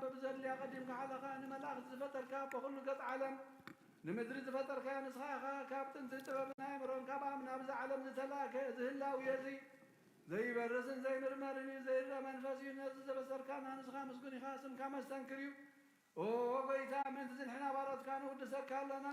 በብዘድልያ ቀዲምካ ሓለኻ፣ ንመላእኽቲ ዝፈጠርካ፣ በኹሉ ገጽ ዓለም ንምድሪ ዝፈጠርካያ ንስኻ ኢኻ። ካብ ጥንቲ ጥበብን ኣእምሮን ካብ ኣም ናብዚ ዓለም ዝተላእከ፣ እዚ ህላዌ እዚ ዘይበርስን ዘይምርመርን እዩ፣ ዘይርአ መንፈስ እዩ። ነዚ ዘበሰርካና ንስኻ ምስጉን ኢኻ፣ ስምካ መስተንክር እዩ። ኦ ጎይታ፣ ምእንቲ ዝንሕና ባሮትካ ንውድሰካ ኣለና።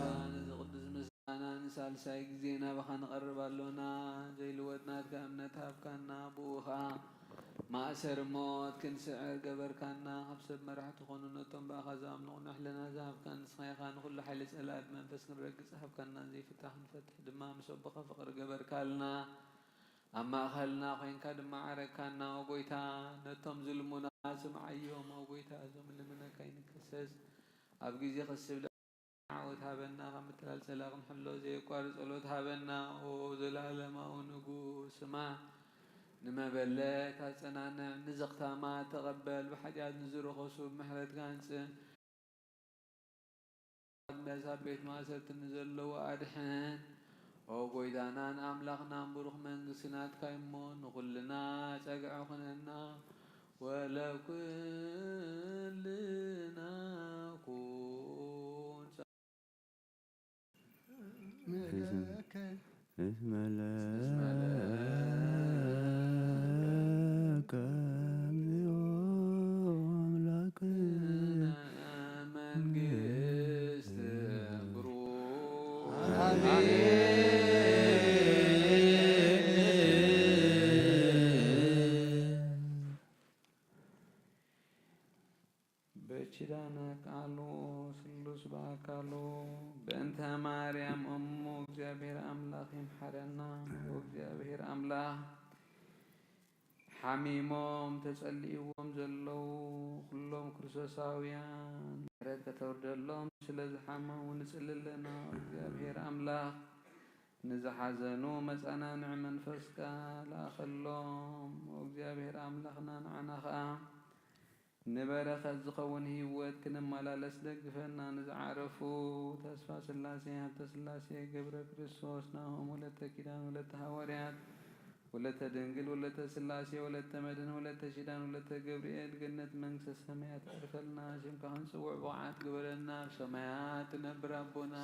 ምስጋና ንሳልሳይ ግዜ ናባኻ ንቐርብ ኣሎና። ዘይልወጥ ናትካ እምነት ሃብካና፣ ብኡ ኸኣ ማእሰሪ ሞት ክንስዕር ገበርካና። ካብ ሰብ መራሕቲ ኾኑ ነቶም ብኣኻ ዝኣምኑ ቅኑዕ ሕልና ዝሃብካ ንስኻ ኢኻ። ንኹሉ ሓይሊ ጸላእቲ መንፈስ ክንረግጽ ሃብካና። ዘይፍታሕ ክንፈትሕ ድማ ምስ ኣቦኻ ፍቕሪ ገበርካልና። ኣብ ማእኸልና ኾይንካ ድማ ዓረግካና። ኦ ጎይታ፣ ነቶም ዝልሙና ስምዓዮም። ኦ ጎይታ፣ እዞም ልምነካ ይንከሰስ ኣብ ግዜ ክስብ ዓወት ሃበና፣ ካብ ምትላል ጸላኢ ክንሕሎ ዘየቋርጽ ጸሎት ሃበና። ኦ ዘላለማዊ ንጉስ፣ ስማዕ፣ ንመበለት ኣጸናንዕ፣ ንዘኽታማት ተቐበል፣ ብሓጢኣት ንዝረኸሱ ብምሕረትካ ኣንጽእ፣ ኣብ ቤት ማእሰርቲ ንዘለዉ ኣድሕን። ኦ ጎይታናን ኣምላኽናን፣ ብሩኽ መንግስቲ ናትካ እሞ፣ ንኹልና ጸግዒ ኩነና። ወለኩልና ኩን እስመ ለከ እግዚኦ አምላክ መንግስት ብሩክ በኪዳነ ቃሉ ስሉስ በአካሉ በእንተ ማርያም እሙ እግዚአብሔር አምላክ ይምሓረና። ወእግዚአብሔር አምላክ ሓሚሞም ተጸሊእዎም ዘለዉ ኩሎም ክርስቶሳውያን ምሕረት ከተውርደሎም ስለ ዝሓመሙ ንጽሊ ኣለና። እግዚኣብሔር ኣምላኽ ንዝሓዘኑ መጻናንዒ መንፈስካ ለኣኸሎም። እግዚኣብሔር ኣምላኽና ንዓና ኸኣ ንበረኸት ዝኸውን ህይወት ክንመላለስ ደግፈና። ንዝዓረፉ ተስፋ ስላሴ፣ ሃብተ ስላሴ፣ ገብረ ክርስቶስ፣ ናሆም፣ ወለተ ኪዳን፣ ወለተ ሃዋርያት፣ ወለተ ድንግል፣ ወለተ ስላሴ፣ ወለተ መድህን፣ ወለተ ኪዳን፣ ወለተ ገብርኤል፣ ገነት መንግስተ ሰማያት ኣዕርፈልና። ሽምካ ክንጽውዕ ብቑዓት ግበረና። ኣብ ሰማያት ትነብር ኣቦና፣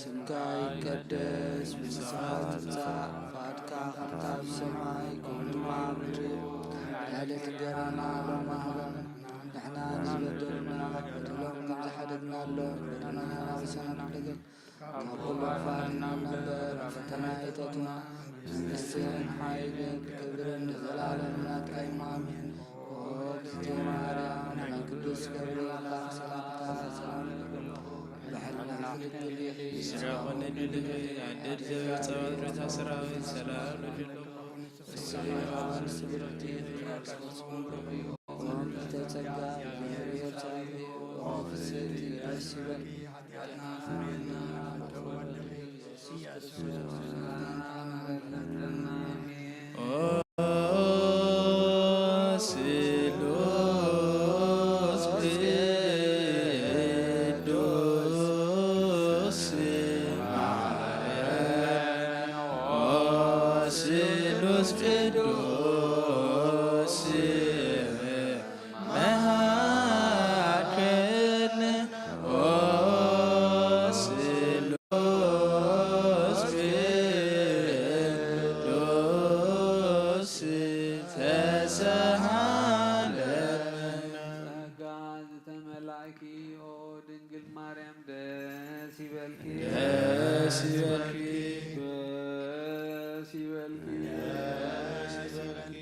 ስምካ ይቀደስ፣ መንግስትኻ ትምጻእ፣ ፍቓድካ ከምታ ኣብ ሰማይ ከምኡ ድማ ኣብ ምድሪ። ዕለት እንጀራና ሎሚ ሃበና፣ ንሕና ንዝበደሉና በደሎም ከም ዝሓደግናሎም በደልና ኣይትሓስና፣ ካብ ኩሉ ኣድሕነና እምበር፣ ናብ ፈተና ኣይተእትወና፣ መንግስትን ሓይልን ክብርን ንዘለዓለም ናትካ እዩ፣ ኣሜን። ኦ እግዝእትየ ማርያም፣ ናይ ቅዱስ ገብርኤል መልኣኽ ሰላምታ ሰላም ይብለኪ፣ ብሕልና ክትድሊ ኢኺ፣ ስረ ኮነ ድልኺ፣ ኣደ እግዚኣብሔር ጸባኦት ቤታ ሰራዊት ሰላም ለኪ። ንስኺ ኸዓ ስብርቲ ኢኺ፣ ኣብ ስጋኺ ብሩኽ እዩ። ኦም እተጸጋ እግዚኣብሔር ጸሪሑ ኦ ፍስሕቲ ደስ ይበልኪ። ኃጢአትና ስርየልና ተወልድኺ ኢየሱስ ክርስቶስ። ኦ ስሉስ ቅዱስ ማረን። ኦ ስሉስ ቅዱስ መሃረነ። ኦ ስሉስ ቅዱስ ተሰሃለነ። ጸጋ ዝተመላእኪ ኦ ድንግል ማርያም ደስ ይበልኪ። ደስ ይበልኪ። ደስ ይበልኪ። ደስ ይበልኪ።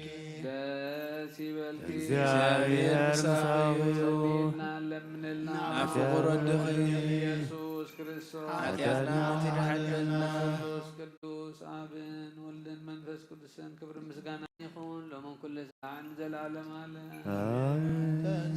ደስ ይበልኪ። እግዚኣብሔር ምሳኺ እዩ። ጸልይልና ለምንልና። ናብ ፍቁር ወድኺ ኢየሱስ ክርስቶስ ኃጢአትና ትድሓለልና። ቅዱስ ቅዱስ ኣብን ወልድን መንፈስ ቅዱስን ክብሪ ምስጋና ይኹን ሎምን ኩሉ ሰዓን ዘለዓለም ዓለም። ኣሜን።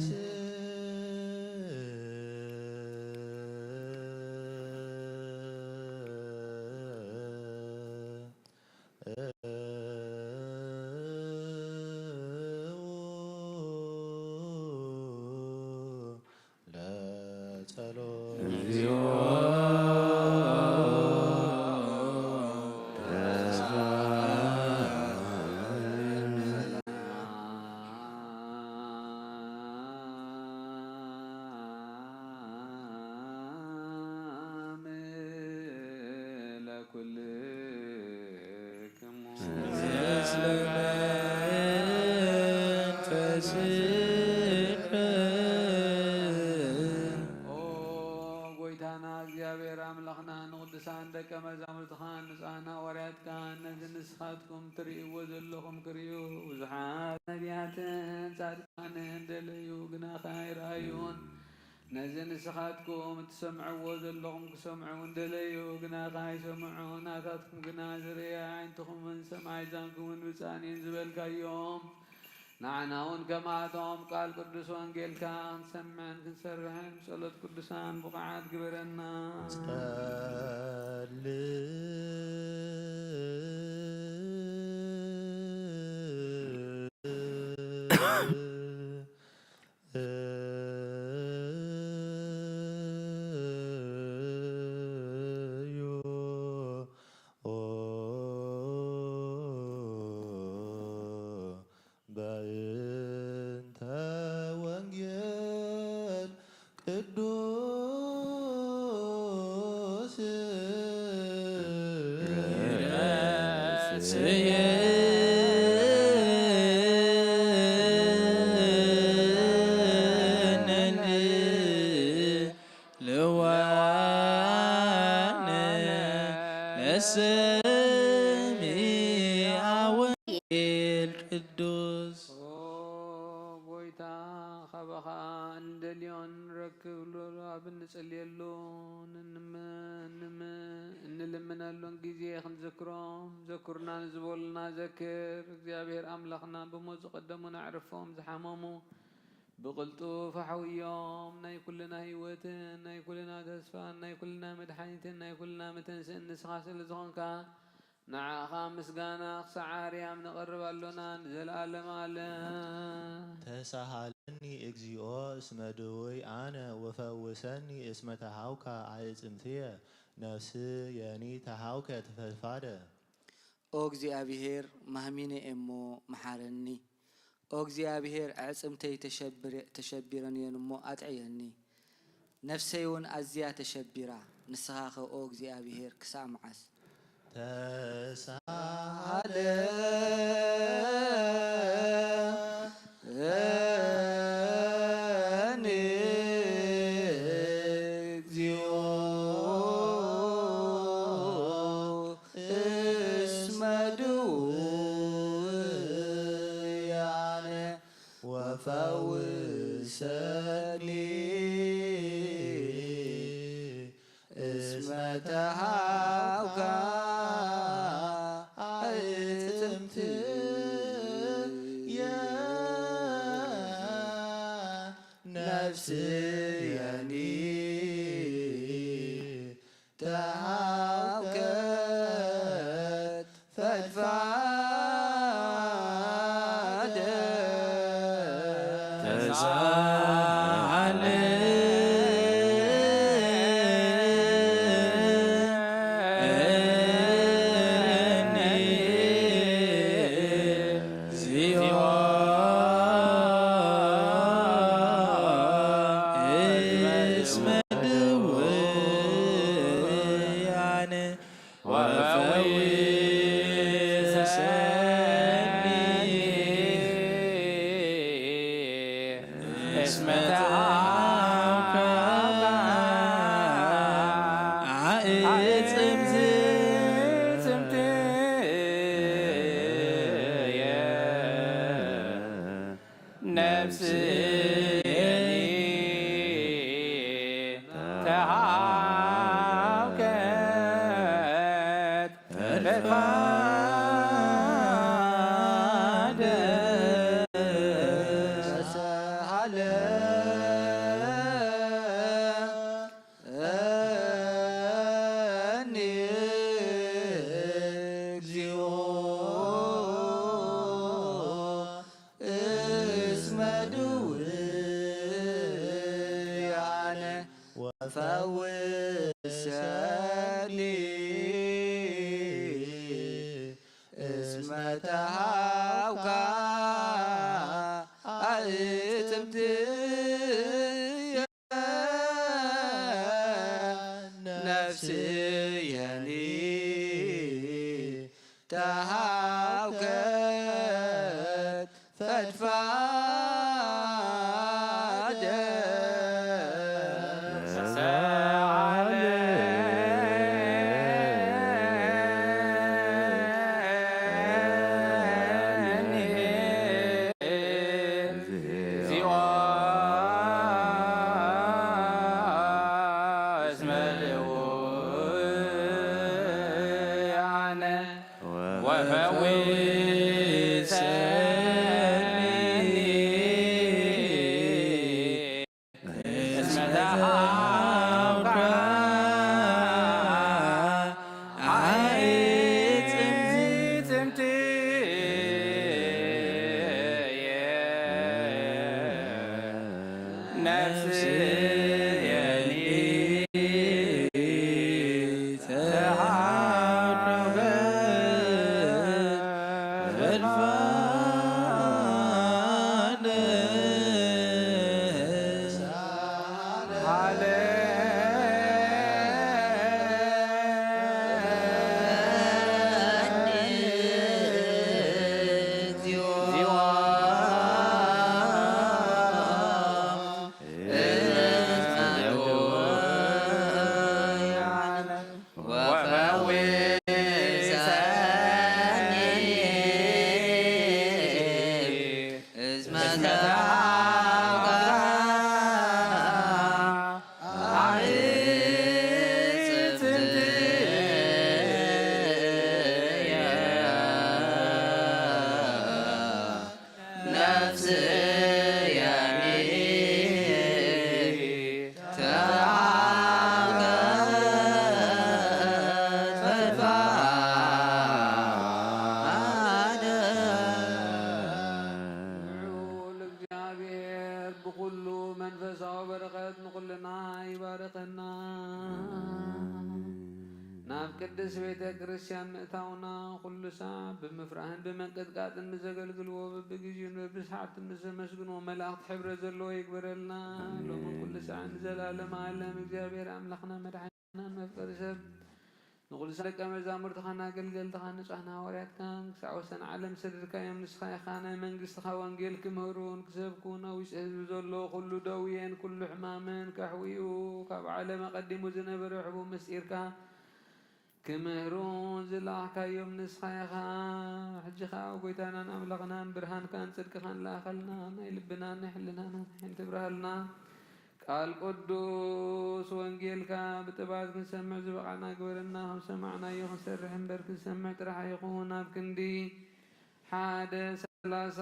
ኩልክሙ። ኦ ጎይታና እግዚኣብሔር ኣምላኽና፣ ንቅዱሳን ደቀ መዛሙርትኻን ንጹሓን ሃዋርያትካን፣ ነዚ ንስኻትኩም ትርእይዎ ዘለኹም ክርእዩ ብዙሓት ነቢያትን ጻድቃንን ደለዩ፣ ግናኸ ኣይረኣዩን። ነዚ ንስኻትኩም እትሰምዕዎ ዘለኹም ክሰምዑ እንደለዩ፣ ግናኸ ኣይሰምዑን። ናታትኩም ግና ዝርእያ ኣዒንትኹምን ሰማይ ዛንኩምን ብጻን እየን ዝበልካዮም፣ ንዓና እውን ከምኣቶም ቃል ቅዱስ ወንጌልካ ክንሰምዕን ክንሰርሕን ብጸሎት ቅዱሳን ብቑዓት ግበረና። ጸልእ እዩ በእንተ ወንጌል ቅዱስ ልዋን ለሰሚዐ ወንጌል ቅዱስ። ኦ ጎይታ፣ ካባኻ እንደልዮን ንረክብ ኣብ እንጽልየሉን እንም-፣ እንም-፣ እንልምነሉን ግዜ ክንዝክሮም፣ ዘኩርና ንዝበሉና ዘክር። እግዚኣብሔር ኣምላኽና፣ ብሞት ዝቐደሙን ኣዕርፎም ዝሓመሙ ብቕልጡፍ ኣሕውዮም። ናይ ኩልና ህይወትን ናይ ኩልና ተስፋን ናይ ኩልና መድሓኒትን ናይ ኩልና መተንስእን ንስኻ ስለ ዝኾንካ፣ ንዓኻ ምስጋና ክሳዕ ኣርያም ነቕርብ ኣሎና ንዘለኣለም ኣለም። ተሳሃለኒ እግዚኦ እስመ ድውይ ኣነ ወፈውሰኒ እስመ ተሃውካ ኣዕጽምትየ፣ ነፍስየኒ ተሃውከት ፈድፋደ። ኦ እግዚኣብሔር፣ ማህሚነ እየ እሞ መሓረኒ። ኦ እግዚኣብሔር፣ ኣዕጽምተይ ተሸብረ-፣ ተሸቢረን እየን እሞ ኣጥዕየኒ። ነፍሰይ እውን ኣዝያ ተሸቢራ። ንስኻኸ ኦ እግዚኣብሔር፣ ክሳዕ መዓስ? ተሳሃለ ፈውሰኒ እስመ ተሃብካ ኣዕጽምትየ ነፍስየኒ ተሃብከ ፈድፋደ ልዑል እግዚኣብሔር ብኹሉ መንፈሳዊ በረኸት ንኹልና ይባርኸና። ናብ ቅድስት ቤተ ክርስቲያን ምእታውና ኩሉ ሳዕ ብምፍራህን ብምንቅጥቃጥን ንዘገልግልዎ በብግዜኡን በብሰዓትን ንዘመስግንዎ መላእኽቲ ሕብረት ዘለዎ ይግበረልና። ሎምን ኩሉ ሳዕን ንዘለዓለመ ዓለም እግዚኣብሔር ኣምላኽና መድሓኒናን መፍቀሪ ሰብ ንኹሉ ሳዕ ደቀ መዛሙርትኻን ኣገልገልትኻን ንጹሓን ሃዋርያትካን ክሳዕ ወሰን ዓለም ሰደድካዮም። ንስኻ ኢኻ ናይ መንግስትኻ ወንጌል ክምህሩን ክሰብኩን ኣብ ውሽጢ ህዝቢ ዘሎ ኩሉ ደውየን ኩሉ ሕማምን ከሕውዩ ካብ ዓለም ኣቐዲሙ ዝነበረ ሕቡእ ምስጢርካ ክምህሩን ዝለኣኽካዮም ንስኻ ኢኻ። ሕጂ ኸኣ ጎይታናን ኣምላኽናን ብርሃንካን ጽድቅኻን ለኣኸልና፣ ናይ ልብናን ናይ ሕልናናን ዓይኒ ትብርሃልና። ቃል ቅዱስ ወንጌልካ ብጥባት ክንሰምዕ ዝበቓዕና ግበረና። ከም ሰማዕናዮ ክንሰርሕ እምበር ክንሰምዕ ጥራሕ ኣይኹን። ኣብ ክንዲ ሓደ ሰላሳ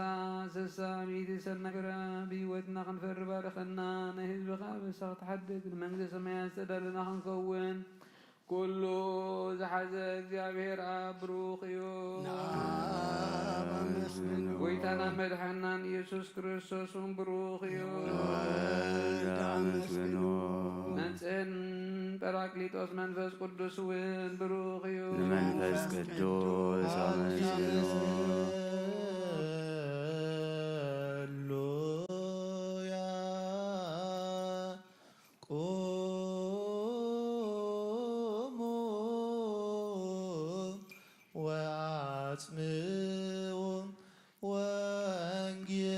ስሳ ሚእቲ ሰናይ ፍረ ብህይወትና ክንፈሪ ባርኸና። ናይ ህዝብኻ ኣበሳ ክትሓድግ ንመንግስተ ሰማያት ዝተዳለና ክንከውን ኩሉ ዝሓዘ እግዚኣብሔር ኣብ ብሩኽ እዩ። ንኣብ ኣመስግኑ። ጎይታና መድሓናን ኢየሱስ ክርስቶስ እውን ብሩኽ እዩ። ንወልድ ኣመስግኑ። መጽእን ጳራቅሊጦስ መንፈስ ቅዱስ እውን ብሩኽ እዩ። ንመንፈስ ቅዱስ ኣመስግኑ። ሃሌሉያ። ቁሙ ወአጽምዑ ወንጌለ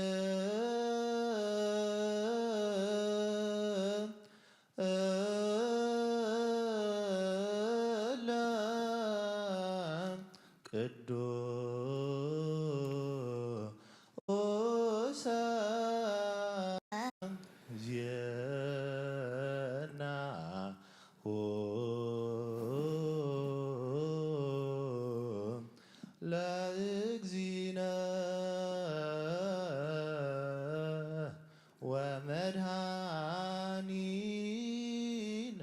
ቅዱስ ዜናሁ ለእግዚእነ ወመድኃኒነ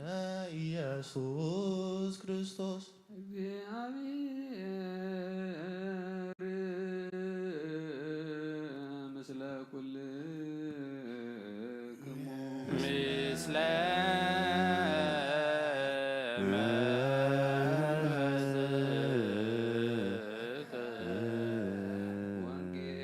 ኢየሱስ ክርስቶስ። እግዚአብሔር ምስለ ኩልክሙ። ምስለ መንፈስከ። ወንጌል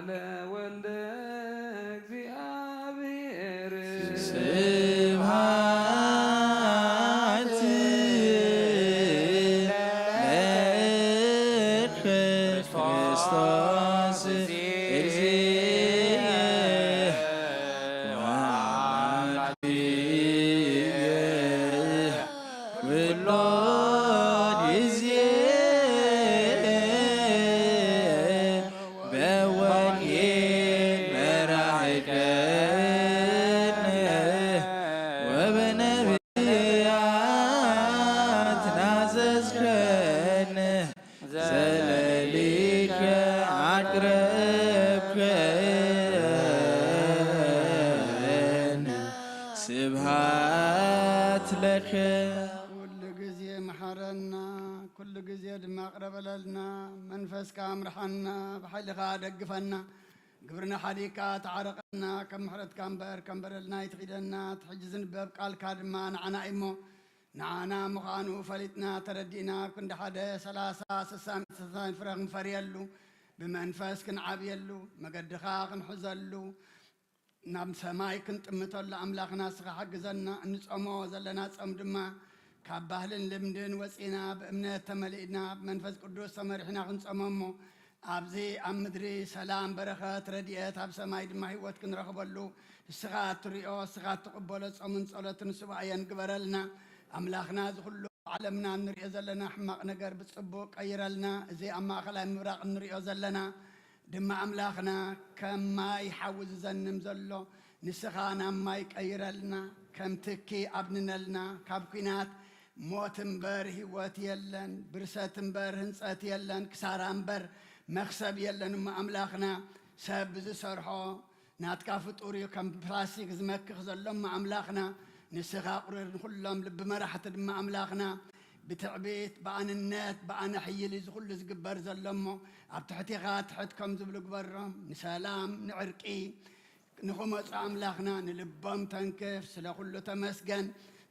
ለወልደ እግዚኣብሔር ስብሐት ለክርስቶስ እግዚእ ወአምላክየ ኩሎ ጊዜ በወንጌል መራሕከነ ወበነቢያት ናዘዝከነ ዘለሊከ ኣቅረብከነ ስብሃት ለከ። ኩሉ ግዜ መሓረና፣ ኩሉ ግዜ ድማ ቅረበለልና። መንፈስካ ኣምርሓና፣ ብሓይልኻ ደግፈና። ግብርና ሓዲግካ ተዓረቐና። ከም ምሕረትካ እምበር ከም በደልና ኣይትኺደና። እቲ ሕጂ ዝንበብ ቃልካ ድማ ንዓና እዩ እሞ፣ ንዓና ምዃኑ ፈሊጥና ተረዲእና፣ ኣብ ክንዲ ሓደ ሰላሳ ስሳን ስሳን ፍረ ክንፈርየሉ፣ ብመንፈስ ክንዓብየሉ፣ መገድኻ ክንሕዘሉ፣ ናብ ሰማይ ክንጥምተሉ ኣምላኽና ንስኻ ሓግዘና። እንጸሞ ዘለና ጾም ድማ ካብ ባህልን ልምድን ወጺና ብእምነት ተመሊእና ብመንፈስ ቅዱስ ተመሪሕና ክንጸሞ እሞ ኣብዚ ኣብ ምድሪ ሰላም፣ በረኸት፣ ረድኤት፣ ኣብ ሰማይ ድማ ህይወት ክንረኽበሉ ንስኻ እትሪኦ፣ ንስኻ እትቕበሎ ጾምን ጸሎትን ሱባኤን ግበረልና። ኣምላኽና፣ እዚ ኩሉ ዓለምና እንሪኦ ዘለና ሕማቕ ነገር ብጽቡቕ ቀይረልና። እዚ ኣብ ማእከላይ ምብራቕ እንሪኦ ዘለና ድማ ኣምላኽና፣ ከም ማይ ሓዊ ዝዘንም ዘሎ ንስኻ ናብ ማይ ቀይረልና፣ ከም ትኪ ኣብንነልና። ካብ ኲናት ሞት እምበር ህይወት የለን፣ ብርሰት እምበር ህንጸት የለን፣ ክሳራ እምበር መኽሰብ የለን። እሞ ኣምላኽና፣ ሰብ ብዝሰርሖ ናትካ ፍጡር እዩ ከም ፕላስቲክ ዝመክኽ ዘሎ። እሞ ኣምላኽና፣ ንስኻ ቁሩር ንኹሎም ልቢ መራሕቲ ድማ ኣምላኽና፣ ብትዕቢት፣ ብኣንነት፣ ብኣነ ሕይል እዩ እዚ ኩሉ ዝግበር ዘሎ። እሞ ኣብ ትሕቴኻ ትሕት ከም ዝብሉ ግበሮም። ንሰላም፣ ንዕርቂ ንኽመፁ ኣምላኽና ንልቦም ተንክፍ። ስለ ኩሉ ተመስገን።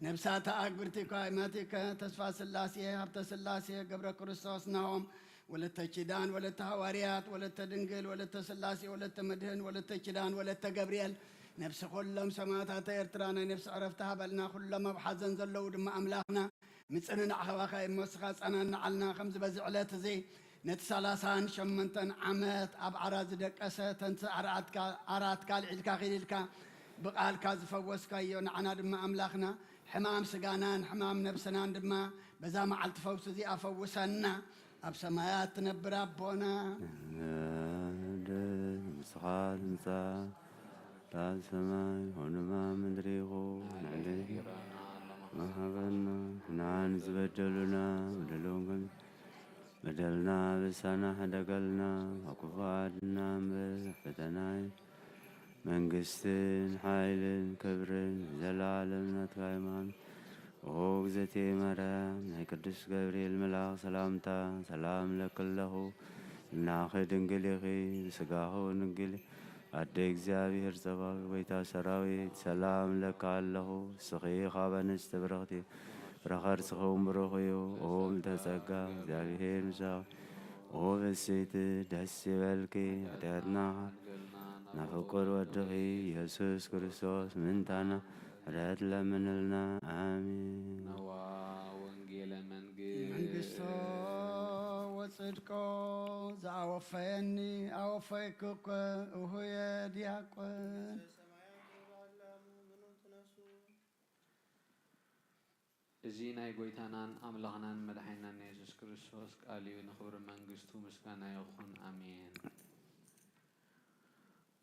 ነብሳተ ኣግብርቲከ ኣእመቲከ ተስፋ ስላሴ ሃብተ ስላሴ ገብረ ክርስቶስ ናሆም ወለተ ኪዳን ወለተ ሃዋርያት ወለተ ድንግል ወለተ ስላሴ ወለተ መድህን ወለተ ኪዳን ወለተ ገብርኤል ነብሲ ኩሎም ሰማእታተ ኤርትራ ናይ ነብሲ ዕረፍቲ ሃበልና። ኩሎም ኣብ ሓዘን ዘለዉ ድማ ኣምላኽና ምጽንናዕ ኸባኻ እሞ ንስኻ ጸናንዓልና። ከምዚ በዚ ዕለት እዚ ነቲ ሰላሳን ሸሞንተን ዓመት ኣብ ዓራት ዝደቀሰ ተንስ ኣራት ካልዒልካ ኺድ ኢልካ ብቓልካ ዝፈወስካዮ ንዓና ድማ ኣምላኽና ሕማም ስጋናን ሕማም ነብስናን ድማ በዛ መዓልቲ ፈውሲ እዚኣ ፈውሰና። ኣብ ሰማያት ትነብር ኣቦና ንስኻ ትምጻእ ኣብ ሰማይ ሆኑማ ምድሪ ይኹን ንዕለትና መሃበና ንዓን ዝበደሉና በደሎም ከም በደልና በሳና ሕደገልና ካብ ክፉ ኣድና እምበር ፈተና መንግስትን ሓይልን ክብርን ዘለዓለም ናትካ ሃይማኖት። ኦ እግዝእትየ ማርያም ናይ ቅዱስ ገብርኤል መልኣኽ ሰላምታ ሰላም እለኪ ኣለኹ። እምናኺ ድንግል ኢኺ ብስጋኺ እውን ድንግል ኣደ እግዚኣብሔር ጸባኦት ጎይታ ሰራዊት ሰላም እለኪ ኣለኹ። ንስኺ ካብ ኣንስቲ ብርኽቲ ፍረ ከርስኺ እውን ብሩኽ እዩ። ኦ ምልዕተ ጸጋ እግዚኣብሔር ምሳኺ። ኦ ብስይቲ ደስ ይበልኪ። ኃጢአትና ናፍቁር ወድኺ ኢየሱስ ክርስቶስ ምንታና ምሕረት ለምንልና። ኣሜን። ነዋ ወንጌለ መንግስት መንግስቶ ወጽድቆ ዘአወፈየኒ አወፈይኩ እኮ እሁየ ዲያቆን። እዚ ናይ ጐይታናን ኣምላኽናን መድሓኒናን የሱስ ክርስቶስ ቃል እዩ። ንኽብሪ መንግስቱ ምስጋና ይኹን። ኣሜን።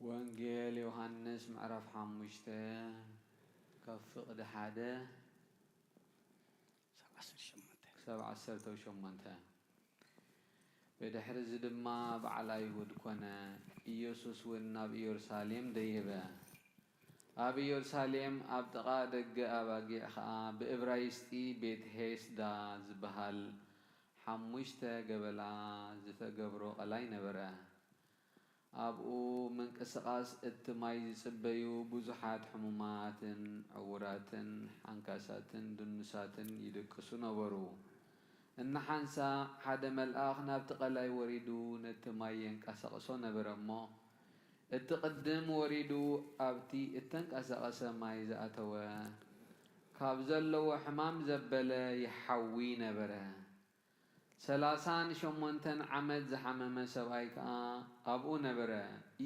ወንጌል ዮሃንስ ምዕራፍ ሓሙሽተ ካብ ፍቕዲ ሓደ ክሳብ ዓሰርተ ሸሞንተ። ብድሕርዚ ድማ በዓል ኣይሁድ ኮነ። ኢየሱስ እውን ናብ ኢየሩሳሌም ደየበ። ኣብ ኢየሩሳሌም ኣብ ጥቓ ደገ ኣባጊዕ ኸኣ ብእብራይስጢ ቤት ሔስዳ ዝበሃል ሓሙሽተ ገበላ ዝተገብሮ ቐላይ ነበረ። ኣብኡ ምንቅስቓስ እቲ ማይ ዝጽበዩ ብዙሓት ሕሙማትን ዕዉራትን ሓንካሳትን ድኑሳትን ይድቅሱ ነበሩ። እንሓንሳእ ሓደ መልኣኽ ናብቲ ቀላይ ወሪዱ ነቲ ማይ የንቀሳቕሶ ነበረ እሞ፣ እቲ ቅድም ወሪዱ ኣብቲ እተንቀሳቐሰ ማይ ዝኣተወ፣ ካብ ዘለዎ ሕማም ዘበለ ይሓዊ ነበረ። ሠላሳን ሸሞንተን ዓመት ዝሓመመ ሰብኣይ ከኣ ኣብኡ ነበረ።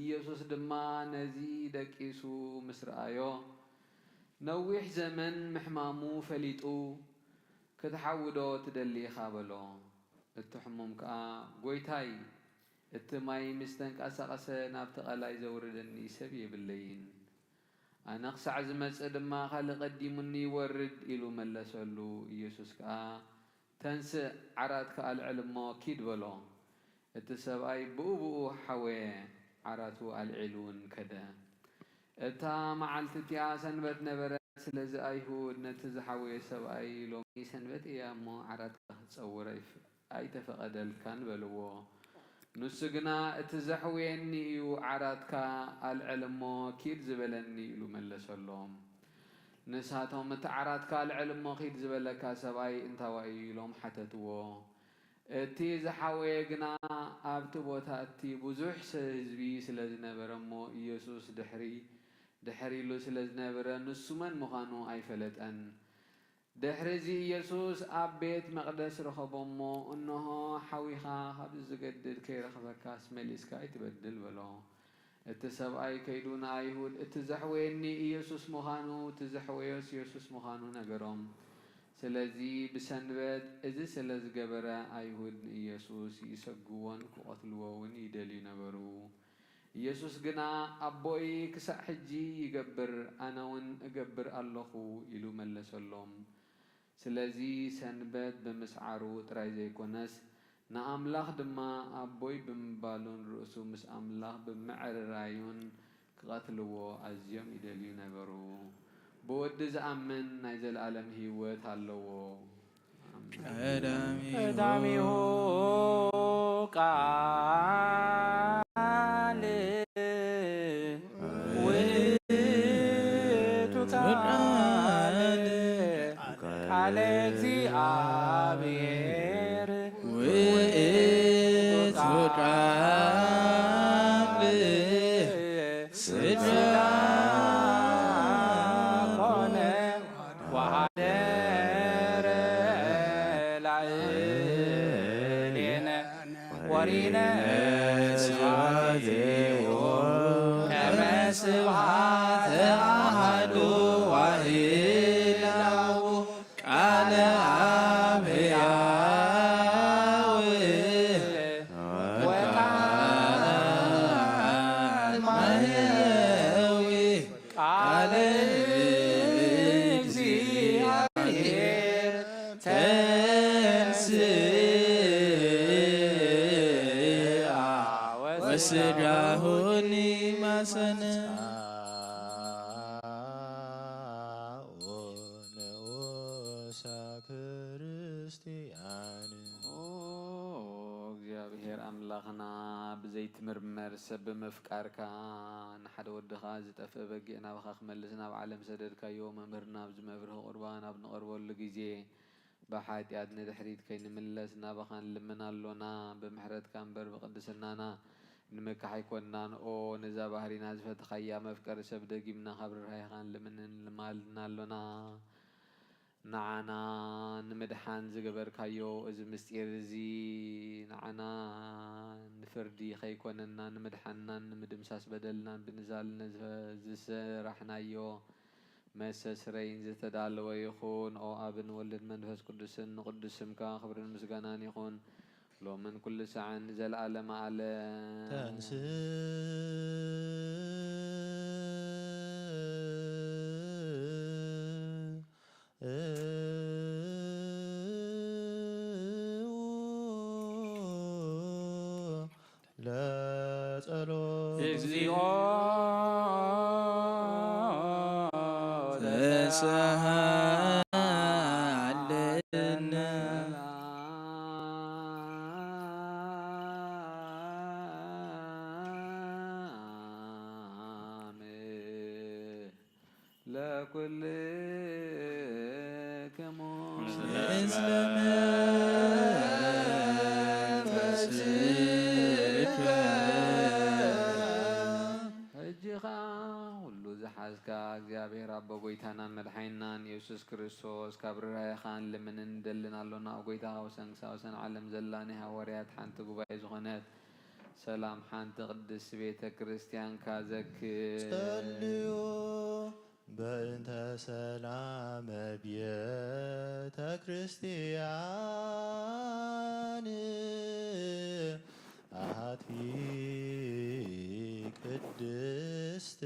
ኢየሱስ ድማ ነዚ ደቂሱ ምስ ረኣዮ፣ ነዊሕ ዘመን ምሕማሙ ፈሊጡ፣ "ክትሓዊ ዶ ትደሊ ኢኻ?" በሎ። እቲ ሕሙም ከኣ፣ "ጐይታይ፣ እቲ ማይ ምስ ተንቀሳቐሰ ናብቲ ቀላይ ዘውርደኒ ሰብ የብለይን። ኣነ ክሳዕ ዝመጽእ ድማ ካልእ ቀዲሙኒ ይወርድ" ኢሉ መለሰሉ። ኢየሱስ ከኣ፣ "ተንስእ፣ ዓራትካ ኣልዕል እሞ ኪድ" በሎ። እቲ ሰብኣይ ብኡ ብኡ ሓወየ፣ ዓራቱ ኣልዒሉ እውን ከደ። እታ መዓልቲ እቲኣ ሰንበት ነበረት። ስለዚ ኣይሁድ ነቲ ዝሓወየ ሰብኣይ፣ "ሎሚ ሰንበት እያ እሞ ዓራትካ ክትጸውር ኣይፍ-፣ ኣይተፈቐደልካን" በልዎ። ንሱ ግና፣ "እቲ ዘሕውየኒ እዩ፣ ዓራትካ ኣልዕል እሞ ኪድ ዝበለኒ" ኢሉ መለሰሎም። ንሳቶም፣ "እቲ ዓራትካ ኣልዕል እሞ ኪድ ዝበለካ ሰብኣይ እንታዋይ እዩ?" ኢሎም ሓተትዎ። እቲ ዝሓወየ ግና ኣብቲ ቦታ እቲ ብዙሕ ስ-፣ ህዝቢ ስለ ዝነበረ እሞ ኢየሱስ ድሕሪ፣ ድሕር ኢሉ ስለ ዝነበረ ንሱ መን ምዃኑ ኣይፈለጠን። ድሕሪ እዚ ኢየሱስ ኣብ ቤት መቕደስ ረኸቦ እሞ፣ "እንሆ ሓዊኻ፣ ካብዚ ዝገድድ ከይረኽበካስ መሊስካ ኣይትበድል" በሎ። እቲ ሰብኣይ ከይዱ ንኣይሁድ እቲ ዘሕወየኒ ኢየሱስ ምዃኑ፣ እቲ ዘሕወዮስ ኢየሱስ ምዃኑ ነገሮም። ስለዚ ብሰንበት እዚ ስለ ዝገበረ ኣይሁድ ንኢየሱስ ይሰግዎን ክቐትልዎ እውን ይደልዩ ነበሩ። ኢየሱስ ግና፣ "ኣቦይ ክሳዕ ሕጂ ይገብር፣ ኣነ እውን እገብር ኣለኹ" ኢሉ መለሰሎም። ስለዚ ሰንበት ብምስዓሩ ጥራይ ዘይኮነስ፣ ንኣምላኽ ድማ ኣቦይ ብምባሉን ርእሱ ምስ ኣምላኽ ብምዕርራዩን ክቐትልዎ ኣዝዮም ይደልዩ ነበሩ። ብወዲ ዝኣምን ናይ ዘለኣለም ህይወት ኣለዎ። ኣሜን። ቀዳሚሁ ቀዳሚሁ ቃል ውእቱ ቃል ቃለ እግዚአብሔር ውእቱ ቃል ሥጋ ኮነ ወሐደረ ላዕሌነ ወሪነ ስብሐቲሁ ከመ ስብሐተ አሐዱ ዋሕድ ቃለ አብ ሕያው ወቃል ማሕየዊ ቃለ እግዚአብሔር ተንሥአ ወስጋሁኒ ማሰነ። ንኡሳ ክርስቲያን። ኦ እግዚኣብሔር ኣምላኽና፣ ብዘይትምርመር ሰብ ብምፍቃርካ፣ ንሓደ ወድኻ ዝጠፍአ በጊዕ ናባኻ ክመልስ ናብ ዓለም ሰደድካዮ። መምህርና፣ ኣብዚ መብርሂ ቁርባን ኣብ ንቐርበሉ ግዜ፣ ብሓጢኣት ንድሕሪት ከይንምለስ ናባኻ ንልምን ኣሎና። ብምሕረትካ እምበር ብቅድስናና ንምካሕ ኣይኮንናን። ኦ ነዛ ባህሪና ዝፈተኻያ መፍቀሪ ሰብ፣ ደጊምና ካብ ርህራሄኻ ንልምንን ንማልድን ኣሎና። ንዓና ንምድሓን ዝገበርካዮ እዚ ምስጢር እዚ፣ ንዓና ንፍርዲ ከይኮነና፣ ንምድሓንናን ንምድምሳስ በደልናን ብንዛልና ዝፈ-፣ ዝሰራሕናዮ መስተስረይን ዝተዳለወ ይኹን። ኦ ኣብን ወልድን መንፈስ ቅዱስን፣ ንቅዱስ ስምካ ክብርን ምስጋናን ይኹን፣ ሎምን ኩሉ ሳዕን ንዘለዓለመ ዓለም። ተንስ ለጸሎት። እግዚኦ ተሳሃለነ። ለኩልክሙ። ምስለ መንፈስከ። የሱስ ክርስቶስ፣ ካብ ርራየኻ ንልምንን ንደልን ኣሎና። ኦ ጐይታ፣ ወሰን ክሳብ ወሰን ዓለም ዘላ ናይ ሃዋርያት ሓንቲ ጉባኤ ዝኾነት ሰላም ሓንቲ ቅድስቲ ቤተ ክርስቲያንካ ዘክር። ጸልዩ በእንተ ሰላመ ቤተ ክርስቲያን ኣቲ ቅድስት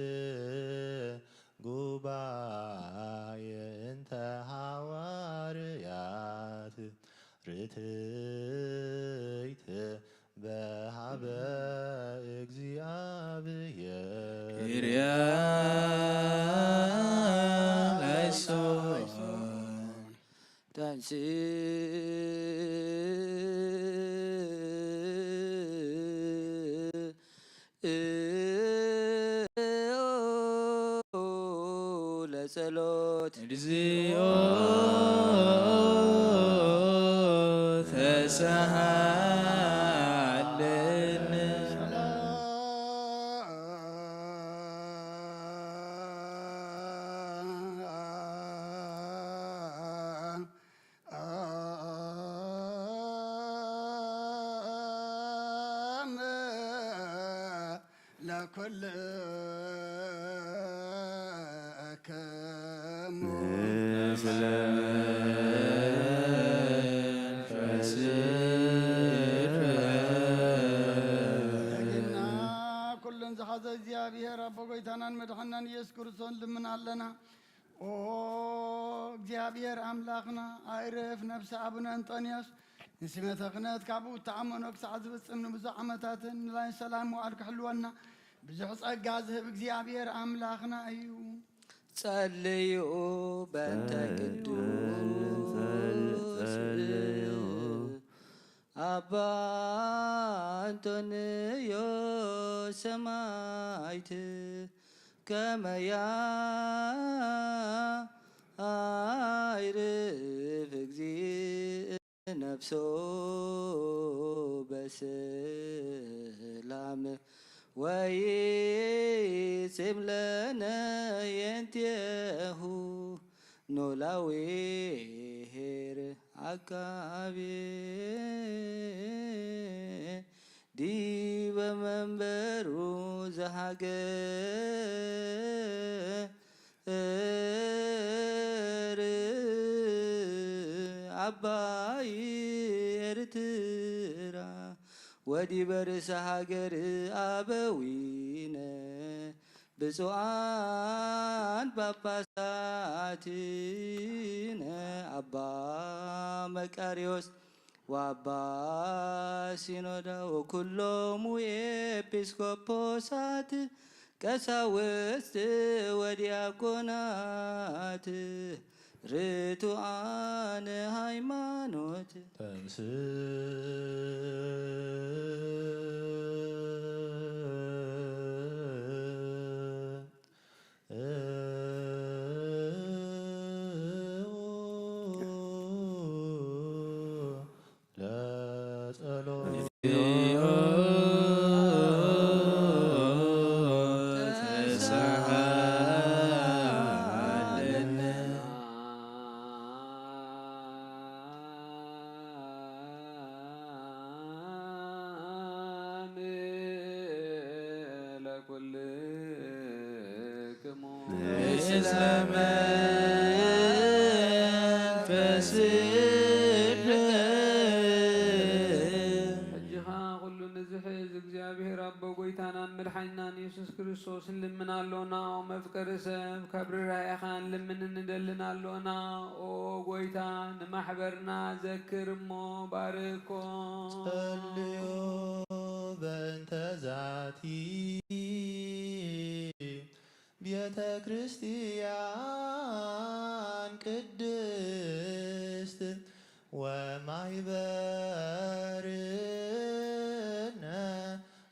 ጉባኤ እንተ ሃዋርያት ርትይት በሃበ እግዚኣብሔር። ኪርያ ላይሶን። ተንሥእ ለጸሎት። እግዚኦ ተሳሃለነ። ለኩልክሙ ምስለ መንፈስከ። ነጊና ኩሉን ዝሓዘ እግዚኣብሔር ኣቦ ጐይታናን መድሓናን ኢየሱስ ክርስቶስ ልምን ኣለና። ኦ እግዚኣብሔር ኣምላኽና፣ ኣይርፍ ነፍሲ ኣቡነ እንጦንዮስ ንሲመተ ክህነት ካብኡ እተኣመኖ ክሳዕ ዝፍጽም ንብዙሕ ዓመታትን ንላይ ሰላም መዋዕል ክሕልወና ብዙሕ ጸጋ ዝህብ እግዚኣብሔር ኣምላኽና እዩ። ጸልዩ በእንተ ቅዱስ ጸልዩ። ኣባ እንጦንዮስ ሰማዕት ከመ ያዕርፍ እግዚእ ነፍሶ በሰላም ወይሴም ለነ የንቴሁ ኖላዊ ኄር ዓቃቤ ዲበ መንበሩ ዘሃገር ኣባይ ኤርትራ ወዲበ ርእሰ ሃገር ኣበዊነ ብፁዓን ጳጳሳትነ ኣባ መቃርዮስ ወአባ ሲኖዳ ወኩሎሙ ኤጲስቆጶሳት ቀሳውስት ወዲያቆናት ርቱዓነ ሃይማኖት። ተንሥእ ለጸሎት። ለኩልክሙ። እስመ መንፈስከ። ሕጂ ኸኣ ኩሉ ንዝሕዝ እግዚኣብሔር ኣቦ ጐይታናን መድሓኒናን የሱስ ክርስቶስ ንልምን ኣሎና። ኦ መፍቀሪ ሰብ፣ ካብ ርራይኻ ንልምንን ንደልን ኣሎና። ኦ ጐይታ፣ ንማሕበርና ዘክር እሞ ባርኮ። ጸልዩ በእንተ ዛቲ ቤተ ክርስቲያን ቅድስት ወማይበርነ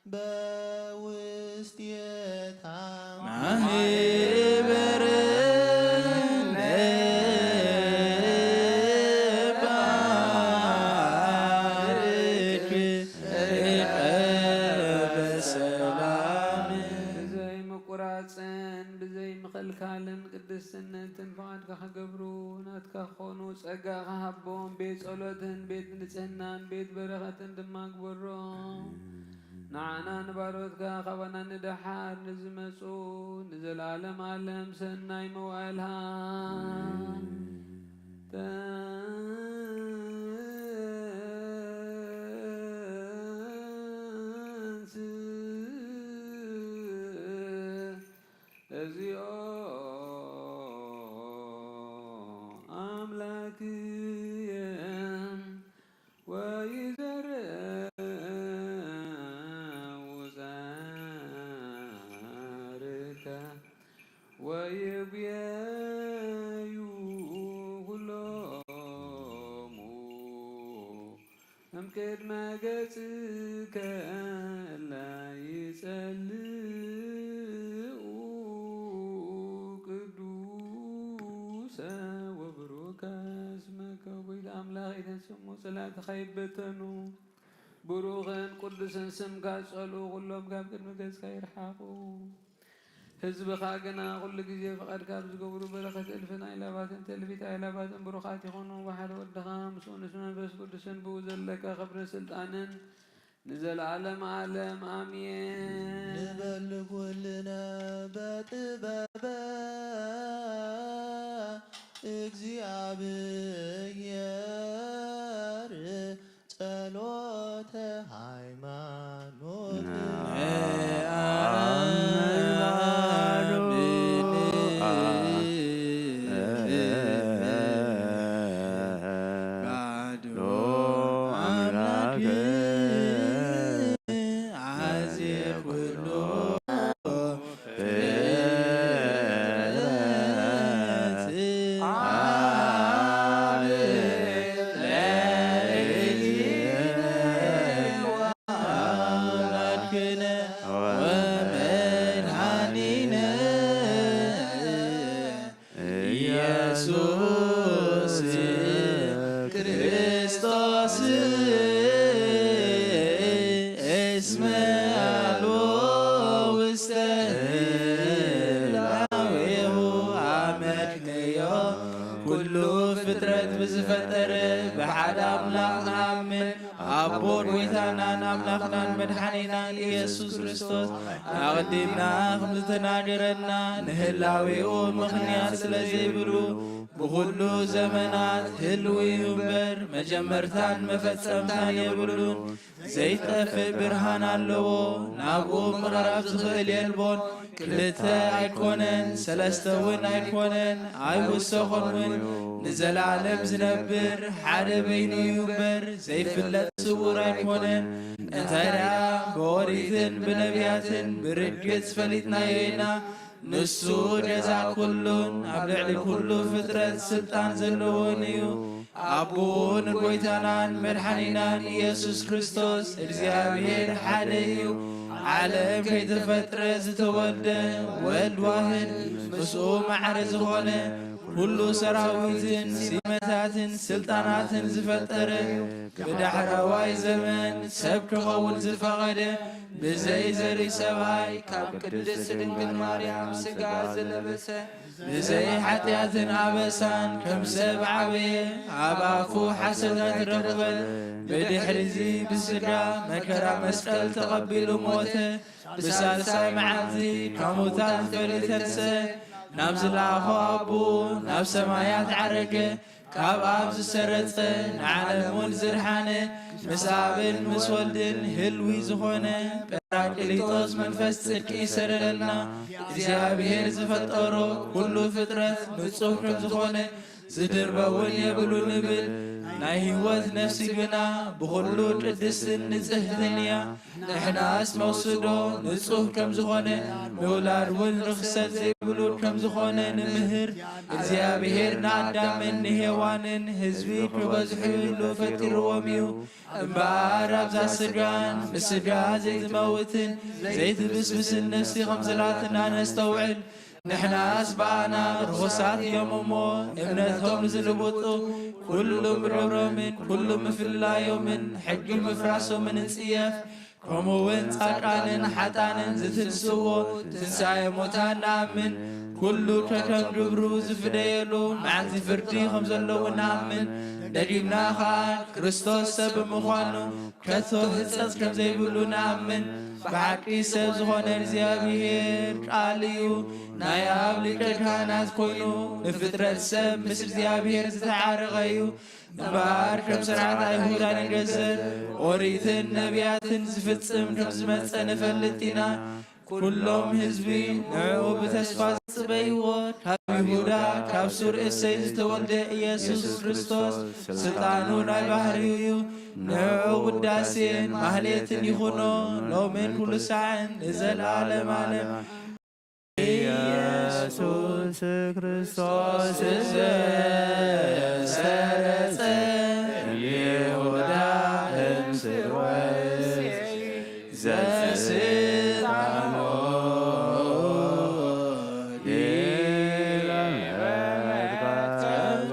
በውስቴታ ማህበርነ ባርክ በሰላም። ብዘይ ምቁራጽን ብዘይ ምኽልካልን ቅድስት ቅድስትነትን ፍቓድካ ክገብሩ ናትካ ክኾኑ ጸጋኻ ሃቦም። ቤት ጸሎትን ቤት ንጽህናን ቤት በረኸትን ድማ ግበሮም። ንዓና ንባሮትካ ካባና ንደሓር ንዝመጹ ንዘለዓለም ዓለም ሰናይ መዋእልሃ። ተንስ እግዚኦ ኣምላክየ ወይዘርእ ውጻርከ ወይጉየዩ ኩሎሙ እምቅድመ ገጽከ እለ ይጸልኡ ቅዱሰ ወብሩከ ስመከ። ጎይታ ኣምላኽ ኢተን ስሙ ጽላእትኻ ይበተኑ። ብሩኽን ቅዱስን ስምካ ዝጸልኡ ኩሎም ካብ ቅድሚ ገጽካ ይርሓቑ። ህዝብኻ ግና ኩሉ ግዜ ፍቓድካ ኣብ ዝገብሩ በረኸት እልፍን ኣእላፋትን እልፊት ኣእላፋትን ብሩኻት ይኹኑ። ብሓደ ወድኻ ምስኡ ምስ መንፈስ ቅዱስን ብኡ ዘለካ ክብርን ስልጣንን ንዘለዓለም ዓለም ኣሜን። ንበል ኩልነ በጥበበ እግዚኣብሔር ጸሎተ ሃይማኖት ኩሉ ፍጥረት ብዝፈጠረ ብሓደ ኣምላኽ ንኣምን። ኣቦ ጎይታናን ኣምላኽናን መድሓኒናን ኢየሱስ ክርስቶስ ኣቐዲምና ከም ዝተናገረና ንህላዌኡ ምኽንያት ስለ ዘይብሉ ብኹሉ ዘመናት ህልው እዩ እምበር መጀመርታን መፈጸምታን የብሉን። ዘይጠፍእ ብርሃን ኣለዎ፣ ናብኡ ምቕራብ ዝኽእል የልቦን። ክልተ ኣይኮነን፣ ሰለስተ እውን ኣይኮነን፣ ኣይውሰኾን እውን። ንዘለኣለም ዝነብር ሓደ በይኑ እዩ እምበር ዘይፍለጥ ስውር ኣይኮነን። እንታይ ደኣ ብኦሪትን ብነቢያትን ብርግጽ ፈሊጥናዮ ኢና። ንሱ ገዛ ኩሉን ኣብ ልዕሊ ኩሉ ፍጥረት ስልጣን ዘለዎን እዩ። ኣቦኡ ንጎይታናን መድሓኒናን ኢየሱስ ክርስቶስ እግዚኣብሔር ሓደ እዩ። ዓለም ከይተፈጥረ ዝተወልደ ወልድ ዋህድ ምስኡ ማዕረ ዝኾነ ኩሉ ሰራዊትን ሲመታትን ስልጣናትን ዝፈጠረ ብዳሕረዋይ ዘመን ሰብ ክኸውን ዝፈቐደ ብዘይ ዘርኢ ሰብኣይ ካብ ቅድስት ድንግል ማርያም ስጋ ዝለበሰ ብዘይ ሓጢኣትን ኣበሳን ከም ሰብ ዓበየ። ኣብ ኣፉ ሓሶት ኣይትረኽበን። ብድሕሪዚ ብስጋ መከራ መስቀል ተቐቢሉ ሞተ። ብሳልሳይ መዓልቲ ካብ ሙታን ፈሊዩ ተንስአ። ናብ ዝለኣኾ ኣቦኡ ናብ ሰማያት ዓረገ። ካብ ኣብ ዝሰረጸ ንዓለም እውን ዝድሓነ ምስ ኣብን ምስ ወልድን ህልዊ ዝኾነ ጳራቅሊጦስ መንፈስ ጽድቂ ይሰደደልና። እግዚኣብሔር ዝፈጠሮ ኩሉ ፍጥረት ንጹህ ከም ዝኾነ ዝድርበ እውን የብሉ ንብል። ናይ ህይወት ነፍሲ ግና ብኹሉ ቅድስትን ንጽህትን እያ። ንሕናስ መውስዶ ንጹህ ከም ዝኾነ ምውላድ እውን ርኽሰት ዘይብሉ ከም ዝኾነ ንምህር። እግዚኣብሔር ንኣዳምን ንሄዋንን ህዝቢ ክበዝሑ ኢሉ ፈጢርዎም እዩ። እምበኣር ኣብዛ ስጋን ብስጋ ዘይትመውትን ዘይትብስብስን ነፍሲ ከም ዘላትና ነስተውዕል። ንሕናስ ብኣና ርኹሳት እዮም እሞ እምነቶም ዝልውጡ ኩሉ ምርሮምን ኩሉ ምፍላዮምን ሕጊ ምፍራሶምን ንጽየፍ። ከምኡ እውን ጻድቃንን ሓጣንን ዝትንስዎ ትንሳኤ ሙታን ንኣምን። ኩሉ ከከም ግብሩ ዝፍደየሉ መዓልቲ ፍርዲ ከም ዘለዎ ንኣምን። ደጊምና ኸኣ ክርስቶስ ሰብ ብምዃኑ ከቶ ህጸጽ ከም ዘይብሉ ንኣምን። ብሓቂ ሰብ ዝኾነ እግዚኣብሔር ቃል እዩ። ናይ ኣብ ሊቀ ካህናት ኮይኑ ንፍጥረት ሰብ ምስ እግዚኣብሔር ዝተዓረቐ እዩ። እምበኣር ከም ስርዓት ኣይሁድ ኣይንገዝእ፣ ኦሪትን ነቢያትን ዝፍጽም ከም ዝመጸ ንፈልጥ ኢና። ኩሎም ህዝቢ ንዕኡ ብተስፋ ዝጽበይዎ፣ ካብ ይሁዳ ካብ ሱር እሰይ ዝተወልደ ኢየሱስ ክርስቶስ ስልጣኑ ናይ ባህሪኡ እዩ። ንዕኡ ውዳሴን ማህሌትን ይኹኖ፣ ሎምን ኩሉ ሳዕን ንዘለዓለም ዓለም። ኢየሱስ ክርስቶስ ዘሰረጸ ይሁዳ እምስርወ ዘስልጣኖ ዲበ መትከቦ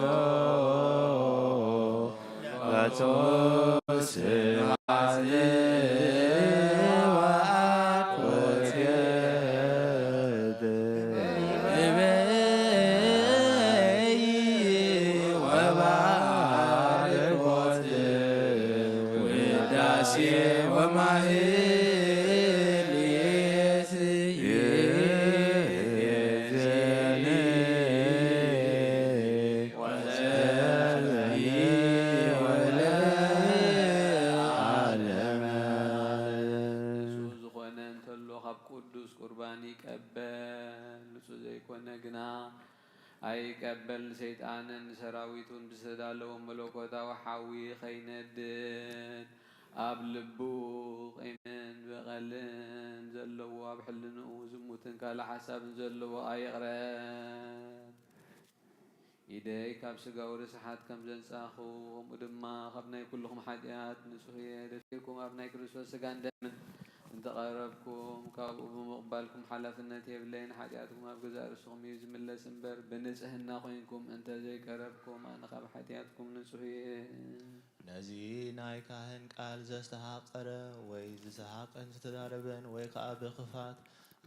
በቶ ስብሐት ወአኮቴት እበይ ወባርኮት ውዳሴ ወማህሌት ይእዜኒ ወዘልፈኒ ወለዓለመ። ንጹህ ዝኾነ እንተሎ ካብ ቅዱስ ቁርባን ይቀበል፣ ንጹህ ዘይኮነ ግና ኣይቀበል። ንሰይጣንን ንሰራዊቱን ብዝተዳለወ መለኮታዊ ሓዊ ኸይነድድ ኣብ ልቡ ቂምን በቐልን ዘለዎ፣ ኣብ ሕልንኡ ዝሙትን ካልእ ሓሳብን ዘለዎ ኣይቕረብ። ኢደይ ካብ ስጋዊ ርስሓት ከም ዘንጻኹ፣ ከምኡ ድማ ካብ ናይ ኩልኹም ሓጢኣት ንጹህ እየ። ደፊርኩም ኣብ ናይ ክርስቶስ ስጋን ደምን እንተቐረብኩም፣ ካብኡ ብምቕባልኩም ሓላፍነት የብለይን። ሓጢኣትኩም ኣብ ገዛእ ርእስኹም እዩ ዝምለስ እምበር፣ ብንጽህና ኮይንኩም እንተ ዘይቀረብኩም፣ ኣነ ካብ ሓጢኣትኩም ንጹህ እየ። ነዚ ናይ ካህን ቃል ዘስተሃቀረ ወይ ዝሰሃቀን ዝተዳረበን ወይ ከኣ ብክፋት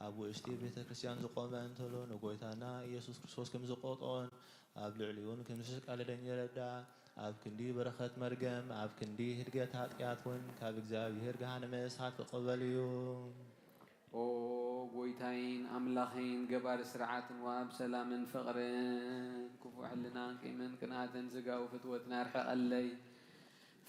ኣብ ውሽጢ ቤተ ክርስቲያን ዝቆመ እንተሎ ንጎይታና ኢየሱስ ክርስቶስ ከም ዝቆጥኦን ኣብ ልዕሊኡን ከም ዝስቃለደን የረዳ። ኣብ ክንዲ በረኸት መርገም፣ ኣብ ክንዲ ህድገት ኃጢኣት እውን ካብ እግዚኣብሔር ገሃነመ እሳት ክቕበል እዩ። ኦ ጎይታይን ኣምላኸይን ገባሪ ስርዓትን ወሃብ ሰላምን ፍቕርን፣ ክፉእ ሕልናን ቂምን ቅንኣትን ስጋዊ ፍትወትን ኣርሕቐለይ።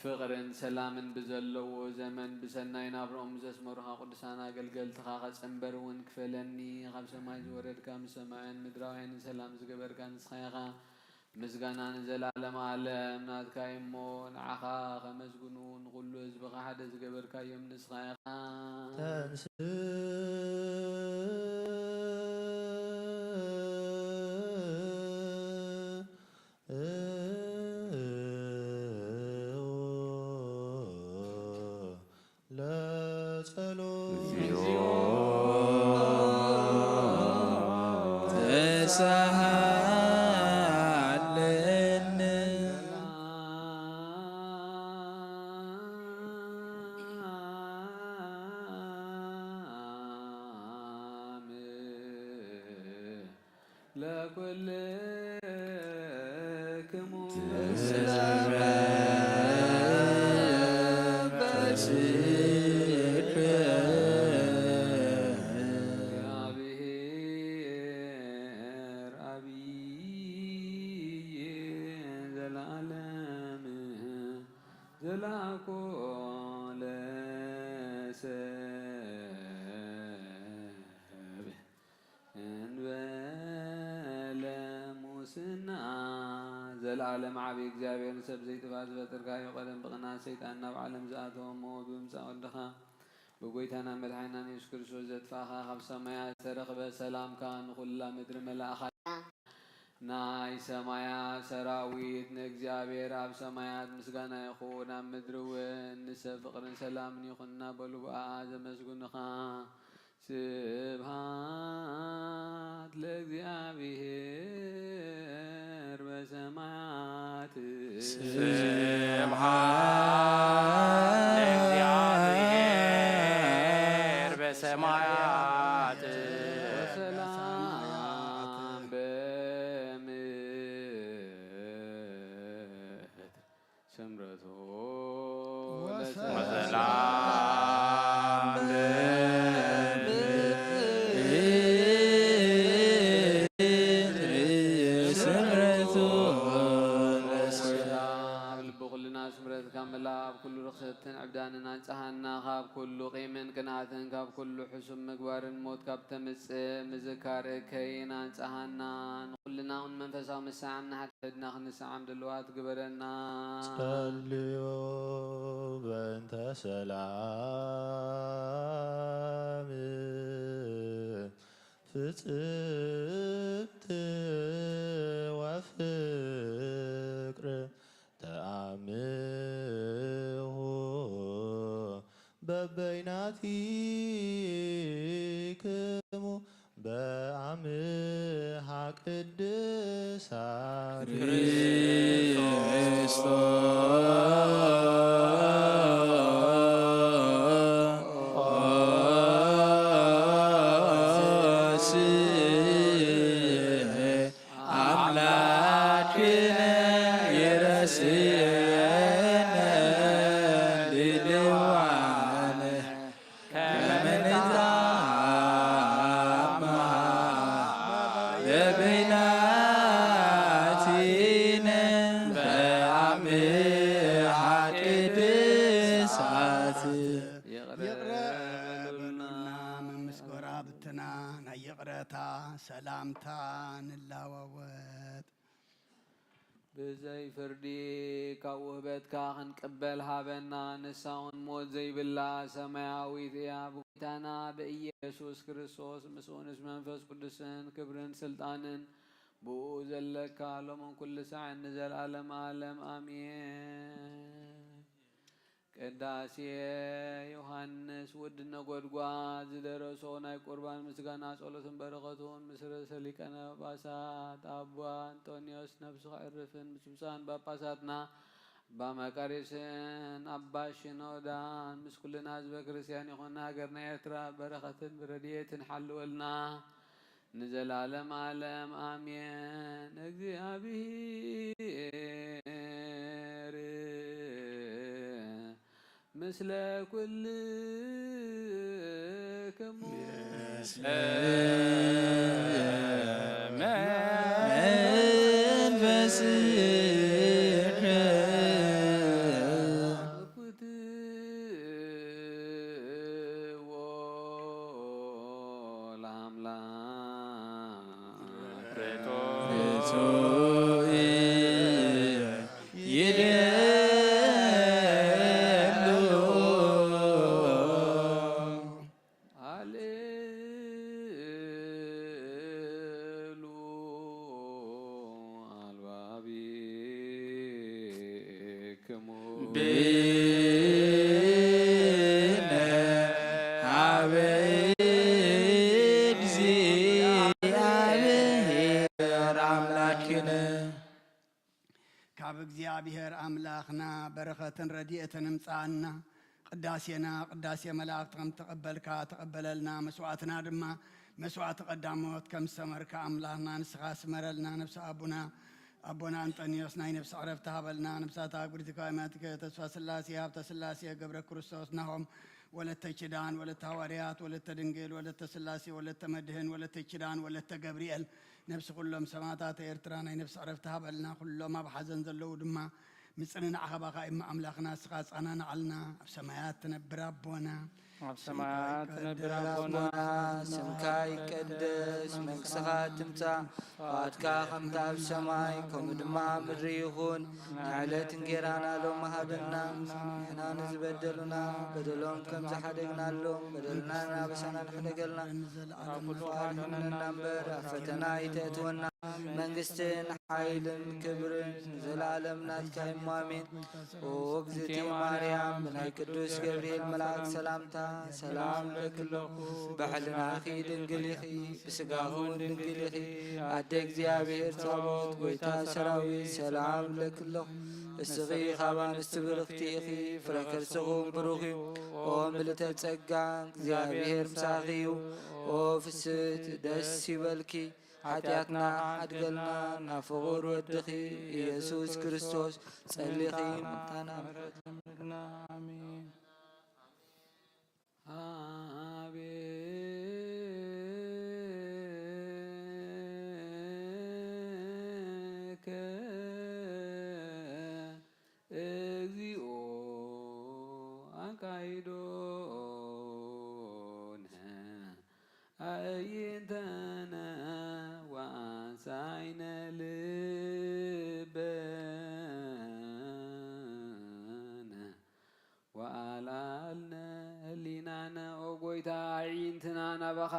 ፍቕርን ሰላምን ብዘለዎ ዘመን ብሰናይ ናብርኦም ዘስመሩኻ ቅዱሳን ኣገልገልትኻ ከጸንበር እውን ክፈለኒ። ካብ ሰማይ ዝወረድካ ምስ ሰማያውያን ምድራውያንን ሰላም ዝገበርካ ንስኻ ኢኻ። ምስጋና ንዘለዓለም ዓለም ናትካ እዩ እሞ፣ ንዓኻ ከመስግኑ ንኹሉ ህዝብኻ ሓደ ዝገበርካዮም ንስኻ ኢኻ። ተንስ ለጸሎት። እግዚኦ ተሳሃለነ። ለኩልክሙ እግዚአብሔር አብይ ዘለዓለም ዘላኮ ለሰብ እንበለ ሙስና። ዘለዓለም ዓቢ እግዚኣብሔር ንሰብ ዘይጥፋእ ዝፈጠርካዮ፣ ቀደም ብቕንኣት ሰይጣን ናብ ዓለም ዝኣተወ እሞ ብምጻእ ወልድኻ ብጎይታና መድሓኒናን የሱስ ክርስቶስ ዘጥፋእኻ፣ ካብ ሰማያት ዝተረኽበ ሰላምካ ንኹላ ምድሪ መላእኻ። ናይ ሰማያት ሰራዊት ንእግዚኣብሔር ኣብ ሰማያት ምስጋና ይኹን፣ ኣብ ምድሪ እውን ንሰብ ፍቕርን ሰላምን ይኹን እናበሉ ብኣኣ ዘመስግኑኻ። ስብሃት ለእግዚኣብሔር በሰማያት። ስብሃት ለእግዚኣብሔር በሰማያት። ወሰላም ስምረቱ ወሰላም ወሰላም ስምረቱ ልቢ ኩልና ስምረት ካብ መላ ኣብ ኩሉ ርኽሰትን ዕብዳንን ኣንጽሃና፣ ካብ ኩሉ ቂምን ቅንኣትን ካብ ኩሉ ሕሱም ምግባርን ሞት ካብ ተምጽእ ምዝካር እከይን ኣንጽሃና። ንኹልና እውን መንፈሳዊ ምስዓም ንሓድሕድና ክንስዓም ድልዋት ግበረና። ጸልዩ በእንተ ሰላም ፍጽምት ወፍቅር ተአምሁ በበይናቲክሙ በአምሃ ቅድሳት አምላክነ ይረስየነ ድልዋነ ከመ ንትአምሃ በበይናቲነ በአምሃ ቅድሳት። ይቕረ ይቕረ በሉና። መምስ ጎራብትና ናይ ይቕረታ ሰላምታ ንላዋወጥ። ብዘይ ፍርዲ ካብ ውህበትካ ክንቅበል ሃበና። ንሳ እውን ሞት ዘይብላ ሰማያዊት እያ። ብጎይታና ብኢየሱስ ክርስቶስ ምስኡ ምስ መንፈስ ቅዱስን ክብርን ስልጣንን ብኡ ዘለካ ሎምን ኩሉ ሳዕን ንዘለዓለም ዓለም ኣሜን። ቅዳሴ ዮሃንስ ወዲ ነጎድጓድ ዝደረሶ ናይ ቁርባን ምስጋና ጸሎትን በረኸቱን ምስ ርእሰ ሊቃነ ጳጳሳት ኣባ ኣንጦንዮስ ነፍሱ ከዕርፍን ምስ ብፁዓን ጳጳሳትና ኣባ መቃርዮስን ኣባ ሽኖዳን ምስ ኩልና ህዝበ ክርስቲያን ይኹን። ሃገርና ኤርትራ በረኸትን ብረድኤትን ሓልወልና። ንዘላለም ዓለም ኣሜን። እግዚኣብሔር ምስለ ኩልክሙ። ካብ እግዚኣብሔር ኣምላኽና በረኸትን ረድኤትን እምጽኣና። ቅዳሴና ቅዳሴ መላእኽቲ ከም ተቐበልካ ተቐበለልና። መስዋዕትና ድማ መስዋዕቲ ቀዳሞት ከም ዝሰመርካ ኣምላኽና ንስኻ ስመረልና። ነፍሲ ኣቡና ኣቦና ኣንጠንዮስ ናይ ነፍሲ ዕረፍቲ ሃበልና። ነፍሳታ ጉሪትካ ማትከ ተስፋ ስላሴ ሃብተ ስላሴ ገብረ ክርስቶስ ናሆም ወለተ ኪዳን ወለተ ሃዋርያት ወለተ ድንግል ወለተ ስላሴ ወለተ መድህን ወለተ ኪዳን ወለተ ገብርኤል ነፍሲ ኩሎም ሰማዕታት ኤርትራ ናይ ነፍሲ ዕረፍቲ ሃበልና። ኩሎም ኣብ ሓዘን ዘለዉ ድማ ምጽንናዕ ካባኻ እሞ ኣምላኽና ንስኻ ኣጻናንዓልና። ኣብ ሰማያት ትነብር ኣቦና ኣብ ሰማያት ትነብር ኣቦና ኣቦና ስምካ ይቀደስ፣ መንግስትኻ ትምጻእ፣ ፍቓድካ ከምቲ ኣብ ሰማይ ከምኡ ድማ ኣብ ምድሪ ይኹን። ንዕለት እንጌራና ሎሚ ሃበና፣ ንሕና ንዝበደሉና በደሎም ከም ዝሓደግናሎም በደልና ናበሳና ንሕደገልና። ካብ ኩሉ ኣድሕነና እምበር ኣብ ፈተና ኣይተእትወና። መንግስትን ሓይልን ክብርን ንዘለኣለም ናትካ እዩ። ኣሜን። ኦ እግዝእትየ ማርያም፣ ብናይ ቅዱስ ገብርኤል መልኣክ ሰላምታ ሰላም እብለኪ ኣለኹ። ብሕልናኺ ድንግል ኢኺ፣ ብስጋኺ እውን ድንግል ኢኺ። ኣደ እግዚኣብሔር ጸባኦት፣ ጎይታ ሰራዊት፣ ሰላም እብለኪ ኣለኹ። እስኺ ካብ ኣንስቲ ብርኽቲ ኢኺ፣ ፍረ ከርስኺ እውን ብሩኽ እዩ። ኦ ምልእተ ጸጋ፣ እግዚኣብሔር ምሳኺ እዩ። ኦ ፍስሕቲ ደስ ይበልኪ፣ ሓጢኣትና ሓድገልና፣ ናብ ፍቑር ወድኺ ኢየሱስ ክርስቶስ ጸሊኺ ምሕረትና ምሕረትና። ኣሜን። ኣቤከ እግዚኦ ኣካይዶነ ኣእይንተነ ወኣንሳይነ ልበነ ወኣልዓልነ ህሊናነ። ኦ ጎይታ፣ ኣዒንትና ናባኻ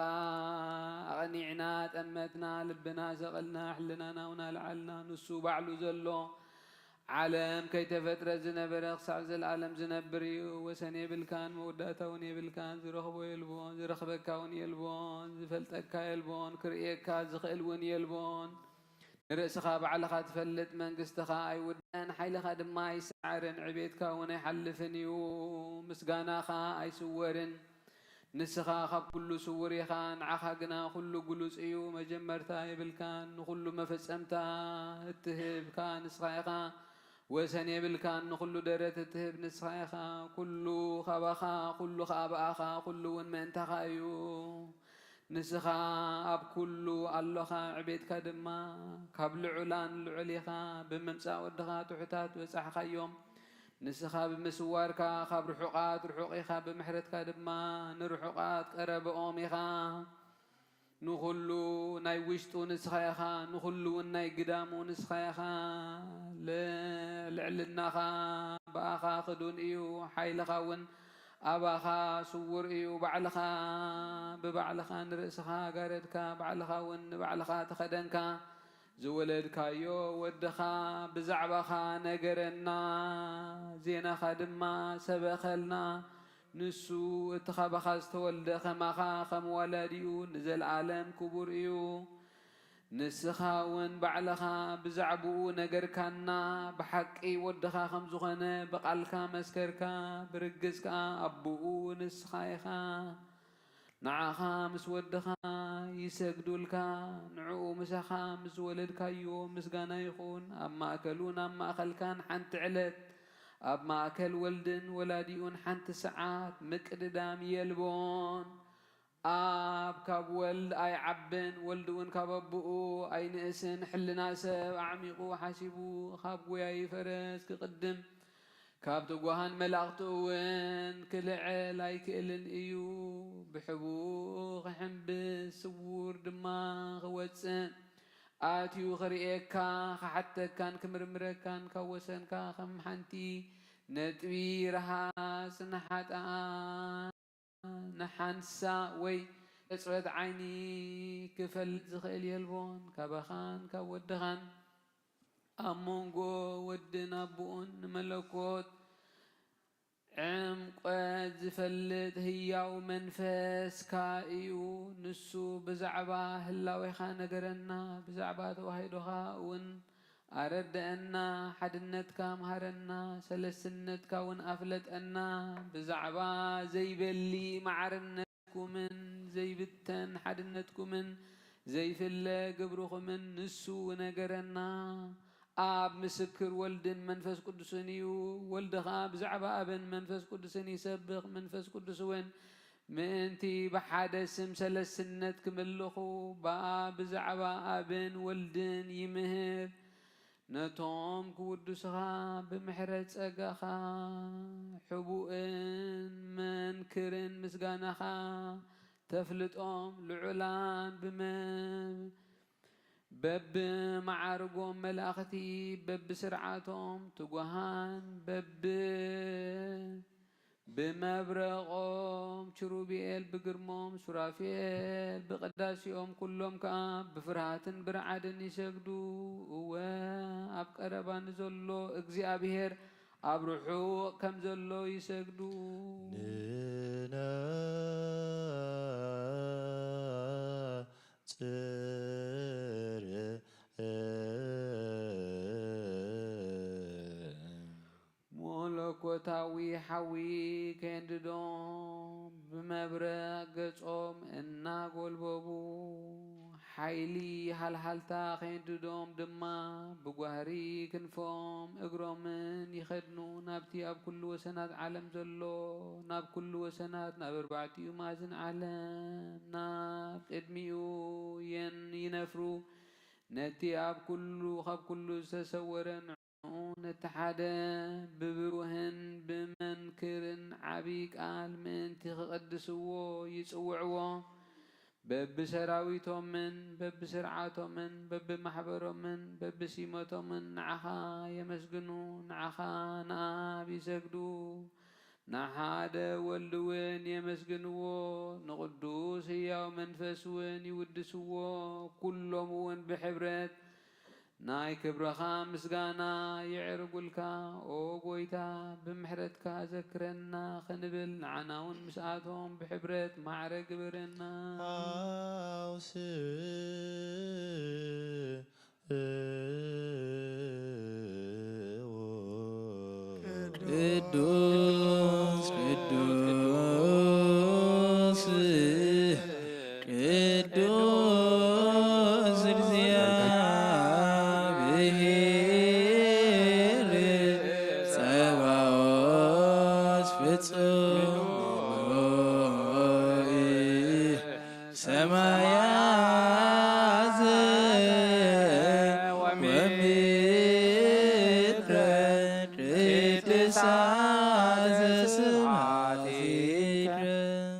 ኣቕኒዕና፣ ጠመትና፣ ልብና ሰቐልና፣ ሕልናና እውን ኣልዓልና። ንሱ ባዕሉ ዘሎ ዓለም ከይተፈጥረ ዝነበረ፣ ክሳዕ ዘለኣለም ዝነብር እዩ። ወሰን የብልካን፣ መወዳእታ እውን የብልካን። ዝረኽቦ የልቦን፣ ዝረኽበካ እውን የልቦን፣ ዝፈልጠካ የልቦን፣ ክርእየካ ዝኽእል እውን የልቦን። ንርእስኻ ባዕልኻ ትፈልጥ፣ መንግስትኻ ኣይውዳእን፣ ሓይልኻ ድማ ኣይሰዓርን፣ ዕቤትካ እውን ኣይሓልፍን እዩ። ምስጋናኻ ኣይስወርን። ንስኻ ካብ ኩሉ ስውር ኢኻ፣ ንዓኻ ግና ኩሉ ግሉጽ እዩ። መጀመርታ የብልካን፣ ንኹሉ መፈጸምታ እትህብ ከኣ ንስኻ ኢኻ። ወሰን የብልካን፣ ንኹሉ ደረት እትህብ ንስኻ ኢኻ። ኩሉ ካባኻ፣ ኩሉ ከኣ ብኣኻ፣ ኩሉ እውን ምእንታኻ እዩ። ንስኻ ኣብ ኩሉ ኣሎኻ፣ ዕቤትካ ድማ ካብ ልዑላን ልዑል ኢኻ። ብምምጻእ ወድኻ ትሑታት በጻሕካዮም። ንስኻ ብምስዋርካ ካብ ርሑቓት ርሑቕ ኢኻ፣ ብምሕረትካ ድማ ንርሑቓት ቀረብኦም ኢኻ። ንኹሉ ናይ ውሽጡ ንስኻ ኢኻ፣ ንኹሉ እውን ናይ ግዳሙ ንስኻ ኢኻ። ል-፣ ልዕልናኻ ብኣኻ ክዱን እዩ፣ ሓይልኻ እውን ኣባኻ ስዉር እዩ። ባዕልኻ ብባዕልኻ ንርእስኻ ጋረድካ፣ ባዕልኻ እውን ንባዕልኻ ተኸደንካ። ዝወለድካዮ ወድኻ ብዛዕባኻ ነገረና፣ ዜናኻ ድማ ሰበኸልና። ንሱ እቲ ካባኻ ዝተወልደ ከማኻ ከም ወላዲኡ ንዘለኣለም ክቡር እዩ። ንስኻ እውን ባዕልኻ ብዛዕባኡ ነገርካና፣ ብሓቂ ወድኻ ከም ዝኾነ ብቓልካ መስከርካ፣ ብርግጽ ከኣ ኣቦኡ ንስኻ ኢኻ። ንዓኻ ምስ ወድኻ ይሰግዱልካ፣ ንዕኡ ምሳኻ ምስ ዝወለድካዮ ምስጋና ይኹን። ኣብ ማእከሉን ኣብ ማእከልካን ሓንቲ ዕለት፣ ኣብ ማእከል ወልድን ወላዲኡን ሓንቲ ሰዓት ምቅድዳም የልቦን። ኣብ ካብ ወልድ ኣይዓብን፣ ወልድ እውን ካብ ኣቦኡ ኣይንእስን። ሕልና ሰብ ኣዕሚቑ ሓሲቡ፣ ካብ ጎያዪ ፈረስ ክቕድም፣ ካብ ትጉሃን መላእኽቲ እውን ክልዕል ኣይክእልን እዩ። ብሕቡእ ክሕንብስ፣ ስዉር ድማ ክወጽእ፣ ኣትዩ ክርእየካ፣ ክሓተካን ክምርምረካን ካብ ወሰንካ ከም ሓንቲ ነጥቢ ረሃጽ ንሓጥኣ ንሓንሳእ ወይ ቅጽበት ዓይኒ ክፈልጥ ዝኽእል የልቦን። ካባኻን ካብ ወድኻን ኣብ መንጎ ወድን ኣቦኡን ንመለኮት ዕምቆት ዝፈልጥ ህያው መንፈስካ እዩ። ንሱ ብዛዕባ ህላዌኻ ነገረና፣ ብዛዕባ ተዋህዶኻ እውን ኣረድአና፣ ሓድነትካ ምሃረና፣ ሰለስትነትካ እውን ኣፍለጠና። ብዛዕባ ዘይበሊ ማዕርነትኩምን ዘይብተን ሓድነትኩምን ዘይፍለ ግብርኹምን ንሱ ነገረና። ኣብ ምስክር ወልድን መንፈስ ቅዱስን እዩ። ወልድ ኸኣ ብዛዕባ ኣብን መንፈስ ቅዱስን ይሰብኽ። መንፈስ ቅዱስ እውን ምእንቲ ብሓደ ስም ሰለስትነት ክምልኹ፣ ብኣ ብዛዕባ ኣብን ወልድን ይምህር። ነቶም ክውድሱኻ ብምሕረት ጸጋኻ፣ ሕቡእን መንክርን ምስጋናኻ ተፍልጦም፣ ልዑላን ብመ-፣ በብመዓርጎም መላእኽቲ፣ በብስርዓቶም ትጉሃን፣ በብ-፣ ብመብረቖም ኪሩቤል፣ ብግርሞም ሱራፌል፣ ብቅዳሴኦም ኩሎም ከኣ ብፍርሃትን ብርዓድን ይሰግዱ። እወ፣ ኣብ ቀረባ ንዘሎ እግዚኣብሔር ኣብ ርሑቕ ከም ዘሎ ይሰግዱ። ንነጽር መለኮታዊ ሓዊ ከየንድዶም ብመብረቕ ገጾም እናጎልበቡ፣ ሓይሊ ሃልሃልታ ኼንድዶም ድማ፣ ብጓህሪ ክንፎም እግሮምን ይኸድኑ፣ ናብቲ ኣብ ኩሉ ወሰናት ዓለም ዘሎ፣ ናብ ኩሉ ወሰናት፣ ናብ ኣርባዕቲኡ ማእዝን ዓለም፣ ናብ ቅድሚኡ የን-፣ ይነፍሩ። ነቲ ኣብ ኩሉ፣ ካብ ኩሉ ዝተሰወረ ንዕኡ ነቲ ሓደ ብብሩህን ብመንክርን ዓቢ ቃል ምእንቲ ክቐድስዎ ይጽውዕዎ። በብሰራዊቶምን በብስርዓቶምን በብማሕበሮምን በብሲመቶምን ንዓኻ የመስግኑ፣ ንዓኻ ንኣብ ይሰግዱ። ንሓደ ወልድ እውን የመስግንዎ፣ ንቕዱስ ህያው መንፈስ እውን ይውድስዎ። ኩሎም እውን ብሕብረት ናይ ክብርኻ ምስጋና የዕርጉልካ። ኦ ጎይታ፣ ብምሕረትካ ዘክረና ክንብል፣ ንዓና እውን ምስኣቶም ብሕብረት ማዕረ ግበረና። ኣውስእዎ። ቅዱስ ቅዱስ ቅዱስ እግዚአብሔር ጸባኦት ፍጹም ምሉእ ሰማያት ወምድረ ቅድሳት ስብሐቲከ።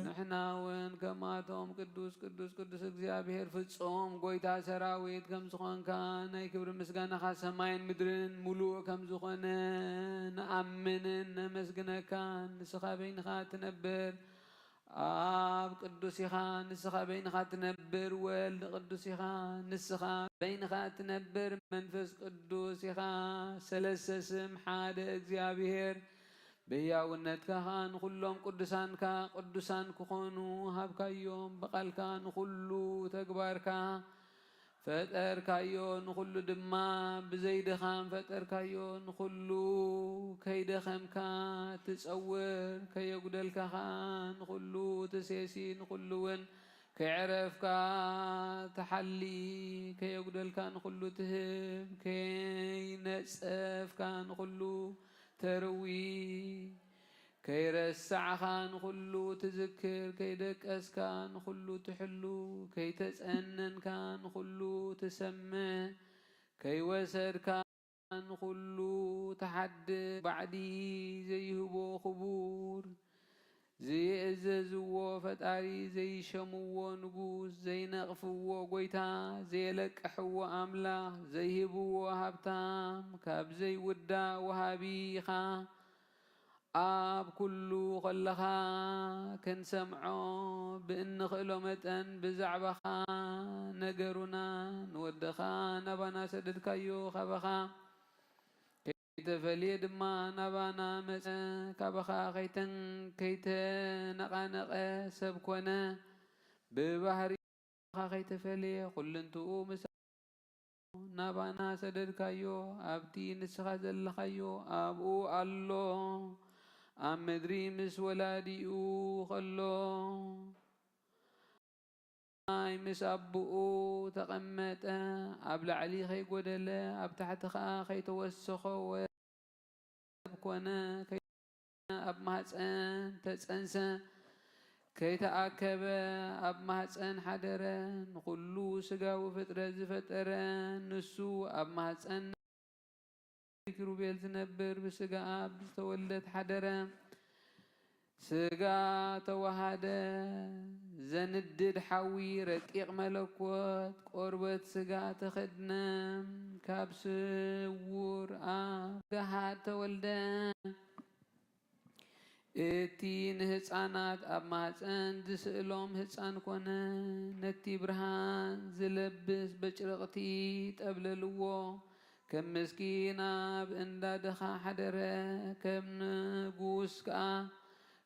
ንሕና እውን ከማቶም ቅዱስ ቅዱስ ቅዱስ እግዚኣብሔር ፍጹም ጎይታ ሰራዊት ከም ዝኾንካ፣ ናይ ክብሪ ምስጋናኻ ሰማይን ምድርን ምሉእ ከም ዝኾነ ንኣምንን ነመስግነካን። ንስኻ በይንኻ ትነብር ኣብ ቅዱስ ኢኻ፣ ንስኻ በይንኻ ትነብር ወልድ ቅዱስ ኢኻ፣ ንስኻ በይንኻ ትነብር መንፈስ ቅዱስ ኢኻ። ሰለስተ ስም ሓደ እግዚኣብሔር። ብህያውነትካ ኸኣ ንኹሎም ቅዱሳንካ ቅዱሳን ክኾኑ ሃብካዮም። ብቓልካ ንኹሉ ተግባርካ ፈጠርካዮ፣ ንኹሉ ድማ ብዘይ ድኻም ፈጠርካዮ። ንኹሉ ከይደኸምካ ትጸውር፣ ከየጉደልካ ኸኣ ንኹሉ ትሴሲ፣ ንኹሉ እውን ከይዕረፍካ ትሓሊ፣ ከየጉደልካ ንኹሉ ትህብ፣ ከይነጸፍካ ንኹሉ ተርዊ፣ ከይረሳዕኻ ንኹሉ ትዝክር፣ ከይደቀስካ ንኹሉ ትሕሉ፣ ከይተጸነንካ ንኹሉ ትሰምዕ፣ ከይወሰድካ ንኹሉ ትሓድግ። ባዕዲ ዘይህቦ ክቡር፣ ዝይእዘዝዎ ፈጣሪ፣ ዘይሸምዎ ንጉስ፣ ዘይነቕፍዎ ጎይታ፣ ዘየለቅሕዎ ኣምላኽ፣ ዘይህብዎ ሃብታም፣ ካብ ዘይውዳእ ወሃቢ ኢኻ። ኣብ ኩሉ ከለኻ ክንሰምዖ ብእንኽእሎ መጠን ብዛዕባኻ ነገሩና። ንወድኻ ናባና ሰደድካዮ፣ ካባኻ ከይተፈልየ ድማ ናባና መጸ። ካባኻ ከይተን-፣ ከይተነቓነቐ ሰብ ኮነ። ብባህሪ ካባኻ ከይተፈልየ ኩልንትኡ ምስ ናባና ሰደድካዮ፣ ኣብቲ ንስኻ ዘለኻዮ ኣብኡ ኣሎ። ኣብ ምድሪ ምስ ወላዲኡ ኸሎ፣ ማይ ምስ ኣቦኡ ተቐመጠ። ኣብ ላዕሊ ከይጎደለ፣ ኣብ ታሕቲ ኸኣ ከይተወሰኾ ወ-፣ ሰብ ኮነ። ከይ-፣ ኣብ ማህፀን ተጸንሰ፣ ከይተኣከበ ኣብ ማህፀን ሓደረ። ንኹሉ ስጋዊ ፍጥረት ዝፈጠረ ንሱ፣ ኣብ ማህፀን ኪሩቤል ዝነብር፣ ብስጋ ኣብ ዝተወልደት ሓደረ። ስጋ ተዋሃደ። ዘንድድ ሓዊ ረቂቕ መለኮት ቆርበት ስጋ ተኸድነ። ካብ ስውር ኣብ ገሃድ ተወልደ። እቲ ንህፃናት ኣብ ማህፀን ዝስእሎም ህፃን ኮነ። ነቲ ብርሃን ዝለብስ በጭርቕቲ ጠብለልዎ። ከም ምስኪን ኣብ እንዳ ድኻ ሓደረ። ከም ንጉስ ከኣ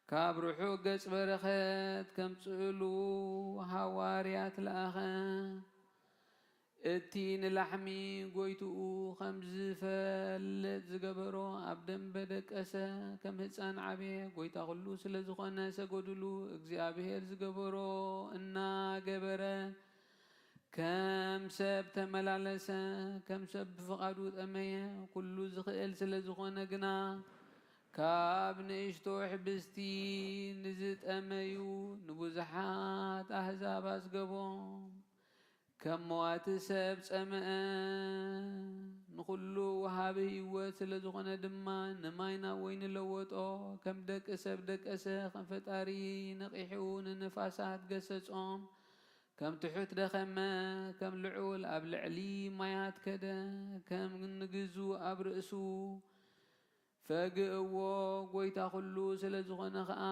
ካብ ርሑቕ ገጽ በረኸት ከምጽእሉ ሃዋርያት ለኣኸ። እቲ ንላሕሚ ጎይትኡ ከም ዝፈልጥ ዝገበሮ ኣብ ደንበ ደቀሰ። ከም ህጻን ዓብየ። ጎይታ ኩሉ ስለ ዝኾነ ሰገዱሉ። እግዚኣብሔር ዝገበሮ እናገበረ ከም ሰብ ተመላለሰ፣ ከም ሰብ ብፍቓዱ ጠመየ። ኩሉ ዝኽእል ስለ ዝኾነ ግና፣ ካብ ንእሽቶ ሕብስቲ ንዝጠመዩ ንብዙሓት ኣህዛብ ኣጽገቦም። ከም መዋቲ ሰብ ጸምአ፣ ንኹሉ ወሃቢ ህይወት ስለ ዝኾነ ድማ፣ ንማይ ናብ ወይኒ ለወጦ። ከም ደቂ ሰብ ደቀሰ፣ ከም ፈጣሪ ነቒሑ ንንፋሳት ገሰጾም። ከም ትሑት ደኸመ፣ ከም ልዑል ኣብ ልዕሊ ማያት ከደ። ከም ንግዙ ኣብ ርእሱ ፈግእዎ። ጎይታ ኩሉ ስለ ዝኾነ ኸኣ፣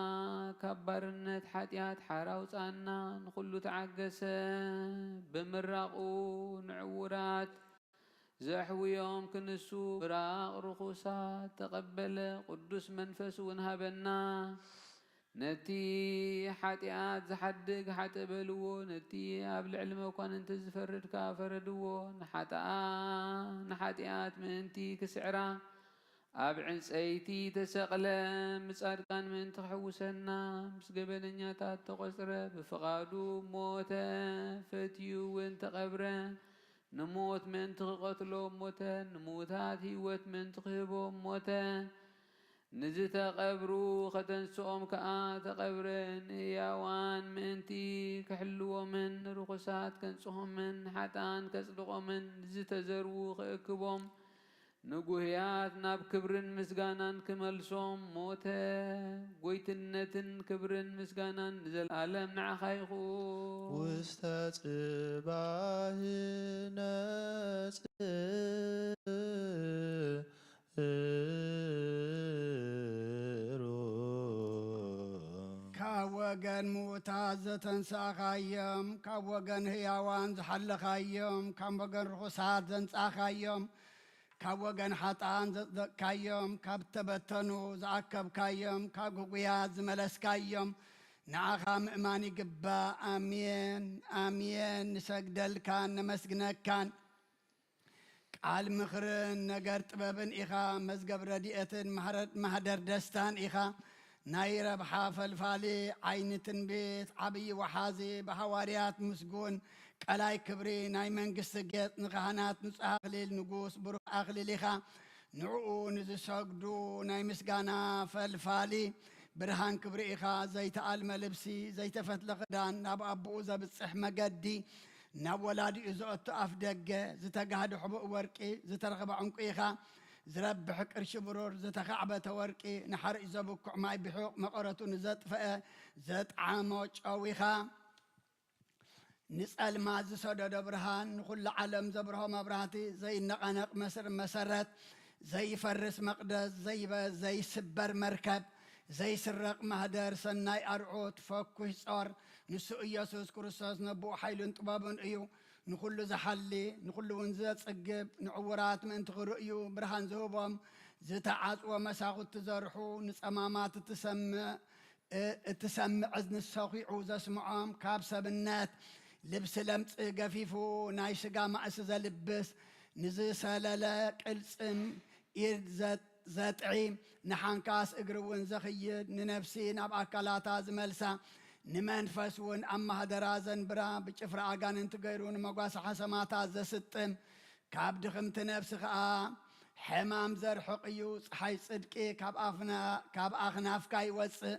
ካብ ባርነት ሓጢኣት ሓራ ኣውጽኣና። ንኹሉ ተዓገሰ፣ ብምራቑ ንዕዉራት ዘሕውዮም ክንሱ ብራቕ ርኹሳት ተቐበለ። ቅዱስ መንፈስ እውን ሃበና። ነቲ ሓጢኣት ዝሓድግ ሓጥእ በልዎ፣ ነቲ ኣብ ልዕሊ መኳንንቲ ዝፈርድ ከኣ ፈረድዎ። ንሓጥኣ-፣ ንሓጢኣት ምእንቲ ክስዕራ ኣብ ዕንጸይቲ ተሰቕለ። ንጻድቃን ምእንቲ ክሕውሰና ምስ ገበነኛታት ተቖጽረ። ብፍቓዱ ሞተ፣ ፈትዩ እውን ተቐብረ። ንሞት ምእንቲ ክቐትሎ ሞተ፣ ንምዉታት ህይወት ምእንቲ ክህቦም ሞተ። ንዝተቐብሩ ኸተንስኦም ከኣ ተቐብረ። ንህያዋን ምእንቲ ክሕልዎምን ንርኹሳት ከንጽሆምን ንሓጥኣን ከጽድቖምን ንዝተዘርዉ ክእክቦም ንጉህያት ናብ ክብርን ምስጋናን ክመልሶም ሞተ። ጎይትነትን ክብርን ምስጋናን ንዘለኣለም ንዓኻ ይኹን። ውስተ ጽባህ ነጽ ካብ ወገን ምዉታት ዘተንሳእኻዮም፣ ካብ ወገን ህያዋን ዝሓለኻዮም፣ ካብ ወገን ርኹሳት ዘንጻእኻዮም፣ ካብ ወገን ሓጥኣን ዘጽደቕካዮም፣ ካብ ተበተኑ ዝኣከብካዮም፣ ካብ ግጉያት ዝመለስካዮም፣ ንዓኻ ምእማን ይግባእ። ኣሜን፣ ኣሜን። ንሰግደልካን ነመስግነካን። ቃል ምኽርን ነገር ጥበብን ኢኻ፣ መዝገብ ረድኤትን ማህረ-፣ ማህደር ደስታን ኢኻ። ናይ ረብሓ ፈልፋሊ፣ ዓይኒ ትንቢት፣ ዓብዪ ወሓዚ፣ ብሃዋርያት ምስጉን፣ ቀላይ ክብሪ፣ ናይ መንግስቲ ጌጽ፣ ንኻህናት ንጹህ ኣኽሊል፣ ንጉስ ብሩህ ኣኽሊል ኢኻ። ንዕኡ ንዝሰግዱ ናይ ምስጋና ፈልፋሊ፣ ብርሃን ክብሪ ኢኻ። ዘይተኣልመ ልብሲ፣ ዘይተፈትለ ክዳን፣ ናብ ኣቦኡ ዘብጽሕ መገዲ፣ ናብ ወላዲኡ ዘእቱ ኣፍ ደገ፣ ዝተጋህደ ሕቡእ ወርቂ፣ ዝተረኽበ ዕንቁ ኢኻ። ዝረብሕ ቅርሺ ብሩር፣ ዝተኻዕበተ ወርቂ፣ ንሓርጭ ዘብኩዕ ማይ ብሑቕ፣ መቐረቱ ንዘጥፈአ ዘጥዓሞ ጨው ኢኻ። ንጸልማት ዝሰደዶ ብርሃን፣ ንኹሉ ዓለም ዘብርሆ መብራህቲ፣ ዘይነቐነቕ መስር መሰረት፣ ዘይፈርስ መቕደስ፣ ዘይበ-፣ ዘይስበር መርከብ፣ ዘይስረቕ ማህደር፣ ሰናይ ኣርዑት፣ ፈኩሽ ጾር፣ ንሱ ኢየሱስ ክርስቶስ ነብኡ ሓይሉን ጥበቡን እዩ። ንኹሉ ዝሓሊ፣ ንኹሉ እውን ዘጽግብ፣ ንዕዉራት ምእንቲ ክርእዩ ብርሃን ዝህቦም፣ ዝተዓጽወ መሳኹቲ ዘርሑ፣ ንጸማማት እትሰምዕ፣ እ-፣ እትሰምዕ እዝኒ ሰኺዑ ዘስምዖም፣ ካብ ሰብነት ልብሲ ለምጽ ገፊፉ ናይ ስጋ ማእሲ ዘልብስ፣ ንዝሰለለ ቅልጽም ኢድ ዘ-፣ ዘጥዒ፣ ንሓንካስ እግሪ እውን ዘኽይድ፣ ንነፍሲ ናብ ኣካላታ ዝመልሳ፣ ንመንፈስ እውን ኣብ ማህደራ ዘንብራ፣ ብጭፍራ ኣጋንንቲ ገይሩ ንመጓሰ ሓሰማታት ዘስጥም፣ ካብ ድኽምቲ ነፍሲ ኸኣ ሕማም ዘርሕቕ እዩ። ጸሓይ ጽድቂ ካብ ኣፍና-፣ ካብ ኣኽናፍካ ይወጽእ።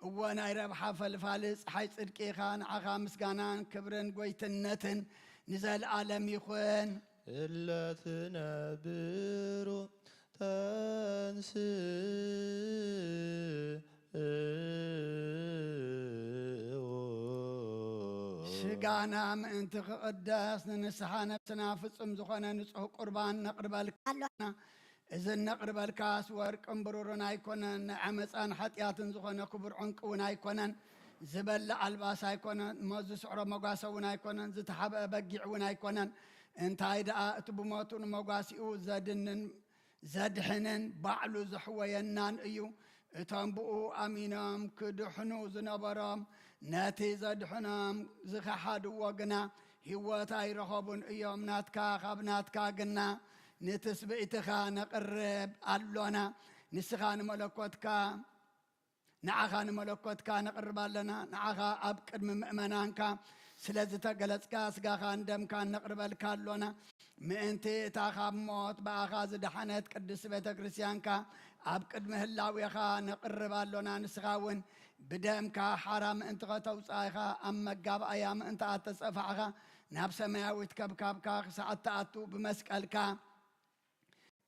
እወ፣ ናይ ረብሓ ፈልፋሊ ጸሓይ ጽድቂ ኢኻ። ንዓኻ ምስጋናን ክብርን ጐይትነትን ንዘለኣለም ይኹን። እለ ትነብሩ ተንስኡ። ስጋና ምእንቲ ክቕደስ፣ ንንስሓ ነፍስና ፍጹም ዝኾነ ንጹህ ቁርባን ነቕርበልካ ኣሎና። እዚ እነቕርበልካስ ወርቅን ብሩርን ኣይኮነን፣ ናይ ዓመፃን ሓጢኣትን ዝኾነ ክቡር ዕንቂ እውን ኣይኮነን፣ ዝበልዕ ኣልባስ ኣይኮነን፣ እሞ ዝስዕሮ መጓሰ እውን ኣይኮነን፣ ዝተሓብአ በጊዕ እውን ኣይኮነን። እንታይ ደኣ፣ እቲ ብሞቱ ንመጓሲኡ ዘድንን ዘድሕንን ባዕሉ ዘሕወየናን እዩ። እቶም ብኡ ኣሚኖም ክድሕኑ ዝነበሮም፣ ነቲ ዘድሕኖም ዝኸሓድዎ ግና፣ ህይወት ኣይረኸቡን እዮም። ናትካ፣ ካብ ናትካ ግና ንትስብእትኻ ነቕርብ ኣሎና። ንስኻ ንመለኮትካ፣ ንዓኻ ንመለኮትካ ነቕርብ ኣለና። ንዓኻ ኣብ ቅድሚ ምእመናንካ ስለ ዝተገለጽካ፣ ስጋኻን ደምካን ነቕርበልካ ኣሎና። ምእንቲ እታ ካብ ሞት ብኣኻ ዝደሓነት ቅድስቲ ቤተ ክርስቲያንካ ኣብ ቅድሚ ህላዌኻ ነቕርብ ኣሎና። ንስኻ እውን ብደምካ ሓራ ምእንቲ ኸተውጽኣ ኢኻ፣ ኣብ መጋባእያ ምእንቲ ኣተጸፋዕኻ፣ ናብ ሰማያዊት ከብካብካ ክሳዕ እትኣቱ ብመስቀልካ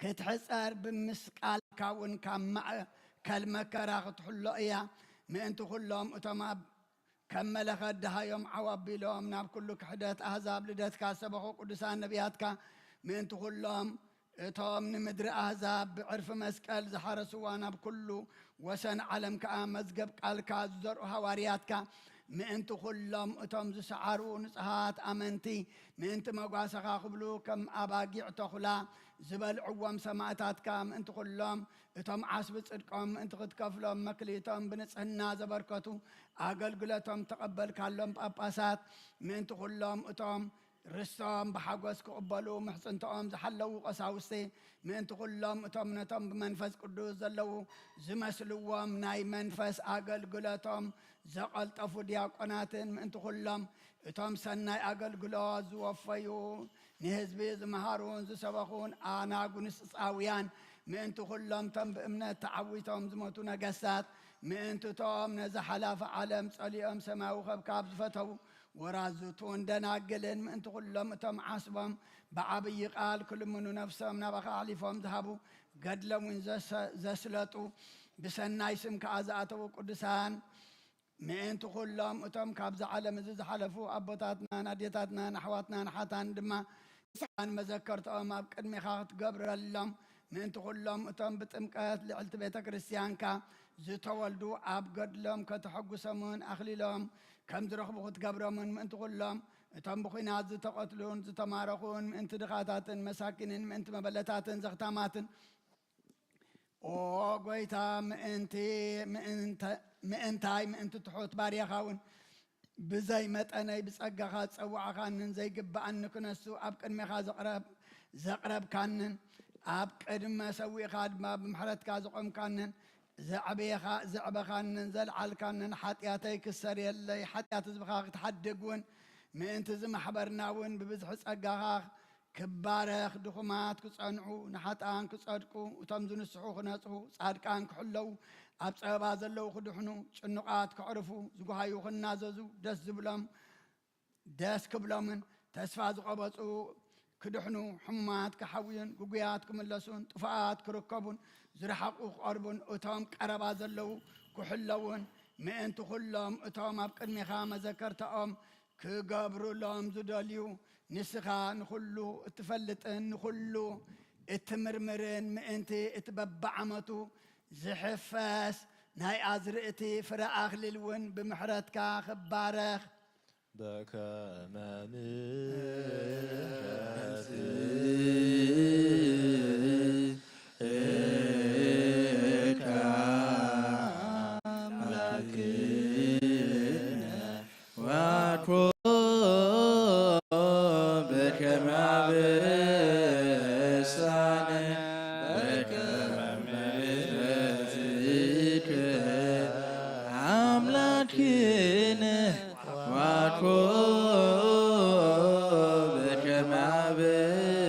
ክትሕጸር፣ ብምስቃልካ እውን ካብ ማእከል መከራ ክትሕሎ እያ። ምእንቲ ኩሎም እቶም ኣብ ከም መለኸት ደሃዮም ዓው ኣቢሎም ናብ ኩሉ ክሕደት ኣህዛብ ልደትካ ሰበኹ ቅዱሳን ነቢያትካ፣ ምእንቲ ኩሎም እቶም ንምድሪ ኣህዛብ ብዕርፊ መስቀል ዝሓረስዋ፣ ናብ ኩሉ ወሰን ዓለም ከኣ መዝገብ ቃልካ ዝዘርኡ ሃዋርያትካ፣ ምእንቲ ኩሎም እቶም ዝሰዓሩ ንጹሃት ኣመንቲ፣ ምእንቲ መጓሰኻ ክብሉ ከም ኣባጊዕ ተኹላ ዝበልዕዎም ሰማእታትካ፣ ምእንቲ ኩሎም እቶም ዓስቢ ጽድቆም ምእንቲ ክትከፍሎም መክሊቶም ብንጽህና ዘበርከቱ፣ ኣገልግሎቶም ተቐበልካሎም ጳጳሳት፣ ምእንቲ ኩሎም እቶም ርስቶም ብሓጎስ ክቕበሉ ምሕጽንትኦም ዝሓለዉ ቀሳውስቲ፣ ምእንቲ ኩሎም እቶም ነቶም ብመንፈስ ቅዱስ ዘለዉ ዝመስልዎም ናይ መንፈስ ኣገልግሎቶም ዘቐልጠፉ ዲያቆናትን፣ ምእንቲ ኩሎም እቶም ሰናይ ኣገልግሎት ዝወፈዩ፣ ንህዝቢ ዝመሃሩን ዝሰበኹን ኣናጉንስጻውያን፣ ምእንቲ ኩሎም እቶም ብእምነት ተዓዊቶም ዝሞቱ ነገስታት፣ ምእንቲ እቶም ነዚ ሓላፊ ዓለም ጸሊኦም ሰማያዊ ከብካብ ዝፈተዉ ወራዙቱን ደናግልን፣ ምእንቲ ኩሎም እቶም ዓስቦም ብዓብዪ ቃል ክልምኑ ነፍሶም ናባኻ ኣሕሊፎም ዝሃቡ፣ ገድሎም እውን ዘሰ-፣ ዘስለጡ፣ ብሰናይ ስም ከኣ ዝኣተዉ ቅዱሳን፣ ምእንቲ ኩሎም እቶም ካብዚ ዓለም እዚ ዝሓለፉ ኣቦታትናን ኣዴታትናን ኣሕዋትናን ሓታን ድማ ንስኻን መዘከርታኦም ኣብ ቅድሚኻ ክትገብረሎም፣ ምእንቲ ኩሎም እቶም ብጥምቀት ልዕልቲ ቤተ ክርስቲያንካ ዝተወልዱ ኣብ ገድሎም ከተሐጉሶምን ኣኽሊሎም ከም ዝረኽቡ ክትገብሮምን፣ ምእንቲ ኩሎም እቶም ብኲናት ዝተቐትሉን ዝተማረኹን፣ ምእንቲ ድኻታትን መሳኪንን፣ ምእንቲ መበለታትን ዘኽታማትን፣ ኦ ጎይታ፣ ምእንቲ፣ ምእንተ-፣ ምእንታይ፣ ምእንቲ ትሑት ባርያኻ እውን ብዘይ መጠነይ ብጸጋኻ ዝጸዋዕካንን ዘይግብኣኒ ክነሱ ኣብ ቅድሜኻ ዘቕረብ-፣ ዘቕረብካንን፣ ኣብ ቅድሚ መሰዊእኻ ድማ ብምሕረትካ ዘቖምካንን፣ ዘዕቤኻ-፣ ዘዕበኻንን ዘልዓልካንን፣ ሓጢኣተይ ክሰር የለይ፣ ሓጢኣት ህዝብኻ ክትሓድግ እውን፣ ምእንቲ እዚ ማሕበርና እውን ብብዝሒ ጸጋኻ ክባረኽ፣ ድኹማት ክጸንዑ፣ ንሓጥኣን ክጸድቁ፣ እቶም ዝንስሑ ክነጽሁ፣ ጻድቃን ክሕለዉ፣ ኣብ ጸበባ ዘለዉ ክድሕኑ፣ ጭኑቓት ከዕርፉ፣ ዝጓሃዩ ክናዘዙ፣ ደስ ዝብሎም ደስ ክብሎምን፣ ተስፋ ዝቐበጹ ክድሕኑ፣ ሕሙማት ክሓውዩን፣ ግጉያት ክምለሱን፣ ጥፉኣት ክርከቡን፣ ዝረሓቑ ክቐርቡን፣ እቶም ቀረባ ዘለዉ ክሕለዉን፣ ምእንቲ ኩሎም እቶም ኣብ ቅድሚኻ መዘከርታኦም ክገብሩሎም ዝደልዩ፣ ንስኻ ንኹሉ እትፈልጥን ንኹሉ እትምርምርን ምእንቲ እቲ በብዓመቱ ዝሕፈስ ናይ ኣዝርእቲ ፍረ ኣኽሊል እውን ብምሕረትካ ክባረኽ። በከመ ምሕረትከ ኣምላክነ ዋኮ በከመ አበሳነ በከመ ምሕረትከ አምላክነ ዋኮ በከመ አበሳነ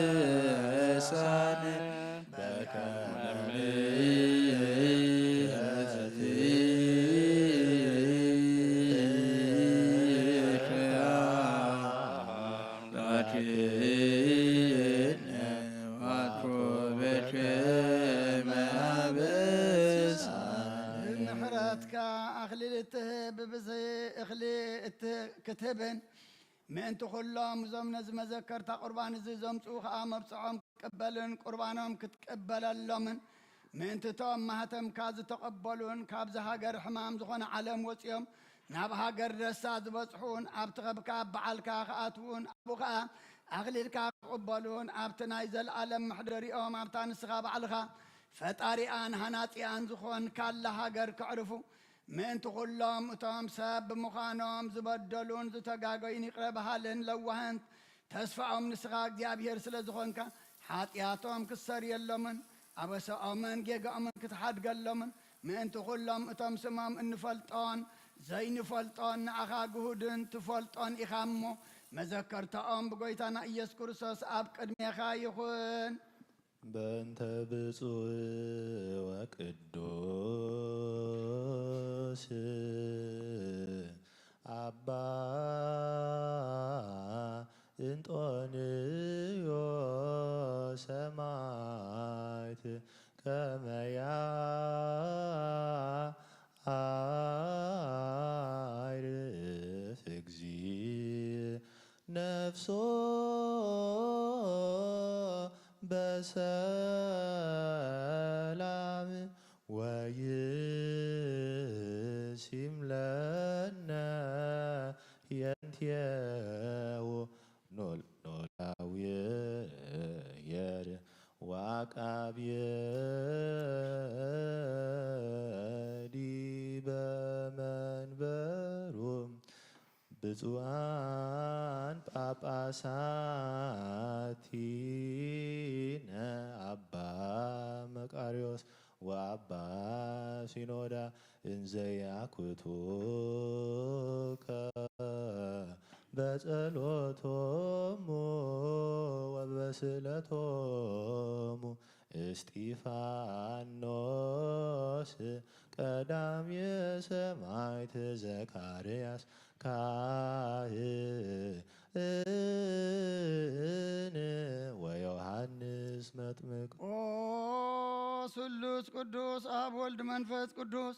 በከመ ምሕረትከ አምላክነ ዋኮ በከመ አበሳነ። ምሕረትካ ኣኽሊል እትህብ ብብዝሒ እኽሊ እት-፣ ክትህብን ምእንቲ ኩሎም እዞም ነዚ መዘከርታ ቁርባን እዚ ዘምጽኡ ኸኣ መብጽዖም ክትቅበልን ቁርባኖም ክትቅበለሎምን፣ ምእንቲ እቶም ማህተምካ ዝተቐበሉን ካብዚ ሃገር ሕማም ዝኾነ ዓለም ወጺኦም ናብ ሃገር ደስታ ዝበጽሑን፣ ኣብቲ ከብካ በዓልካ ክኣትዉን ኣብኡ ኸኣ ኣኽሊልካ ክቕበሉን፣ ኣብቲ ናይ ዘለኣለም መሕደሪኦም ኣብታ ንስኻ ባዕልኻ ፈጣሪኣን ሃናጺኣን ዝኾንካላ ሃገር ከዕርፉ፣ ምእንቲ ኩሎም እቶም ሰብ ብምዃኖም ዝበደሉን ዝተጋገዩን ይቕረ በሃልን ለዋህን ተስፋኦም ንስኻ እግዚኣብሔር ስለ ዝኾንካ፣ ሓጢኣቶም ክትሰርየሎምን ኣበሳኦምን ጌጋኦምን ክትሓድገሎምን፣ ምእንቲ ኩሎም እቶም ስሞም እንፈልጦን ዘይንፈልጦን ንኣኻ ግሁድን ትፈልጦን ኢኻ እሞ፣ መዘከርታኦም ብጎይታና ኢየሱስ ክርስቶስ ኣብ ቅድሜኻ ይኹን። በእንተ ብፁዕ ወቅዱስ ኣባ እንጦንዮ ሰማዕት ከመያ አይርፍ እግዚእ ነፍሶ በሰላም ወይሲም ለነ የንቴዎ ኖላዊ የር ዋቃብየ ዲበ መንበሩ ብፁዓን ጳጳሳቲነ አባ መቃርዮስ ወአባ ሲኖዳ እንዘያኩቱከ በጸሎቶሙ ወበስእለቶሙ እስጢፋኖስ ቀዳምየ ሰማዕት ዘካርያስ ካህን ወዮሐንስ መጥምቅ። ኦ ስሉስ ቅዱስ ኣብ ወልድ መንፈስ ቅዱስ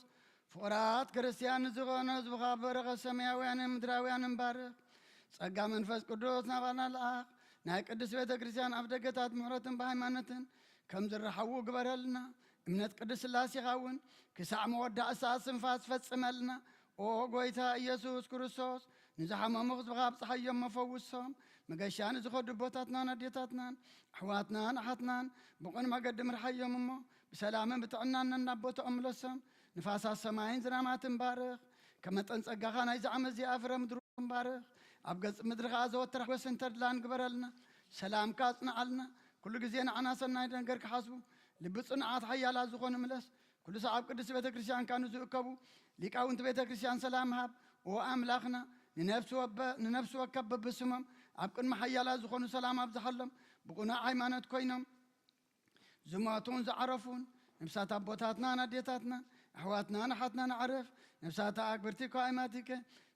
ፍቑራት ክርስትያን ንዝኾነ ህዝብኻ በረኸት ሰማያውያንን ምድራውያንን ባርኽ። ጸጋ መንፈስ ቅዱስ ናባና ልኣኽ። ናይ ቅድስት ቤተ ክርስቲያን ኣፍ ደገታት ምሕረትን ብሃይማኖትን ከም ዝረሓዉ ግበረልና። እምነት ቅድስት ስላሴኻ እውን ክሳዕ መወዳእታ እስትንፋስ ፈጽመልና። ኦ ጎይታ ኢየሱስ ክርስቶስ፣ ንዝሓመሙ ህዝብኻ ኣብጽሓዮም እሞ ፈውሶም። መገሻ ንዝኸዱ ኣቦታትናን ኣዴታትናን ኣሕዋትናን ኣሓትናን ብቕን መገዲ ምርሓዮም እሞ ብሰላምን ብጥዕናን ናብ ቦታኦም ምለሶም። ንፋሳት ሰማይን ዝናማትን ባርኽ። ከም መጠን ጸጋኻ ናይዚ ዓመት እዚኣ ፍረ ምድሩ ባርኽ። ኣብ ገጽ ምድሪ ኸኣ ዘወትር ሓጎስን ተድላን ግበረልና። ሰላምካ ኣጽንዓልና። ኩሉ ግዜ ንዓና ሰናይ ነገር ክሓስቡ ልቢ ጽኑዓት ሓያላት ዝኾኑ ምለስ። ኩሉ ሰዓብ ቅድስቲ ቤተ ክርስቲያንካ ንዝእከቡ ሊቃውንቲ ቤተ ክርስቲያን ሰላም ሃብ። ኦ ኣምላኽና፣ ንነፍሲ ወበ-፣ ንነፍሲ ወከፍ በብስሞም ኣብ ቅድሚ ሓያላት ዝኾኑ ሰላም ኣብዝሓሎም። ብቕኑዕ ሃይማኖት ኮይኖም ዝሞቱን ዝዓረፉን ነፍሳት ኣቦታትናን ኣዴታትናን ኣሕዋትናን ኣሓትናን ኣዕርፍ። ነፍሳት ኣግብርቲ ከዋይማቲከ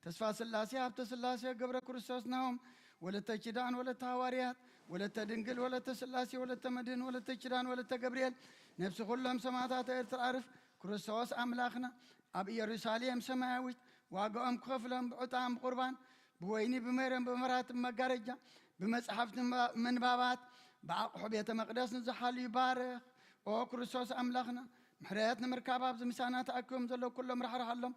ተስፋ ስላሴ ሃብተ ስላሴ ገብረ ክርስቶስ ናሆም ወለተ ኪዳን ወለተ ሃዋርያት ወለተ ድንግል ወለተ ስላሴ ወለተ መድህን ወለተ ኪዳን ወለተ ገብርኤል ነፍሲ ኩሎም ሰማዕታት ኤርትራ ኣዕርፍ። ክርስቶስ ኣምላኽና ኣብ ኢየሩሳሌም ሰማያዊት ዋጋኦም ክኸፍሎም ብዕጣን ብቁርባን ብወይኒ ብሜሮን ብመብራህቲ ብመጋረጃ ብመጻሕፍቲ ምንባባት ብኣቕሑ ቤተ መቕደስ ንዝሓልዩ ባርኽ። ኦ ክርስቶስ ኣምላኽና፣ ምሕረት ንምርካብ ኣብዚ ምሳና ተኣኪቦም ዘለዉ ኩሎም ራሕርሓሎም።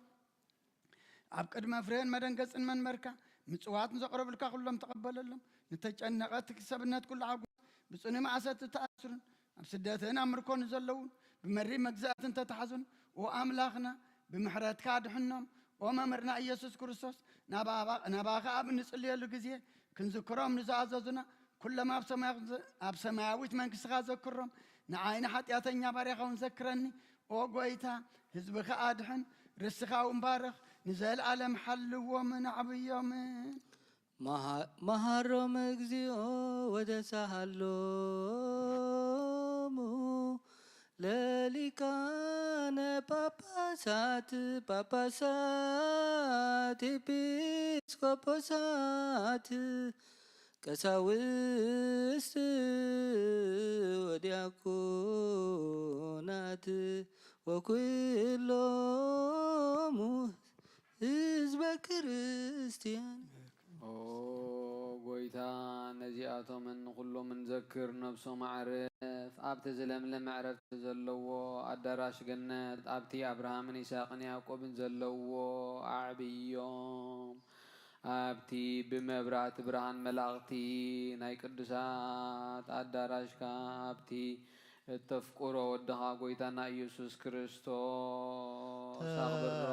ኣብ ቅድመ ፍሬን መደንገጽን መንበርካ ምጽዋት ንዘቕረቡልካ ኩሎም ተቐበለሎም። ንተጨነቐት ሰብነት ኩሉ ሓጎስ ብጽኑይ ማእሰርቲ ተኣስሩን ኣብ ስደትን ኣብ ምርኮ ንዘለዉን ብመሪር መግዛእትን ተታሕዙን ኦ ኣምላኽና ብምሕረትካ ኣድሕኖም። ኦ መምህርና ኢየሱስ ክርስቶስ ናባኻ ኣብ እንጽልየሉ ግዜ ክንዝክሮም ንዝኣዘዙና ኩሎም ኣብ ሰማያዊት መንግስትኻ ዘክሮም። ንዓይ ንሓጢኣተኛ ባርያኻ እውን ዘክረኒ። ኦ ጎይታ ህዝብኻ ኣድሕን ርስኻ እውን ባርኽ። ንዘለኣለም ሓልዎምን ኣዕብዮምን። መሃሮም እግዚኦ ወተሳሃሎሙ ለሊቃነ ጳጳሳት ጳጳሳት ኤጲስቆጶሳት ቀሳውስት ወዲያቆናት ወኩሎሙ ህዝበ ክርስቲያን። ኦ ጎይታ፣ ነዚኣቶምን ንኹሎምን ዘክር፣ ነብሶም ኣዕርፍ ኣብቲ ዝለምለም ዕረፍቲ ዘለዎ ኣዳራሽ ገነት፣ ኣብቲ ኣብርሃምን ይስሐቅን ያዕቆብን ዘለዎ ኣዕብዮም። ኣብቲ ብመብራእቲ ብርሃን መላእኽቲ ናይ ቅዱሳት ኣዳራሽካ ኣብቲ እተፍቅሮ ወድኻ ጎይታና ኢየሱስ ክርስቶስ ኣኽብሮ።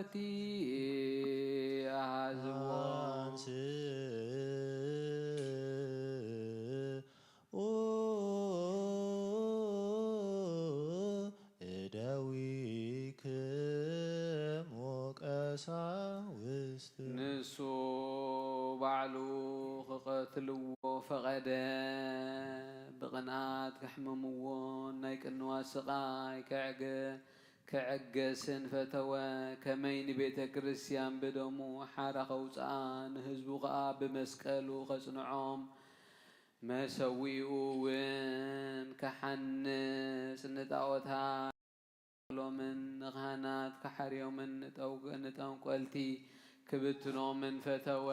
እቲ ኣሃዝዎ። እደዊክሙ ቀሳውስት። ንሱ ባዕሉ ክቐትልዎ ፈቐደ። ብቕንኣት ከሕምምዎን ናይ ቅንዋት ስቓይ ከዕገ-፣ ከዕገስን ፈተወ። ከመይ ንቤተ ክርስቲያን ብደሙ ሓራ ከውፅኣ፣ ንህዝቡ ኸዓ ብመስቀሉ ከጽንዖም፣ መሰዊኡ እውን ክሓንጽ፣ ንጣዖታት ሎምን ንኻህናት ክሓርዮምን ንጠው-፣ ንጠንቆልቲ ክብትኖምን ፈተወ።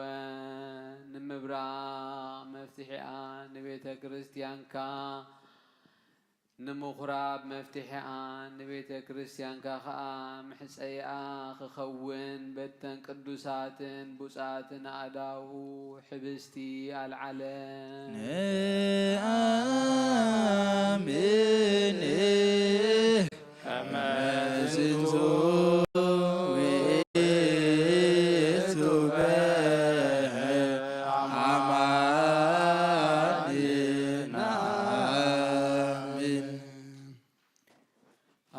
ንምብራቕ መፍትሒኣ ንቤተ ክርስቲያንካ፣ ንምኹራብ መፍትሒኣ ንቤተ ክርስቲያንካ ኸዓ ምሕጸይኣ ክኸውን በተን ቅዱሳትን ብፁዓትን ኣእዳዉ ሕብስቲ ኣልዓለ። ንኣምን ከመ ዝንቱ ውእቱ በ አማን። ንኣምን።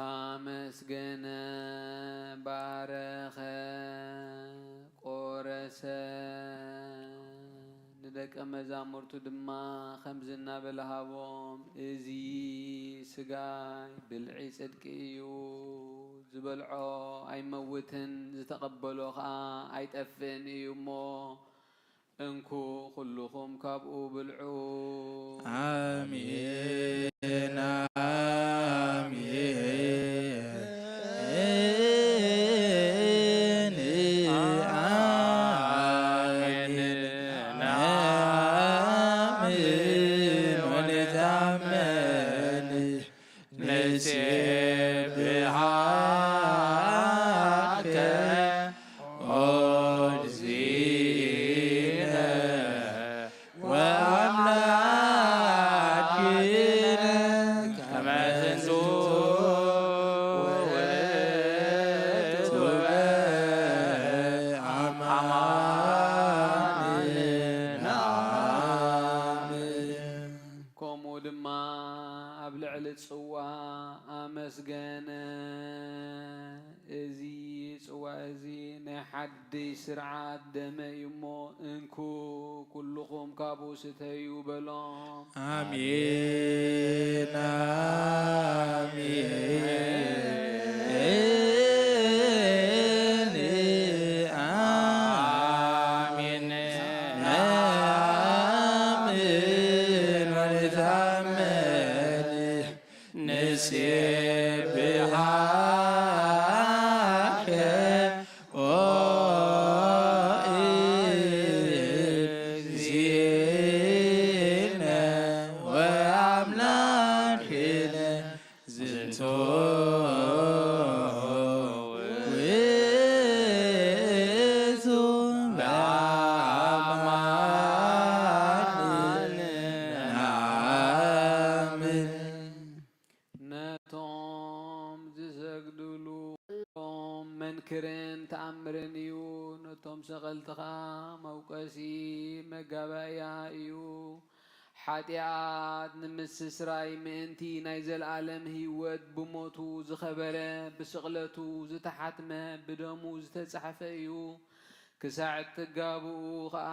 ኣመስገነ፣ ባረኸ፣ ቆረሰ፣ ንደቀ መዛሙርቱ ድማ ከምዚ እናበለ ሃቦም፣ እዚ ስጋይ ብልዒ ጽድቂ እዩ፣ ዝበልዖ ኣይመውትን፣ ዝተቐበሎ ኸኣ ኣይጠፍእን እዩ እሞ፣ እንኩ ኩልኹም ካብኡ ብልዑ። ኣሜን፣ ኣሜን፣ ኣሜን፣ ኣሜን። ወንታመን ንሴብሓከ ኦ እግዚእነ ወአምላክነ ከመ ዝንቱ ውእቱ በአማን። ኣሜን። ከምኡ ድማ ኣብ ልዕሊ ጽዋ ኣመስገነ። እዚ ጽዋ እዚ ናይ ሓድሽ ስርዓት ደመ እዩ እሞ፣ እንኩ ኩልኹም ካብኡ ስተዩ በሎም። ኣሜን፣ ኣሜን፣ ኣሜን። ወንታመን ንሴብሓከ ኦ እግዚእነ ወአምላክነ ዝንቱ ውእቱ በአማን። ኣሜን። ነቶም ዝሰግድሉ መንክርን ተኣምርን እዩ። ነቶም ሰቐልትኻ መውቀሲ መጋባእያ እዩ። ሓጢኣት ንምስስራይ ምእንቲ ናይ ዘለኣለም ህይወት ብሞቱ ዝኸበረ፣ ብስቕለቱ ዝተሓትመ፣ ብደሙ ዝተጻሕፈ እዩ። ክሳዕ እትጋብኡ ኸኣ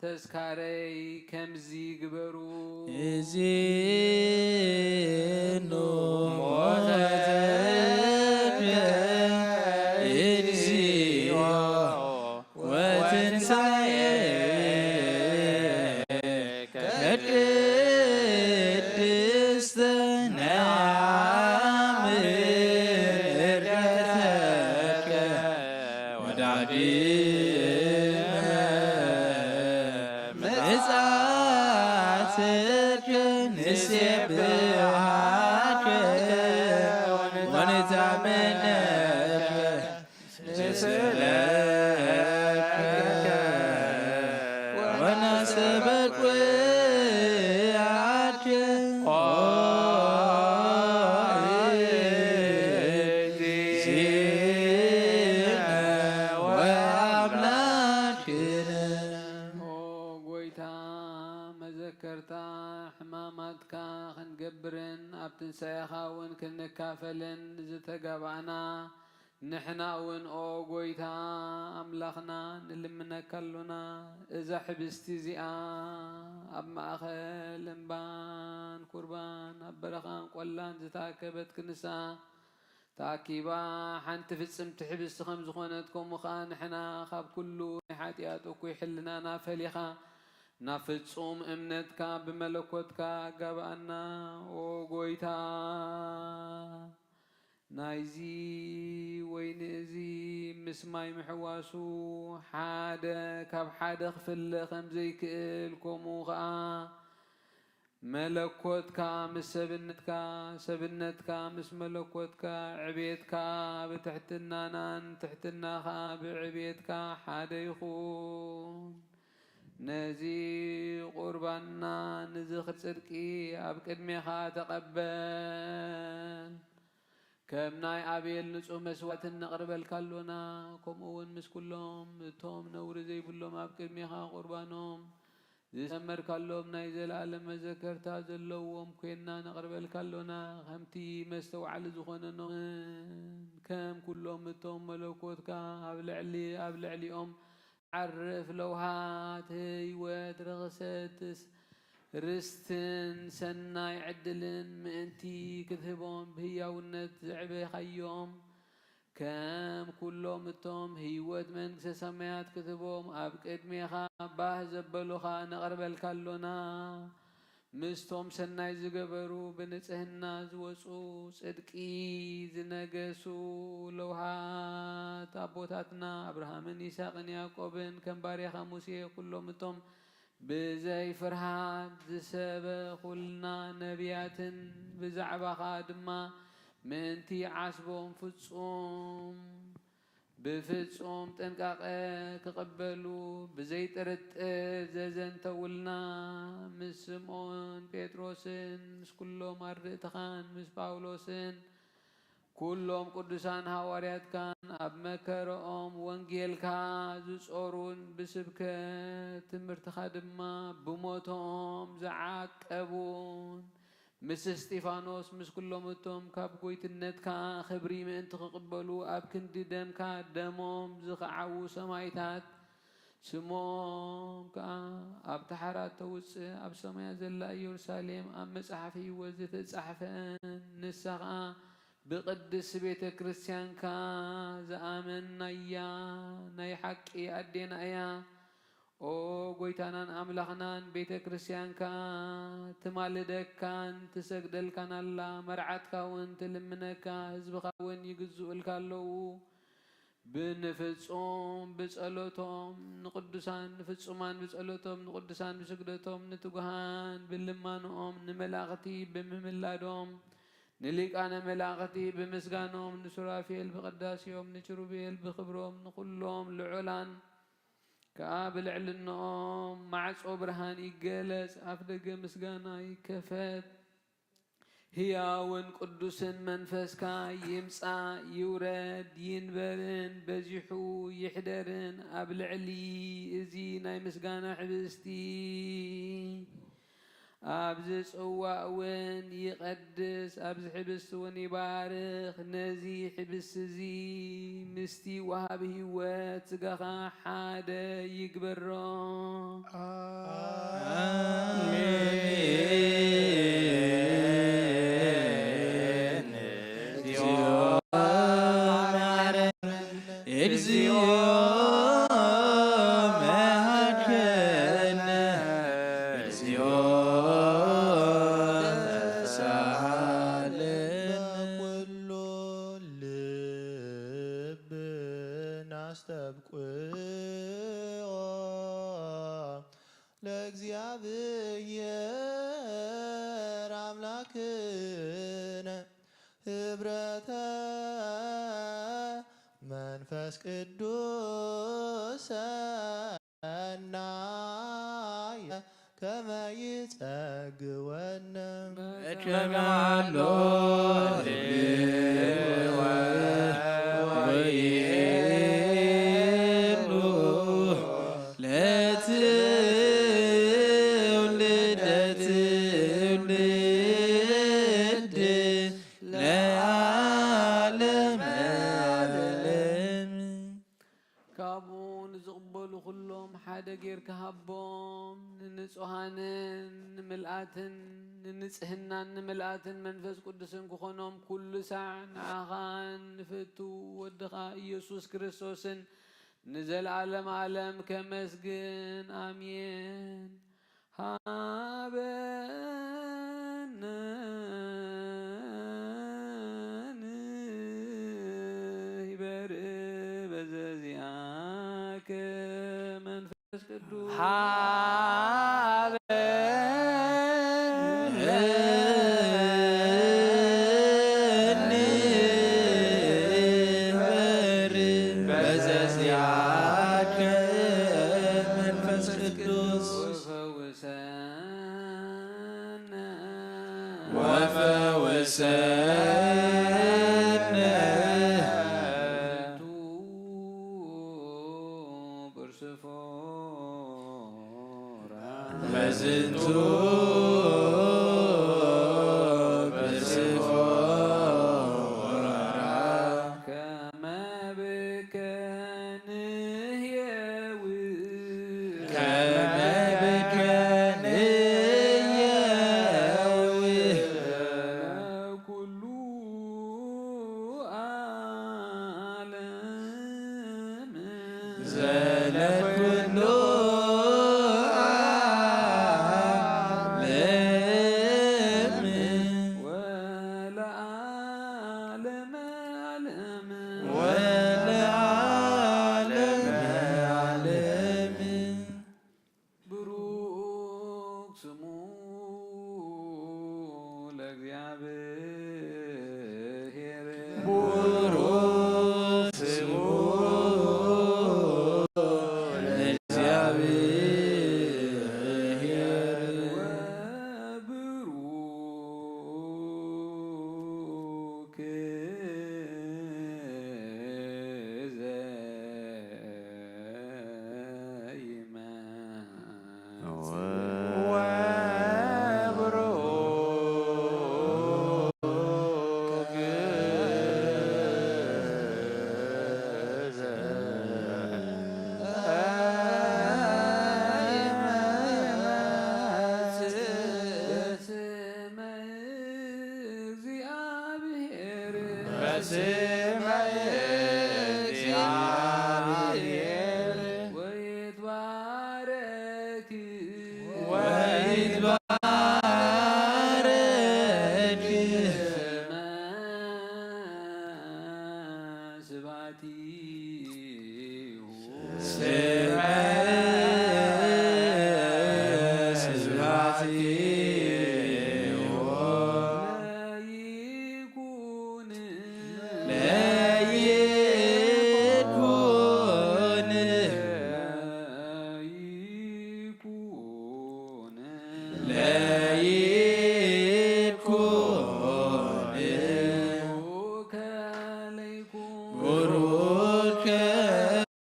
ተስካረይ ከምዚ ግበሩ። እዚ ኑ ሞተከ እግዚኦ ወትንሳኤከ ቅድስተ ነአምን ዕርገተከ ወዳግመ ምጽኣትከ ንሴብሓከ ወንታመነከ ንስእለከ ወነሰበክ ወያድከ ኦ መዘከርታ ሕማማትካ ክንገብርን ኣብ ትንሳኤኻ እውን ክንካፈልን ዝተጋባእና ንሕና እውን፣ ኦ ጐይታ ኣምላኽና፣ ንልምነካ ኣሎና። እዛ ሕብስቲ እዚኣ ኣብ ማእከል እምባን ቁርባን ኣብ በረኻን ቆላን ዝተኣከበት ክንሳ ተኣኪባ ሓንቲ ፍጽምቲ ሕብስቲ ከም ዝኾነት፣ ከምኡ ኸኣ ንሕና ካብ ኩሉ ናይ ሓጢኣት እኩይ ሕልናና ፈሊኻ ናብ ፍጹም እምነትካ ብመለኮትካ ኣጋብኣና። ኦ ጐይታ፣ ናይዚ ወይኒ እዚ ምስ ማይ ምሕዋሱ ሓደ ካብ ሓደ ክፍለ ከም ዘይክእል፣ ከምኡ ኸኣ መለኮትካ ምስ ሰብነትካ፣ ሰብነትካ ምስ መለኮትካ፣ ዕቤትካ ብትሕትናናን ትሕትናኻ ብዕቤትካ ሓደ ይኹን። ነዚ ቁርባንና ንዝኽሪ ጽድቂ ኣብ ቅድሜኻ ተቐበል። ከም ናይ ኣቤል ንጹህ መስዋእትን ነቕርበልካ ኣሎና። ከምኡ እውን ምስ ኩሎም እቶም ነውሪ ዘይብሎም ኣብ ቅድሜኻ ቁርባኖም ዝሰመርካሎም ናይ ዘለኣለም መዘከርታ ዘለዎም ኮይንና ነቕርበልካ ኣሎና። ከምቲ መስተውዓሊ ዝኾነ ኖህን ከም ኩሎም እቶም መለኮትካ ኣብ ልዕሊ፣ ኣብ ልዕሊኦም ዓርፍ ለውሃት ህይወት ረኽሰት ርስትን ሰናይ ዕድልን ምእንቲ ክትህቦም ብህያውነት ዘዕበኻዮም ከም ኩሎም እቶም ህይወት መንግስተ ሰማያት ክትህቦም ኣብ ቅድሜኻ ባህ ዘበሉኻ ነቕርበልካ ኣሎና። ምስቶም ሰናይ ዝገበሩ ብንጽህና ዝወጹ ጽድቂ ዝነገሱ ለውሃት ኣቦታትና ኣብርሃምን ይስሐቅን ያዕቆብን ከም ባርያኻ ሙሴ ኩሎም እቶም ብዘይ ፍርሃት ዝሰበኹልና ነቢያትን ብዛዕባኻ ድማ ምእንቲ ዓስቦም ፍጹም ብፍጹም ጥንቃቐ ክቕበሉ ብዘይ ጥርጥር ዘዘንተውልና ምስ ስምዖን ጴጥሮስን ምስ ኩሎም ኣርድእትኻን ምስ ጳውሎስን ኩሎም ቅዱሳን ሃዋርያትካን ኣብ መከረኦም ወንጌልካ ዝጾሩን ብስብከት ትምህርትኻ ድማ ብሞቶም ዝዓቀቡን ምስ እስጢፋኖስ ምስ ኩሎም እቶም ካብ ጎይትነትካ ክብሪ ምእንቲ ክቕበሉ ኣብ ክንዲ ደምካ ደሞም ዝኸዓዉ ሰማይታት ስሞም ከኣ ኣብ ተሓራት ተውጽእ ኣብ ሰማያት ዘላ ኢየሩሳሌም ኣብ መጽሓፍ ህይወት ዝተጻሕፈን ንሳ ከኣ ብቅድስት ቤተ ክርስቲያንካ ዝኣመንናያ ናይ ሓቂ ኣዴና እያ። ኦ ጎይታናን ኣምላኽናን፣ ቤተ ክርስቲያንካ ትማልደካን ትሰግደልካን ኣላ። መርዓትካ እውን ትልምነካ፣ ህዝብኻ እውን ይግዝኡልካ ኣለዉ። ብንፍጹም ብጸሎቶም ንቅዱሳን፣ ንፍጹማን ብጸሎቶም ንቅዱሳን፣ ብስግደቶም ንትጉሃን፣ ብልማንኦም ንመላእኽቲ ብምምላዶም፣ ንሊቃነ መላእኽቲ ብምስጋኖም፣ ንሱራፌል ብቅዳሴኦም፣ ንኪሩቤል ብክብሮም፣ ንኩሎም ልዑላን ከኣ ብልዕልንኦም ማዕጾ ብርሃን ይገለጽ፣ ኣፍ ደገ ምስጋና ይከፈት። ህያውን ቅዱስን መንፈስካ ይምጻእ ይውረድ ይንበርን በዚሑ ይሕደርን ኣብ ልዕሊ እዚ ናይ ምስጋና ሕብስቲ። ኣብዚ ጽዋእ እውን ይቐድስ፣ ኣብዚ ሕብስቲ እውን ይባርኽ። ነዚ ሕብስቲ እዚ ምስቲ ወሃቢ ህይወት ስጋኻ ሓደ ይግበሮ። ኣሜን። እግዚኦ መሐረነ፣ እግዚኦ መሐረነ፣ እግዚኦ ተሳሃለነ። ኩሉ ልብና ኣስተብቅዖ ለእግዚኣብሔር ኣምላክነ ህብረተ መንፈስ ቅዱስ ሰናየ ከመ ይጸግወነ። መቸም ኣሎ ወይሉ ለትውልደ ንጽህናን ንምልኣትን መንፈስ ቅዱስን ክኾኖም ኩሉ ሳዕ ንዓኻን ንፍቱ ወድኻ ኢየሱስ ክርስቶስን ንዘለዓለም ዓለም ከመስግን። ኣሜን። ሃበነ ንህይበር በዘዚኣከ መንፈስ ቅዱስ። ሃበነ ንህይበር በዘዚኣከ መንፈስ ቅዱስ። ወፈውሰነ ወፈውሰነ። በዝንቱ ብጽፎራ ከመ ብከ ንሕየዊ ከመ ብከ ንሕየዊ ኩሉ ዓለም ዘለኩሉ ዓለም ወለዓለመ ዓለም ወለዓለመ ዓለም። ብሩክ ስሙ ለእግዚኣብሔር። ብሩክ ስሙ ለእግዚኣብሔር። ወብሩክ በስመ እግዚአብሔር። በስመ እግዚአብሔር። ወይትባረክ። ወይትባረክ። ስመ ስብሐቲሁ። ስመ ስብሐቲሁ። ለይኩን። ለይኩን። ለይኩን። ለይኩን። ብሩክ ለይኩን። ብሩክ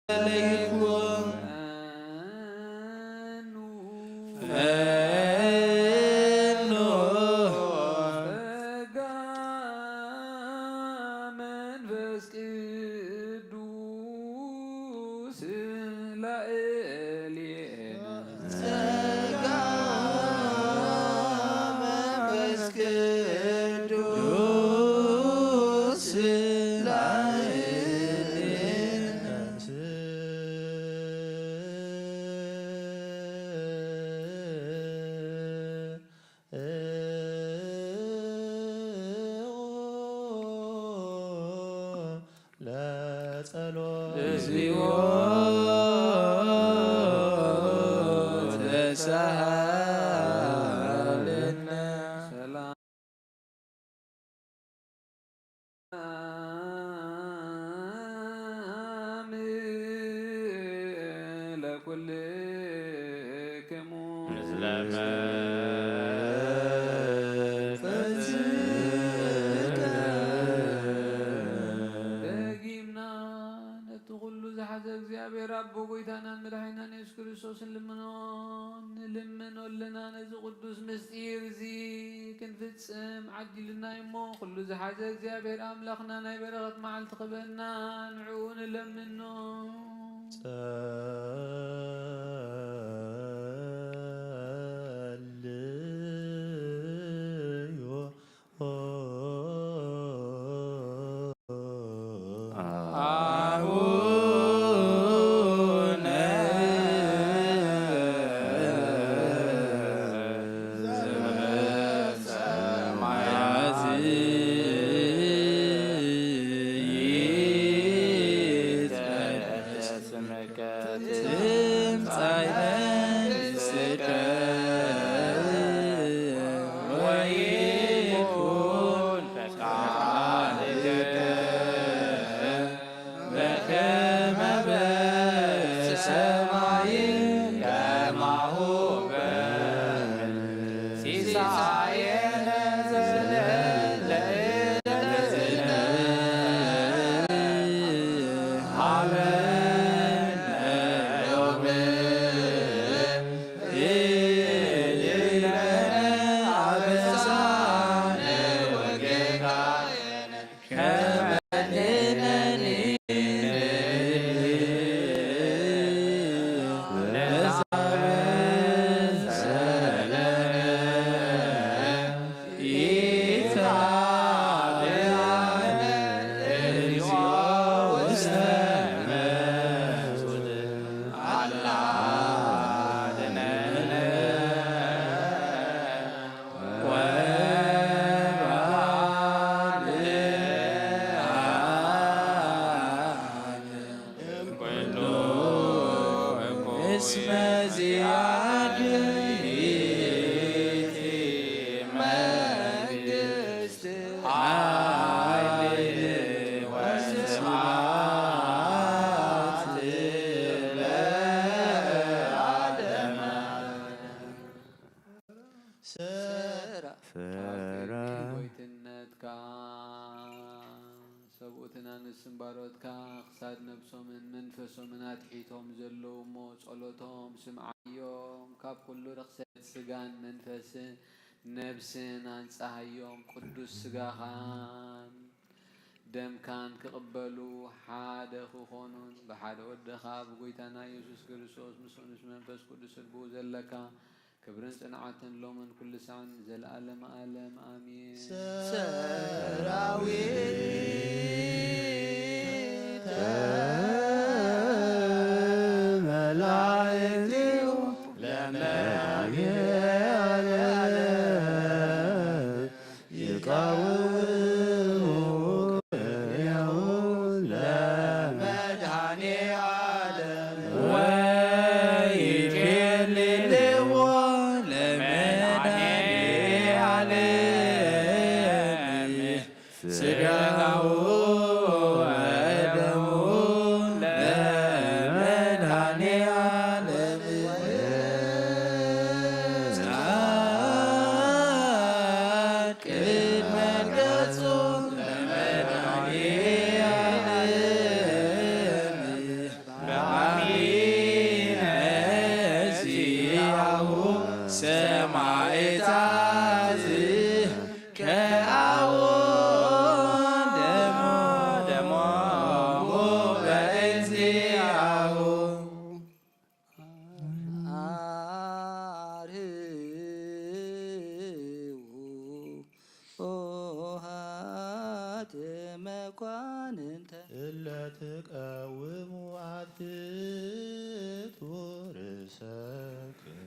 ለይኩን። ፈኑ። ፈኑ። ጸጋ መንፈስ ቅዱስ ላዕሌነ። ጸጋ መንፈስ ቅዱስ ላዕሌነ። ለጸሎት። እግዚኦ ተሳሃለነ። ሰላም ለኩልክሙ። ምስለ መንፈስከ። ደጊምና ነቲ ኩሉ ዝሓዘ እግዚኣብሔር ኣቦ ጎይታናን መድሓኒናን የሱስ ክርስቶስ ንልምኖ፣ ንልምኖ ኣለና። ነዚ ቅዱስ ምስጢር እዚ ክንፍጽም ዓዲሉና እሞ፣ ኩሉ ዝሓዘ እግዚኣብሔር ኣምላኽና ናይ በረኸት መዓልቲ ክበና ንዕኡ ንለምኖ። ጸ- ሰራ ሰራዊ ጎይትነትካ ሰብኡትን ኣንስትን ባሮትካ ክሳድ ነብሶምን መንፈሶምን ኣትሒቶም ዘለዉ እሞ ጸሎቶም ስምዓዮም። ካብ ኩሉ ርኽሰት ስጋን መንፈስን ነብስን ኣንጻሃዮም። ቅዱስ ስጋኻን ደምካን ክቕበሉ ሓደ ክኾኑን ብሓደ ወድኻ ብጎይታና ኢየሱስ ክርስቶስ ምስኡን ምስ መንፈስ ቅዱስ ብኡ ዘለካ ክብርን ጽንዓትን ሎምን ኩሉ ሳዕን ንዘለኣለም ኣለም ኣሜን። ሰራዊተ መላእክቲሁ ለመድኃኔዓለም ይቃውሙ ቅኔሁ ለመድኃኔዓለም ወይኬልልዎ ለመድኃኔዓለም ስጋሁ ወደሙ ለመድኃኔዓለም ቅድመ ገጹ ለመድኃኔዓለም በአሚነ ዚአሁ ሰማዕታት ከአዎ ደሞ ደሞሙ በእንቲአሁ አርህዉ ኦሃት መኳንንተ እለ ትቀውሙ አትቱ ርእሰክሙ።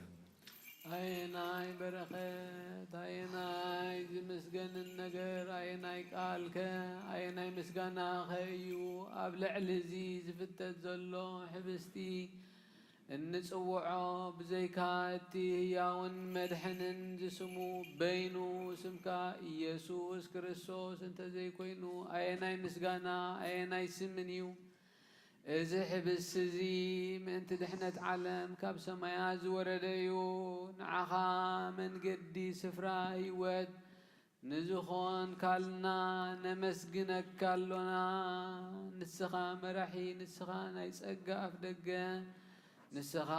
ኣየናይ በረኸት ኣየናይ ዝምስገንን ነገር ኣየናይ ቃልከ ኣየናይ ምስጋናኸ እዩ ኣብ ልዕሊ እዚ ዝፍተት ዘሎ ሕብስቲ እንጽውዖ ብዘይካ እቲ ህያውን መድሕንን ዝስሙ በይኑ ስምካ ኢየሱስ ክርስቶስ እንተዘይኮይኑ ኣየናይ ምስጋና ኣየናይ ስምን እዩ። እዚ ሕብስቲ እዚ ምእንቲ ድሕነት ዓለም ካብ ሰማያት ዝወረደ እዩ። ንዓኻ መንገዲ ስፍራ ህይወት ንዝኾንካልና ነመስግነካ ኣሎና። ንስኻ መራሒ፣ ንስኻ ናይ ጸጋ ኣፍ ደገ፣ ንስኻ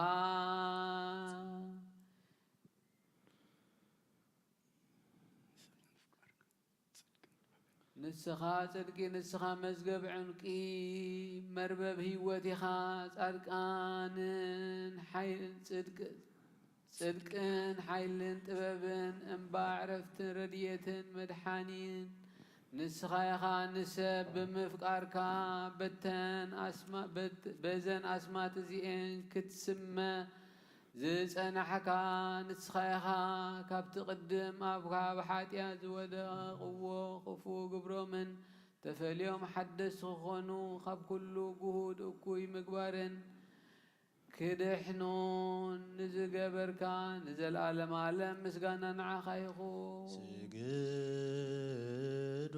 ንስኻ ጽድቂ፣ ንስኻ መዝገብ ዕንቂ፣ መርበብ ህይወት ኢኻ። ጻድቃንን ሓይል ጽድቅ ጽድቅን ሓይልን ጥበብን እምባ ዕረፍትን ረድኤትን መድሓኒን ንስኻ ኢኻ። ንሰብ ብምፍቃርካ በተን ኣስማ- በት- በዘን ኣስማት እዚኤን ክትስመ ዝጸናሕካ ንስኻ ኢኻ። ካብቲ ቅድም ኣብ ካብ ሓጢኣት ዝወደቕዎ ክፉእ ግብሮምን ተፈልዮም ሓደስቲ ክኾኑ ካብ ኩሉ ግሁድ እኩይ ምግባርን ክድሕኑን ንዝገበርካ ንዘለኣለም ዓለም ምስጋና ንዓኻ ይኹን። ስግዱ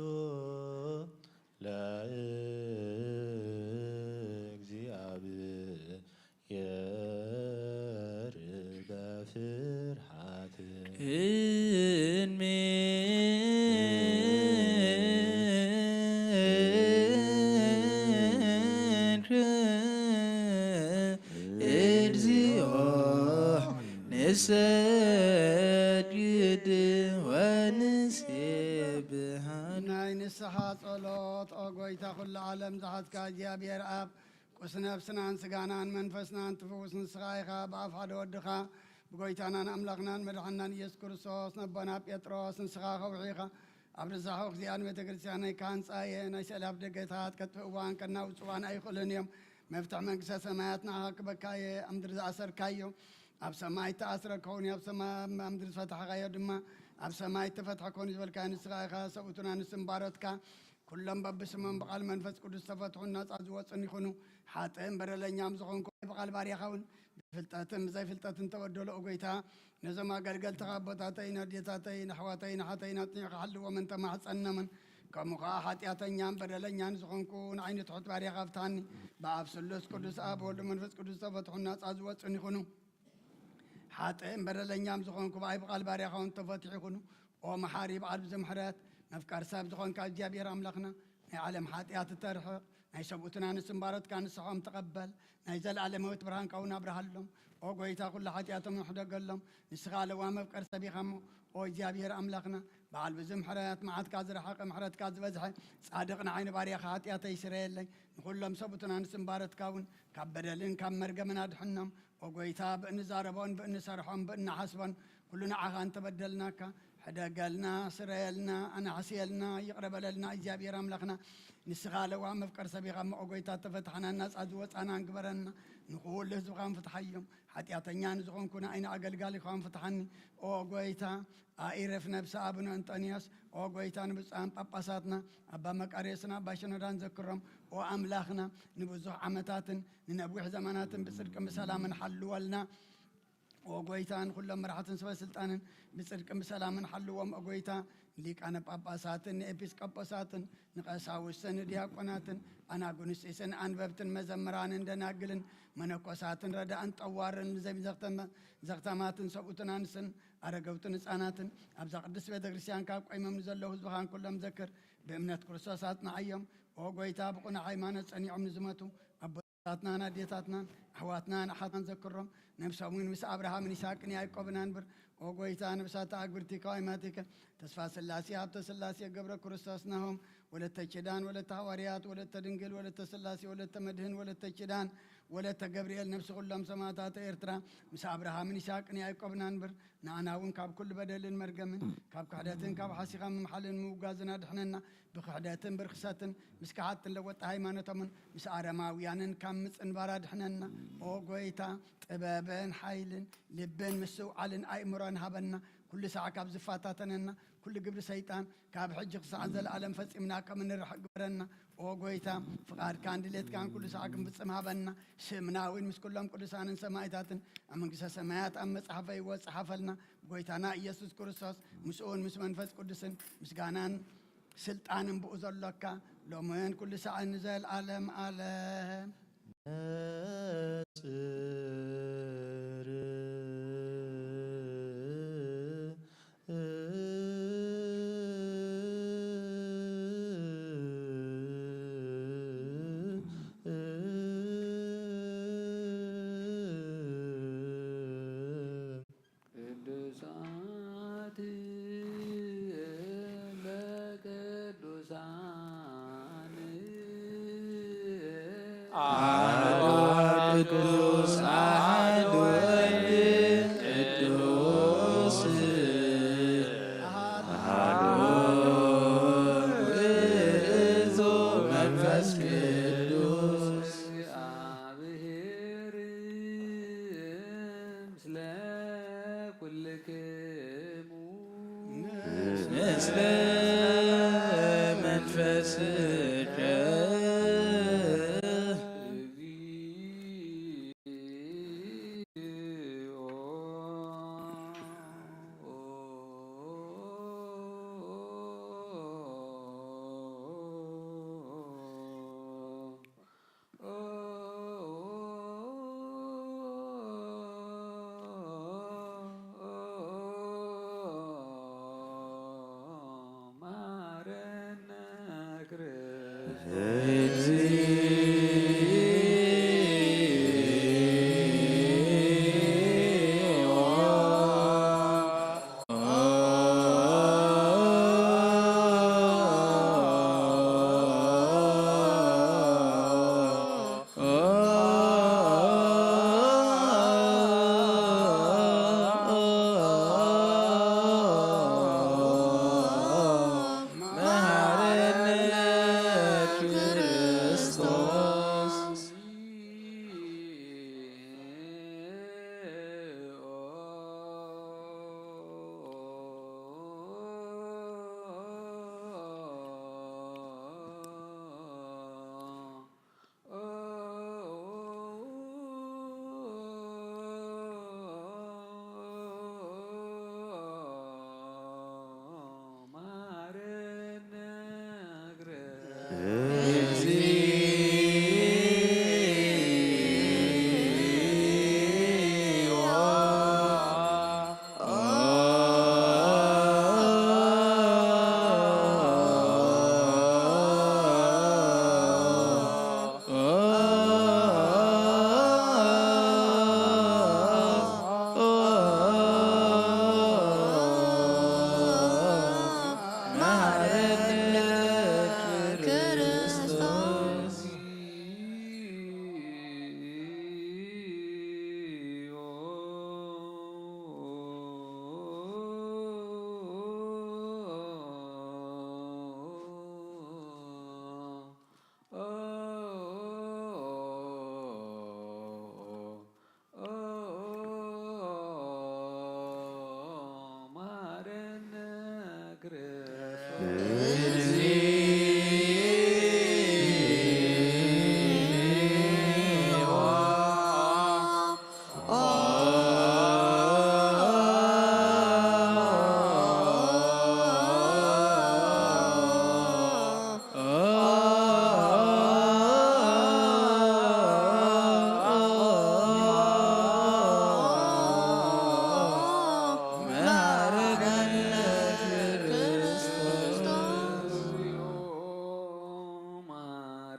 ለእግዚአብሔር በፍርሃት። እንሚንከ እግዚኦ ንሰግድ ወንሴብሐ። ናይ ንስሓ ጸሎት። ኦ ጎይታ ኩሉ ዓለም ዝሓዝካ እግዚኣብሔር ኣብ ቁስ ነፍስናን ስጋናን መንፈስናን ትፍውስ ንስኻ ኢኻ። ብኣፍ ሓደ ወድኻ ብጎይታናን ኣምላኽናን መድሓንናን ኢየሱስ ክርስቶስ ነቦና ጴጥሮስ ንስኻ ከውሒ ኢኻ። ኣብ ርዛሕ ወክዚኣን ቤተ ክርስቲያነይ ካንጻየ ናይ ስእሊ ኣፍ ደገታት ከጥፍእዋን ከናውጽዋን ኣይኽእልን እዮም። መፍትሕ መንግስተ ሰማያት ንዓኻ ክበካ እየ። ኣብ ምድሪ ዝኣሰርካዮ ኣብ ሰማይ ተኣስረ ክኸውን እዩ። ኣብ ሰማይ ኣብ ምድሪ ዝፈታሕካዮ ድማ ኣብ ሰማይ ተፈትሐ ክኸውን እዩ ዝበልካዮ ንስኻ ኢኻ። ሰብኡትን ኣንስትን ባሮትካ ኩሎም በብስሞም ብቓል መንፈስ ቅዱስ ዝተፈትሑን ናጻ ዝወጹን ይኹኑ። ሓጥእን በደለኛም ዝኾንኩ ብቓል ባርያኻ እውን ብፍልጠትን ብዘይፍልጠትን ተበደሎ። ኦ ጎይታ፣ ነዞም ኣገልገልትኻ ኣቦታተይን ኣዴታተይን ኣሕዋተይን ኣሓተይን ኣጽኒዕካ ሓልዎምን ተማሕጸኖምን። ከምኡ ኸኣ ሓጢኣተኛን በደለኛን ዝኾንኩ ንዓይኒ ትሑት ባርያኻ ፍትሓኒ። ብኣብ ስሉስ ቅዱስ ኣብ ወልድ መንፈስ ቅዱስ ዝተፈትሑን ናጻ ዝወጹን ይኹኑ። ሓጥእን በደለኛም ዝኾንኩ ብኣይ ብቓል ባርያኻ እውን ተፈትሑ ይኹኑ። ኦ መሓሪ በዓል ብዙሕ ምሕረት፣ መፍቀር ሰብ ዝኾንካ እግዚኣብሔር ኣምላኽና፣ ናይ ዓለም ሓጢኣት እተርሕቕ፣ ናይ ሰብኡትን ኣንስትን ባሮትካ ንስሖም ተቐበል። ናይ ዘለኣለማዊት ብርሃንካ እውን ኣብርሃሎም። ኦ ጎይታ፣ ኩሉ ሓጢኣቶም ሕደገሎም። ንስኻ ለዋም መፍቀር ሰብ ኢኻ እሞ፣ ኦ እግዚኣብሔር ኣምላኽና፣ በዓል ብዙሕ ምሕረት፣ መዓትካ ዝረሓቐ ምሕረትካ ዝበዝሐ፣ ጻድቕ ንዓይ ንባርያኻ ሓጢኣተይ ይስረየለይ። ንኹሎም ሰብኡትን ኣንስትን ባሮትካ እውን ካብ በደልን ካብ መርገምን ኣድሕኖም። ኦ ጎይታ፣ ብእንዛረቦን ብእንሰርሖን ብእንሓስቦን ኩሉ ንዓኻ እንተበደልናካ፣ ሕደገልና፣ ስረየልና፣ ኣናሕስየልና፣ ይቕረ በለልና። እግዚኣብሔር ኣምላኽና፣ ንስኻ ለዋም መፍቀር ሰብ ኢኻ እሞ፣ ኦ ጎይታ፣ ተፈታሕና፣ ናጻ ዝወጻና ግበረና። ንኹሉ ህዝብኻን ፍትሓዮም። ሓጢኣተኛ ንዝኾንኩ ንኣይ ንኣገልጋሊኻን ፍትሓኒ። ኦ ጎይታ፣ ኣኢረፍ ነብሲ ኣቡነ እንጦንዮስ። ኦ ጎይታ፣ ንብፁዓን ጳጳሳትና ኣባ መቃርዮስን ኣባ ሽኖዳን ዘክሮም። ኦ ኣምላኽና፣ ንብዙሕ ዓመታትን ንነዊሕ ዘመናትን ብጽድቅን ብሰላምን ሓልወልና። ኦ ጎይታ፣ ንኹሎም መራሕትን ሰበ ስልጣንን ብጽድቅን ብሰላምን ሓልዎም። ኦ ጎይታ፣ ንሊቃነ ጳጳሳትን ንኤጲስቆጶሳትን ንቐሳውስትን ንዲያቆናትን ኣናጉንስጢስን ኣንበብትን መዘምራንን ደናግልን መነኮሳትን ረዳእን ጠዋርን ንዘይዘኽተመ-፣ ዘኽተማትን ሰብኡትን ኣንስትን ኣረገውትን ህፃናትን ኣብዛ ቅድስት ቤተ ክርስቲያን ካብ ቆይሞም ንዘለዉ ህዝብኻን ኩሎም ዘክር። ብእምነት ክርስቶስ ኣጽንዓዮም። ኦ ጎይታ፣ ብቕኑዕ ሃይማኖት ጸኒዖም ንዝመቱ ኣቦታትናን ኣዴታትናን ኣሕዋትናን ኣሓትናን ዘክሮም። ነብሶም እውን ምስ ኣብርሃምን ይስሐቅን ያዕቆብን ኣንብር። ኦ ጎይታ፣ ነብሳት ኣግብርቲ ከዋይማቲከ ተስፋ ስላሴ ሃብተ ስላሴ ገብረ ክርስቶስ ናሆም ወለተ ኪዳን ወለተ ሃዋርያት ወለተ ድንግል ወለተ ስላሴ ወለተ መድህን ወለተ ኪዳን ወለተ ገብርኤል ነብሲ ኩሎም ሰማዕታት ኤርትራ ምስ ኣብርሃምን ይስሐቅን ያዕቆብን ኣንብር። ንኣና እውን ካብ ኩሉ በደልን መርገምን ካብ ክሕደትን ካብ ሓሲኻ ምምሓልን ምውጋዝን ኣድሕነና። ብክሕደትን ብርክሰትን ምስ ከሓድትን ለወጢ ሃይማኖቶምን ምስ ኣረማውያንን ካብ ምጽንባር ኣድሕነና። ኦ ጎይታ፣ ጥበብን ሓይልን ልብን ምስትውዓልን ኣእምሮን ሃበና። ኩሉ ሳዕ ካብ ዝፈታተነና ኩሉ ግብሪ ሰይጣን ካብ ሕጂ ክሳዕ ዘለኣለም ፈጺምና ከም እንርሕቕ ግበረና። ኦ ጎይታ፣ ፍቓድካን ድሌትካን ኩሉ ሳዕ ክንፍጽም ሃበና። ስምና እውን ምስ ኩሎም ቅዱሳንን ሰማዕታትን ኣብ መንግስተ ሰማያት ኣብ መጽሓፈ ህይወት ጸሓፈልና። ብጎይታና ኢየሱስ ክርስቶስ ምስኡን ምስ መንፈስ ቅዱስን ምስጋናን ስልጣንን ብኡ ዘሎካ ሎምን ኩሉ ሳዕን ንዘለኣለም ኣለም። ነጽር ቅዱሳት በቅዱሳን አሐዱ ቅዱስ አሐዱ ወልድ ቅዱስ አሐዱ ውእቱ መንፈስ ቅዱስ። ምስለ ኩልክሙ ምስለ መንፈስከ።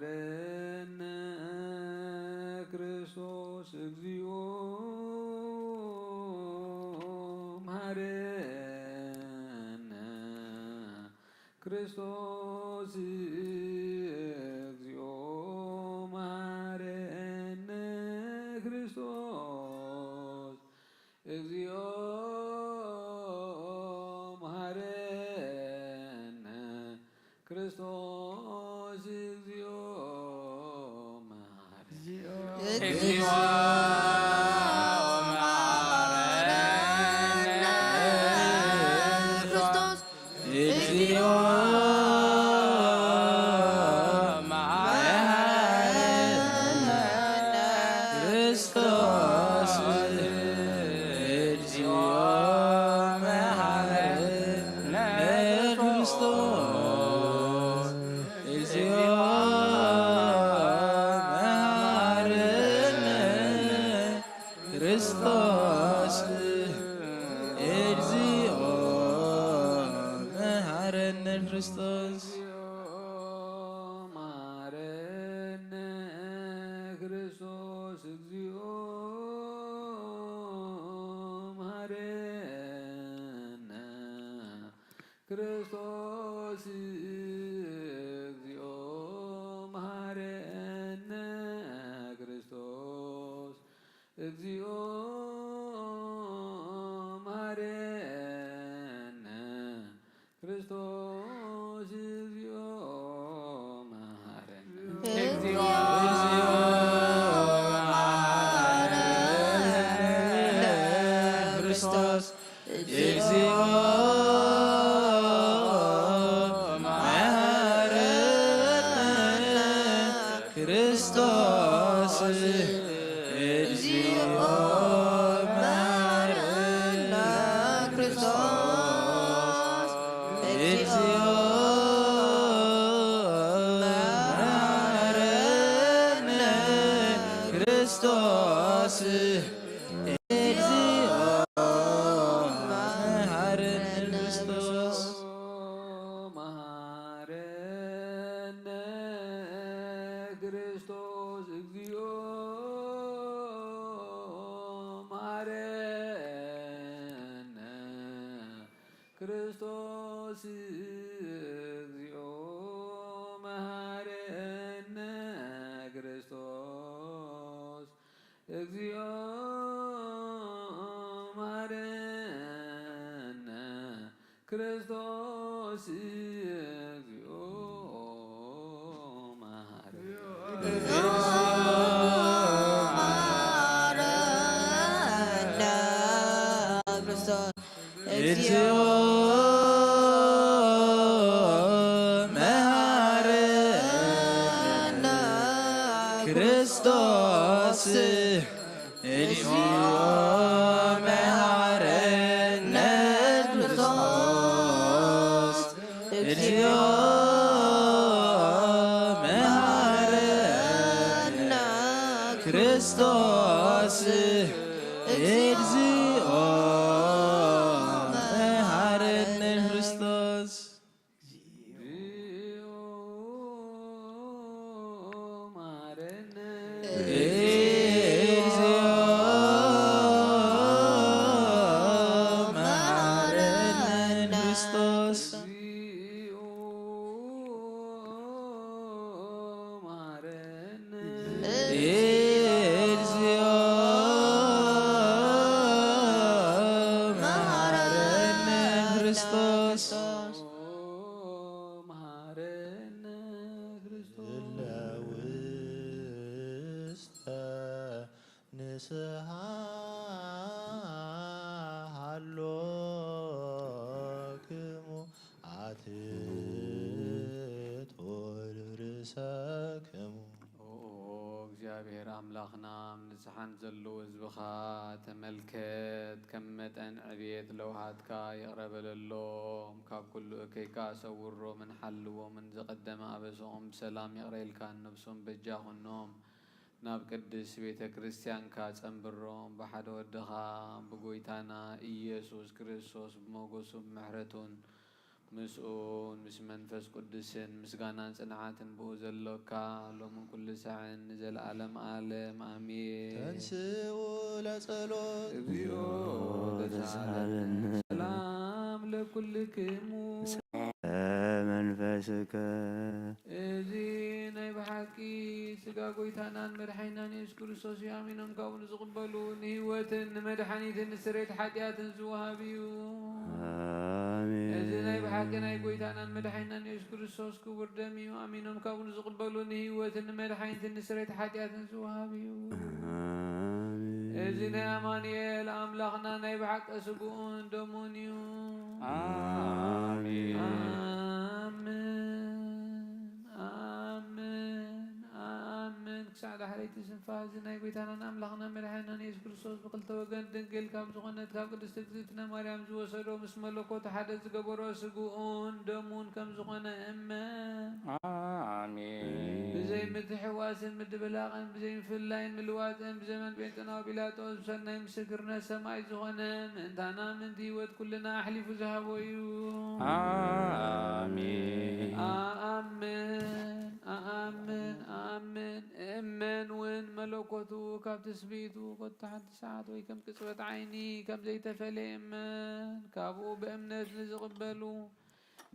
መሐረነ ክርስቶስ፣ እግዚኦ መሐረነ ክርስቶስ፣ እግዚኦ መሐረነ ክርስቶስ፣ እግዚኦ መሐረነ ክርስቶስ፣ እግዚኦ መሐረነ። እግዚኦ መሐረነ ክርስቶስ፣ እግዚኦ መሐረነ ክርስቶስ፣ እግዚኦ መሐረነ ክርስቶስ፣ እግዚኦ መሐረነ ክርስቶስ፣ እግዚኦ መሐረነ ክርስቶስ። መሐረነ ክርስቶስ፣ እግዚኦ መሐረነ ክርስቶስ፣ እግዚኦ መሐረነ ክርስቶስ፣ እግዚኦ መሐረነ ክርስቶስ፣ እግዚኦ መሐረነ። እግዚኦ መሐረነ ክርስቶስ፣ እግዚኦ መሐረነ ክርስቶስ፣ እግዚኦ መሐረነ ክርስቶስ፣ እግዚኦ መሐረነ ክርስቶስ፣ እግዚኦ መሐረነ ክርስቶስ። መሐረነ ክርስቶስ፣ እግዚኦ መሐረነ ክርስቶስ፣ እግዚኦ መሐረነ ክርስቶስ፣ እግዚኦ መሐረነ ክርስቶስ፣ እግዚኦ መሐረነ። እግዚኦ መሐረነ ክርስቶስ፣ እግዚኦ መሐረነ ክርስቶስ፣ እግዚኦ መሐረነ ክርስቶስ፣ እግዚኦ መሐረነ ክርስቶስ። እግዚኦ መሐረነ። እግዚኦ መሐረነ ክርስቶስ። እግዚኦ መሐረነ። እግዚኦ መሐረነ ክርስቶስ። መሐረነ ክርስቶስ። እለ ውስተ ንስሐ ሃሎክሙ ኣት እግዚኣብሔር ኣምላኽና፣ ኣብ ንጽሓን ዘለዉ ህዝብኻ ተመልከት። ከም መጠን ዕብየት ለውሃትካ ይቕረ በለሎም። ካብ ኩሉ እከይካ ሰውሮምን ሓልዎምን። ዘቐደመ ኣበስኦም ብሰላም ይቕረ ኢልካ ነብሶም በጃ ኹኖም። ናብ ቅድስት ቤተ ክርስቲያንካ ጸንብሮም። ብሓደ ወድኻ ብጎይታና ኢየሱስ ክርስቶስ ብሞገሱ ብምሕረቱን ምስኡን ምስ መንፈስ ቅዱስን ምስጋናን ጽንዓትን ብኡ ዘሎካ ሎምን ኩሉ ሳዕን ንዘለዓለም ዓለም ኣሜን። ተንስኡ ለጸሎት። እግዚኦ ተሳለነ። ሰላም ለኩልክሙ። መንፈስከ። እዚ ናይ ብሓቂ ስጋ ጎይታናን መድሓኒናን የሱስ ክርስቶስ እዩ። ኣሚኖም ካብኡ ንዝቕበሉ ንህይወትን ንመድሓኒትን ንስሬት ሓጢኣትን ዝወሃብ እዩ። ኣሜን። እዚ ናይ ብሓቂ ናይ ጎይታናን መድሓኒናን የሱስ ክርስቶስ ክቡር ደም እዩ። ኣሚኖም ካብኡ ንዝቕበሉ ንህይወትን ንመድሓኒትን ንስሬት ሓጢኣትን ዝወሃብ እዩ። ኣሜን። እዚ ናይ ኣማኑኤል ኣምላኽና ናይ ብሓቂ ስግኡን ደሙን እዩ። ኣሜን። ኣሜን። ኣሜን። ኣሜን። ክሳዕ ዳሕረይቲ ስንፋ እዚ ናይ ጎይታናን ኣምላኽና መድሓኒናን የሱስ ክርስቶስ ብክልተ ወገን ድንግል ካብ ዝኾነት ካብ ቅድስቲ እግዝእትነ ማርያም ዝወሰዶ ምስ መለኮቱ ሓደ ዝገበሮ ስግኡን ደሙን ከም ዝኾነ እመን። ኣሜን። ብዘይ ምትሕዋስን ምድብላቕን ብዘይ ምፍልላይን ምልዋጥን ብዘመን ጴንጠናዊ ጲላጦስ ብሰናይ ምስክርነት ሰማይ ዝኾነ ምእንታና ምእንቲ ህይወት ኩልና ኣሕሊፉ ዝሃቦ እዩ። ኣሜን። ኣኣምን፣ ኣኣምን፣ ኣኣምን። እመን እውን መለኮቱ ካብ ትስብእቱ ኮታ ሓንቲ ሰዓት ወይ ከም ቅጽበት ዓይኒ ከም ዘይተፈልየ እመን። ካብኡ ብእምነት ንዝቕበሉ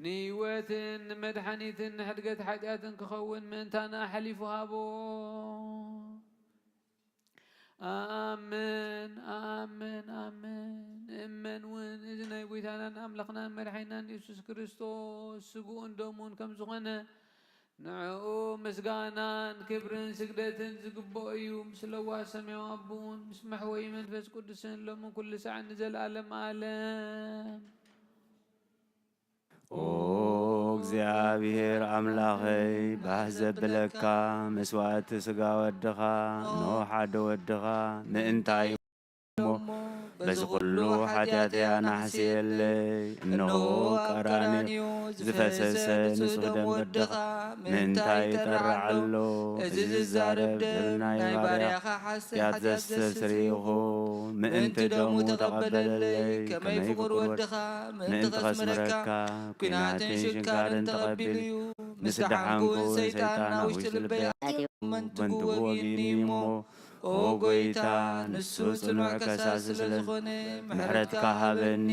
ንህይወትን ንመድሓኒትን ንሕድገት ሓጢኣትን ክኸውን ምእንታና ኣሕሊፉ ሃቦ። ኣኣምን፣ ኣኣምን፣ ኣኣምን። እመን እውን እዚ ናይ ጎይታናን ኣምላኽናን መድሓኒናን የሱስ ክርስቶስ ስግኡን ደሙን ከም ዝኾነ ንዕኡ ምስጋናን ክብርን ስግደትን ዝግብኦ እዩ። ምስ ለዋህ ሰማያዊ ኣቦኡን ምስ መሕወዪ መንፈስ ቅዱስን ሎምን ኩሉ ሳዕን ንዘለኣለም ዓለም። ኦ እግዚኣብሔር ኣምላኸይ፣ ባህ ዘብለካ መስዋእቲ ስጋ ወድኻ፣ እንሆ ሓደ ወድኻ ምእንታይ እሞ በዚ ኩሉ ሓጢኣተይ ኣናሕስየለይ። እንሆ ቀራንዮ ዝፈሰሰ ንጹሕ ደም ወድኻ ምእንታይ ይጠርዕ ኣሎ? እዚ ዝዛረብ ደም ናይ ባርያኻ ሓጢኣት ዘስተስሪ ይኹን። ምእንቲ ደሙ ተቐበለለይ፣ ከመይ ፍቑር ወድኻ ምእንቲ ከስምረካ ኲናትን ሽንካርን ተቐቢሉ እዩ። ምስ ደሓንኩ ሰይጣን ኣብ ውሽጢ ልበይ ኣትዩ መንትጉ ወጊእኒ እሞ፣ ኦ ጎይታ፣ ንሱ ጽኑዕ ከሳሲ ስለ ዝኾነ ምሕረትካ ሃበኒ።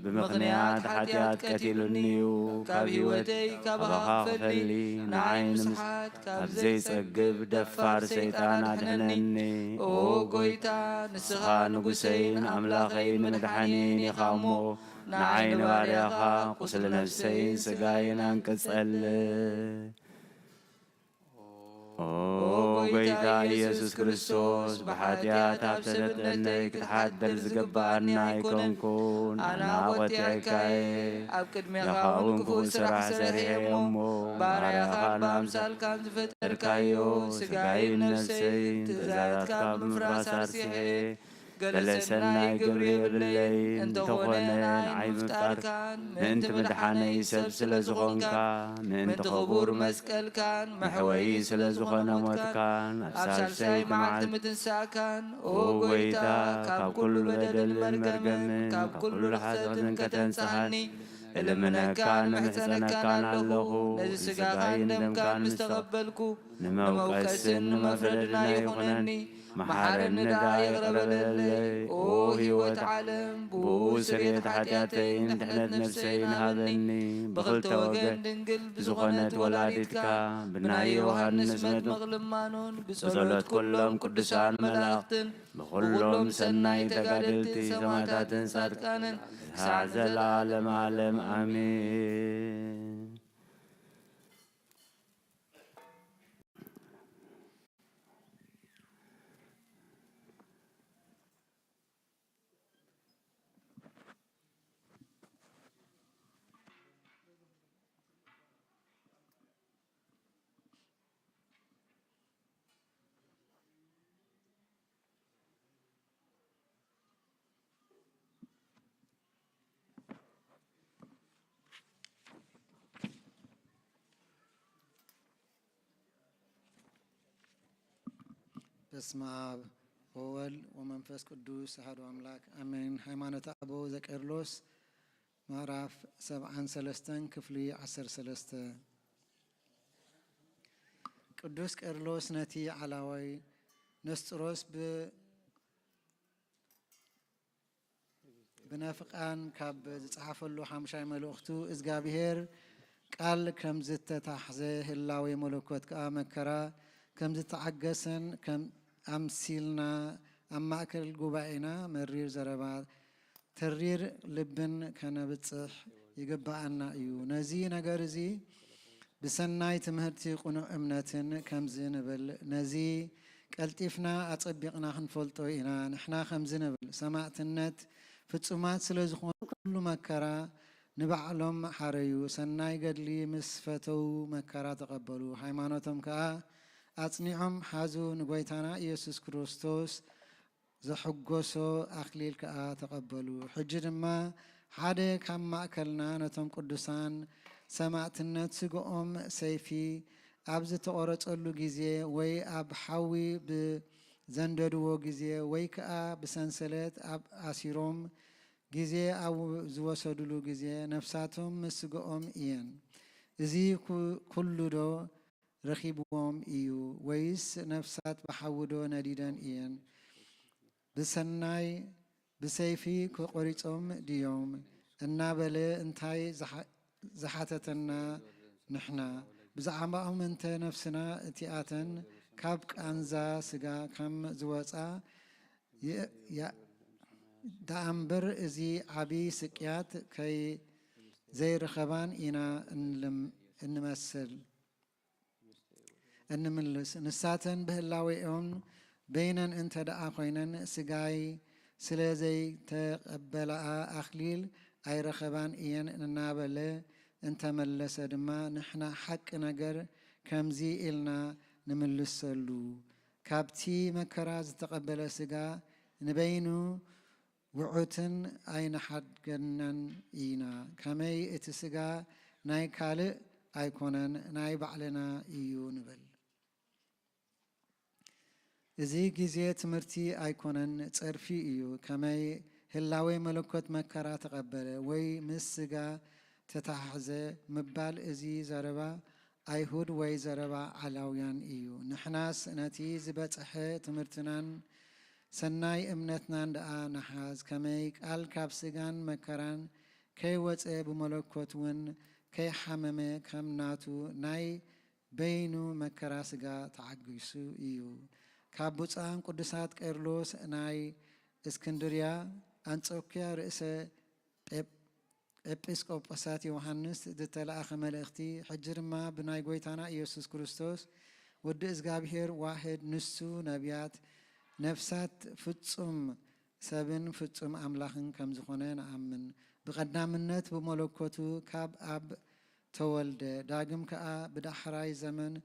ብምኽንያት ሓጢኣት ቀቲሉኒ እዩ፣ ካብ ህይወተይ ካባኻ ክፈሊ፣ ንዓይ ንምስሓት ካብ ዘይጸግብ ደፋር ሰይጣን ኣድሕነኒ። ኦ ጎይታ፣ ንስኻ ንጉሰይን ኣምላኸይን መድሓኒየይን ኢኻ እሞ፣ ንዓይ ንባርያኻ ቁስሊ ነፍሰይን ስጋይን ኣንቅጸለይ። ኦ ጎይታ ኢየሱስ ክርስቶስ፣ ብሓጢኣት ኣብ ሰብነተይ ክትሓድር ዝግብኣኒ ኣይኮንኩን። ኣና ቆጢዐካየ፣ ኣብ ቅድሜኻ እውን ክፉእ ስራሕ ሰሪሐ እሞ፣ ባርያኻን ብኣምሳልካን ዝፈጠርካዮ ስጋይን ነፍሰይን ትእዛዛትካ ብምፍራስ ኣርሲሐ፣ ገለ ሰናይ ግብሪ የብለይ፣ እንተኾነ ንዓይ ምፍጣርካን ምእንቲ ምድሓነይ ሰብ ስለ ዝኾንካ፣ ምእንቲ ክቡር መስቀልካን መሕወዪ ስለ ዝኾነ ሞትካን፣ ኣብ ሳልሰይቲ መዓልቲ ምትንሳእካን፣ ኦ ጎይታ፣ ካብ ኩሉ በደልን መርገምን ካብ ኩሉ ርኽሰትን ከተንጽሃኒ እልምነካን እምሕጸነካን ኣለኹ። ነዚ ስጋኻን ደምካን ምስ ተቐበልኩ፣ ንመውቀስን ንመፍረድን ኣይኹነኒ። መሓረኒ ደኣ ይቕረ በለለይ። ኦ ህይወት ዓለም፣ ብኡ ስርየት ሓጢኣተይን ድሕነት ነፍሰይን ሃበኒ። ብኽልተ ወገን ድንግል ብዝኾነት ወላዲትካ፣ ብናይ ዮሃንስ መጥምቕ ልማኖን ብጸሎት ኩሎም ቅዱሳን መላእኽትን፣ ብኹሎም ሰናይ ተጋደልቲ ሰማዕታትን ጻድቃንን፣ ክሳዕ ዘለዓለም ዓለም ኣሜን። በስመ አብ ወወልድ ወመንፈስ ቅዱስ አሐዱ አምላክ አሜን። ሃይማኖተ አበው ዘቄርሎስ ምዕራፍ ሰብዓን ሰለስተን ክፍሊ ዓሰርተ ሰለስተ። ቅዱስ ቄርሎስ ነቲ ዓላዋይ ነስጥሮስ ብ-፣ ብነፍቓን ካብ ዝጸሓፈሉ ሓምሻይ መልእኽቱ፣ እዝጋብሄር ቃል ከም ዝተታሕዘ፣ ህላዌ መለኮት ከኣ መከራ ከም ዝተዓገሰን ከም ኣምሲልና ኣብ ማእከል ጉባኤና መሪር ዘረባ ተሪር ልብን ከነብጽሕ ይግብኣና እዩ። ነዚ ነገር እዚ ብሰናይ ትምህርቲ ቅኑዕ እምነትን ከምዚ ንብል፣ ነዚ ቀልጢፍና ኣጸቢቕና ክንፈልጦ ኢና። ንሕና ከምዚ ንብል፣ ሰማዕትነት ፍጹማት ስለ ዝኾኑ ኩሉ መከራ ንባዕሎም ሓረዩ። ሰናይ ገድሊ ምስ ፈተዉ መከራ ተቐበሉ። ሃይማኖቶም ከኣ ኣጽኒዖም ሓዙ። ንጎይታና ኢየሱስ ክርስቶስ ዘሐጎሶ ኣኽሊል ከኣ ተቐበሉ። ሕጂ ድማ ሓደ ካብ ማእከልና ነቶም ቅዱሳን ሰማዕትነት ስግኦም ሰይፊ ኣብ ዝተቖረጸሉ ግዜ ወይ ኣብ ሓዊ ብዘንደድዎ ግዜ ወይ ከኣ ብሰንሰለት ኣብ ኣሲሮም ግዜ ኣብ ዝወሰዱሉ ግዜ ነፍሳቶም ምስ ስግኦም እየን። እዚ ኩ-፣ ኩሉ ዶ ረኺብዎም እዩ? ወይስ ነፍሳት ብሓዊ ዶ ነዲደን እየን? ብሰናይ ብሰይፊ ተቖሪጾም ድዮም? እናበለ እንታይ ዝሓ-፣ ዝሓተተና ንሕና፣ ብዛዕባኦም እንተ ነፍስና እቲኣተን ካብ ቃንዛ ስጋ ከም ዝወጻ የ-፣ ያ-፣ ደኣምበር እዚ ዓቢ ስቅያት ከይ ዘይረኸባን ኢና እንልም-፣ እንመስል፣ እንምልስ። ንሳተን ብህላዌኦም በይነን እንተ ደኣ ኮይነን፣ ስጋይ ስለ ዘይተቐበላኣ ኣኽሊል ኣይረኸባን እየን እናበለ እንተመለሰ ድማ፣ ንሕና ሓቂ ነገር ከምዚ ኢልና ንምልሰሉ፣ ካብቲ መከራ ዝተቐበለ ስጋ ንበይኑ ውዑትን ኣይንሓድገናን ኢና። ከመይ እቲ ስጋ ናይ ካልእ ኣይኮነን፣ ናይ ባዕልና እዩ ንብል። እዚ ግዜ ትምህርቲ ኣይኮነን፣ ጸርፊ እዩ። ከመይ ህላዌ መለኮት መከራ ተቐበለ ወይ ምስ ስጋ ተታሕዘ ምባል፣ እዚ ዘረባ ኣይሁድ ወይ ዘረባ ዓላውያን እዩ። ንሕናስ ነቲ ዝበጽሐ ትምህርትናን ሰናይ እምነትናን ደኣ ንሓዝ። ከመይ ቃል ካብ ስጋን መከራን ከይወጸ ብመለኮት እውን ከይሓመመ ከም ናቱ ናይ በይኑ መከራ ስጋ ተዓጊሱ እዩ። ካብ ብፁዓን ቅዱሳት ቄርሎስ ናይ እስክንድርያ፣ ኣንጾክያ ርእሰ ኤፕ-፣ ኤጲስቆጶሳት ዮሃንስ ዝተላእከ መልእኽቲ፣ ሕጂ ድማ ብናይ ጐይታና ኢየሱስ ክርስቶስ ወዲ እግዚኣብሔር ዋህድ፣ ንሱ ነቢያት፣ ነፍሳት፣ ፍጹም ሰብን ፍጹም ኣምላኽን ከም ዝኾነ ንኣምን። ብቐዳምነት ብመለኮቱ ካብ ኣብ ተወልደ፣ ዳግም ከኣ ብዳሕራይ ዘመን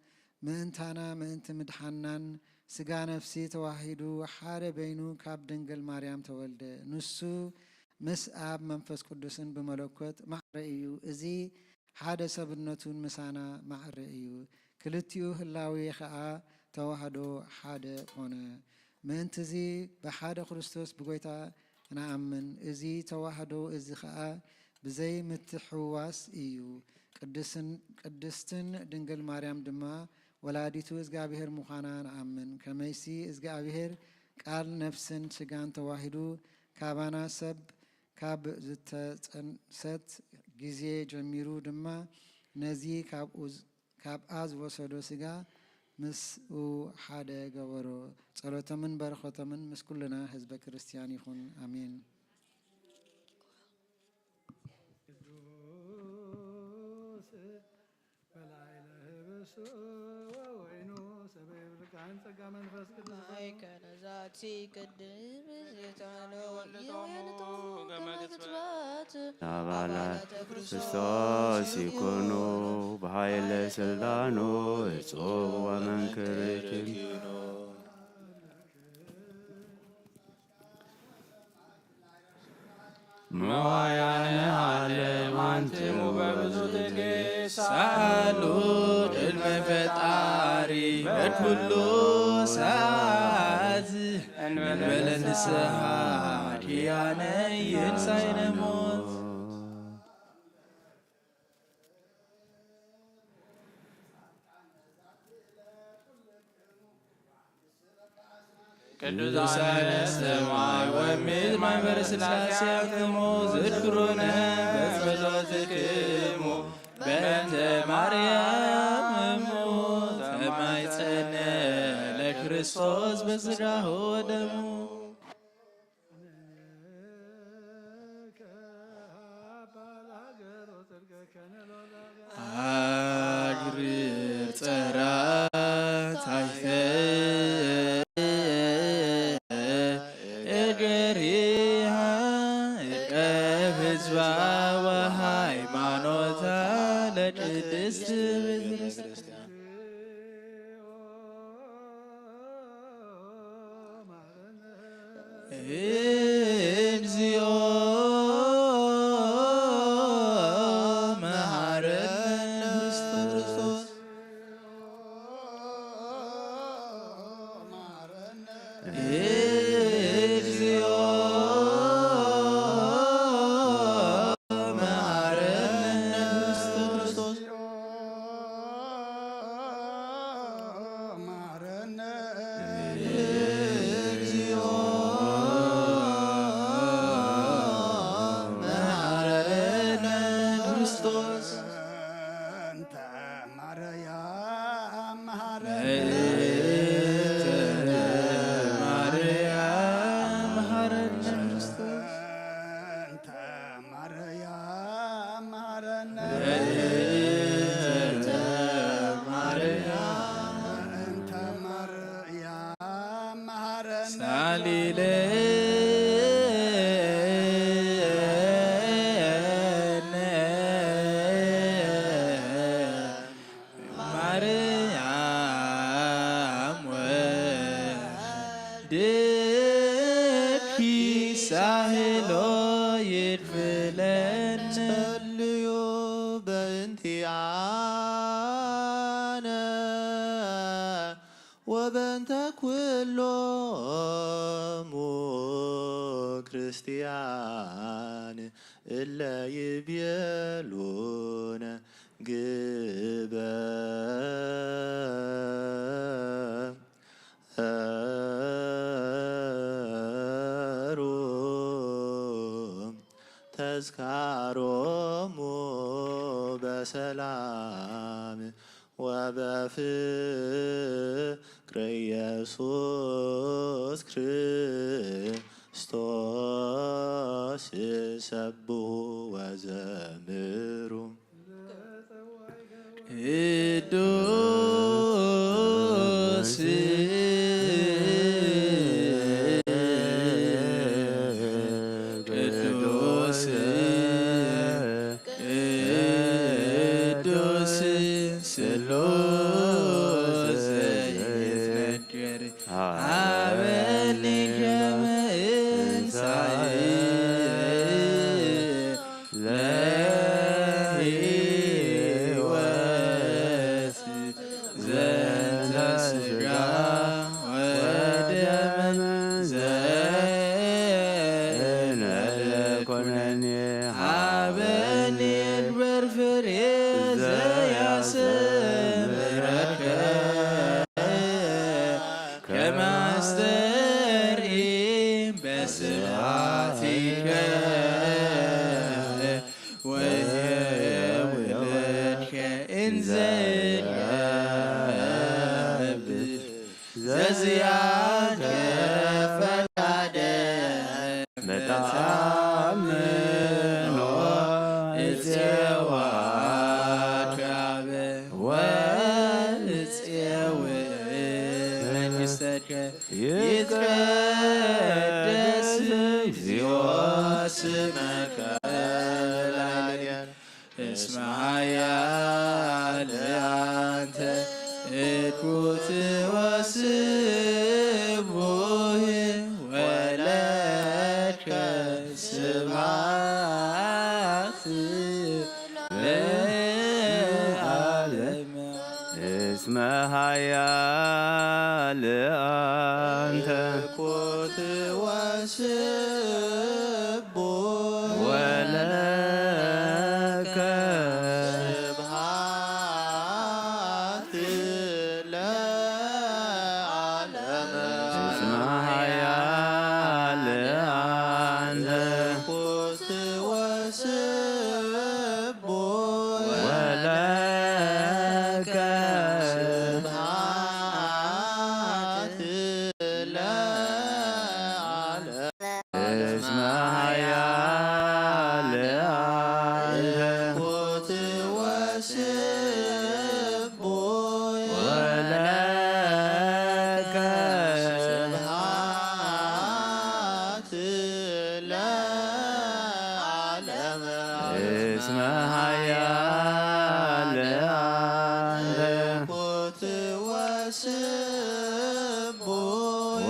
ምእንታና ምእንቲ ምድሓናን ስጋ ነፍሲ ተዋሂዱ ሓደ በይኑ ካብ ድንግል ማርያም ተወልደ። ንሱ ምስ ኣብ መንፈስ ቅዱስን ብመለኮት ማዕረ እዩ። እዚ ሓደ ሰብነቱን ምሳና ማዕረ እዩ። ክልቲኡ ህላዌ ኸኣ ተዋህዶ ሓደ ኮነ። ምእንትዚ ብሓደ ክርስቶስ ብጐይታ ንኣምን። እዚ ተዋህዶ እዚ ኸኣ ብዘይ ምትሕውዋስ እዩ። ቅድስን-፣ ቅድስትን ድንግል ማርያም ድማ ወላዲቱ እግዚኣብሔር ምዃና ንኣምን። ከመይሲ እግዚኣብሔር ቃል ነፍስን ስጋን ተዋሂዱ ካባና ሰብ ካብ ዝተጸንሰት ግዜ ጀሚሩ ድማ ነዚ ካብኡ ዝ-፣ ካብኣ ዝወሰዶ ስጋ ምስኡ ሓደ ገበሮ። ጸሎቶምን በረኸቶምን ምስ ኩልና ህዝበ ክርስቲያን ይኹን። ኣሜን። ቅዱስ በላዕለ ህብስት ወወይኑ ሰበ ይብልካን ጸጋ መንፈስ ቅዱስ ማእከለ ዛቲ ቅድም ዝተሎ ይወልዶ ከመ ክትፈት ናባላት ኣባላተ ክርስቶስ ይኩኑ ብኃይለ ሥልጣኑ እጹብ ወመንክር ይኩኑ። መዋያነ ዓለም አንትሙ በብዙ ትዕግስት ሳሉ ቅድመ ፈጣሪ በኩሉ ሰዓት እንበለ ንስሓ ኪያነ ይንሳይነ ሞት። ቅዱሳነ ሰማይ ወምድር ማሕበረ ሥላሴ ኣንትሙ ዝክሩነ በጸሎትክሙ በእንተ ማርያም እሙ ተማይጸነ ለክርስቶስ በስጋሁ ወደሙ። አግርር ጸራ ታሕተ እገሪሃ እቀብ ህዝባ ወሃይማኖታ ለቅድስት ቤተክርስቲያን። እግዚኦ መሐረነ ክርስቶስ። እግዚኦ መሐረነ ክርስቶስ። እግዚኦ መሐረነ ክርስቶስ። እንተ ማርያም መሐረነ። እንተ ማርያም መሐረነ ክርስቶስ። እንተ ማርያም መሐረነ። እንተ ማርያም። እንተ ማርያም መሐረነ። ሳሊለነ ማርያም ወልድኪ ሳህሎ ይድፍለነ። ጸልዩ በእንቲኣነ ወበእንተ ኩሎሙ ክርስቲያን እለ ይቤሉነ ግበሩ ተዝካሮሙ በሰላም ወበፍቅረ ኢየሱስ ክርስቶስ ሰብሑ ወዘምሩ። ቅዱስ ቅዱስ ቅዱስ ስሉስ ዘይትነገር ሀበኒ ከመ እንሳኢ ለህይወት ዘንተ ስጋ ወደም ዘእነ ኩነኔ ሀበኒ እግበር ፍሬ ዘያስምረከ ከመ አስተርኢ በስብሐቲከ ወየውለድከ እንዘ እገብር ዘዚአከ ፈቃደ መተአምኖ እፄዋ ካበ ወእፄው መንግሥተከ ይትቀደስ እግዚኦ ስመከ ለዓለም እስመ ኃያል አንተ እኩት ወስቡህ ወለከ ስብሐት ለዓለመ። እስመ ኃያል አንተ እስመ ኃያል አንተ። ትኩት ወስቡሕ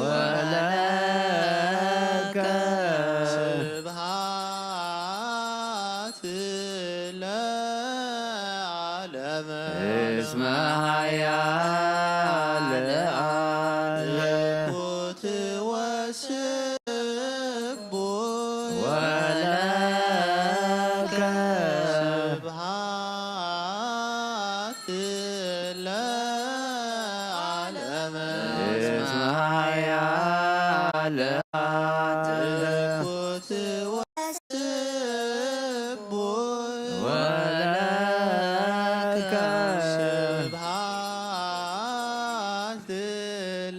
ወለከ። ስብሐት ለዓለመ። እስመ ኃያል አንተ። ትኩት ወስቡሕ ወለከ። ስብሐት ለዓለመ። እስመ ኃያል አንተ። ትኩት ወስቡሕ ወለከ። ስብሐት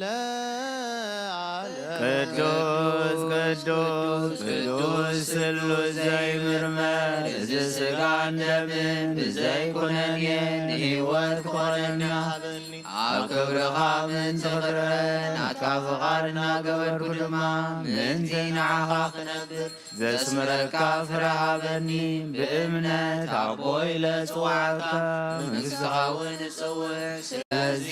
ለዓለመ። ቅዱስ ቅዱስ ቅዱስ ስሉስ ዘይምርመር፣ እዚ ሥጋን ደምን ብዘይኩነኔ ንሕይወት ክኾነኒ ሃበኒ። ኣብ ክብርኻ ምእንቲ ክረአ ናትካ ፍቓድ እናገበርኩ ድማ ምእንቲ ንዓኻ ክነብር ዘስምረካ ፍረ ሃበኒ። ብእምነት ኣቦ ኢለ ጽዋዕካ መንግሥትኻ እውን እጽውዕ። ስለዚ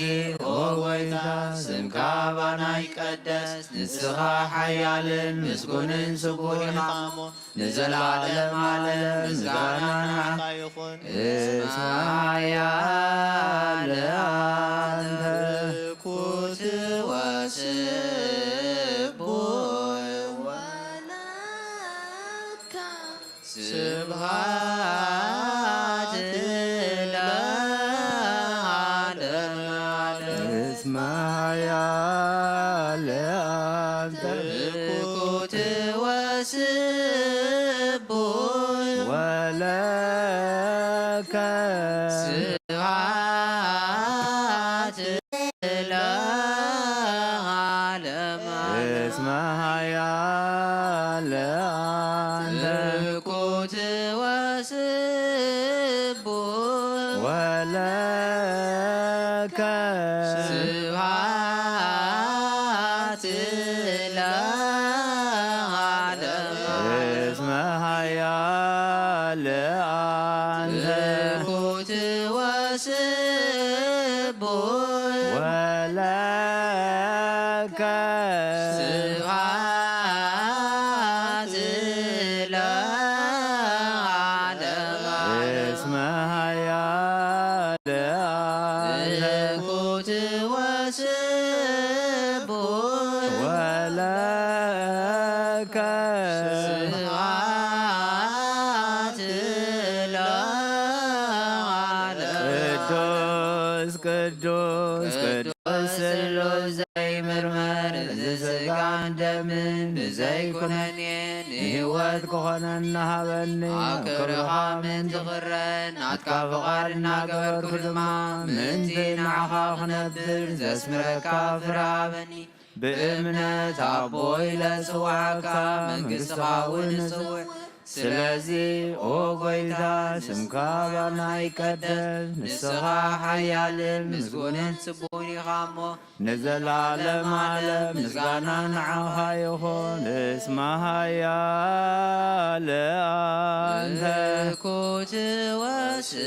ኦ ጐይታ ስምካ ኣባና ይቀደስ። ንስኻ ሓያልን ምስጉንን ስቡሕ ኢኻ እሞ ንዘለዓለም ዓለም ምስጋና ንዓኻ ይኹን። እስመ ኃያል አንተ። ትኩት ወስቡሕ ወለከ። ስብሐት ለዓለመ ዓለም። እስመ ኃያል አንተ። ትኩት ወስቡሕ ወለከ። ስብሐት ለዓለመ ዓለም። እስመ ኃያል አንተ። ትኩት ወስቡሕ ወለከ። ስብሐት ለዓለመ ዓለም። እስመ ኃያል አንተ። ትኩት ወስቡሕ ወለከ። ስብሐት ለዓለመ ዓለም። እስመ ኃያል አንተ። ትኩት ወስቡሕ ወለከ። ስብሐት ለዓለመ። ቅዱስ ቅዱስ ቅዱስ ስሉስ ዘይምርመር፣ እዚ ሥጋን ደምን ብዘይኩነኔ ንሕይወት ክኾነና ሃበኒ። ኣብ ክብርኻ ምእንቲ ክረአ ናትካ ፍቓድ እናገበርኩ ድማ ምእንቲ ንዓኻ ክነብር ዘስምረካ ፍረ ሃበኒ። ብእምነት ኣቦ ኢለ ጽዋዕካ መንግሥትኻ እውን እጽውዕ። ስለዚ ኦ ጐይታ ስምካ ኣባና ይቀደስ። ንስኻ ሓያልን ምስጉንን ስቡሕን ኢኻ እሞ ንዘለዓለም ዓለም ምስጋና ንዓኻ ይኹን። እስመ ኃያል አንተ። ትኩት ወስቡሕ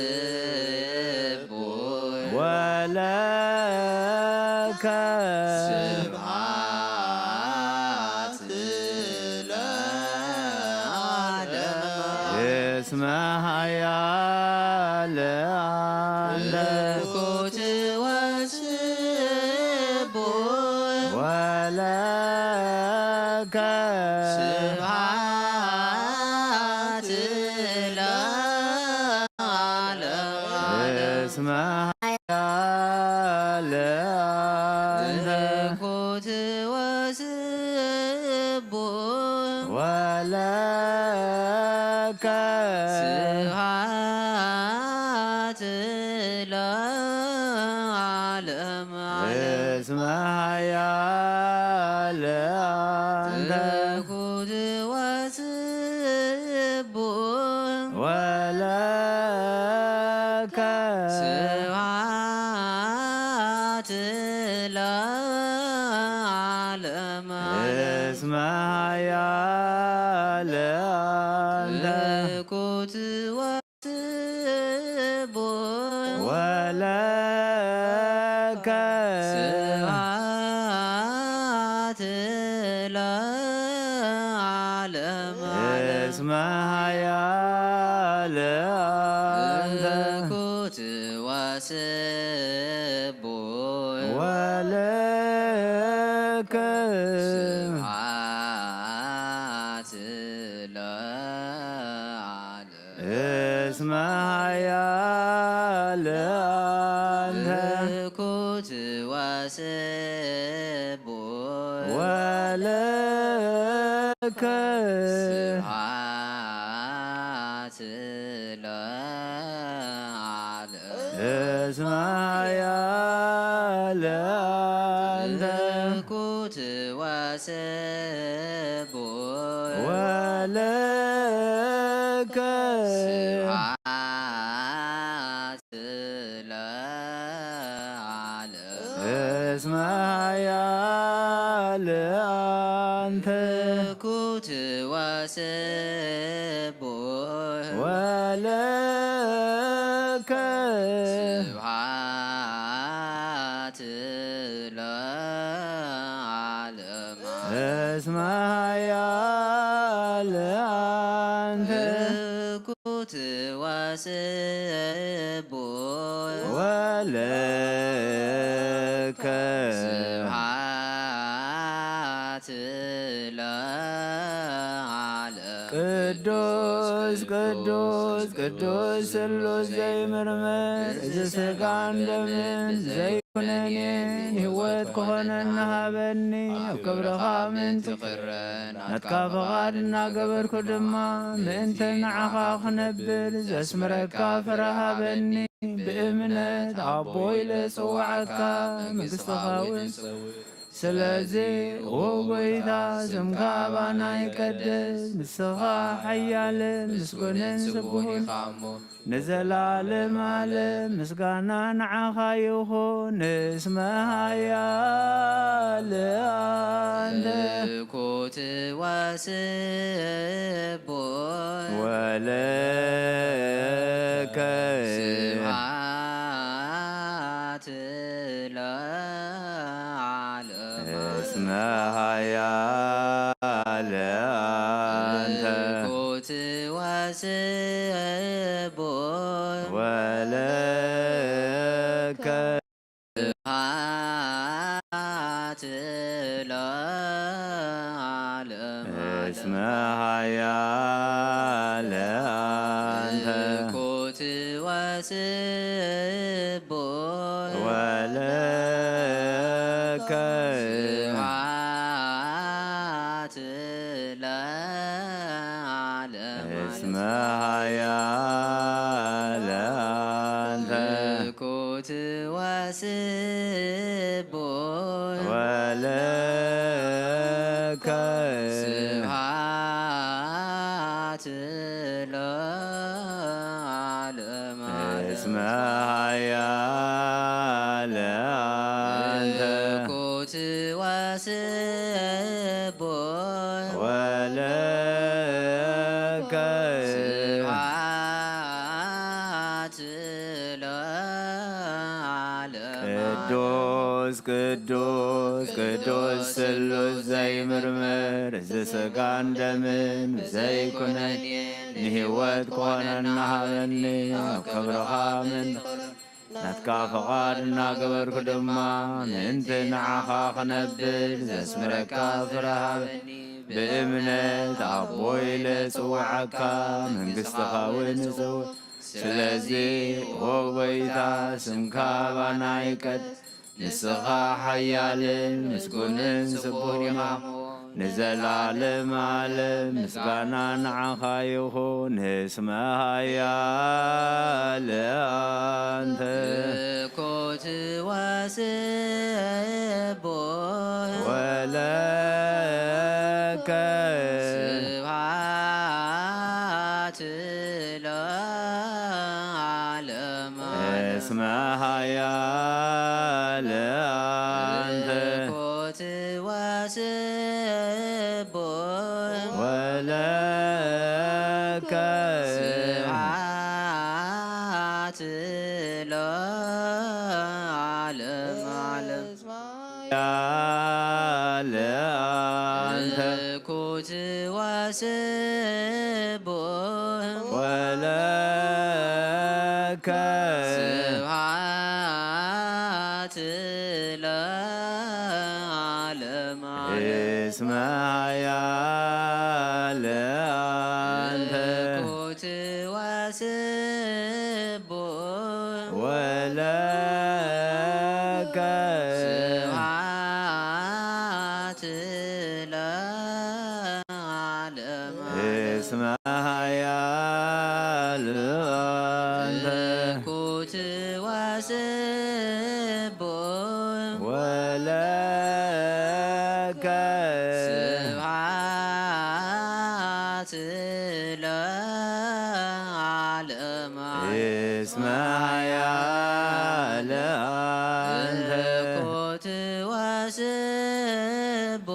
ወለከ። ስብሐት ለዓለመ። እስመ ኃያል አንተ። ትኩት ወስቡሕ ወለከ። ስብሐት ለዓለመ ዓለም። እስመ ኃያል አንተ። ትኩት ወስቡሕ ወለከ። ስብሐት ለዓለመ ዓለም። እስመ ኃያል አንተ። ትኩት ወስቡሕ ወለከ። ስብሐት ስቡሕ ወለከ ስብሐት ለዓለመ ዓለም። እስመ ኃያል አንተ። እኩት ወስቡሕ ወለከ ስብሐት ለዓለመ እስመ ኃያል አንተ። እኩት ወስቡሕ ወለከ ስብሐት ለዓለመ እስመ ኃያል አንተ። እኩት ወስቡሕ ወለከ ስብሐት ለዓለመ እስመ ኃያል አንተ። እኩት ወስቡሕ ወለከ ስብሐት ለዓለመ እስመ ኃያል አንተ። እኩት ወስቡሕ ወለከ ስብሐት ለዓለመ ቅዱስ ቅዱስ ቅዱስ ስሉስ ዘይምርምር እዚ ሥጋን ደምን ዘይኩነኔን ሕይወት ክኾነና ሃበኒ። ኣብ ክብርኻ ምእንቲ ክረ ናትካ ፍቓድ እናገበርኩ ድማ ምእንቲ ንዓኻ ክነብር ዘስምረካ ፍረ ሃበኒ። ብእምነት ኣቦ ኢለ ጽውዓካ መንግሥትኻ እውን ስለዚ ኦ ጐይታ ስምካ ኣባና ይቀደስ። ንስኻ ሓያልን ምስጉንን ስቡህን ኢኻ እሞ ንዘላለም ዓለም ምስጋና ንዓኻ ይኹን። እስመ ኃያል አንተ እኩት ወስቡሕ ወለከ ስብሐት ለዓለመ እስመ ኃያል አንተ እኩት ወስቡሕ ወለከ ስብሐት ለዓለመ እስመ ኃያል አንተ እኩት ወስቡሕ ወለከ ስብሐት ለዓለመ እስመ ኃያል አንተ እኩት ወስቡሕ ወለከ ስብሐት ለዓለመ እስመ ኃያል አንተ እኩት ወስቡሕ ወለከ ስብሐት ለዓለመ ቅዱስ ቅዱስ ቅዱስ ስሉስ ዘይምርምር እዚ ሥጋን ደምን ዘይኩነን ንሕይወት ክኾነና ሃበኒ። ኣብ ክብርኻ ምእንቲ ናትካ ፍቓድ እናገበርኩ ድማ ምእንቲ ንዓኻ ክነብር ዘስምረካ ፍረ ሃበኒ። ብእምነት ኣቦ ኢለ ጽውዓካ መንግሥትኻ እውን እጽውዕ። ስለዚ ኦ ጐይታ ስምካ ኣባና ይቀደስ። ንስኻ ሓያልን ምስጉንን ስቡህን ኢኻ እሞ ንዘለዓለም ዓለም ምስጋና ንዓኻ ይኹን። እስመ ኃያል አንተ እኩት ወስቡሕ ወለከ ስብሐት ለዓለመ እስመ ኃያል አንተ እኩት ወስቡሕ ወለከ ስብሐት ስቡሕ ወለከ ስብሐት ለዓለመ ዓለም። እስመ ኃያል አንተ። እኩት ወስቡሕ ወለከ ስብሐት ለዓለመ ዓለም። እስመ ኃያል አንተ። እኩት ወስቡሕ ወለከ ስብሐት ለዓለመ ዓለም። እስመ ኃያል አንተ። እኩት ወስቡሕ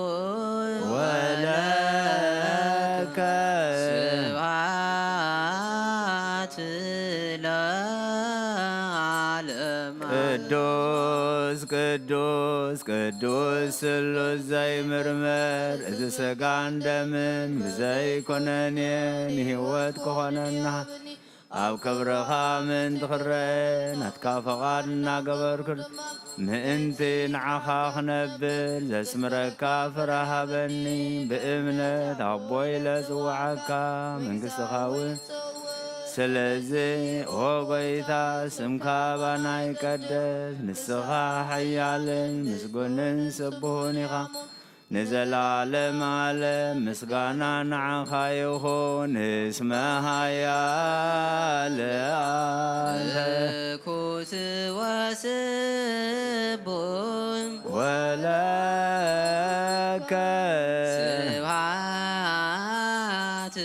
ወለከ ስብሐት ለዓለመ ዓለም። ቅዱስ ቅዱስ ቅዱስ ስሉስ ዘይምርመር፣ እዚ ሥጋን ደምን ብዘይኮነኔ ንሕይወት ክኾነና፣ ኣብ ክብርኻ ምእንቲ ክረአ ናትካ ፈቓድ እናገበርኩ፣ ምእንቲ ንዓኻ ክነብር ዘስምረካ ፍረ ሃበኒ። ብእምነት ኣቦ ኢለ ጽውዓካ፣ መንግሥትኻ እውን። ስለዚ ኦ ጐይታ፣ ስምካ ባና ይቀደስ፣ ንስኻ ሓያልን ምስጉንን ስቡህን ኢኻ። ንዘለዓለም ዓለም ምስጋና ንዓኻ ይኹን። እስመ ኃያል አንተ። እኩት ወስቡሕ ወለከ ስብሐት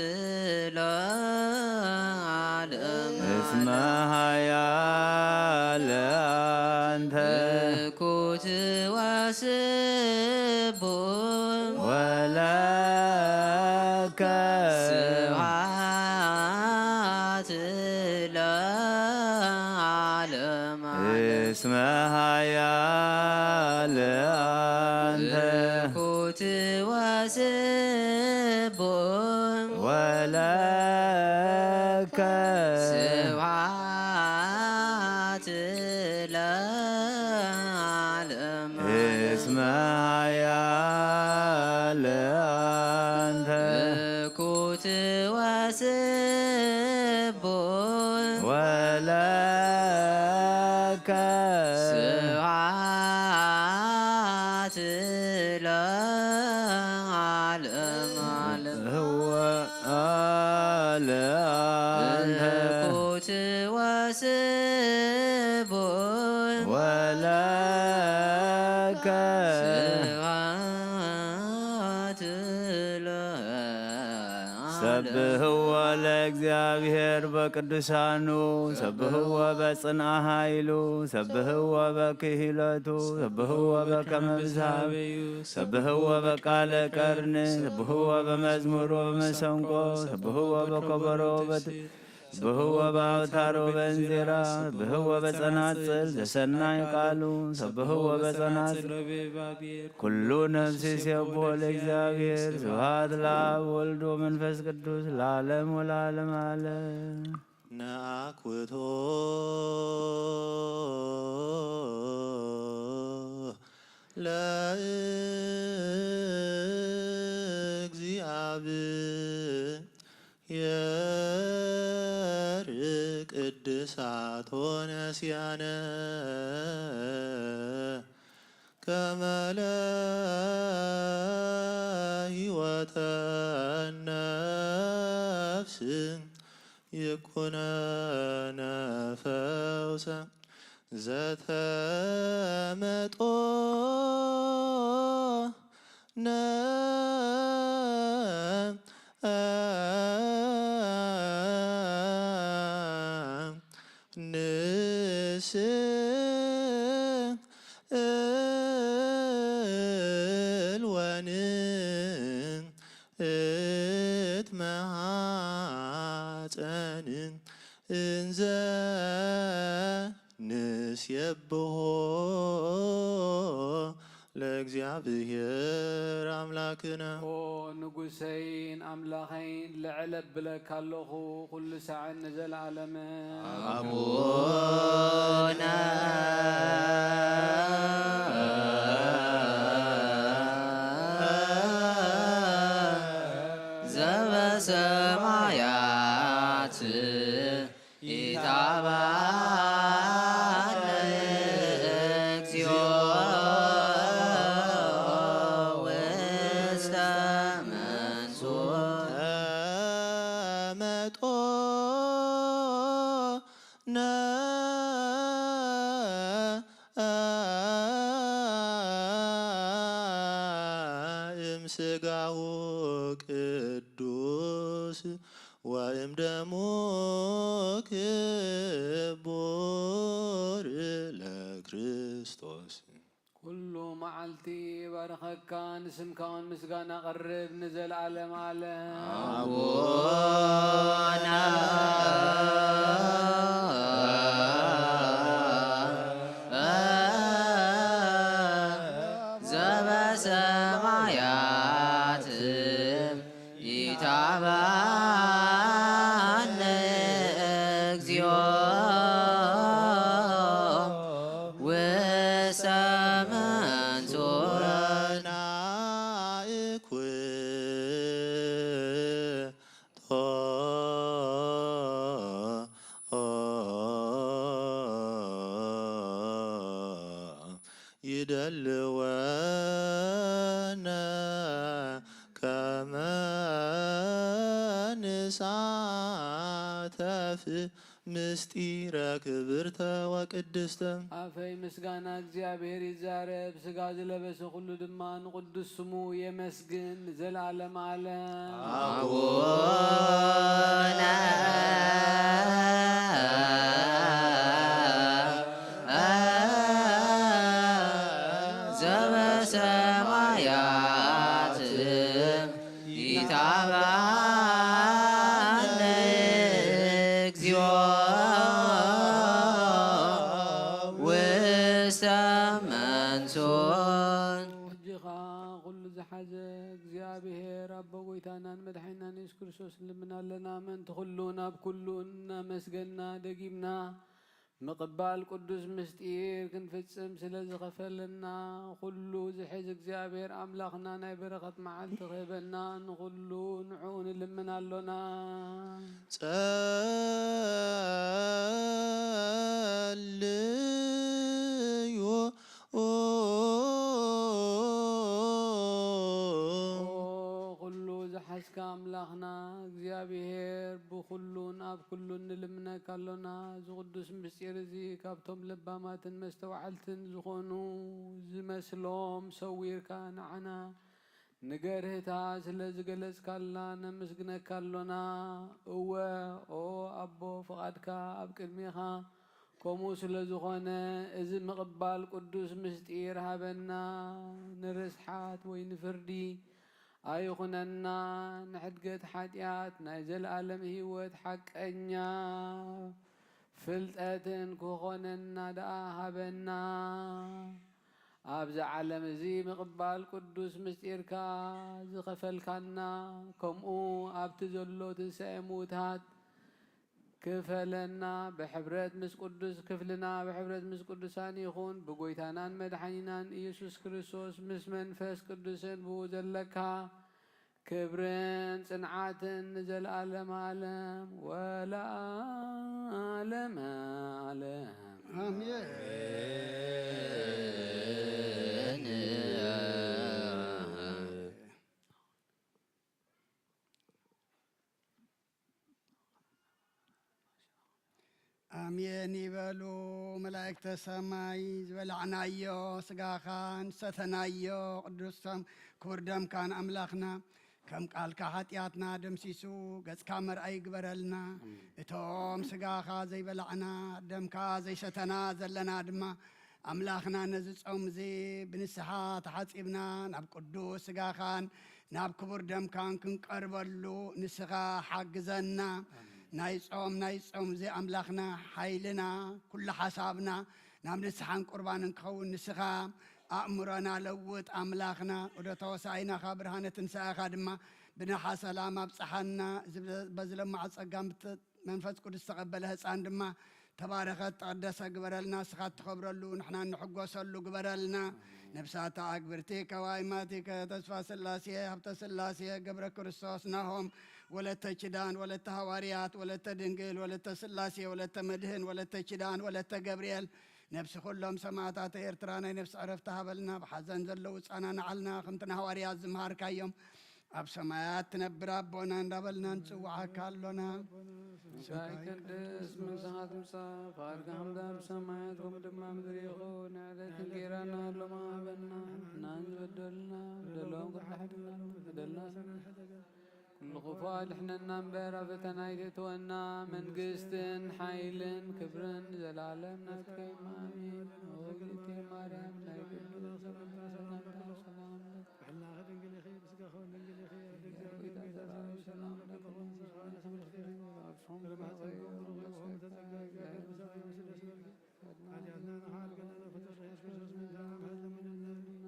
ለዓለመ እስመ ኃያል አንተ። እኩት ወስቡሕ ወለከ ስብሐት ለዓለመ ዓለም። እስመ ኃያል አንተ። እኩት ወስቡሕ ወለከ ስብሐት ለዓለመ ዓለም። እስመ ኃያል አንተ። እኩት ወስቡሕ ወለከ ስብሐት ለዓለመ ዓለም። እወ አለ አንተ። እኩት ወስቡሕ ወለከ ስብሐት ለዓለም። ሰብህዎ ለእግዚአብሔር በቅዱሳኑ፣ ሰብህዎ በጽንአ ኃይሉ፣ ሰብህዎ በክህሎቱ፣ ሰብህዎ በከመ ብዝሃበዩ፣ ሰብህዎ በቃለ ቀርኒ፣ ሰብህዎ በመዝሙር ወበመሰንቆ፣ ሰብህዎ በከበሮ በት-፣ ሰብህዎ በአውታር ወበእንዚራ፣ ሰብህዎ በጸናጽል ዘሰናይ ቃሉ፣ ሰብህዎ በጸናጽል ኩሉ ነፍሲ ሲያቦ ለእግዚአብሔር። ስብሐት ለአብ ወልድ ወመንፈስ ቅዱስ ለዓለም ወለዓለም ዓለም። ነአኩቶ ለእግዚአብሔር ቅድሳት ሆነስያነ ከመ ለህይወተ ነፍስ ይኩነነ ፈውሰ ዘተመጦ ነ ንስእል ወንእትመሃፀን እንዘ ንሴብሖ ለእግዚኣብሔር ኣምላክነ። ኦ ንጉሰይን ኣምላኸይን፣ ልዕል ኣብለካ ኣለኹ፣ ኩሉ ሳዕን ንዘለዓለምን። ኣቡነ ዘበሰማያት፣ ኢታባነ እግዚኦ ውስተ መንሱት። እምስጋሁ ቅዱስ ወእምደሙ ክቡር ለክርስቶስ። ኩሉ መዓልቲ ባረኸካ፣ ንስምካ እውን ምስጋና ቀርብ ንዘለዓለም ዓለም። ኣቡነ ዘበሰማያት፣ ኢታባነ እግዚኦ ውስተ መንሱት። ናእኩቶ ይደልወነ ከመ ንሳተፍ ምስጢረ ክብርተ ወቅድስተ። ኣፈይ ምስጋና እግዚኣብሔር ይዛረብ፣ ስጋ ዝለበሰ ኩሉ ድማ ንቅዱስ ስሙ የመስግን ንዘለዓለም ዓለም። ኣቡነ ዘበሰማያት፣ ኢታባነ እግዚኦ ውስተ መንሱት። ሕጂ ኸዓ ኩሉ ዝሓዘ እግዚኣብሔር ኣቦ ጎይታናን መድሓኒናን የሱስ ክርስቶስ ንልምን ኣለና። ምእንቲ ኩሉን ኣብ ኩሉን እናመስገንና ደጊምና ምቕባል ቅዱስ ምስጢር ክንፍጽም ስለ ዝኸፈለና፣ ኩሉ ዝሕዝ እግዚኣብሔር ኣምላኽና ናይ በረኸት መዓልቲ ክህበና ንኹሉ ንዕኡ ንልምን ኣሎና። ጸልዩ ኩሉ ዝሓዝካ ኣምላኽና እግዚኣብሔር፣ ብኹሉን ኣብ ኩሉን ንልምነካ ኣሎና። እዚ ቅዱስ ምስጢር እዚ ካብቶም ለባማትን መስተዋዕልትን ዝኾኑ ዝመስሎም ሰዊርካ ንዓና ንገርህታ ስለ ዝገለጽካልና ነመስግነካ ኣሎና። እወ ኦ ኣቦ፣ ፍቓድካ ኣብ ቅድሜኻ ከምኡ ስለ ዝኾነ፣ እዚ ምቕባል ቅዱስ ምስጢር ሃበና። ንርስሓት ወይ ንፍርዲ ኣይኹነና፣ ንሕድገት ሓጢኣት ናይ ዘለኣለም ህይወት ሓቀኛ ፍልጠትን ክኾነና ደኣ ሃበና። ኣብዚ ዓለም እዚ ምቕባል ቅዱስ ምስጢርካ ዝኸፈልካና፣ ከምኡ ኣብቲ ዘሎ ትንሳኤ ምዉታት ክፈለና። ብሕብረት ምስ ቅዱስ ክፍልና ብሕብረት ምስ ቅዱሳን ይኹን። ብጎይታናን መድሓኒናን ኢየሱስ ክርስቶስ ምስ መንፈስ ቅዱስን ብኡ ዘለካ ክብርን ጽንዓትን ንዘለኣለመ ዓለም ወለዓለመ ዓለም። ኣሜን። ኣሜን ይበሉ መላእክተ ሰማይ። ዝበላዕናዮ ስጋኻን ዝሰተናዮ ቅዱስ ሰም-፣ ክቡር ደምካን ኣምላኽና ከም ቃልካ ሓጢኣትና ደምሲሱ ገጽካ መርኣይ ይግበረልና። እቶም ስጋኻ ዘይበላዕና ደምካ ዘይሰተና ዘለና ድማ ኣምላኽና ነዚ ጾም እዚ ብንስሓ ተሓጺብና ናብ ቅዱስ ስጋኻን ናብ ክቡር ደምካን ክንቀርበሉ ንስኻ ሓግዘና። ናይ ጾም ናይ ጾም እዚ ኣምላኽና ሓይልና ኩሉ ሓሳብና ናብ ንስሓን ቁርባንን ክኸውን ንስኻ ኣእምሮና ለውጥ ኣምላኽና፣ ወደ ተወሳኢናኻ ብርሃነ ትንሳኤኻ ድማ ብናሓ ሰላም ኣብጽሓና። እዚ በዚ ለማዕ ጸጋ ምት-፣ መንፈስ ቅዱስ ዝተቐበለ ህፃን ድማ ተባረኸት ተቐደሰ ግበረልና። ንስኻ እትኸብረሉ ንሕና እንሕጎሰሉ ግበረልና። ነፍሳተ ኣግብርቲከ ወኣይማቲከ ተስፋ ስላሴ ሃብተ ስላሴ ገብረ ክርስቶስ ናሆም ወለተ ኪዳን ወለተ ሃዋርያት ወለተ ድንግል ወለተ ስላሴ ወለተ መድህን ወለተ ኪዳን ወለተ ገብርኤል ነፍሲ ኩሎም ሰማዕታተ ኤርትራ ናይ ነፍሲ ዕረፍቲ ሃበልና። ብሓዘን ዘለዉ ጻናናዓልና ከምቲ ንሃዋርያት ዝመሃርካዮም ኣብ ሰማያት ትነብር ኣቦና እንዳበልና ንጽውዓካ ኣሎና። ስምካ ይቀደስ፣ መንግስትኻ ትምጻእ፣ ፍቓድካ ከምቲ ኣብ ሰማያት ከምኡ ድማ ኣብ ምድሪ ይኹን። ዕለት እንጌራና ሎሚ ሃበና፣ ንሕና ዝበደሉና በደሎም ክሓድግና በደልና ኩሉ ክፉእ ኣድሕነና እምበር ኣብ ፈተና ኣይተእትወና። መንግስትን ሓይልን ክብርን ንዘለኣለም ናትካ እዩ። ኣሜን። ኦ እግዝእትየ ማርያም ናይ ኩሉ ሰላምታ ሰላም ለኪ። ብሕልናኺ ድንግል ኢኺ፣ ብስጋኺ እውን ድንግል ኢኺ። ኣደ እግዚኣብሔር ጎይታ ሰራዊት ሰላም ለኪ። ሰላም ለኪ። ኣብ ጾም ርባሕ ጸንኩም ብሩኽ ይኹን ተጸጋ እግዚኣብሔር ምሳኺ ምስለ ስጋኪ። ሓጢኣትና ንሓልገና ፍጡር ኢየሱስ ክርስቶስ ምእንታና ምሕረት ለምንልና።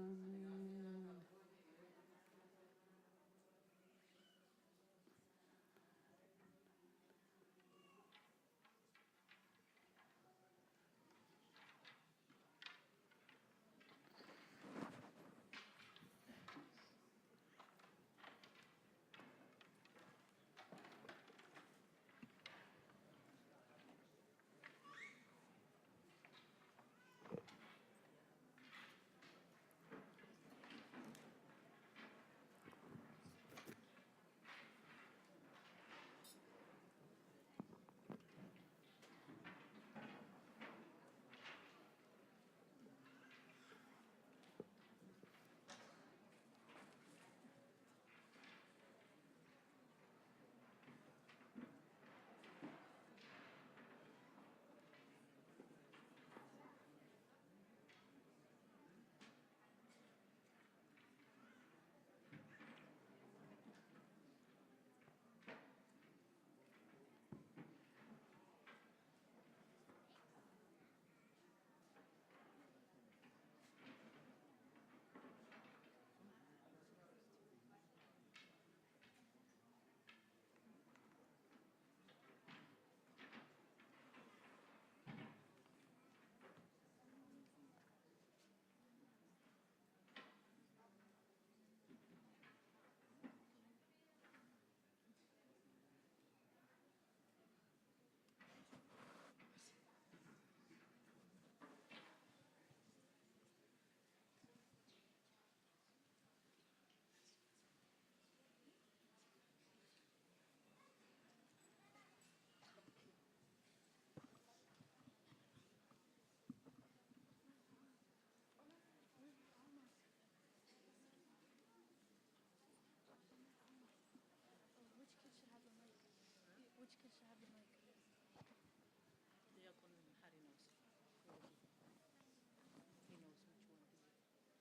ዲያቆን መሓሪ ነው።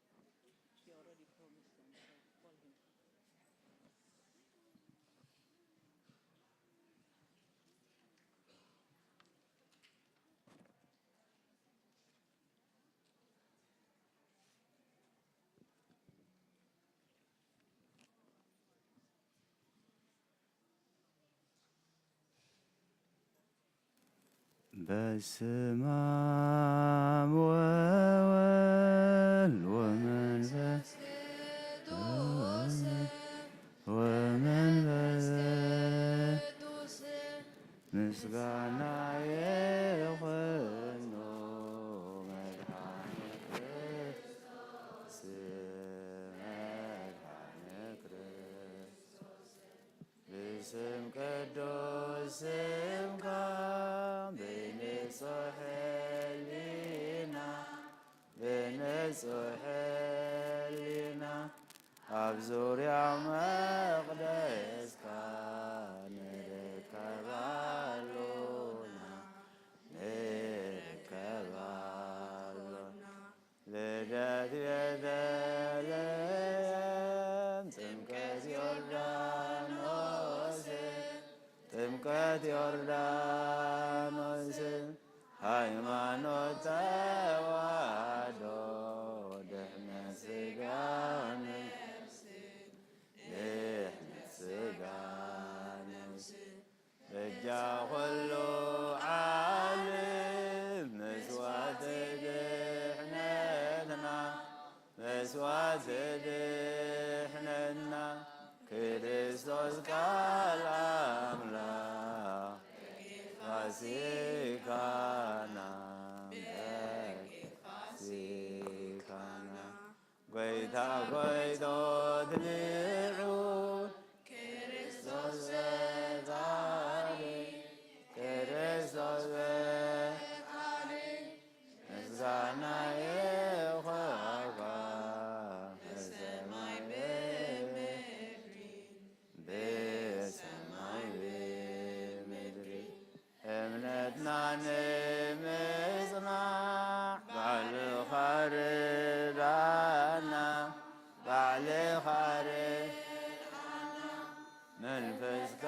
He knows which one to give. He already promised them, so call him. በስመ አብ ወወልድ ወመንፈስ ቅዱስ ወመንፈስ ቅዱስ ምስጋና ይኹኖ መድኃኔ ክርስቶስ መድኃኔ ክርስቶስ። ብስም ቅዱስ ስምካ ብንጹሕ ሕሊና፣ ብንጹሕ ሕሊና ኣብ ዙርያ መቕደስካ ንርከብ ኣሎና፣ ንርከብ ኣሎና። ልደት ቤተልሔም ጥምቀት ዮርዳኖስ፣ ጥምቀት ዮርዳኖስ ሃይማኖት ተዋህዶ ድሕነ ዘድሕነና ክርስቶስ ቃል ኣምላኽ ፋሲካና፣ ፋሲካና። ጎይታ ጎይቶት ንዑ ክርስቶስ ፈጣሪ፣ ክርስቶስ ፈጣሪ፣ ምስጋና ይኹንካ ብሰማይ ብምድሪ፣ ብሰማይ ብምድሪ። እምነትና ንምጽናዕ ባዕልኻ ርዳና፣ ባዕልኻ ርዳና። መንፈስካ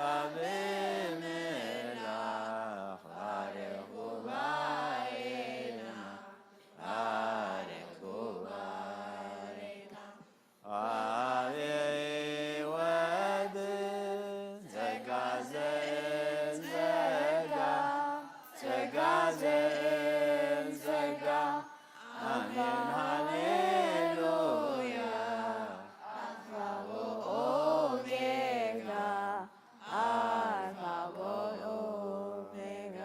ብምልኣኽ ባርኽ ጉባኤና፣ ባርኽ ጉባኤና። ኣብ ህይወት ጸጋ ዘእን ጸጋ፣ ጸጋ ዘእን ጸጋ። ኣሜን ሃሌሉያ። ኣልፋ ወኦሜጋ፣ ኣልፋ ወኦሜጋ።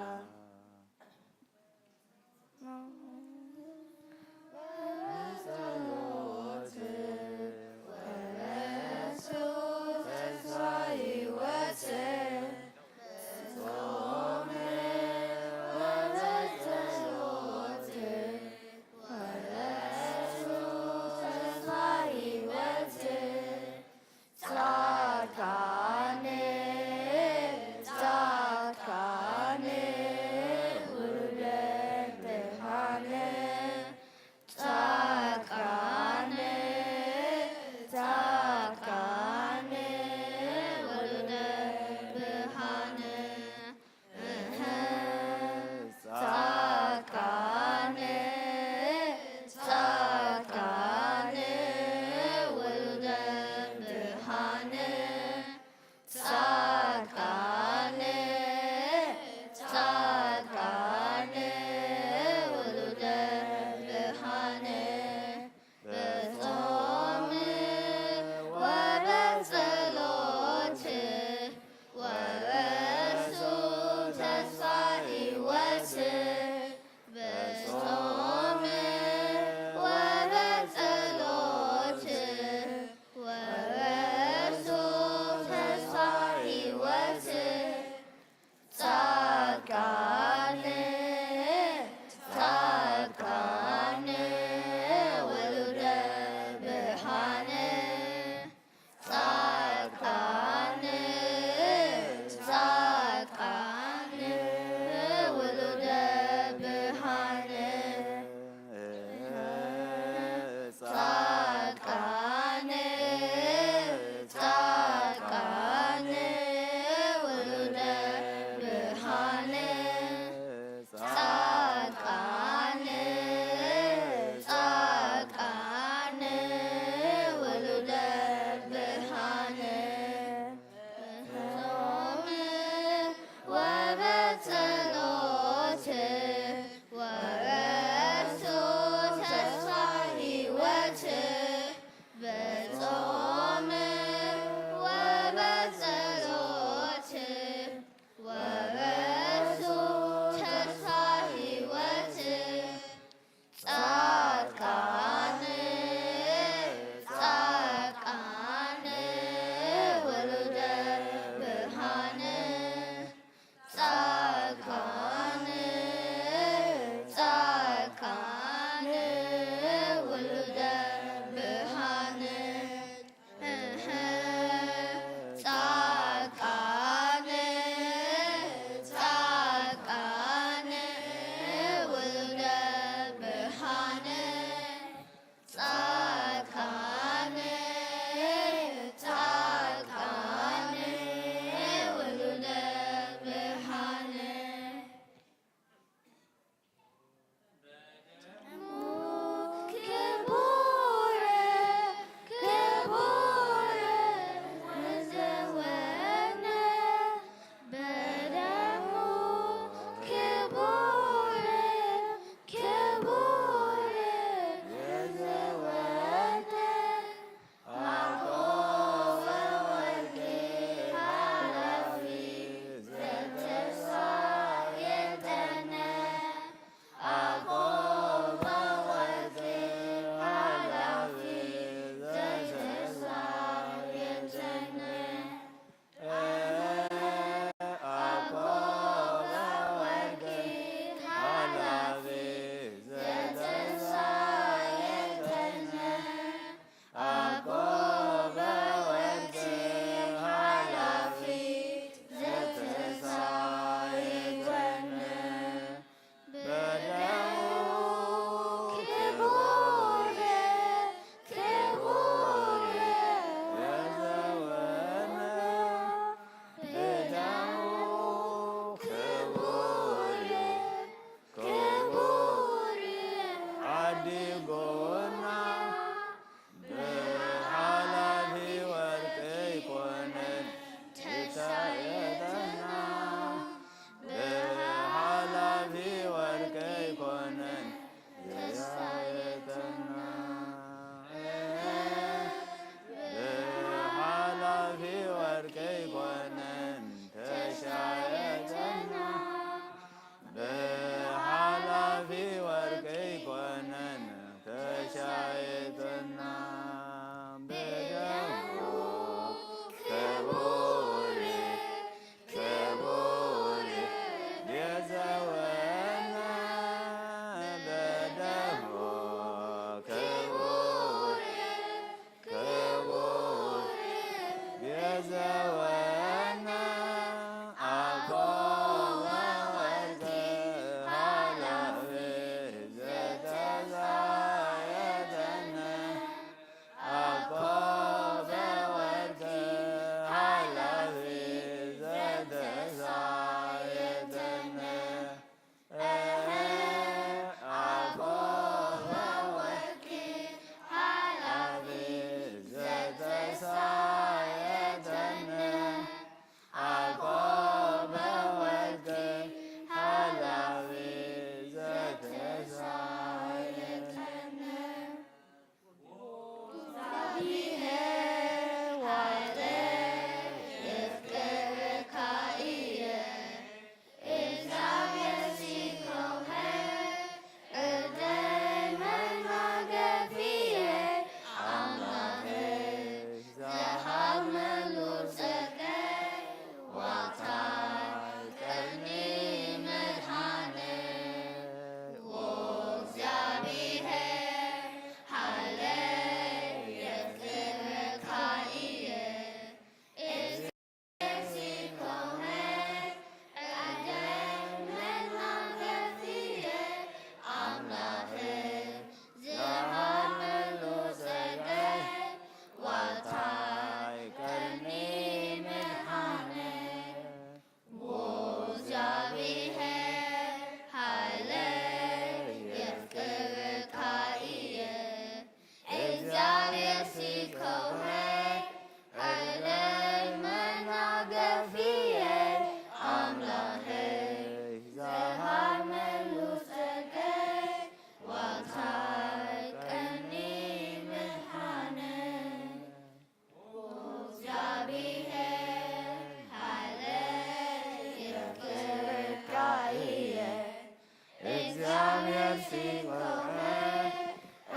ሲኮመ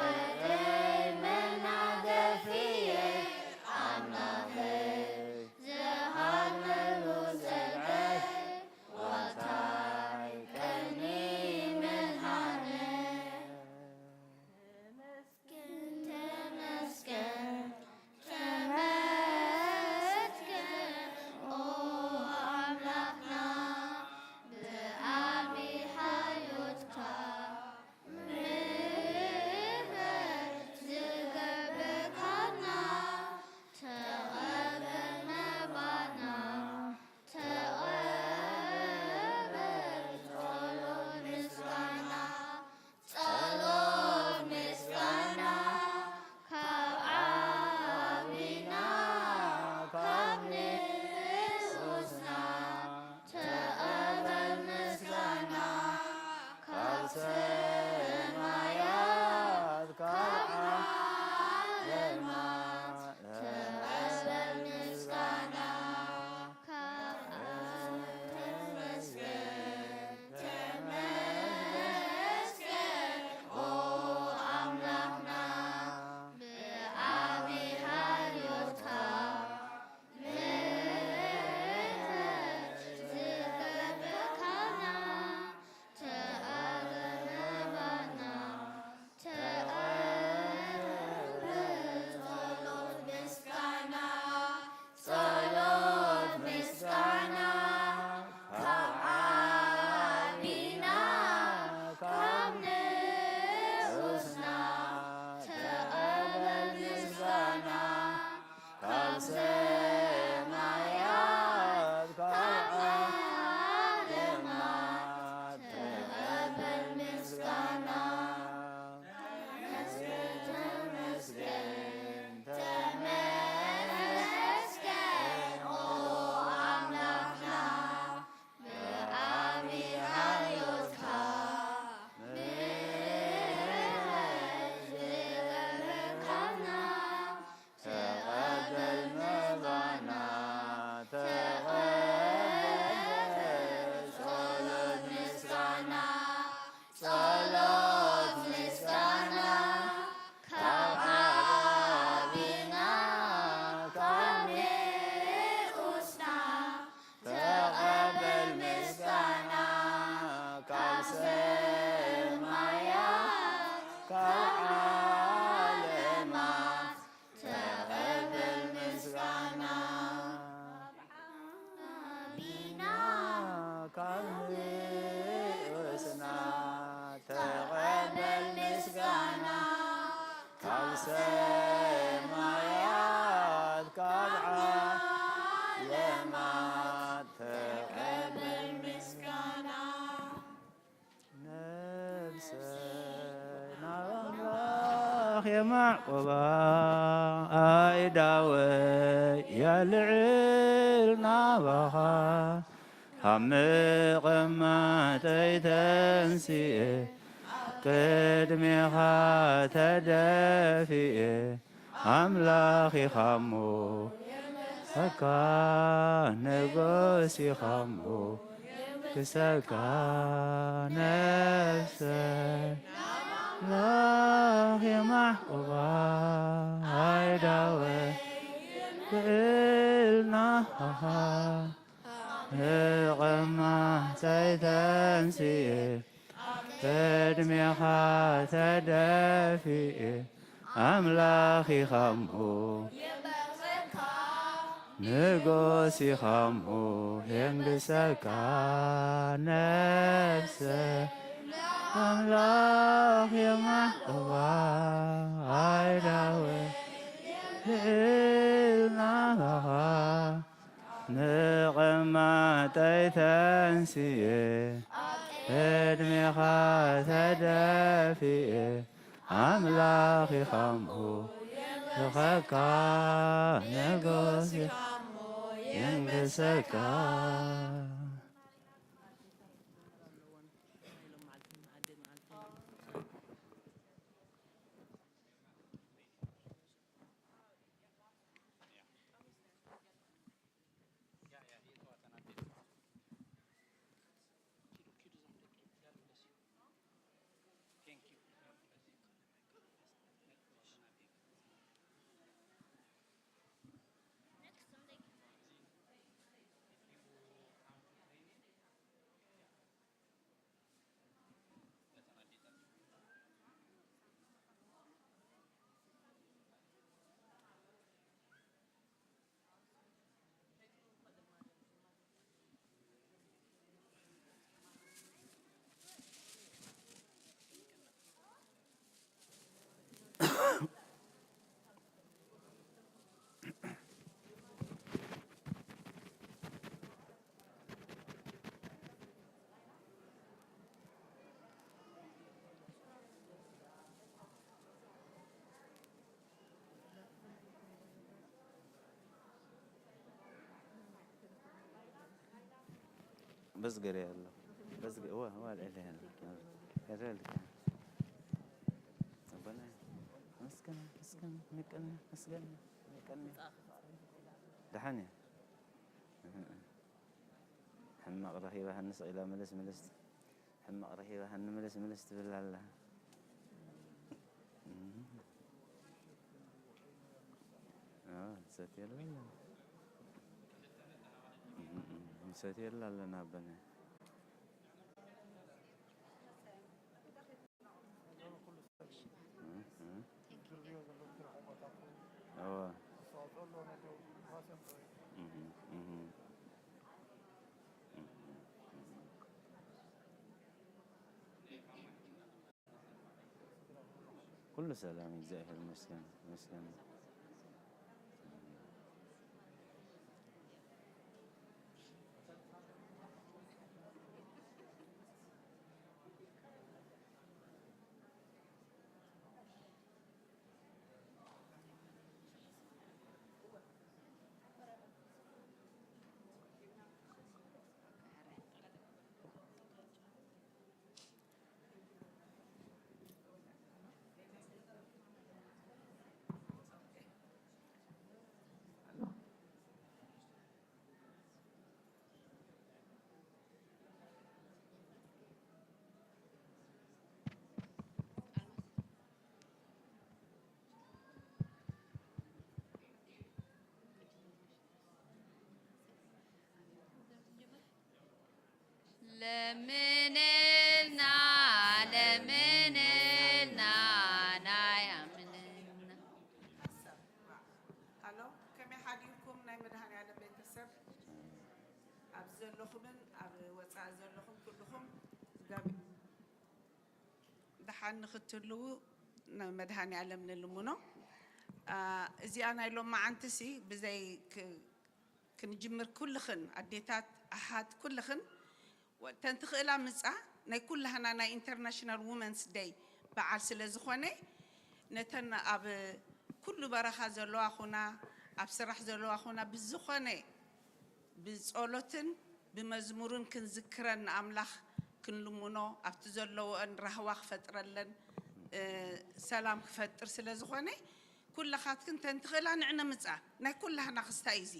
እደይ መናገፍየ ኣምላኸይ ዝሃድመሉ ጸግዒ ዋልታይ ቀኒ መድሃነ። ተመስገን፣ ተመስገን፣ ተመስገን፣ ኦ ኣምላኽና፣ ብዓቢ ሓልዮትካ ምሕረት ዝገበርካና፣ ተቐበል መባና፣ ተቐበል ጸሎት ምስጋና። ጸሎት ምስጋና ካብ ዓቢና ካብ ንኡስና፣ ተቐበል ምስጋና ካብ ሰማያት ካብ ዓለማት፣ ተቐበል ምስጋና። ካብ ተመስገን፣ ተመስገን፣ ኦ ኣምላኽና፣ ብዓቢ ሓልዮትካ፣ ምሕረት ዝገበርካና፣ ተቐበል መባና፣ ተቐበል ጸሎት ምስጋና፣ ጸሎት ምስጋና ካብ ዓቢና ካብ ንኡስና፣ ተቐበል ምስጋና ካብ ሰማያት ካብ ዓለማት፣ ተቐበል ምስጋና። ተመስገን፣ ተመስገን፣ ተመስገን፣ ኦ ኣምላኽና፣ ብዓቢ ሓልዮትካ ምሕረት ዝገበርካና፣ ተቐበል መባና፣ ተቐበል ጸሎት ምስጋና፣ ጸሎት ምስጋና ካብ ዓቢና ካብ ንኡስና፣ ተቐበል ምስጋና ካብ ሰማያት ካብ ዓለማት፣ ተቐበል ምስጋና። ዓቢና ካብ ንኡስና፣ ተቐበል ምስጋና ካብ ሰማያት ካብ ዓለማት፣ ተቐበል ምስጋና። ነፍሰይ ናብ ኣምላኽ የማዕቁባ፣ ኣይዳወይ የልዕል ናባኻ። ካብ ምቕማጠይ ተንሲኤ፣ ቅድሜኻ ተደፊኤ፣ ኣምላኽ ኢኻ እሞ የመስገንካ፣ ንጉስ ኢኻ እሞ የመስገንካ። ነፍሰይ ኣምላኽ የማዕቁባ፣ ኣይዳወ ልዕል ናኻ። ንቕማተይ ተንሲኤ፣ ቅድሜኻ ተደፊኤ፣ ኣምላኽ ኢኻ እሞ ንጉስ ኢኻ እሞ የንግሰካ። ነፍሰ ኣምላኽ የማዕቁባ፣ ኣይዳወ ልዕል ናባኻ። ንቕማጠይ ተንስኤ፣ ቅድሜኻ ተደፊኤ፣ ኣምላኽ ኢኻ እሞ ልኸካ፣ ንጉስ ኢኻ እሞ የንግሰካ። በዝገር ያለው በዝገ ዋ ዋ ለለ ያለው ያረልከ አባና መስከን መስከን መቀነ መስገን መቀነ ደሓን እያ። ሕማቕ ረኺባ ሃንስ ኢላ ምልስ ምልስ ሕማቕ ረኺባ ሃኒ ምልስ ምልስ ትብል ኣላ። እም። ኣዎ፣ ንሰትየሉ ኣለና። እም፣ እም፣ ንሰትየሉ ኣለና ኣቦና። እም፣ እም። እዋ። እም፣ እም። እም፣ እም፣ እም። ኩሉ ሰላም እግዚኣብሔር ይመስገን፣ ይመስገን። ለምንልና ለምንልና ናይ ኣምንና። ሃሎ፣ ከመይ ሓዲርኩም ናይ መድሃኔ ዓለም ቤተሰብ? ኣብ ዘለኹምን ኣብ ወፃኢ ዘለኹም ኩልኹም ጋብ ደሓን ንኽትህልዉ ንመድሃኔ ዓለም ንልምኖ። አ፣ እዚኣ ናይ ሎማዓንቲ ሲ ብዘይ ክ-፣ ክንጅምር ኩልኽን ኣዴታት ኣሓት ኩልኽን ወ-፣ ተን ትኽእላ ምጻ ናይ ኩላህና ናይ ኢንተርናሽናል ውመንስ ደይ በዓል ስለ ዝኾነ ነተን ኣብ ኩሉ በረኻ ዘለዋ ኹና ኣብ ስራሕ ዘለዋ ኹና ብዝኾነ ብጸሎትን ብመዝሙርን ክንዝክረን ንኣምላኽ ክንልምኖ ኣብቲ ዘለዎን ራህዋ ክፈጥረለን እ፣ ሰላም ክፈጥር ስለ ዝኾነ ኩለኻትክን ተን ትኽእላ ንዕነ ምጻ ናይ ኩላህና ክስታይ እዚ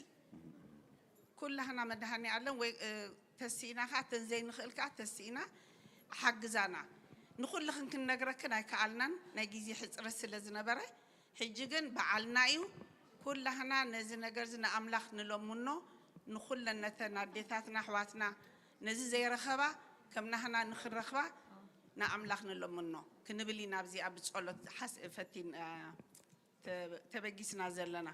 ኩላህና መድሃኒ ኣለም ወይ እ፣ ተሲእና ኸዓ ተን ዘይንኽእል ከኣ ተሲእና ሓግዛና ንኹልኽን ክንነግረክን ኣይከኣልናን ናይ ግዜ ሕፅረት ስለ ዝነበረ ሕጂ ግን በዓልና እዩ። ኩላህና ነዚ ነገር እዚ ንኣምላኽ ንለምኖ። ንኹለን ነተን ኣዴታትና ኣሕዋትና ነዚ ዘይረኸባ ከም ናህና ንኽረኽባ ንኣምላኽ ንለምኖ ክንብል ኢና። ኣብዚኣ ብጸሎት ሓስ-፣ ፈቲን፣ አ፣ ተ-፣ ተበጊስና ዘለና።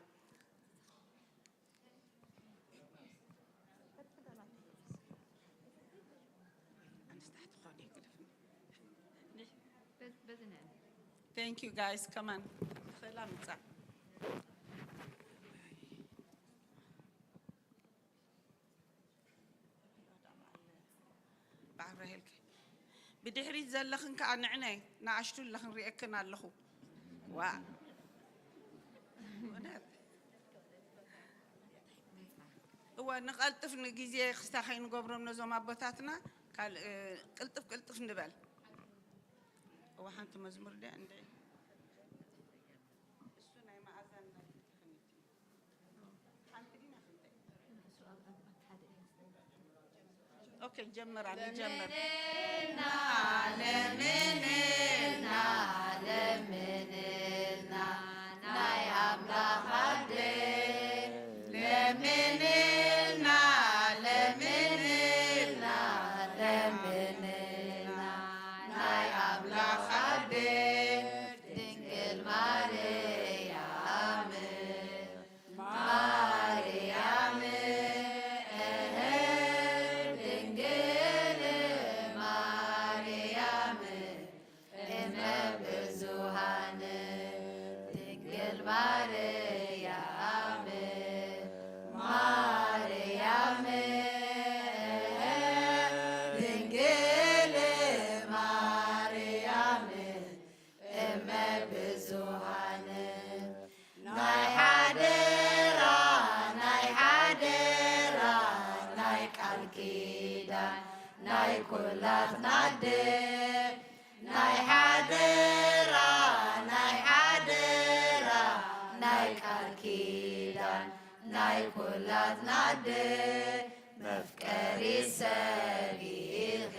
ኣንስቲ ትኾኒ ግደፍኒ። በዝ-፣ በዚ ነን። Thank you guys. Come on. ትኽእላ ምጻ። ብዓል ራሄልከ። ብድሕሪት ዘለኽን ከኣ ንዕነ ንኣሽቱ ኣለኽን ሪኤክን ኣለኹ። ዋ። እውነት። እወ፣ ንቐልጥፍ ንግዜ ክስታ ከይንገብሮም ነዞም ኣቦታትና፣ ካል-፣ እ፣ ቅልጥፍ ቅልጥፍ ንበል። እወ፣ ሓንቲ መዝሙር ድያ እንደ እሱ ናይ መኣዛን ናይ ፍትሕን እዩ። ሓንቲ ዲና ክልተ? ኦኬ፣ ጀምራ፣ ንጀምር። ለምንልና፣ ለምንልና፣ ለምንልና፣ ናይ ኣምላኽ ኣደ። ለምንልና፣ ለምንልና፣ ለምንልና፣ ናይ ኣምላኽ ኣደ። ድንግል ማርያም ማርያም፣ እህ፣ ድንግል ማርያም፣ ናደ መፍቀሪ ሰብ ኢኺ፣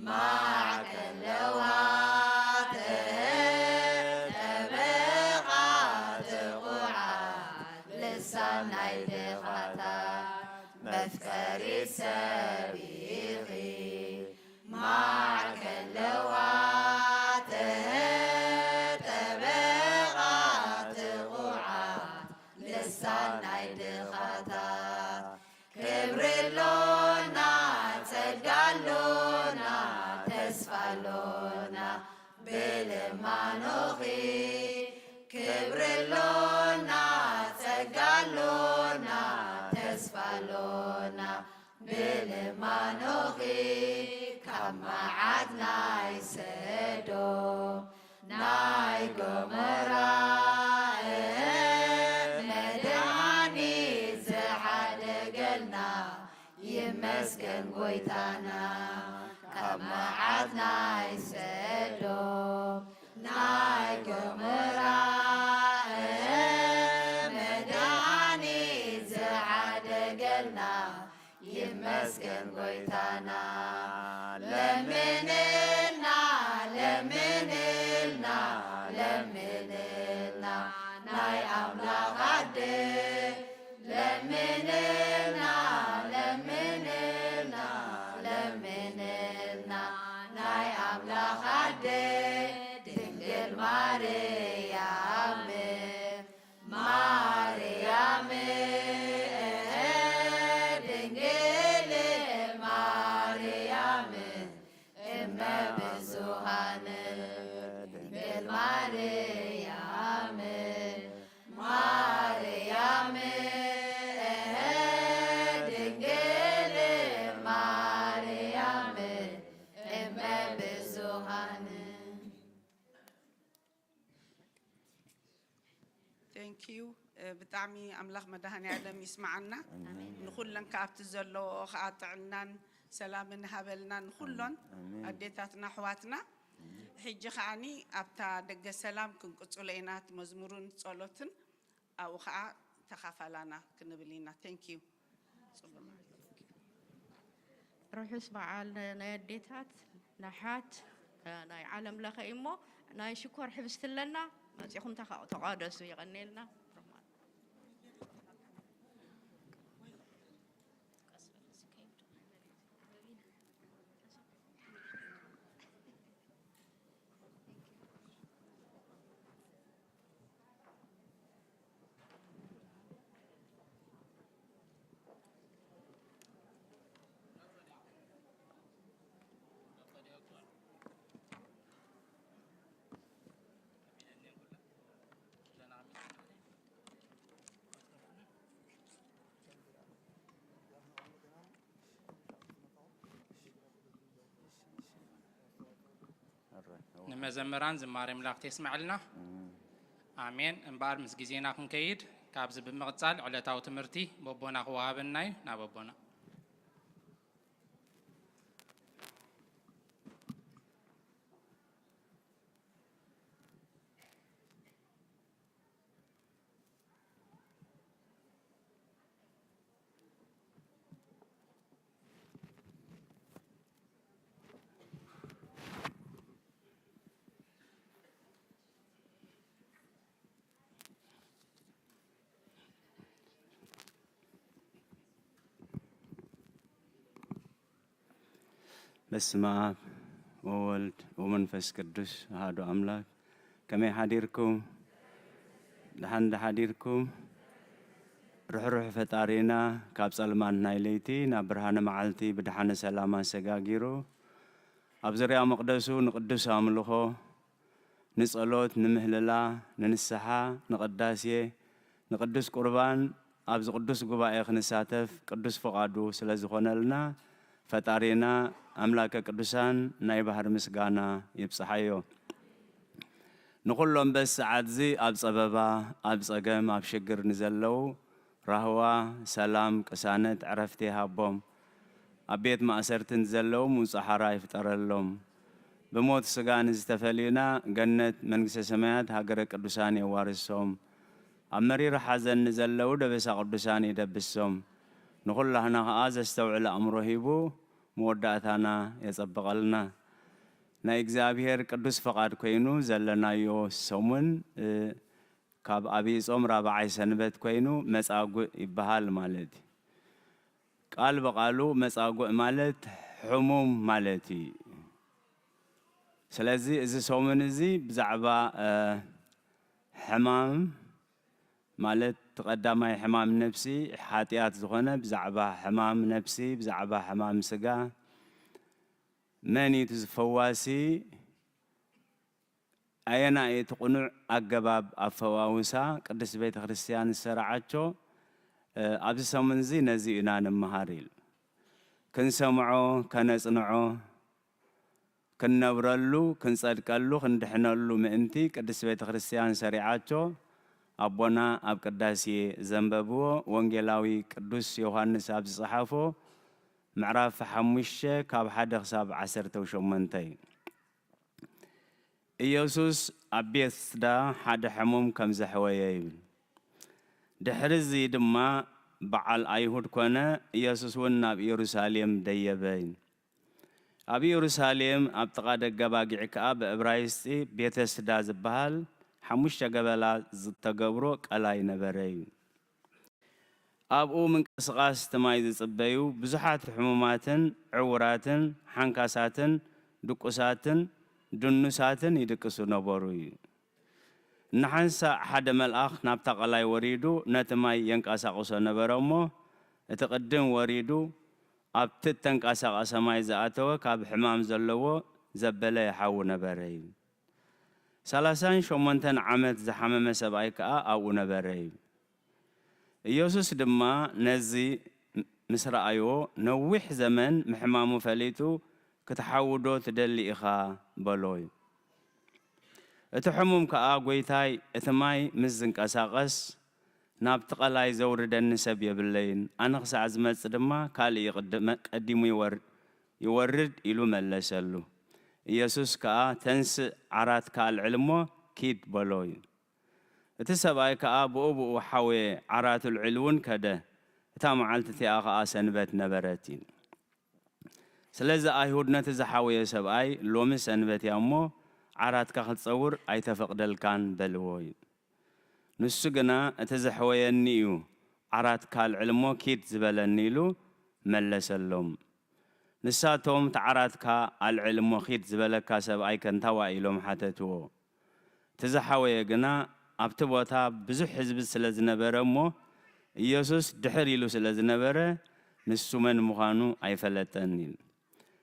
ማዕከን ለውሃት ጠበቓ ጥቑዓት፣ ልሳን ናይ ድኻታት መፍቀሪ ሰብ ኢኺ። ማዕከን ለዋተ ጠበቓ ጥቑዓት ልሳን ናይ ድኻታት ክብሪ ኣሎና ጸጋ ኣሎና ተስፋ ኣሎና ብልማኖኺ ክብሪ ኣሎና ጸጋ ኣሎና ተስፋ ኣሎና ብልማኖኺ ካብ መዓት ናይ ሰዶም ናይ ገሞራ መድሃኒት ዝሓደገልና ይመስገን ጎይታና ካብ መዓት ናይ ሰዶም ናይ ገሞራ መድሃኒት ዝሓደገልና ይመስገን ጎይታና። ለምንልና ለምንልና ለምንልና ናይ ኣምላኽ ኣደ ለምንልና ለምንልና ለምንልና ናይ ኣምላኽ ኣደ ድንግል ማርያም ማርያም ድንግል ማርያም እመ ብዙኃን ድንግል ማርያም ማርያም ድንግል ማርያም እመ ብዙኃን Thank you ብጣዕሚ ኣምላኽ መድሃኔ ዓለም ይስምዓና ንኹለን ከኣ ኣብቲ ዘለዎ ከኣ ጥዕናን ሰላምን ሃበልና ንኹሎን ኣዴታትና ኣሕዋትና ሕጂ ከኣኒ ኣብታ ደገ ሰላም ክንቅጽሎ ኢና እቲ መዝሙርን ጸሎትን ኣብኡ ከኣ ተኻፋላና ክንብል ኢና thank you ርሑስ በዓል ናይ ኣዴታት ንሓት ናይ ዓለም ለኸ እሞ ናይ ሽኮር ሕብስቲ ኣለና መፂኹም ተቃደሱ የቀኔልና ንመዘምራን ዝማሬ ኣምላኽ የስምዐልና። ኣሜን። እምበኣር ምስ ግዜና ክንከይድ ካብዚ ብምቕጻል ዕለታዊ ትምህርቲ በቦና ክወሃበና እዩ። ናብ ኣቦና። በስመ አብ ወወልድ ወመንፈስ ቅዱስ አሐዱ አምላክ። ከመይ ሓዲርኩም? ደሓን ዶ ሓዲርኩም? ርሕሩሕ ፈጣሪና ካብ ጸልማት ናይ ለይቲ ናብ ብርሃነ መዓልቲ ብደሓነ ሰላም ኣሰጋጊሩ ኣብ ዙርያ መቕደሱ ንቅዱስ ኣምልኾ ንጸሎት፣ ንምህልላ፣ ንንስሓ፣ ንቕዳሴ፣ ንቅዱስ ቁርባን ኣብዚ ቅዱስ ጉባኤ ክንሳተፍ ቅዱስ ፍቓዱ ስለ ዝኾነልና ፈጣሪና ኣምላከ ቅዱሳን ናይ ባህሪ ምስጋና ይብጽሓዮ። ንኹሎም በዚ ሰዓትዚ ኣብ ጸበባ፣ ኣብ ጸገም፣ ኣብ ሽግር ንዘለዉ ራህዋ፣ ሰላም፣ ቅሳነት፣ ዕረፍቲ ይሃቦም። ኣብ ቤት ማእሰርቲ ንዘለዉ ምውጻእ ሓራ ይፍጠረሎም። ብሞት ስጋ ንዝተፈልዩና ገነት መንግስተ ሰማያት ሃገረ ቅዱሳን የዋርሶም። ኣብ መሪር ሓዘን ንዘለዉ ደበሳ ቅዱሳን ይደብሶም። ንኹላህና ኸኣ ዘስተውዕል ኣእምሮ ሂቡ መወዳእታና የጸብቐልና። ናይ እግዚኣብሔር ቅዱስ ፈቓድ ኮይኑ ዘለናዮ ሰሙን፣ እ፣ ካብ ኣብይ ጾም ራብዓይ ሰንበት ኮይኑ መጻጉዕ ይበሃል ማለት እዩ። ቃል ብቓሉ መጻጉዕ ማለት ሕሙም ማለት እዩ። ስለዚ እዚ ሰሙን እዚ ብዛዕባ፣ እ፣ ሕማም ማለት እቲ ቀዳማይ ሕማም ነፍሲ ሓጢኣት ዝኾነ ብዛዕባ ሕማም ነፍሲ፣ ብዛዕባ ሕማም ስጋ፣ መን እዩ እቲ ዝፈዋሲ፣ ኣየናይ እቲ ቅኑዕ ኣገባብ ኣፈዋውሳ ቅድስት ቤተ ክርስቲያን ዝሰርዓቶ፣ እ፣ ኣብዚ ሰሙን እዚ ነዚ ኢና ንመሃር ኢሉ። ክንሰምዖ፣ ከነጽንዖ፣ ክንነብረሉ፣ ክንጸድቀሉ፣ ክንድሕነሉ ምእንቲ ቅድስት ቤተ ክርስቲያን ሰሪዓቶ ኣቦና ኣብ ቅዳሴ ዘንበብዎ ወንጌላዊ ቅዱስ ዮሃንስ ኣብ ዝጸሓፎ ምዕራፍ ሓሙሽተ ካብ ሓደ ክሳብ ዓሰርተ ሸሞንተ እዩ። ኢየሱስ ኣብ ቤትስዳ ሓደ ሕሙም ከም ዘሕወየ ይብል። ድሕርዚ ድማ በዓል ኣይሁድ ኮነ፣ ኢየሱስ እውን ናብ ኢየሩሳሌም ደየበ። ኣብ ኢየሩሳሌም ኣብ ጥቓ ደገ ባጊዕ ከኣ ብዕብራይስጢ ቤተስዳ ዝበሃል ሓሙሽተ ገበላ ዝተገብሮ ቀላይ ነበረ እዩ። ኣብኡ ምንቅስቓስ እቲ ማይ ዝጽበዩ ብዙሓት ሕሙማትን ዕውራትን ሓንካሳትን ድቁሳትን ድኑሳትን ይድቅሱ ነበሩ እዩ። ንሓንሳእ ሓደ መልኣኽ ናብታ ቀላይ ወሪዱ ነቲ ማይ የንቀሳቕሶ ነበረ እሞ፣ እቲ ቅድም ወሪዱ ኣብቲ እተንቀሳቐሰ ማይ ዝኣተወ ካብ ሕማም ዘለዎ ዘበለ ይሓዊ ነበረ እዩ። ሰላሳን ሸሞንተን ዓመት ዝሓመመ ሰብኣይ ከኣ ኣብኡ ነበረ እዩ። ኢየሱስ ድማ ነዚ ምስ ረኣዮ፣ "ነዊሕ ዘመን ምሕማሙ ፈሊጡ ክትሓዊ ዶ ትደሊ ኢኻ?" በሎ እዩ። እቲ ሕሙም ከኣ፣ "ጐይታይ፣ እቲ ማይ ምስ ዝንቀሳቐስ ናብቲ ቀላይ ዘውርደኒ ሰብ የብለይን። ኣነ ክሳዕ ዝመጽእ ድማ ካልእ ይቕድመ-፣ ቀዲሙ ይወር-፣ ይወርድ" ኢሉ መለሰሉ። ኢየሱስ ከኣ፣ "ተንስእ፣ ዓራትካ ኣልዕል እሞ ኪድ" በሎ እዩ። እቲ ሰብኣይ ከኣ ብኡ ብኡ ሓወየ፣ ዓራቱ ኣልዒሉ እውን ከደ። እታ መዓልቲ እቲኣ ኸኣ ሰንበት ነበረት እዩ። ስለዚ ኣይሁድ ነቲ ዝሓወየ ሰብኣይ፣ "ሎሚ ሰንበት እያ እሞ ዓራትካ ክትጸውር ኣይተፈቕደልካን" በልዎ እዩ። ንሱ ግና፣ "እቲ ዘሕወየኒ እዩ ዓራትካ ኣልዕል እሞ ኪድ ዝበለኒ" ኢሉ መለሰሎም። ንሳቶም፣ "እቲ ዓራትካ ኣልዕል እሞ ኪድ ዝበለካ ሰብኣይ ከ እንታዋይ?" ኢሎም ሓተትዎ። እቲ ዝሓወየ ግና፣ "ኣብቲ ቦታ ብዙሕ ህዝቢ ስለ ዝነበረ እሞ፣ ኢየሱስ ድሕር ኢሉ ስለ ዝነበረ፣ ንሱ መን ምዃኑ ኣይፈለጠን" ኢሉ።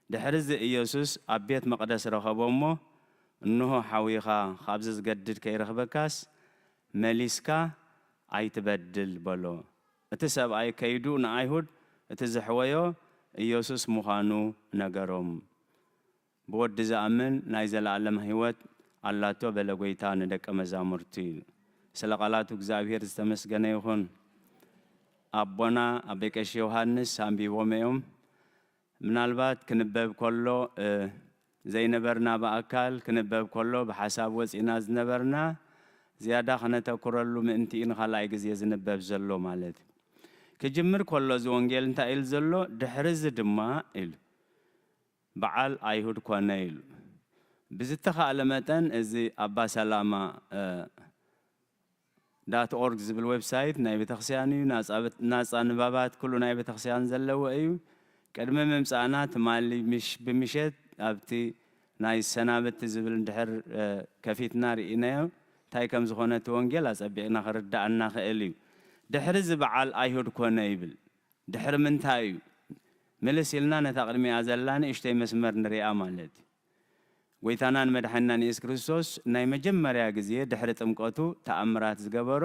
ድሕርዚ ኢየሱስ ኣብ ቤት መቕደስ ረኸቦ እሞ፣ "እንሆ ሓውኻ፣ ካብዚ ዝገድድ ከይረኽበካስ፣ መሊስካ ኣይትበድል" በሎ። እቲ ሰብኣይ ከይዱ ንኣይሁድ እቲ ዘሕወዮ ኢየሱስ ምዃኑ ነገሮም። "ብወዲ ዝኣምን ናይ ዘለኣለም ህይወት ኣላቶ" በለ ጐይታ ንደቀ መዛሙርቱ ኢሉ። ስለ ቃላቱ እግዚኣብሔር ዝተመስገነ ይኹን። ኣቦና ኣቤ ቀሺ ዮሃንስ ኣንቢቦም እዮም። ምናልባት ክንበብ ከሎ፣ እ፣ ዘይነበርና ብኣካል፣ ክንበብ ከሎ ብሓሳብ ወጺእና ዝነበርና ዝያዳ ከነተኩረሉ ምእንቲ እዩ ንኻልኣይ ግዜ ዝንበብ ዘሎ ማለት እዩ። ክጅምር ከሎ እዚ ወንጌል እንታይ ኢሉ ዘሎ? "ድሕሪ እዚ ድማ" ኢሉ፣ "በዓል ኣይሁድ ኮነ" ኢሉ። ብዝተኻእለ መጠን እዚ ኣባ ሰላማ፣ እ፣ ዳት ኦርግ ዝብል ዌብሳይት ናይ ቤተክርስትያን እዩ። ናጻ በት-፣ ናጻ ንባባት ኩሉ ናይ ቤተክርስትያን ዘለዎ እዩ። ቅድሚ ምምጻእና ትማሊ ምሽ-፣ ብምሸት ኣብቲ ናይ ሰናብቲ ዝብል እንድሕር፣ እ፣ ከፊትና ርኢናዮ፣ እንታይ ከም ዝኾነ እቲ ወንጌል ኣጸቢቕና ክርድኣና ክእል እዩ። ድሕሪ እዚ በዓል ኣይሁድ ኮነ ይብል። ድሕሪ ምንታይ እዩ? ምልስ ኢልና ነታ ቅድሚኣ ዘላ ንእሽተይ መስመር ንሪኣ ማለት እዩ። ጐይታናን መድሓኒናን የሱስ ክርስቶስ ናይ መጀመርያ ግዜ ድሕሪ ጥምቀቱ ተኣምራት ዝገበሮ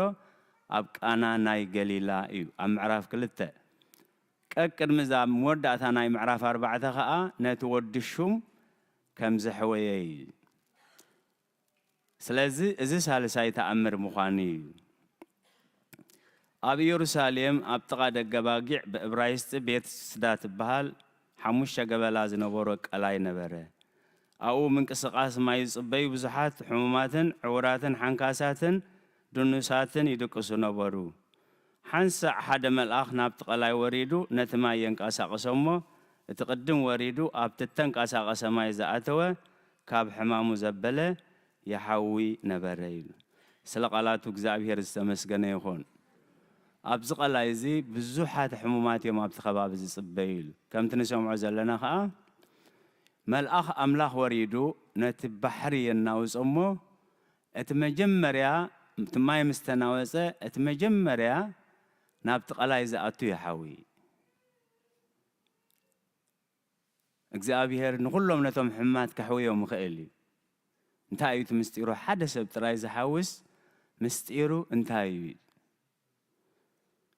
ኣብ ቃና ናይ ገሊላ እዩ፣ ኣብ ምዕራፍ ክልተ። ቀቅድሚ እዛ መወዳእታ ናይ ምዕራፍ ኣርባዕተ ኸኣ ነቲ ወዲ ሹም ከም ዘሕወየ እዩ። ስለዚ እዚ ሳልሳይ ተኣምር ምዃኑ እዩ። ኣብ ኢየሩሳሌም ኣብ ጥቓ ደገ ባጊዕ ብእብራይስጢ ቤት ስዳ ትበሃል ሓሙሽተ ገበላ ዝነበሮ ቀላይ ነበረ። ኣብኡ ምንቅስቓስ ማይ ዝጽበዩ ብዙሓት ሕሙማትን ዕውራትን ሓንካሳትን ድኑሳትን ይድቅሱ ነበሩ። ሓንሳእ ሓደ መልኣኽ ናብቲ ቀላይ ወሪዱ ነቲ ማይ የንቀሳቕሶ እሞ፣ እቲ ቅድም ወሪዱ ኣብቲ እተንቀሳቐሰ ማይ ዝኣተወ፣ ካብ ሕማሙ ዘበለ ይሓዊ ነበረ ኢሉ። ስለ ቃላቱ እግዚኣብሔር ዝተመስገነ ይኹን። ኣብዚ ቀላይ እዚ ብዙሓት ሕሙማት እዮም ኣብቲ ከባቢ ዝጽበዩ ኢሉ። ከምቲ ንሰምዖ ዘለና ኸኣ፣ መልኣኽ ኣምላኽ ወሪዱ ነቲ ባሕሪ የናውጾ እሞ፣ እቲ መጀመርያ፣ እቲ ማይ ምስ ተናወጸ፣ እቲ መጀመርያ ናብቲ ቀላይ ዝኣቱ ይሓዊ። እግዚኣብሔር ንኹሎም ነቶም ሕማት ከሕውዮም ይኽእል እዩ። እንታይ እዩ እቲ ምስጢሩ? ሓደ ሰብ ጥራይ ዝሓውስ ምስጢሩ እንታይ እዩ?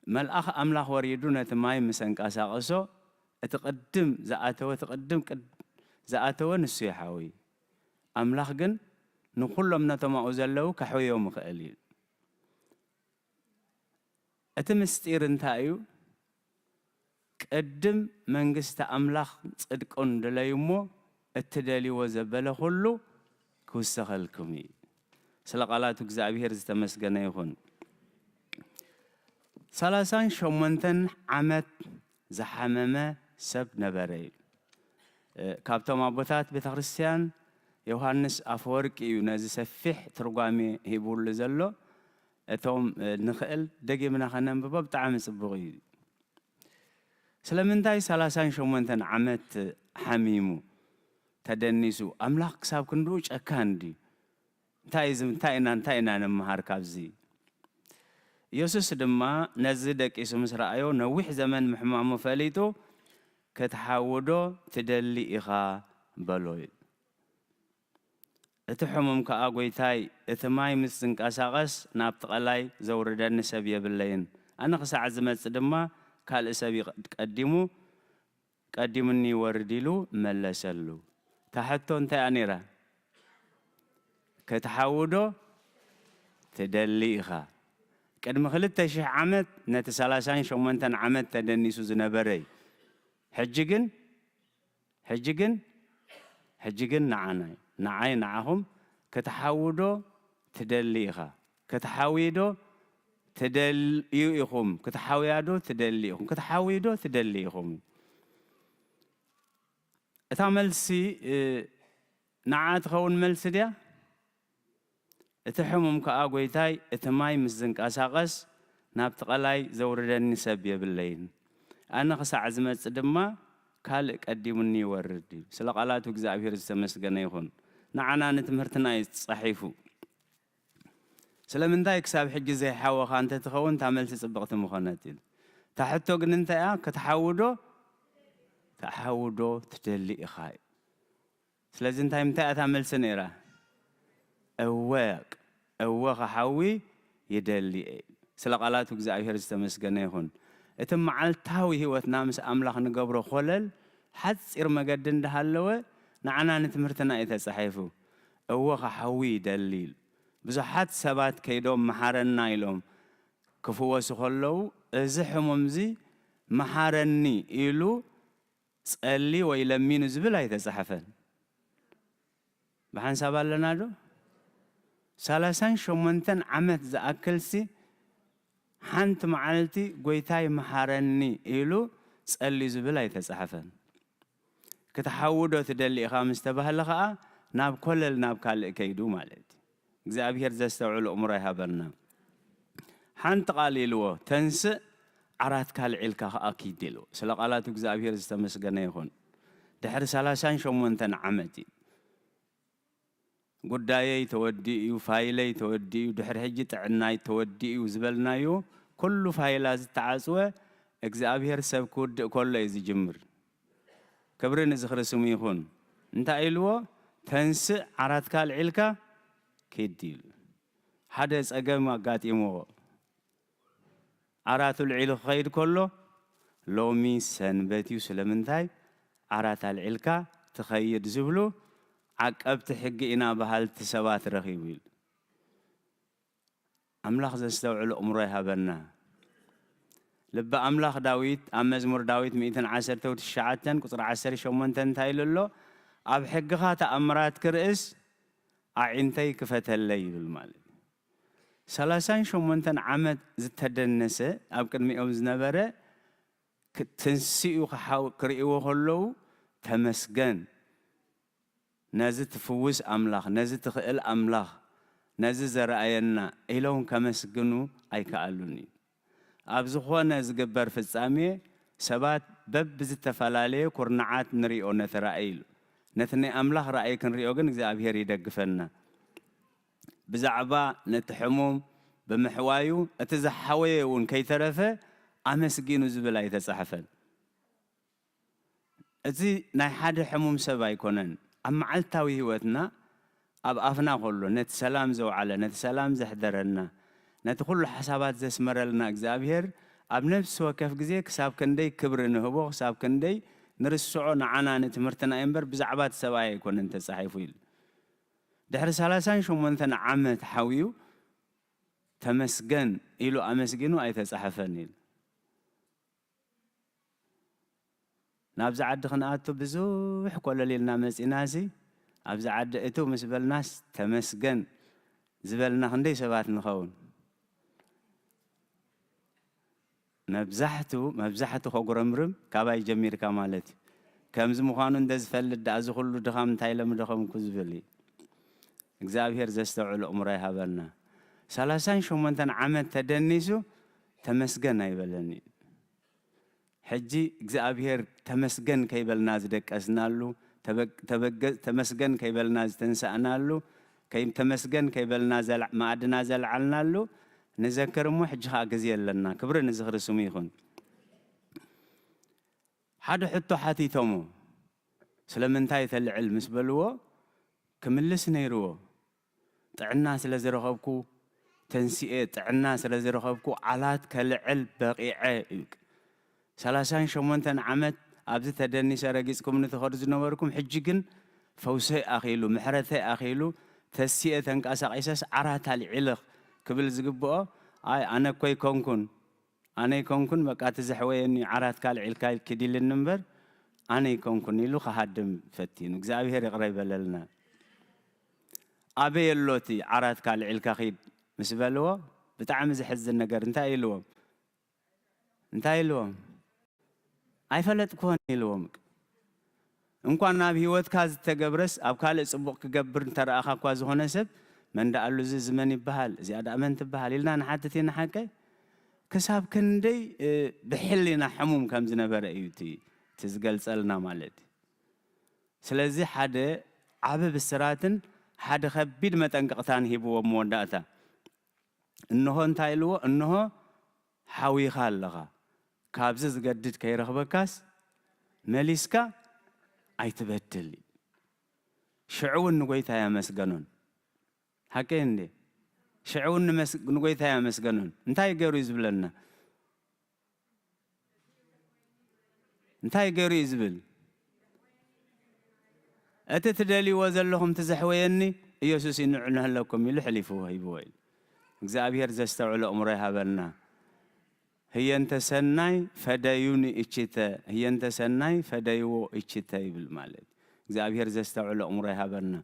መልኣኽ ኣምላኽ ወሪዱ ነቲ ማይ ምስ ኣንቀሳቐሶ፣ እቲ ቅድም ዝኣተወ፣ እቲ ቅድም ቅድ-፣ ዝኣተወ ንሱ ይሓዊ። ኣምላኽ ግን ንኹሎም ነቶም ኣብኡ ዘለዉ ከሕውዮም ይኽእል እዩ። እቲ ምስጢር እንታይ እዩ? ቅድም መንግስቲ ኣምላኽ ጽድቁን ድለዩ እሞ፣ እትደልይዎ ዘበለ ኩሉ ክውሰኸልኩም እዩ። ስለ ቃላቱ እግዚኣብሔር ዝተመስገነ ይኹን። ሰላሳን ሸሞንተን ዓመት ዝሓመመ ሰብ ነበረ እዩ። እ፣ ካብቶም ኣቦታት ቤተ ክርስቲያን ዮሃንስ ኣፈወርቂ እዩ ነዚ ሰፊሕ ትርጓሜ ሂቡሉ ዘሎ። እቶም፣ እ፣ ንኽእል ደጊምና ከነንብቦ ብጣዕሚ ጽቡቕ እዩ። ስለምንታይ ሰላሳን ሸሞንተን ዓመት ሓሚሙ ተደኒሱ? ኣምላኽ ክሳብ ክንድኡ ጨካን ድዩ? እንታይ እዚ፣ እንታይ ኢና፣ እንታይ ኢና ንምሃር ካብዚ? ኢየሱስ ድማ ነዚ ደቂሱ ምስ ረኣዮ፣ ነዊሕ ዘመን ምሕማሙ ፈሊጡ፣ "ክትሓዊ ዶ ትደሊ ኢኻ?" በሎ። እቲ ሕሙም ከኣ፣ "ጐይታይ፣ እቲ ማይ ምስ ዝንቀሳቐስ ናብቲ ቀላይ ዘውርደኒ ሰብ የብለይን። ኣነ ክሳዕ ዝመጽእ ድማ ካልእ ሰብ ይቐ-፣ ቀዲሙ፣ ቀዲሙኒ ይወርድ" ኢሉ መለሰሉ። እታ ሕቶ እንታይ እያ ነይራ? "ክትሓዊ ዶ ትደሊ ኢኻ?" ቅድሚ ክልተ ሽሕ ዓመት ነቲ ሰላሳን ሸሞንተን ዓመት ተደኒሱ ዝነበረ እዩ። ሕጂ ግን፣ ሕጂ ግን፣ ሕጂ ግን ንዓና እዩ። ንዓይ ንዓኹም ክትሓዊ ዶ ትደሊ ኢኻ? ክትሓዊ ዶ ትደልዩ ኢኹም? ክትሓውያ ዶ ትደሊ ኢኹም? ክትሓዊ ዶ ትደሊ ኢኹም? እታ መልሲ፣ እ፣ ንዓ ትኸውን መልሲ ድያ? እቲ ሕሙም ከኣ፣ "ጐይታይ፣ እቲ ማይ ምስ ዝንቀሳቐስ ናብቲ ቀላይ ዘውርደኒ ሰብ የብለይን። ኣነ ክሳዕ ዝመጽእ ድማ ካልእ ቀዲሙኒ ይወርድ" እዩ። ስለ ቃላቱ እግዚኣብሔር ዝተመስገነ ይኹን። ንዓና ንትምህርትና እዩ ተጻሒፉ። ስለምንታይ ክሳብ ሕጂ ዘይሓወኻ እንተ ትኸውን፣ እታ መልሲ ጽብቕቲ ምኾነት ኢሉ። እታ ሕቶ ግን እንታይ እያ? "ክትሓዊ ዶ፣ ክትሓዊ ዶ ትደሊ ኢኻ?" እዩ። ስለዚ እንታይ፣ እንታይ እያ እታ መልሲ ነይራ? እወ፣ እወ ክሓዊ ይደሊ እየ። ስለ ቃላቱ እግዚኣብሔር ዝተመስገነ ይኹን። እቲ መዓልታዊ ህይወትና ምስ ኣምላኽ ንገብሮ ኮለል ሓጺር መገዲ እንዳሃለወ፣ ንዓና ንትምህርትና እዩ ተጻሒፉ። እወ ክሓዊ ይደሊ ኢሉ። ብዙሓት ሰባት ከይዶም መሓረና ኢሎም ክፍወሱ ከለዉ፣ እዚ ሕሙምዚ መሓረኒ ኢሉ ጸሊ ወይ ለሚኑ ዝብል ኣይተጻሕፈን። ብሓንሳብ ኣለና ዶ? ሰላሳን ሸሞንተን ዓመት ዝኣክልሲ ሓንቲ መዓልቲ "ጐይታይ መሓረኒ" ኢሉ ጸልዩ ዝብል ኣይተጻሕፈን። "ክትሓዊ ዶ ትደሊ ኢኻ?" ምስ ተባህለ ኸኣ ናብ ኮለል ናብ ካልእ ከይዱ ማለት እዩ። እግዚኣብሔር ዘስተውዕል ኣእምሮ ይሃበልና። ሓንቲ ቃል ኢልዎ፣ "ተንስእ፣ ዓራትካ ኣልዒልካ ኸኣ ኪድ" ኢልዎ። ስለ ቃላቱ እግዚኣብሔር ዝተመስገነ ይኹን። ድሕሪ ሰላሳን ሸሞንተን ዓመት እዩ። "ጉዳየይ ተወዲኡ እዩ፣ ፋይለይ ተወዲኡ እዩ፣ ድሕሪ ሕጂ ጥዕናይ ተወዲኡ እዩ" ዝበልናዮ ኩሉ ፋይላ ዝተዓጽወ እግዚኣብሔር ሰብ ክውድእ ከሎ እዩ ዝጅምር። ክብሪ ንዝኽሪ ስሙ ይኹን። እንታይ ኢልዎ? "ተንስእ፣ ዓራትካ ኣልዒልካ ኪድ" ኢሉ። ሓደ ጸገም ኣጋጢምዎ። ዓራቱ ኣልዒሉ ክኸይድ ከሎ፣ "ሎሚ ሰንበት እዩ፣ ስለምንታይ ዓራት ኣልዒልካ ትኸይድ?" ዝብሉ ዓቀብቲ ሕጊ ኢና በሃልቲ ሰባት ረኺቡ ኢሉ። ኣምላኽ ዘስተውዕል ኣእምሮ ይሃበና። ልቢ ኣምላኽ ዳዊት ኣብ መዝሙር ዳዊት ሚእትን ዓሰርተው ትሽዓተን ቁጽሪ ዓሰርተ ሸሞንተ እንታይ ኢሉ ኣሎ? "ኣብ ሕግኻ ተኣምራት ክርእስ ኣዒንተይ ክፈተለይ" ይብል ማለት እዩ። ሰላሳን ሸሞንተን ዓመት ዝተደነሰ ኣብ ቅድሚኦም ዝነበረ ክ-፣ ትንሲኡ ክሓው-፣ ክርእይዎ ከለዉ፣ "ተመስገን፣ ነዚ ትፍውስ ኣምላኽ፣ ነዚ ትኽእል ኣምላኽ፣ ነዚ ዘረኣየና" ኢሎም ከመስግኑ ኣይከኣሉን እዩ። ኣብ ዝኾነ ዝግበር ፍጻሜ፣ ሰባት በብዝተፈላለየ ኩርናዓት ንሪኦ ነቲ ራእይ ኢሉ። ነቲ ናይ ኣምላኽ ራእይ ክንሪኦ ግን እግዚኣብሔር ይደግፈና። ብዛዕባ ነቲ ሕሙም ብምሕዋዩ፣ እቲ ዝሓወየ እውን ከይተረፈ ኣመስጊኑ ዝብል ኣይተጻሕፈን። እዚ ናይ ሓደ ሕሙም ሰብ ኣይኮነን። ኣብ መዓልታዊ ህይወትና፣ ኣብ ኣፍና ከሎ፣ ነቲ ሰላም ዘውዓለ፣ ነቲ ሰላም ዘሕደረና፣ ነቲ ኩሉ ሓሳባት ዘስመረልና እግዚኣብሔር፣ ኣብ ነፍሲ ወከፍ ግዜ ክሳብ ክንደይ ክብሪ ንህቦ፣ ክሳብ ክንደይ ንርስዖ፣ ንዓና ንትምህርትና እዩ እምበር፣ ብዛዕባ እቲ ሰብኣይ ኣይኮነን ተጻሒፉ ኢሉ። ድሕሪ ሰላሳን ሸሞንተን ዓመት ሓውዩ፣ "ተመስገን" ኢሉ ኣመስጊኑ ኣይተጻሕፈን ኢሉ። ናብዚ ዓዲ ክንኣቱ ብዙሕ ኮለል ኢልና መጺናሲ፣ ኣብዚ ዓዲ እትው ምስ በልናስ፣ "ተመስገን" ዝበልና ክንደይ ሰባት ንኸውን? መብዛሕቱ፣ መብዛሕቱ ከጉረምርም ካባይ ጀሚርካ ማለት እዩ። ከምዚ ምዃኑ እንደ ዝፈልጥ ደኣ፣ እዚ ኩሉ ድኻም እንታይ ኢለ ምደኸምኩ ዝብል እዩ። እግዚኣብሔር ዘስተውዕል ኣእምሮ ይሃበና። ሰላሳን ሸሞንተን ዓመት ተደኒሱ፣ "ተመስገን" ኣይበለን እዩ። ሕጂ እግዚኣብሔር ተመስገን ከይበልና ዝደቀስናሉ፣ ተበግ-፣ ተበገ-፣ ተመስገን ከይበልና ዝተንሳእናሉ፣ ከይ-፣ ተመስገን ከይበልና ዘልዕ-፣ መኣድና ዘልዓልናሉ ንዘክር እሞ፣ ሕጂ ኸኣ ግዜ ኣለና። ክብሪ ንዝኽሪ ስሙ ይኹን። ሓደ ሕቶ ሓቲቶሞ፣ "ስለምንታይ ተልዕል?" ምስ በልዎ፣ ክምልስ ነይርዎ። "ጥዕና ስለ ዝረኸብኩ፣ ተንሲኤ ጥዕና ስለ ዝረኸብኩ፣ ዓራት ከልዕል በቒዐ" እዩ። ሰላሳን ሸሞንተን ዓመት ኣብዚ ተደኒሰ ረጊጽኩምኒ ትኸዱ ዝነበርኩም፣ ሕጂ ግን ፈውሰይ ኣኺሉ፣ ምሕረተይ ኣኺሉ፣ ተሲኤ ተንቀሳቒሰስ ዓራት ኣልዒለ ክብል ዝግብኦ፣ "ኣይ፣ ኣነ እኮ ኣይኮንኩን፣ ኣነ ኣይኮንኩን፣ በቃ፣ እቲ ዘሕወየኒ ዓራት ካልዒልካ ኪድ ኢልኒ እምበር፣ ኣነ ኣይኮንኩን" ኢሉ ክሃድም ፈቲኑ። እግዚኣብሔር ይቕረ ይበለልና። "ኣበይ ኣሎ እቲ ዓራት ካልዒልካ ኪድ?" ምስ በልዎ፣ ብጣዕሚ ዘሕዝን ነገር እንታይ ኢልዎም? እንታይ ኢልዎም? "ኣይፈለጥክዎን" ኢልዎም። እንኳን ናብ ህይወትካ ዝተገብረስ፣ ኣብ ካልእ ጽቡቕ ክገብር እንተረኣኻ እኳ ዝኾነ ሰብ፣ "መን ደኣ ኣሉ እዚ? እዚ መን ይበሃል? እዚኣ ደኣ መን ትበሃል?" ኢልና ንሓትት ኢና፣ ሓቀይ? ክሳብ ክንደይ፣ እ፣ ብሕሊና ሕሙም ከም ዝነበረ እዩ እቲ፣ እቲ ዝገልጸልና ማለት እዩ። ስለዚ ሓደ ዓቢ ብስራትን ሓደ ከቢድ መጠንቀቕታን ሂብዎ ኣብ መወዳእታ። እንሆ እንታይ ኢልዎ? "እንሆ ሓዊኻ ኣለኻ። ካብዚ ዝገድድ ከይረኽበካስ መሊስካ ኣይትበድል" እዩ። ሽዑ እውን ንጎይታ ኣመስገኖን። ሓቀይ እንዴ? ሽዑ እውን ንመስ-፣ ንጎይታ ኣመስገኖን። እንታይ ገይሩ እዩ ዝብለና? እንታይ ገይሩ እዩ ዝብል? "እቲ ትደልይዎ ዘለኹም፣ እቲ ዘሕወየኒ ኢየሱስ እዩ፣ ንዑ ንሀለኩም" ኢሉ ሕሊፉ ሂብዎ ኢሉ። እግዚኣብሔር ዘስተውዕሎ ኣእምሮ ይሃበልና። "ህየንተ ሰናይ ፈደዩኒ እችተ፣ ህየንተ ሰናይ ፈደይዎ እችተ" ይብል ማለት እዩ። እግዚኣብሔር ዘስተውዕሎ ኣእምሮ ይሃበልና።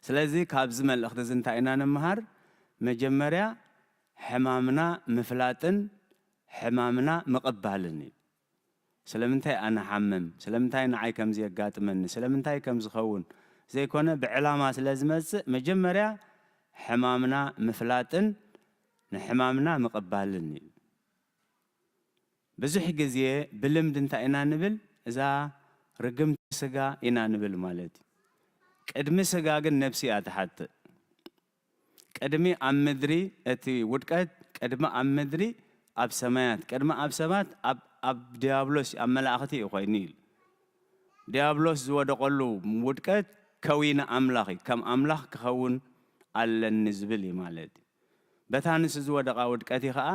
ስለዚ ካብዚ መልእኽቲ እዚ እንታይ ኢና ንምሃር? መጀመርያ ሕማምና ምፍላጥን ሕማምና ምቕባልን እዩ። ስለምንታይ ኣነ ሓምም? ስለምንታይ ንዓይ ከምዚ የጋጥመኒ? ስለምንታይ ከም ዝኸውን ዘይኮነ፣ ብዕላማ ስለ ዝመጽእ፣ መጀመርያ ሕማምና ምፍላጥን ንሕማምና ምቕባልን እዩ። ብዙሕ ግዜ ብልምድ እንታይ ኢና ንብል? እዛ ርግምቲ ስጋ ኢና ንብል ማለት እዩ። ቅድሚ ስጋ ግን ነብሲ እያ ትሓትእ። ቅድሚ ኣብ ምድሪ እቲ ውድቀት፣ ቅድሚ ኣብ ምድሪ ኣብ ሰማያት፣ ቅድሚ ኣብ ሰባት ኣብ፣ ኣብ ዲያብሎስ፣ ኣብ መላእኽቲ እዩ ኮይኑ ኢሉ። ዲያብሎስ ዝወደቐሉ ውድቀት ከዊነ ኣምላኽ እዩ፣ ከም ኣምላኽ ክኸውን ኣለኒ ዝብል እዩ ማለት እዩ። በታ ንሱ ዝወደቓ ውድቀት እዩ ኸኣ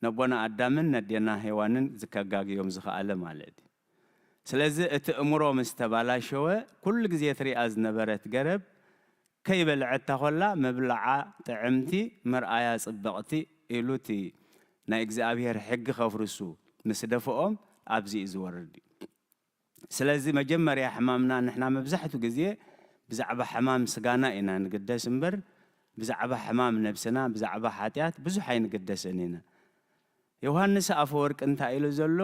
ነቦና ኣዳምን ነዴና ሄዋንን ዝከጋግዮም ዝኸኣለ ማለት እዩ። ስለዚ እቲ እምሮ ምስ ተባላሸወ፣ ኩሉ ግዜ ትሪኣ ዝነበረት ገረብ ከይበልዐታ ኮላ፣ መብልዓ ጥዕምቲ፣ መርኣያ ጽብቕቲ ኢሉ እቲ ናይ እግዚኣብሔር ሕጊ ከፍርሱ ምስ ደፍኦም፣ ኣብዚ እዩ ዝወርድ እዩ። ስለዚ መጀመርያ ሕማምና፣ ንሕና መብዛሕቱ ግዜ ብዛዕባ ሕማም ስጋና ኢና ንግደስ እምበር፣ ብዛዕባ ሕማም ነብስና፣ ብዛዕባ ሓጢኣት ብዙሕ ኣይንግደስን ኢና። ዮሃንስ ኣፈወርቂ እንታይ ኢሉ ዘሎ?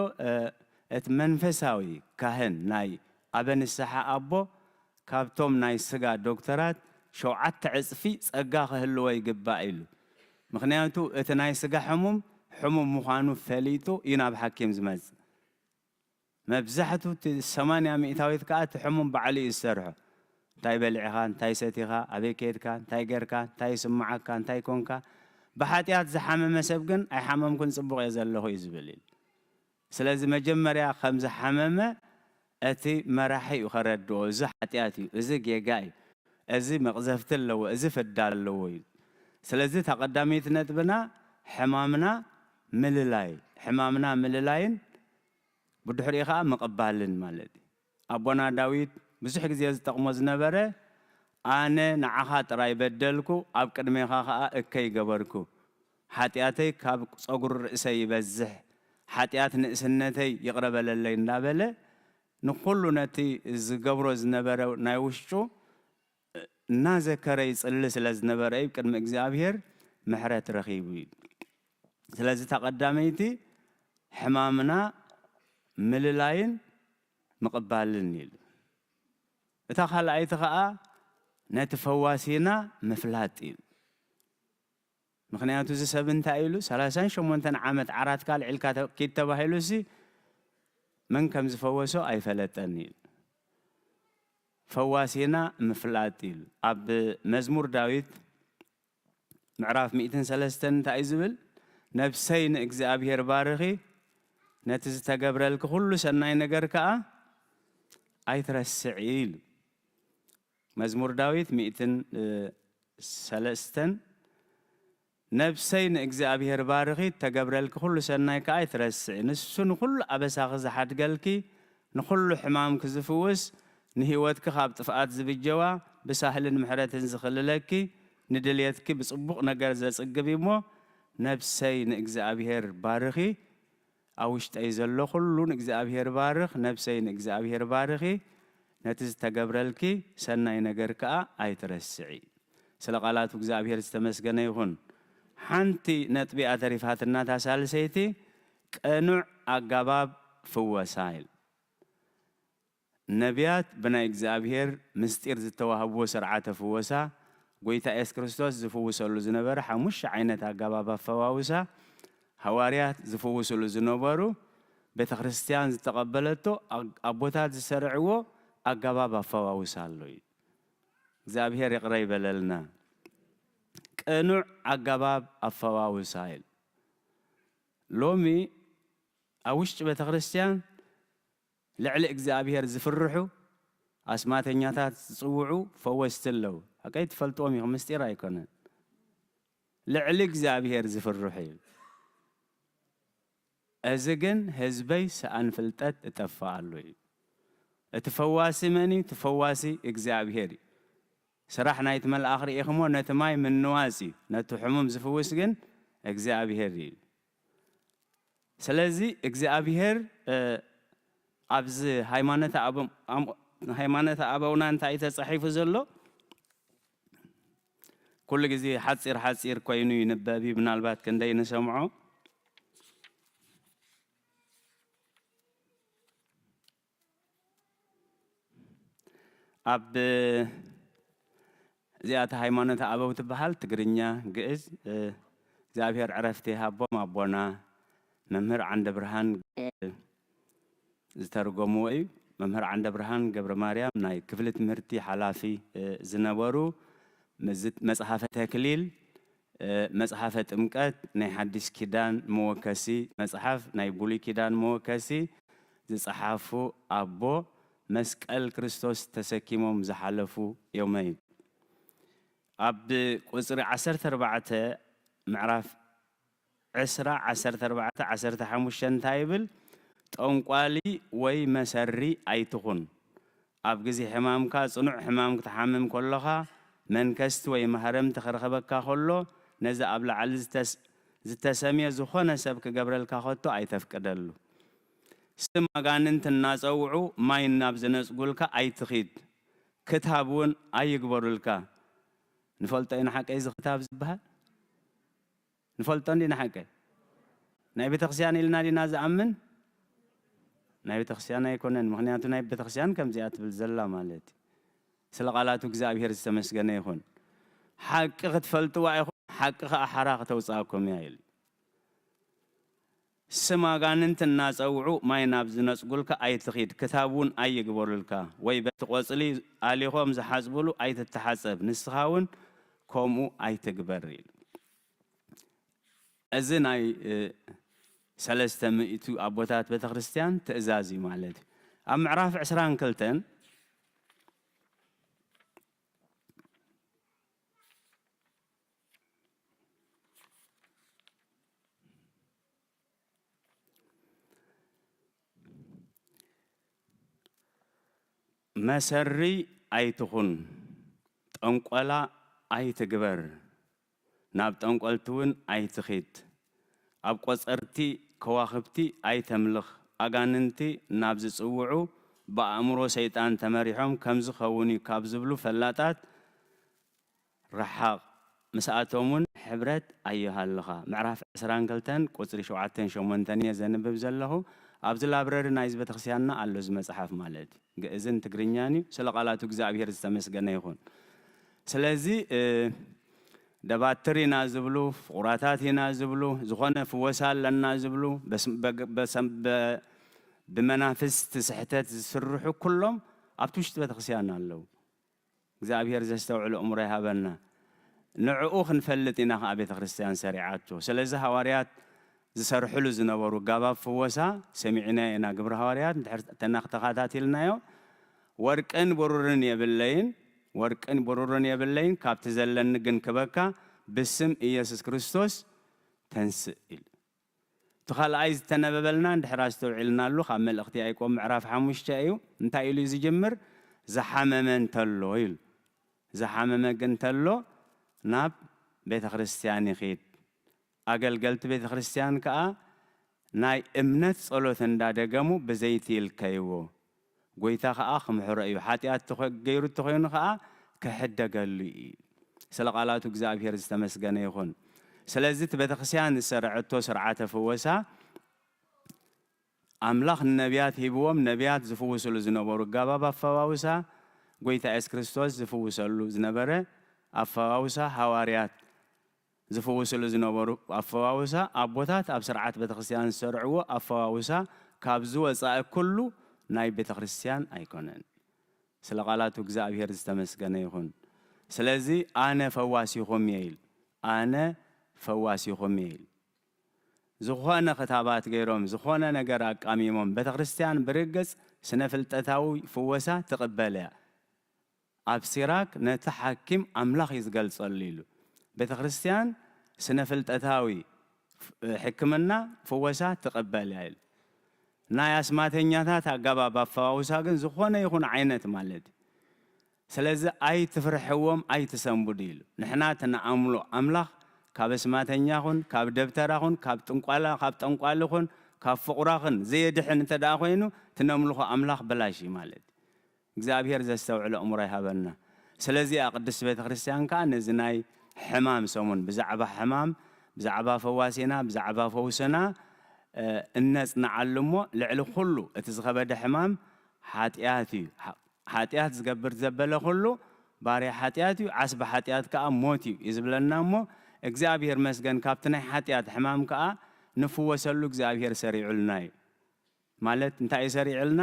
እቲ መንፈሳዊ ካህን ናይ ኣበ ንስሓ ኣቦ ካብቶም ናይ ስጋ ዶክተራት ሸውዓተ ዕጽፊ ጸጋ ክህልዎ ይግባእ ኢሉ። ምኽንያቱ እቲ ናይ ስጋ ሕሙም ሕሙም ምዃኑ ፈሊጡ እዩ ናብ ሓኪም ዝመጽእ። መብዛሕቱ እቲ ሰማንያ ሚእታዊት ከኣ እቲ ሕሙም ባዕሉ እዩ ዝሰርሖ። እንታይ በሊዕኻ፣ እንታይ ሰቲኻ፣ ኣበይ ከድካ፣ እንታይ ገርካ፣ እንታይ ይስምዓካ፣ እንታይ ኮንካ። ብሓጢኣት ዝሓመመ ሰብ ግን ኣይሓመምኩን፣ ጽቡቕ እየ ዘለኹ እዩ ዝብል ኢሉ። ስለዚ መጀመርያ ከም ዝሓመመ እቲ መራሒ እዩ ከረድኦ፣ እዚ ሓጢኣት እዩ፣ እዚ ጌጋ እዩ፣ እዚ መቕዘፍቲ ኣለዎ፣ እዚ ፍዳ ኣለዎ እዩ። ስለዚ እታ ቀዳመይቲ ነጥብና ሕማምና ምልላይ፣ ሕማምና ምልላይን ብድሕሪኡ ኸዓ ምቕባልን ማለት እዩ። ኣቦና ዳዊት ብዙሕ ግዜ ዝጠቕሞ ዝነበረ ኣነ ንዓኻ ጥራይ በደልኩ፣ ኣብ ቅድሜኻ ኸዓ እከይ ገበርኩ፣ ሓጢኣተይ ካብ ጸጉሪ ርእሰይ ይበዝሕ፣ ሓጢኣት ንእስነተይ ይቕረ በለለይ እንዳበለ ንኹሉ ነቲ ዝገብሮ ዝነበረ ናይ ውሽጡ እናዘከረ ይጽሊ ስለ ዝነበረ እዩ ቅድሚ እግዚኣብሔር ምሕረት ረኺቡ እዩ። ስለዚ እታ ቀዳመይቲ ሕማምና ምልላይን ምቕባልን እዩ። እታ ካልኣይቲ ኸዓ ነቲ ፈዋሲና ምፍላጥ እዩ። ምኽንያቱ እዚ ሰብ እንታይ ኢሉ ሰላሳን ሸሞንተን ዓመት ዓራትካ ኣልዒልካ ተ- ኪድ ተባሂሉሲ መን ከም ዝፈወሶ ኣይፈለጠን እዩ። ፈዋሲና ምፍላጥ እዩ። ኣብ መዝሙር ዳዊት ምዕራፍ ሚእትን ሰለስተን እንታይ እዩ ዝብል? ነብሰይ ንእግዚኣብሔር ባርኺ፣ ነቲ ዝተገብረልኪ ኩሉ ሰናይ ነገር ከኣ ኣይትረስዒ ኢሉ። መዝሙር ዳዊት ሚእትን ሰለስተን ነብሰይ ንእግዚኣብሔር ባርኺ፣ ተገብረልኪ ኩሉ ሰናይ ከኣ ኣይትረስዒ። ንሱ ንኹሉ ኣበሳኺ ዝሓድገልኪ፣ ንኹሉ ሕማምኪ ዝፍውስ፣ ንህይወትኪ ካብ ጥፍኣት ዝብጀዋ፣ ብሳህልን ምሕረትን ዝኽልለኪ፣ ንድልየትኪ ብጽቡቕ ነገር ዘጽግብ እሞ፣ ነብሰይ ንእግዚኣብሔር ባርኺ፣ ኣብ ውሽጠይ ዘሎ ኩሉ ንእግዚኣብሔር ባርኽ፣ ነብሰይ ንእግዚኣብሔር ባርኺ፣ ነቲ ዝተገብረልኪ ሰናይ ነገር ከኣ ኣይትረስዒ። ስለ ቃላቱ እግዚኣብሔር ዝተመስገነ ይኹን። ሓንቲ ነጥቢ ኣተሪፋትና እታ ሳልሰይቲ ቅኑዕ ኣጋባብ ፍወሳ ኢል። ነቢያት ብናይ እግዚኣብሔር ምስጢር ዝተዋህብዎ ስርዓተ ፍወሳ ጎይታ የሱስ ክርስቶስ ዝፍውሰሉ ዝነበረ ሓሙሽተ ዓይነት ኣጋባብ ኣፈዋውሳ ሃዋርያት ዝፍውስሉ ዝነበሩ ቤተ ክርስቲያን ዝተቐበለቶ ኣግ- ኣቦታት ዝሰርዕዎ ኣጋባብ ኣፈዋውሳ ኣሎ እዩ። እግዚኣብሔር ይቕረ ይበለልና። ቅኑዕ ኣጋባብ ኣፈዋውሳ ኢሉ ሎሚ ኣብ ውሽጢ ቤተ ክርስቲያን ልዕሊ እግዚኣብሔር ዝፍርሑ ኣስማተኛታት ዝጽውዑ ፈወስቲ ኣለዉ። ሓቀይ ትፈልጥዎም ኢኹም፣ ምስጢር ኣይኮነን። ልዕሊ እግዚኣብሔር ዝፍርሑ እዩ። እዚ ግን ህዝበይ ሰኣን ፍልጠት እጠፍኣሉ እዩ። እቲ ፈዋሲ መን እዩ? እቲ ፈዋሲ እግዚኣብሔር እዩ። ስራሕ ናይቲ መልኣኽ ርኢኽሞ፣ ነቲ ማይ ምንዋጽ እዩ። ነቲ ሕሙም ዝፍውስ ግን እግዚኣብሔር እዩ። ስለዚ እግዚኣብሔር እ፣ ኣብዚ ሃይማኖተ ኣበ- ኣም- ሃይማኖተ ኣበውና እንታይ እዩ ተጻሒፉ ዘሎ? ኩሉ ግዜ ሓጺር ሓጺር ኮይኑ ይንበብ እዩ፣ ምናልባት ክንደይ ንሰምዖ። ኣብ እዚኣ እታ ሃይማኖተ ኣበው ትበሃል፣ ትግርኛ፣ ግእዝ። እ፣ እግዚኣብሔር ዕረፍቲ ይሃቦም ኣቦና መምህር ዓንደ ብርሃን ዝተርጎምዎ እዩ። መምህር ዓንደ ብርሃን ገብረ ማርያም ናይ ክፍሊ ትምህርቲ ሓላፊ እ፣ ዝነበሩ፣ መዝ- መጽሓፈ ተክሊል፣ እ፣ መጽሓፈ ጥምቀት፣ ናይ ሓዲስ ኪዳን መወከሲ መጽሓፍ፣ ናይ ብሉይ ኪዳን መወከሲ ዝጸሓፉ ኣቦ፣ መስቀል ክርስቶስ ተሰኪሞም ዝሓለፉ እዮም። ኣብ ቁጽሪ ዓሰርተ ኣርባዕተ ምዕራፍ ዕስራ፣ ዓሰርተ ኣርባዕተ፣ ዓሰርተ ሓሙሽተ እንታይ ይብል? ጠንቋሊ ወይ መሰሪ ኣይትኹን። ኣብ ግዜ ሕማምካ፣ ጽኑዕ ሕማም ክትሓምም ከሎኻ፣ መንከስቲ ወይ ማህረምቲ ክረኽበካ ከሎ፣ ነዚ ኣብ ላዕሊ ዝተስ- ዝተሰምየ ዝኾነ ሰብ ክገብረልካ ከቶ ኣይተፍቅደሉ። ስም ኣጋንንቲ እናጸውዑ ማይ እናብ ዝነጽጉልካ ኣይትኺድ። ክታብ እውን ኣይግበሩልካ። ንፈልጦ ኢና ሓቀይ እዚ ክታብ ዝበሃል? ንፈልጦ እንዲና ሓቀይ? ናይ ቤተክርስትያን ኢልና ዲና ዝኣምን? ናይ ቤተክርስትያን ኣይኮነን። ምኽንያቱ ናይ ቤተክርስትያን ከምዚኣ ትብል ዘላ ማለት እዩ። ስለ ቃላቱ እግዚኣብሔር ዝተመስገነ ይኹን። ሓቂ ክትፈልጥዋ ኢኹም፣ ሓቂ ኸኣ ሓራ ክተውፅኣኩም እያ ኢሉ። ስም ኣጋንንት እናጸውዑ ማይ ናብ ዝነጽጉልካ ኣይትኺድ፣ ክታብ እውን ኣይግበሩልካ፣ ወይ በቲ ቆጽሊ ኣሊኾም ዝሓጽብሉ ኣይትተሓጸብ፣ ንስኻ እውን ከምኡ ኣይትግበር ኢሉ። እዚ ናይ፣ እ፣ ሰለስተ ሚእቱ ኣቦታት ቤተክርስትያን ትእዛዝ እዩ ማለት እዩ። ኣብ ምዕራፍ ዕስራን ክልተን መሰሪ ኣይትኹን፣ ጠንቆላ ኣይትግበር፣ ናብ ጠንቆልቲ እውን ኣይትኺድ፣ ኣብ ቆጸርቲ ከዋኽብቲ ኣይተምልኽ፣ ኣጋንንቲ ናብ ዝጽውዑ ብኣእምሮ ሰይጣን ተመሪሖም ከም ዝኸውን እዩ ካብ ዝብሉ ፈላጣት ርሓቕ፣ ምስኣቶም እውን ሕብረት ኣይሃልኻ። ምዕራፍ ዕስራን ክልተን ቁጽሪ ሸውዓተን ሸሞንተን እየ ዘንብብ ዘለኹ። ኣብዚ ላብረሪ ናይዚ ቤተክርስትያንና ኣሎ እዚ መጽሓፍ ማለት እዩ። ግእዝን ትግርኛን እዩ። ስለ ቃላቱ እግዚኣብሔር ዝተመስገነ ይኹን። ስለዚ፣ እ፣ ደባትር ኢና ዝብሉ፣ ፍቑራታት ኢና ዝብሉ፣ ዝኾነ ፍወሳ ኣለና ዝብሉ፣ በስ-፣ በግ-፣ በሰም-፣ በ-፣ ብመናፍስቲ ስሕተት ዝስርሑ ኩሎም ኣብቲ ውሽጢ ቤተክርስትያን ኣለዉ። እግዚኣብሔር ዘስተውዕል እምሮ ይሃበና። ንዕኡ ክንፈልጥ ኢና ከኣ ቤተ ክርስቲያን ሰሪዓቶ። ስለዚ ሃዋርያት ዝሰርሕሉ ዝነበሩ ጋባብ ፍወሳ ሰሚዕናዮ ኢና። ግብሪ ሃዋርያት እንድሕር ተና-፣ ተኸታቲልናዮ፣ ወርቅን ብሩርን የብለይን፣ ወርቅን ብሩርን የብለይን፣ ካብቲ ዘለኒ ግን ክበካ ብስም ኢየሱስ ክርስቶስ ተንስእ ኢሉ። እቲ ካልኣይ ዝተነበበልና እንድሕር ኣስተውዒልናሉ ካብ መልእኽቲ ያዕቆብ ምዕራፍ ሓሙሽተ እዩ። እንታይ ኢሉ እዩ ዝጅምር? ዝሓመመ እንተሎ ኢሉ። ዝሓመመ ግን እንተሎ ናብ ቤተ ክርስቲያን ይኺድ። ኣገልገልቲ ቤተ ክርስቲያን ከኣ ናይ እምነት ጸሎት እንዳደገሙ ብዘይቲ ይልከይዎ። ጎይታ ኸኣ ክምሕሮ እዩ። ሓጢኣት ተኾ-፣ ገይሩ እንተኾይኑ ኸኣ ክሕደገሉ እዩ። ስለ ቃላቱ እግዚኣብሔር ዝተመስገነ ይኹን። ስለዚ እቲ ቤተክርስትያን ዝሰረዐቶ ስርዓተ ፍወሳ ኣምላኽ ንነቢያት ሂብዎም፣ ነቢያት ዝፍውስሉ ዝነበሩ ኣገባብ ኣፈዋውሳ፣ ጎይታ የሱስ ክርስቶስ ዝፍውሰሉ ዝነበረ ኣፈዋውሳ፣ ሃዋርያት ዝፍውስሉ ዝነበሩ ኣፈዋውሳ፣ ኣቦታት ኣብ ስርዓት ቤተክርስትያን ዝሰርዕዎ ኣፈዋውሳ፣ ካብዚ ወጻኢ ኩሉ ናይ ቤተክርስትያን ኣይኮነን። ስለ ቃላቱ እግዚኣብሔር ዝተመስገነ ይኹን። ስለዚ ኣነ ፈዋሲኹም እየ ኢሉ። ኣነ ፈዋሲኹም እየ ኢሉ። ዝኾነ ክታባት ገይሮም፣ ዝኾነ ነገር ኣቃሚሞም፣ ቤተክርስትያን ብርግጽ ስነ ፍልጠታዊ ፍወሳ ትቕበል እያ። ኣብ ሲራክ ነቲ ሓኪም ኣምላኽ እዩ ዝገልጸሉ ኢሉ። ቤተክርስትያን ስነ ፍልጠታዊ ፍ-፣ ሕክምና ፍወሳ ትቕበል እያ ኢሉ። ናይ ኣስማተኛታት ኣገባብ ኣፈዋውሳ ግን ዝኾነ ይኹን ዓይነት ማለት እዩ። ስለዚ ኣይትፍርሕዎም፣ ኣይትሰንብዱ ኢሉ። ንሕና እቲ ንኣምሎ ኣምላኽ ካብ ኣስማተኛ ኹን፣ ካብ ደብተራ ኹን፣ ካብ ጥንቋላ፣ ካብ ጠንቋሊ ኹን፣ ካብ ፍቑራ ኹን ዘየድሕን እንተ ደኣ ኮይኑ፣ እቲ ነምልኾ ኣምላኽ በላሽ እዩ ማለት እዩ። እግዚኣብሔር ዘስተውዕል ኣእምሮ ይሃበና። ስለዚ እያ ቅድስቲ ቤተ ክርስቲያን ከኣ ነዚ ናይ ሕማም ሰሙን ብዛዕባ ሕማም፣ ብዛዕባ ፈዋሲና፣ ብዛዕባ ፈውስና፣ እ፣ እነጽንዓሉ እሞ ልዕሊ ኩሉ እቲ ዝኸበደ ሕማም ሓጢኣት እዩ። ሓ-፣ ሓጢኣት ዝገብር ዘበለ ኩሉ ባርያ ሓጢኣት እዩ፣ ዓስቢ ሓጢኣት ከኣ ሞት እዩ እዩ ዝብለና እሞ እግዚኣብሔር መስገን ካብቲ ናይ ሓጢኣት ሕማም ከኣ ንፍወሰሉ እግዚኣብሔር ሰሪዑልና እዩ። ማለት እንታይ እዩ ሰሪዕልና?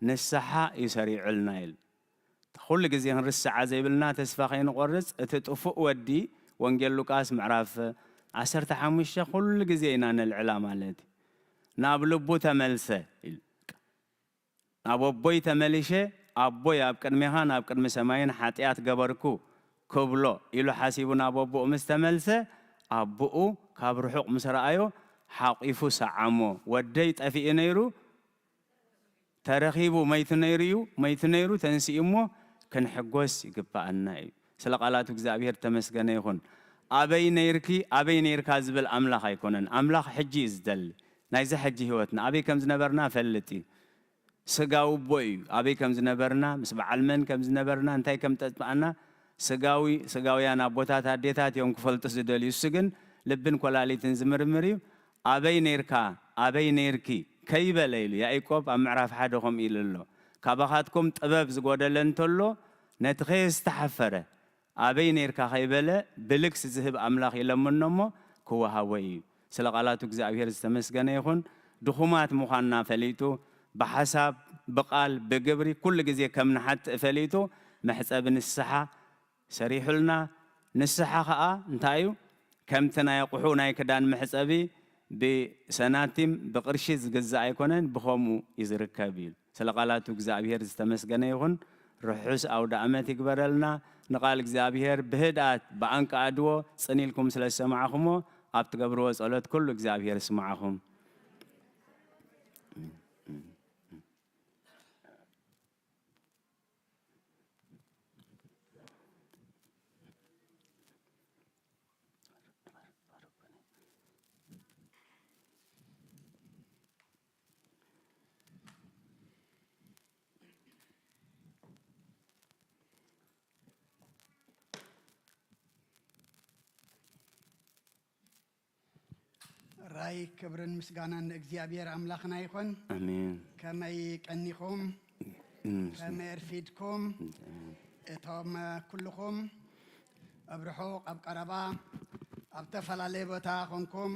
ንስሓ እዩ ሰሪዕልና ኢሉ። ኩሉ ግዜ ክንርስዓ ዘይብልና ተስፋ ከይንቆርጽ፣ እቲ ጥፉእ ወዲ፣ ወንጌል ሉቃስ ምዕራፍ ዓሰርተ ሓሙሽተ ኩሉ ግዜ ኢና ነልዕላ ማለት እዩ። ናብ ልቡ ተመልሰ ኢሉ። ናብ ኣቦይ ተመሊሸ፣ ኣቦይ ኣብ ቅድሜኻን ኣብ ቅድሚ ሰማይን ሓጢኣት ገበርኩ ክብሎ ኢሉ ሓሲቡ ናብ ኣቦኡ ምስ ተመልሰ፣ ኣቦኡ ካብ ርሑቕ ምስ ረኣዮ ሓቒፉ ሰዓሞ። ወደይ ጠፊኡ ነይሩ፣ ተረኺቡ መይቱ ነይሩ እዩ፣ መይቱ ነይሩ ተንሲኡ እሞ ክንሕጎስ ይግብኣና እዩ። ስለ ቃላቱ እግዚኣብሔር ተመስገነ ይኹን። ኣበይ ነይርኪ፣ ኣበይ ነይርካ ዝብል ኣምላኽ ኣይኮነን። ኣምላኽ ሕጂ እዩ ዝደሊ። ናይዚ ሕጂ ህይወትና ኣበይ ከም ዝነበርና ፈልጥ እዩ። ስጋ ውቦ እዩ። ኣበይ ከም ዝነበርና፣ ምስ በዓል መን ከም ዝነበርና፣ እንታይ ከም ጠጥኣና፣ ስጋዊ ስጋውያን ኣቦታት ኣዴታት እዮም ክፈልጡ ዝደልዩ። እሱ ግን ልብን ኮላሊትን ዝምርምር እዩ። ኣበይ ነይርካ ኣበይ ነይርኪ ከይበለ ኢሉ ያዕቆብ ኣብ ምዕራፍ ሓደ ከምኡ ኢሉ ኣሎ። ካባኻትኩም ጥበብ ዝጎደለ እንተሎ ነቲ ከየዝተሓፈረ ኣበይ ነይርካ ከይበለ ብልግስ ዝህብ ኣምላኽ ይለምኖ እሞ ክወሃቦ እዩ። ስለ ቃላቱ እግዚኣብሔር ዝተመስገነ ይኹን። ድኹማት ምዃንና ፈሊጡ ብሓሳብ ብቓል ብግብሪ ኩሉ ግዜ ከም ንሓትእ ፈሊጡ መሕጸቢ ንስሓ ሰሪሑልና። ንስሓ ኸኣ እንታይ እዩ? ከምቲ ናይ ኣቑሑ ናይ ክዳን መሕጸቢ ብሰናቲም ብቕርሺ ዝግዛእ ኣይኮነን፣ ብኸምኡ እዩ ዝርከብ እዩ። ስለ ቃላቱ እግዚኣብሔር ዝተመስገነ ይኹን። ርሑስ ኣውደ ኣመት ይግበረልና። ንቓል እግዚኣብሔር ብህድኣት ብኣንቃ ኣድዎ ጽን ኢልኩም ስለ ዝሰማዕኹሞ ኣብ ትገብርዎ ጸሎት ኩሉ እግዚኣብሔር ይስማዓኹም። ራይ ክብርን ምስጋናን ንእግዚኣብሔር ኣምላኽና ይኹን። ኣሜን። ከመይ ቀኒኹም? እም፣ ከመይ ኣርፊድኩም? እቶም ኩልኹም ኣብ ርሑቕ ኣብ ቀረባ ኣብ ተፈላለየ ቦታ ኾንኩም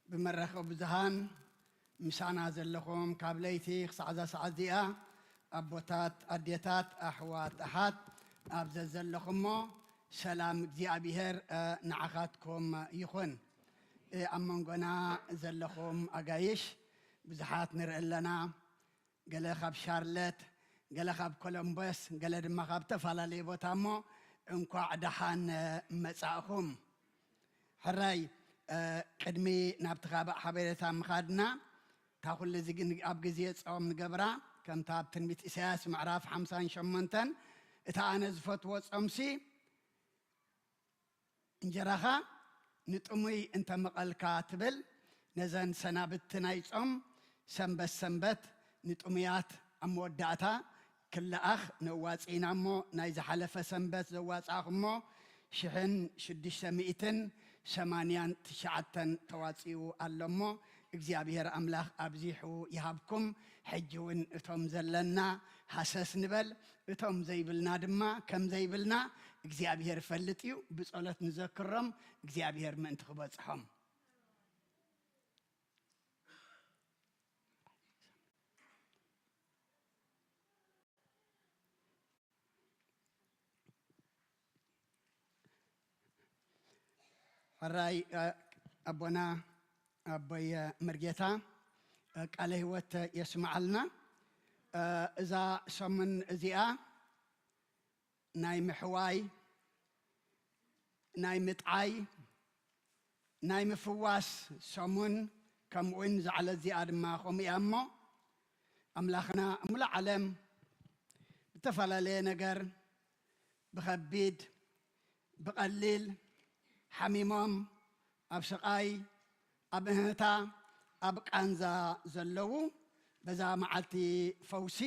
ብመራኸቢ ብዙሃን ምሳና ዘለኹም ካብ ለይቲ ክሳዕ እዛ ሰዓት እዚኣ ኣቦታት፣ ኣዴታት፣ ኣሕዋት፣ ኣሓት ኣብ ዘዘለኹሞ ሰላም እግዚኣብሔር ንዓኻትኩም ይኹን። ኣብ መንጎና ዘለኹም ኣጋይሽ ብዙሓት ንርኢ ኣለና። ገለ ካብ ሻርለት፣ ገለ ካብ ኮሎምበስ፣ ገለ ድማ ካብ ተፈላለየ ቦታ እሞ እንኳዕ ደሓን መጻእኹም። ሕራይ ቅድሚ ናብቲ ካባእ ሓበሬታ ምኻድና እታ ኩሉ እዚ ግን ኣብ ግዜ ጾም ንገብራ ከምታ ኣብ ትንቢት ኢሳያስ ምዕራፍ ሓምሳን ሸሞንተን እታ ኣነ ዝፈትዎ ጾምሲ እንጀራኻ ንጥሙይ እንተመቐልካ ትብል ነዘን ሰናብቲ ናይ ጾም ሰንበት ሰንበት ንጥሙያት ኣብ መወዳእታ ክለኣኽ ነዋጽኢና እሞ ናይ ዝሓለፈ ሰንበት ዘዋጻእኹሞ ሽሕን ሽዱሽተ ሚእትን ሰማንያን ትሽዓተን ተዋጺኡ ኣሎ እሞ እግዚኣብሔር ኣምላኽ ኣብዚሑ ይሃብኩም። ሕጂ እውን እቶም ዘለና ሃሰስ ንበል፣ እቶም ዘይብልና ድማ ከም ዘይብልና እግዚኣብሔር ይፈልጥ እዩ። ብጸሎት ንዘክሮም እግዚኣብሔር ምእንቲ ክበጽሖም። ሕራይ ኣቦና ኣቦይ መርጌታ ቃለ ህይወት የስምዓልና። እዛ ሰሙን እዚኣ ናይ ምሕዋይ፣ ናይ ምጥዓይ፣ ናይ ምፍዋስ ሰሙን ከምኡውን ዛዕለ እዚኣ ድማ ከምኡ እያ እሞ ኣምላኽና ሙሉእ ዓለም ብተፈላለየ ነገር ብኸቢድ ብቐሊል ሓሚሞም ኣብ ስቓይ ኣብ እህታ ኣብ ቃንዛ ዘለዉ በዛ መዓልቲ ፈውሲ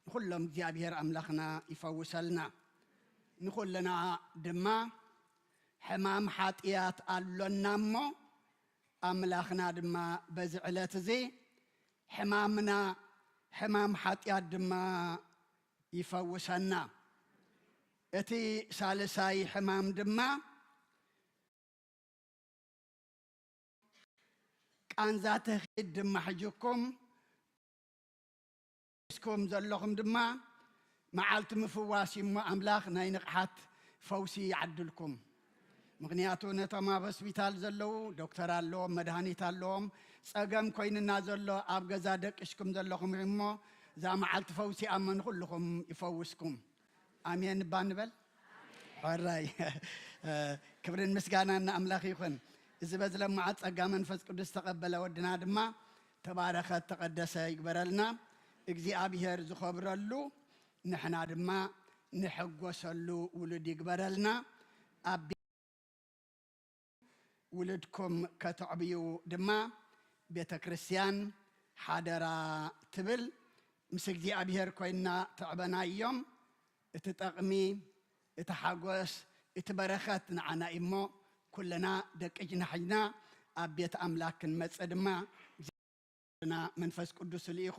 ንኹሎም እግዚኣብሔር ኣምላኽና ይፈውሰልና። ንኹልና ድማ ሕማም ሓጢኣት ኣሎና እሞ ኣምላኽና ድማ በዚ ዕለት እዚ ሕማምና ሕማም ሓጢኣት ድማ ይፈውሰና። እቲ ሳልሳይ ሕማም ድማ ቃንዛ ተኺድ ድማ ሕጅኩም ስኩም ዘለኹም ድማ መዓልቲ ምፍዋስ እሞ ኣምላኽ ናይ ንቕሓት ፈውሲ ይዓድልኩም። ምኽንያቱ ነቶም ኣብ ሆስፒታል ዘለዉ ዶክተር ኣለዎም፣ መድሃኒት ኣለዎም። ጸገም ኮይንና ዘሎ ኣብ ገዛ ደቂስኩም ዘለኹም እሞ እዛ መዓልቲ ፈውሲ ኣመ ንኹልኹም ይፈውስኩም። ኣሜን እባ ንበል። ሕራይ ክብርን ምስጋናን ንኣምላኽ ይኹን። እዚ በዚ ለማዓት ጸጋ መንፈስ ቅዱስ ዝተቐበለ ወድና ድማ ተባረኸ ተቐደሰ ይግበረልና። እግዚኣብሔር ዝኸብረሉ ንሕና ድማ ንሕጎሰሉ ውሉድ ይግበረልና። ኣብ ውሉድኩም ከተዕብዩ ድማ ቤተ ክርስቲያን ሓደራ ትብል። ምስ እግዚኣብሔር ኮይንና ተዕበናዮም። እቲ ጠቕሚ እቲ ሓጎስ፣ እቲ በረኸት ንዓና እዩ እሞ፣ ኩልና ደቂ ጅናሕጅና ኣብ ቤት ኣምላክ ክንመጽእ ድማ፣ ና መንፈስ ቅዱስ ልኢኹ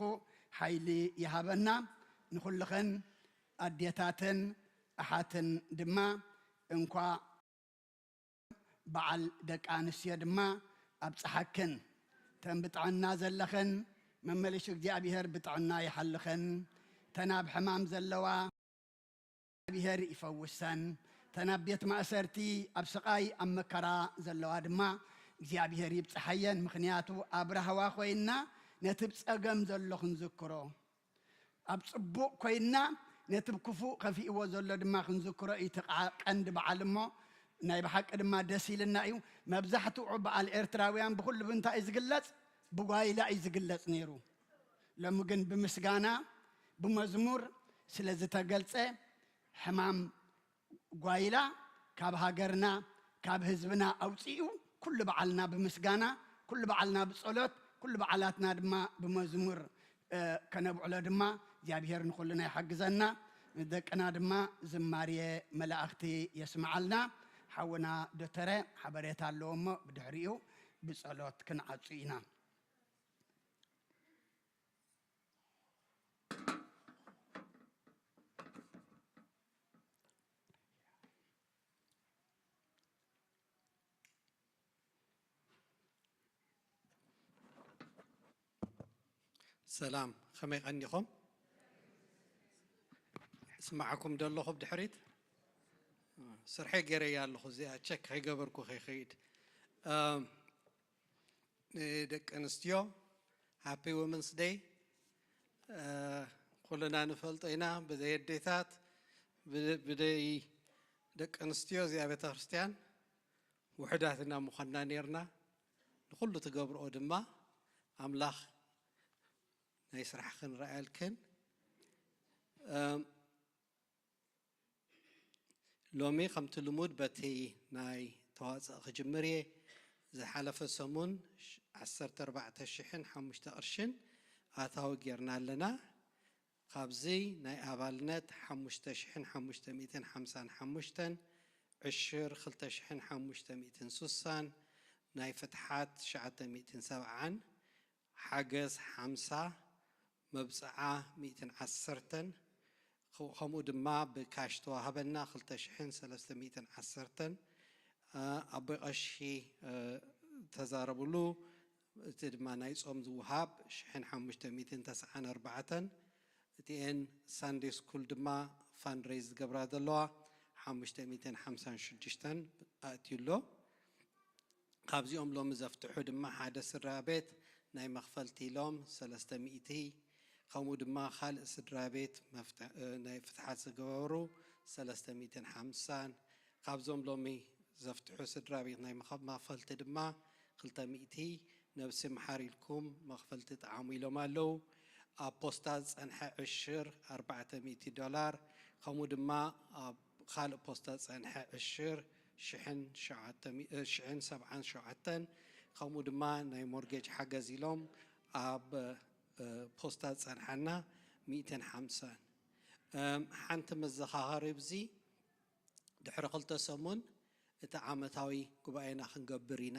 ሓይሊ ይሃበና። ንኹልኽን ኣዴታትን ኣሓትን ድማ እንኳዕ በዓል ደቂ ኣንስትዮ ድማ ኣብጽሓክን። ተን ብጥዕና ዘለኽን መመልሽ እግዚኣብሔር ብጥዕና ይሓልኽን። ተን ኣብ ሕማም ዘለዋ እግዚኣብሔር ይፈውሰን። ተን ኣብ ቤት ማእሰርቲ ኣብ ስቓይ ኣብ መከራ ዘለዋ ድማ እግዚኣብሔር ይብጽሓየን። ምኽንያቱ ኣብ ራህዋ ኮይንና ነቲ ብጸገም ዘሎ ክንዝክሮ፣ ኣብ ጽቡቕ ኮይንና ነቲ ብክፉእ ከፊእዎ ዘሎ ድማ ክንዝክሮ እዩ እቲ ቃ-፣ ቀንዲ በዓል እሞ ናይ ብሓቂ ድማ ደስ ኢልና እዩ። መብዛሕትኡ በዓል ኤርትራውያን ብኹሉ ብምንታይ እዩ ዝግለጽ? ብጓይላ እዩ ዝግለጽ ነይሩ። ሎሚ ግን ብምስጋና ብመዝሙር ስለ ዝተገልጸ ሕማም ጓይላ ካብ ሃገርና ካብ ህዝብና ኣውፂኡ ኩሉ በዓልና ብምስጋና ኩሉ በዓልና ብጸሎት ኩሉ በዓላትና ድማ ብመዝሙር ከነብዕሎ ድማ እግዚኣብሔር ንኹልና ይሓግዘና። ደቅና ድማ ዝማሬ መላእኽቲ የስምዓልና። ሓውና ዶተረ ሓበሬታ ኣለዎ እሞ ብድሕሪኡ ብጸሎት ክንዓጹ ኢና። ሰላም፣ ከመይ ቀኒኹም? ስማዓኩም ዶ ኣለኹ ብድሕሪት? ስርሐይ ገይረያ ኣለኹ፣ እዚኣ ቸክ ከይገበርኩ ከይኸይድ። እም፣ ንደቂ ኣንስትዮ ሃፒ ወመንስ ደይ። ኩልና ንፈልጦ ኢና፣ ብደይ ኣዴታት፣ ብ-፣ ብደይ ደቂ ኣንስትዮ እዚኣ ቤተ ክርስቲያን ውሑዳት ኢና ምዃንና ነይርና። ንኹሉ ትገብርኦ ድማ ኣምላኽ ናይ ስራሕኽን ረኣየልክን። እም፣ ሎሚ ከምቲ ልሙድ በቲ ናይ ተዋፅኦ ክጅምር እየ። ዝሓለፈ ሰሙን ዓሰርተ ኣርባዕተ ሽሕን ሓሙሽተ ቅርሽን ኣታዊ ጌርና ኣለና። ካብዚ ናይ ኣባልነት ሓሙሽተ ሽሕን ሓሙሽተ ሚእትን ሓምሳን ሓሙሽተን፣ ዕሽር ክልተ ሽሕን ሓሙሽተ ሚእትን ስሳን፣ ናይ ፍትሓት ትሽዓተ ሚእትን ሰብዓን፣ ሓገዝ ሓምሳ፣ መብጽዓ ሚእትን ዓሰርተን፣ ከምኡ ድማ ብካሽ ተዋህበና ክልተ ሽሕን ሰለስተ ሚእትን ዓሰርተን። ኣቦይ ቀሺ ተዛረብሉ። እቲ ድማ ናይ ጾም ዝውሃብ ሽሕን ሓሙሽተ ሚእትን ተስዓን ኣርባዕተን። እቲኤን ሳንዴ ስኩል ድማ ፋንድሬዝ ዝገብራ ዘለዋ ሓሙሽተ ሚእትን ሓምሳን ሽዱሽተን ኣእትዩ ኣሎ። ካብዚኦም ሎሚ ዘፍትሑ ድማ ሓደ ስድራ ቤት ናይ መኽፈልቲ ኢሎም ሰለስተ ሚእቲ፣ ከምኡ ድማ ካልእ ስድራ ቤት መፍት-፣ እ፣ ናይ ፍትሓት ዝገበሩ ሰለስተ ሚእትን ሓምሳን። ካብዞም ሎሚ ዘፍትሑ ስድራ ቤት ናይ መኸ-፣ መኽፈልቲ ድማ ክልተ ሚእቲ፣ ነብሲ ምሓር ኢልኩም መኽፈልቲ ጠዓሙ ኢሎም ኣለዉ። ኣብ ፖስታ ዝጸንሐ ዕሽር ኣርባዕተ ሚእቲ ዶላር፣ ከምኡ ድማ ኣብ ካልእ ፖስታ ዝጸንሐ ዕሽር ሽሕን ሸውዓተ ሚእቲ፣ እ፣ ሽሕን ሰብዓን ሸውዓተን፣ ከምኡ ድማ ናይ ሞርጌጅ ሓገዝ ኢሎም ኣብ፣ እ፣ ፖስታ ዝጸንሓና ሚእትን ሓምሳን። እም፣ ሓንቲ መዘኻኸሪ፣ ብዚ ድሕሪ ክልተ ሰሙን እቲ ዓመታዊ ጉባኤና ክንገብር ኢና።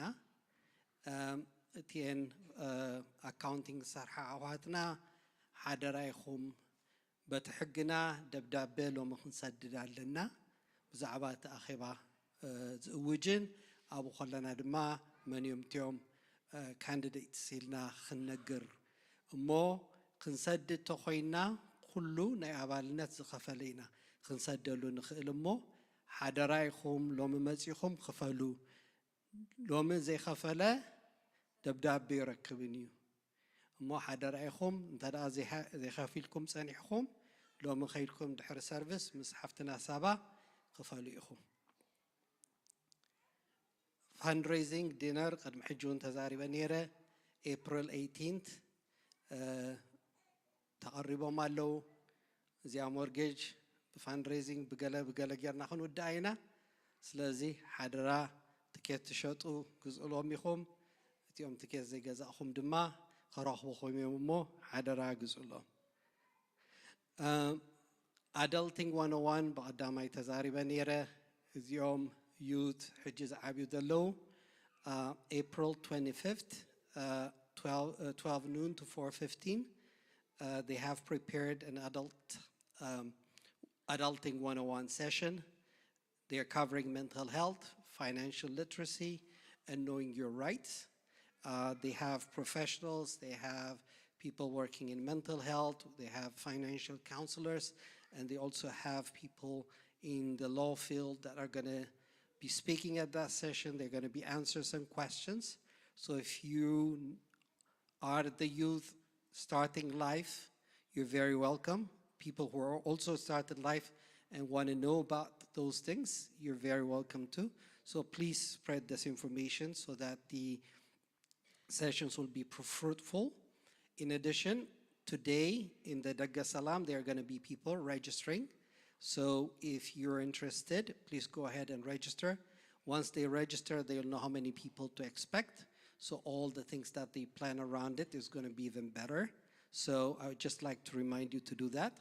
እም፣ እቲኤን፣ እ፣ ኣካውንቲንግ ዝሰርሓ ኣሕዋትና ሓደራ ኢኹም፣ በቲ ሕግና ደብዳቤ ሎሚ ክንሰድድ ኣለና። ብዛዕባ እቲ ኣኼባ፣ እ፣ ዝእውጅን ኣብኡ ከለና ድማ መን እዮም እቲኦም፣ እ፣ ካንዲዴትስ ኢልና ክንነግር እሞ ክንሰድድ ተኾይንና ኩሉ ናይ ኣባልነት ዝኸፈለ ኢና ክንሰደሉ ንኽእል እሞ ሓደራ ኢኹም ሎሚ መጺኹም ክፈሉ። ሎሚ ዘይኸፈለ ደብዳቤ ይረክብን እዩ። እሞ ሓደራ ኢኹም፣ እንተ ደኣ ዘይሃ-፣ ዘይኸፊልኩም ጸኒሕኩም፣ ሎሚ ከይድኩም ድሕሪ ሰርቪስ ምስ ሓፍትና ሳባ ክፈሉ ኢኹም። ፋንድሬዚንግ ዲነር ቅድሚ ሕጂ እውን ተዛሪበ ነይረ። ኤፕሪል ኤይቲንት፣ እ፣ ተቐሪቦም ኣለዉ። እዚኣ ሞርጌጅ ብፋንድሬዚንግ ብገለ ብገለ ጌርና ክንውድኣ ኢና። ስለዚ ሓደራ ትኬት ትሸጡ ግዝእሎም ኢኹም። እቲኦም ትኬት ዘይገዛእኹም ድማ ከረኽቡኹም እዮም እሞ ሓደራ ግዝእሎም። እ፣ Adulting one oh one ብቐዳማይ ተዛሪበ ነይረ። እዚኦም youth ሕጂ ዝዓብዩ ዘለዉ uh, April twenty-fifth, uh, twelve, uh, twelve noon to four fifteen. Uh, they have prepared an adult um, adulting one oh one session. They are covering mental health, financial literacy, and knowing your rights. Uh, they have professionals, they have people working in mental health, they have financial counselors, and they also have people in the law field that are going to be speaking at that session. They're going to be answering some questions. So if you are the youth starting life, you're very welcome. People who are also started life and want to know about those things, you're very welcome too. So please spread this information so that the sessions will be fruitful. In addition, today in the Dagga Salam, there are going to be people registering. So if you're interested, please go ahead and register. Once they register, they'll know how many people to expect. So all the things that they plan around it is going to be even better. So I would just like to remind you to do that.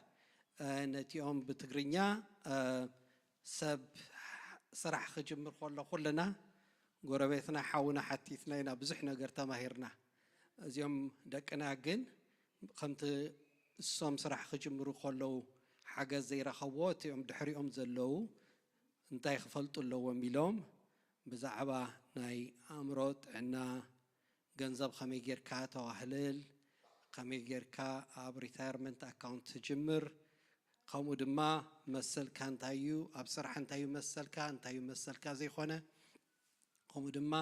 ነቲኦም ብትግርኛ ሰብ ስራሕ ክጅምር ከሎ ኩልና ጎረቤትና ሓውና ሓቲትና ኢና ብዙሕ ነገር ተማሂርና። እዚኦም ደቅና ግን ከምቲ እሶም ስራሕ ክጅምሩ ከለዉ ሓገዝ ዘይረኸብዎ እቲኦም ድሕሪኦም ዘለዉ እንታይ ክፈልጡ ኣለዎም ኢሎም ብዛዕባ ናይ ኣእምሮ ጥዕና፣ ገንዘብ ከመይ ጌርካ ተዋህልል፣ ከመይ ጌርካ ኣብ retirement account ትጅምር፣ ከምኡ ድማ መሰልካ እንታይ እዩ፣ ኣብ ስራሕ እንታይ እዩ መሰልካ፣ እንታይ እዩ መሰልካ ዘይኮነ፣ ከምኡ ድማ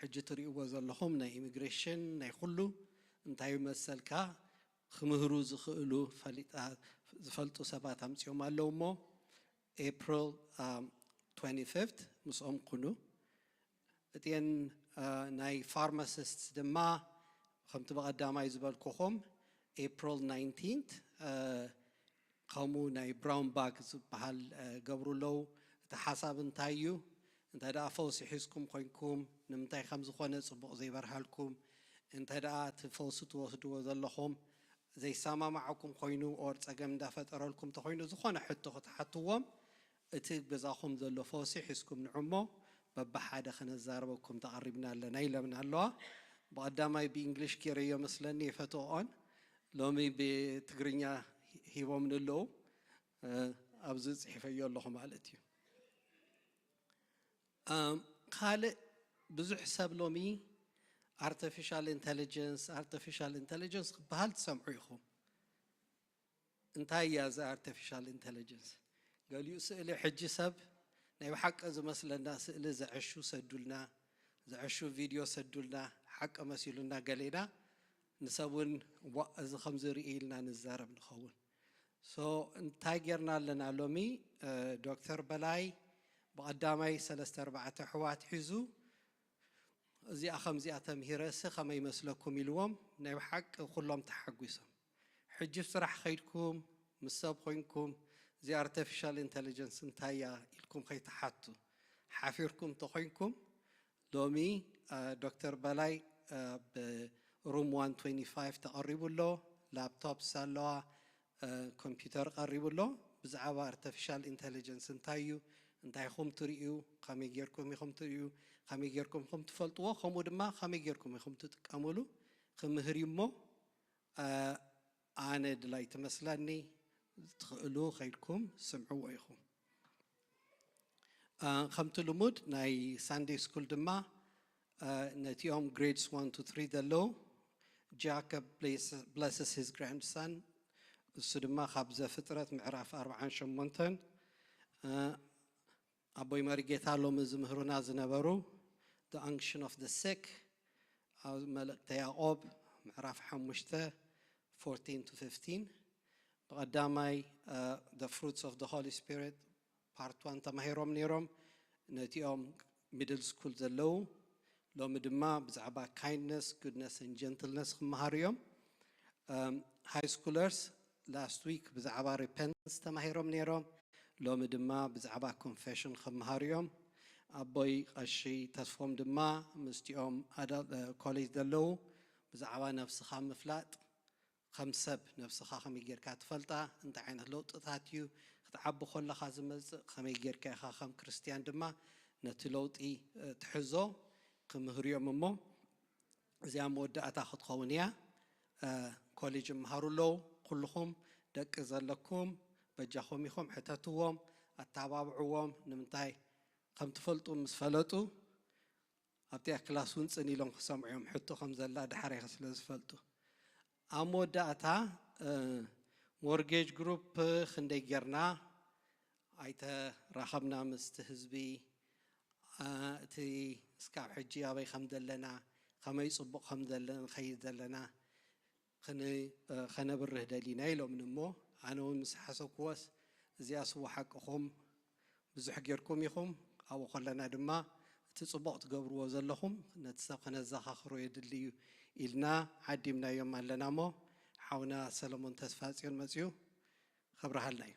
ሕጂ ትርእይዎ ዘለኹም ናይ ኢሚግሬሽን ናይ ኩሉ እንታይ እዩ መሰልካ ክምህሩ ዝኽእሉ ዝፈልጡ ሰባት ኣምፅኦም ኣለዉ እሞ April twenty-fifth ምስኦም ኩኑ። እቲአን ናይ pharmacists ድማ ከምቲ ብቐዳማይ ዝበልኩኹም April nineteenth ከምኡ ናይ brown bag ዝበሃል ገብሩ ኣለዉ። እቲ ሓሳብ እንታይ እዩ? እንተ ደኣ ፈውሲ ሒዝኩም ኮይንኩም ንምንታይ ከም ዝኾነ ጽቡቕ ዘይበርሃልኩም፣ እንተ ደኣ እቲ ፈውሲ ትወስድዎ ዘለኹም ዘይሰማማዓኩም ኮይኑ or ጸገም እንዳፈጠረልኩም ተኾይኑ ዝኾነ ሕቶ ክትሓትዎም እቲ ገዛኹም ዘሎ ፈውሲ ሒዝኩም ንዑ እሞ በብሓደ ከነዛርበኩም ተቐሪብና ኣለና ኢለምና ኣለዋ። ብቐዳማይ ብእንግሊሽ ገይረዮ መስለኒ የፈትኦን ሎሚ ብትግርኛ ሂቦም ንለዉ ኣብዚ ጽሒፈዮ ኣለኹ ማለት እዩ። ካልእ ብዙሕ ሰብ ሎሚ artificial intelligence artificial intelligence ክበሃል ትሰምዑ ኢኹም። እንታይ እያ እዚ artificial intelligence? ገሊኡ ስእሊ ሕጂ ሰብ ናይ ብሓቂ ዝመስለና ስእሊ ዘዕሹ ሰዱልና፣ ዘዕሹ ቪድዮ ሰዱልና፣ ሓቂ መሲሉና ገሌና ንሰብ እውን ዋእ እዚ ከምዚ ርኢ ኢልና ንዛረብ ንኸውን። So እንታይ ጌርና ኣለና ሎሚ? ዶክተር በላይ ብቐዳማይ ሰለስተ ኣርባዕተ ኣሕዋት ሒዙ እዚኣ ከምዚኣ ተምሂረሲ ከመይ ይመስለኩም ኢልዎም ናይ ብሓቂ ኩሎም ተሓጒሶም። ሕጂ ስራሕ ከይድኩም ምስ ሰብ ኮይንኩም እዚ artificial intelligence እንታይ እያ ኢልኩም ከይትሓቱ ሓፊርኩም እንተኾይንኩም ሎሚ ዶክተር በላይ ብ room one twenty five ተቐሪቡ ኣሎ። laptops ኣለዋ፣ ኮምፒውተር ቀሪቡ ኣሎ። ብዛዕባ artificial intelligence እንታይ እዩ፣ እንታይ ኢኹም ትርእዩ፣ ከመይ ጌርኩም ኢኹም ትርእዩ፣ ከመይ ጌርኩም ኢኹም ትፈልጥዎ፣ ከምኡ ድማ ከመይ ጌርኩም ኢኹም ትጥቀምሉ ክምህር እዩ እሞ ኣነ ድላይ ትመስለኒ። ትኽእሉ ከይድኩም ስምዕዎ ኢኹም። ከምቲ ልሙድ ናይ Sunday school ድማ ነቲኦም grades one to three ዘለዉ Jacob blesses his grandson እሱ ድማ ካብ ዘፍጥረት ምዕራፍ ኣርባዓን ሸሞንተን ኣቦይ መሪጌታ ሎሚ ዝምህሩና ዝነበሩ the unction of the sick ኣብ መልእክተ ያዕቆብ ምዕራፍ ሓሙሽተ fourteen to fifteen ብቐዳማይ the fruits of the Holy Spirit part one ተማሂሮም ነይሮም ነቲኦም middle school ዘለዉ ሎሚ ድማ ብዛዕባ kindness, goodness and gentleness ክመሃሩ እዮም። High schoolers last week ብዛዕባ repentance ተማሂሮም ነይሮም። ሎሚ ድማ ብዛዕባ confession ክመሃሩ እዮም። ኣቦይ ቀሺ ተስፎም ድማ ምስቲኦም ኮሌጅ ዘለዉ ብዛዕባ ነብስኻ ምፍላጥ ከም ሰብ ነብስኻ ከመይ ጌርካ ትፈልጣ፣ እንታይ ዓይነት ለውጥታት እዩ፣ ክትዓቢ ከለኻ ዝመጽእ ከመይ ጌርካ ኢኻ ከም ክርስትያን ድማ ነቲ ለውጢ ትሕዞ ክምህር እዮም። እሞ እዚኣ መወዳእታ ክትኸውን እያ። ኮሌጅ ይመሃሩ ኣለዉ። ኩልኹም ደቂ ዘለኩም በጃኹም ኢኹም ሕተትዎም፣ ኣተባብዕዎም። ንምንታይ ከም ትፈልጡ ምስ ፈለጡ ኣብቲኣ ክላስ እውን ጽን ኢሎም ክሰምዑ እዮም፣ ሕቶ ከም ዘላ ዳሕሬኻ ስለ ዝፈልጡ። ኣብ መወዳእታ ሞርጌጅ ግሩፕ ክንደይ ጌርና ኣይተራኸብና ምስቲ ህዝቢ፣ እቲ እስካብ ሕጂ ኣበይ ከም ዘለና፣ ከመይ ጽቡቕ ከም ዘለና ንኸይድ ዘለና ከነብርህ ደሊና ኢሎምኒ። እሞ ኣነ እውን ምስ ሓሰብክዎስ እዚኣ ስዋ ሓቅኹም ብዙሕ ጌርኩም ኢኹም። ኣብኡ ከለና ድማ እቲ ጽቡቕ ትገብርዎ ዘለኹም ነቲ ሰብ ከነዘኻኽሮ የድሊ እዩ ኢልና ዓዲምናዮም ኣለና። እሞ ሓውና ሰለሞን ተስፋጽዮን መጽዩ ከብርሃልና እዩ።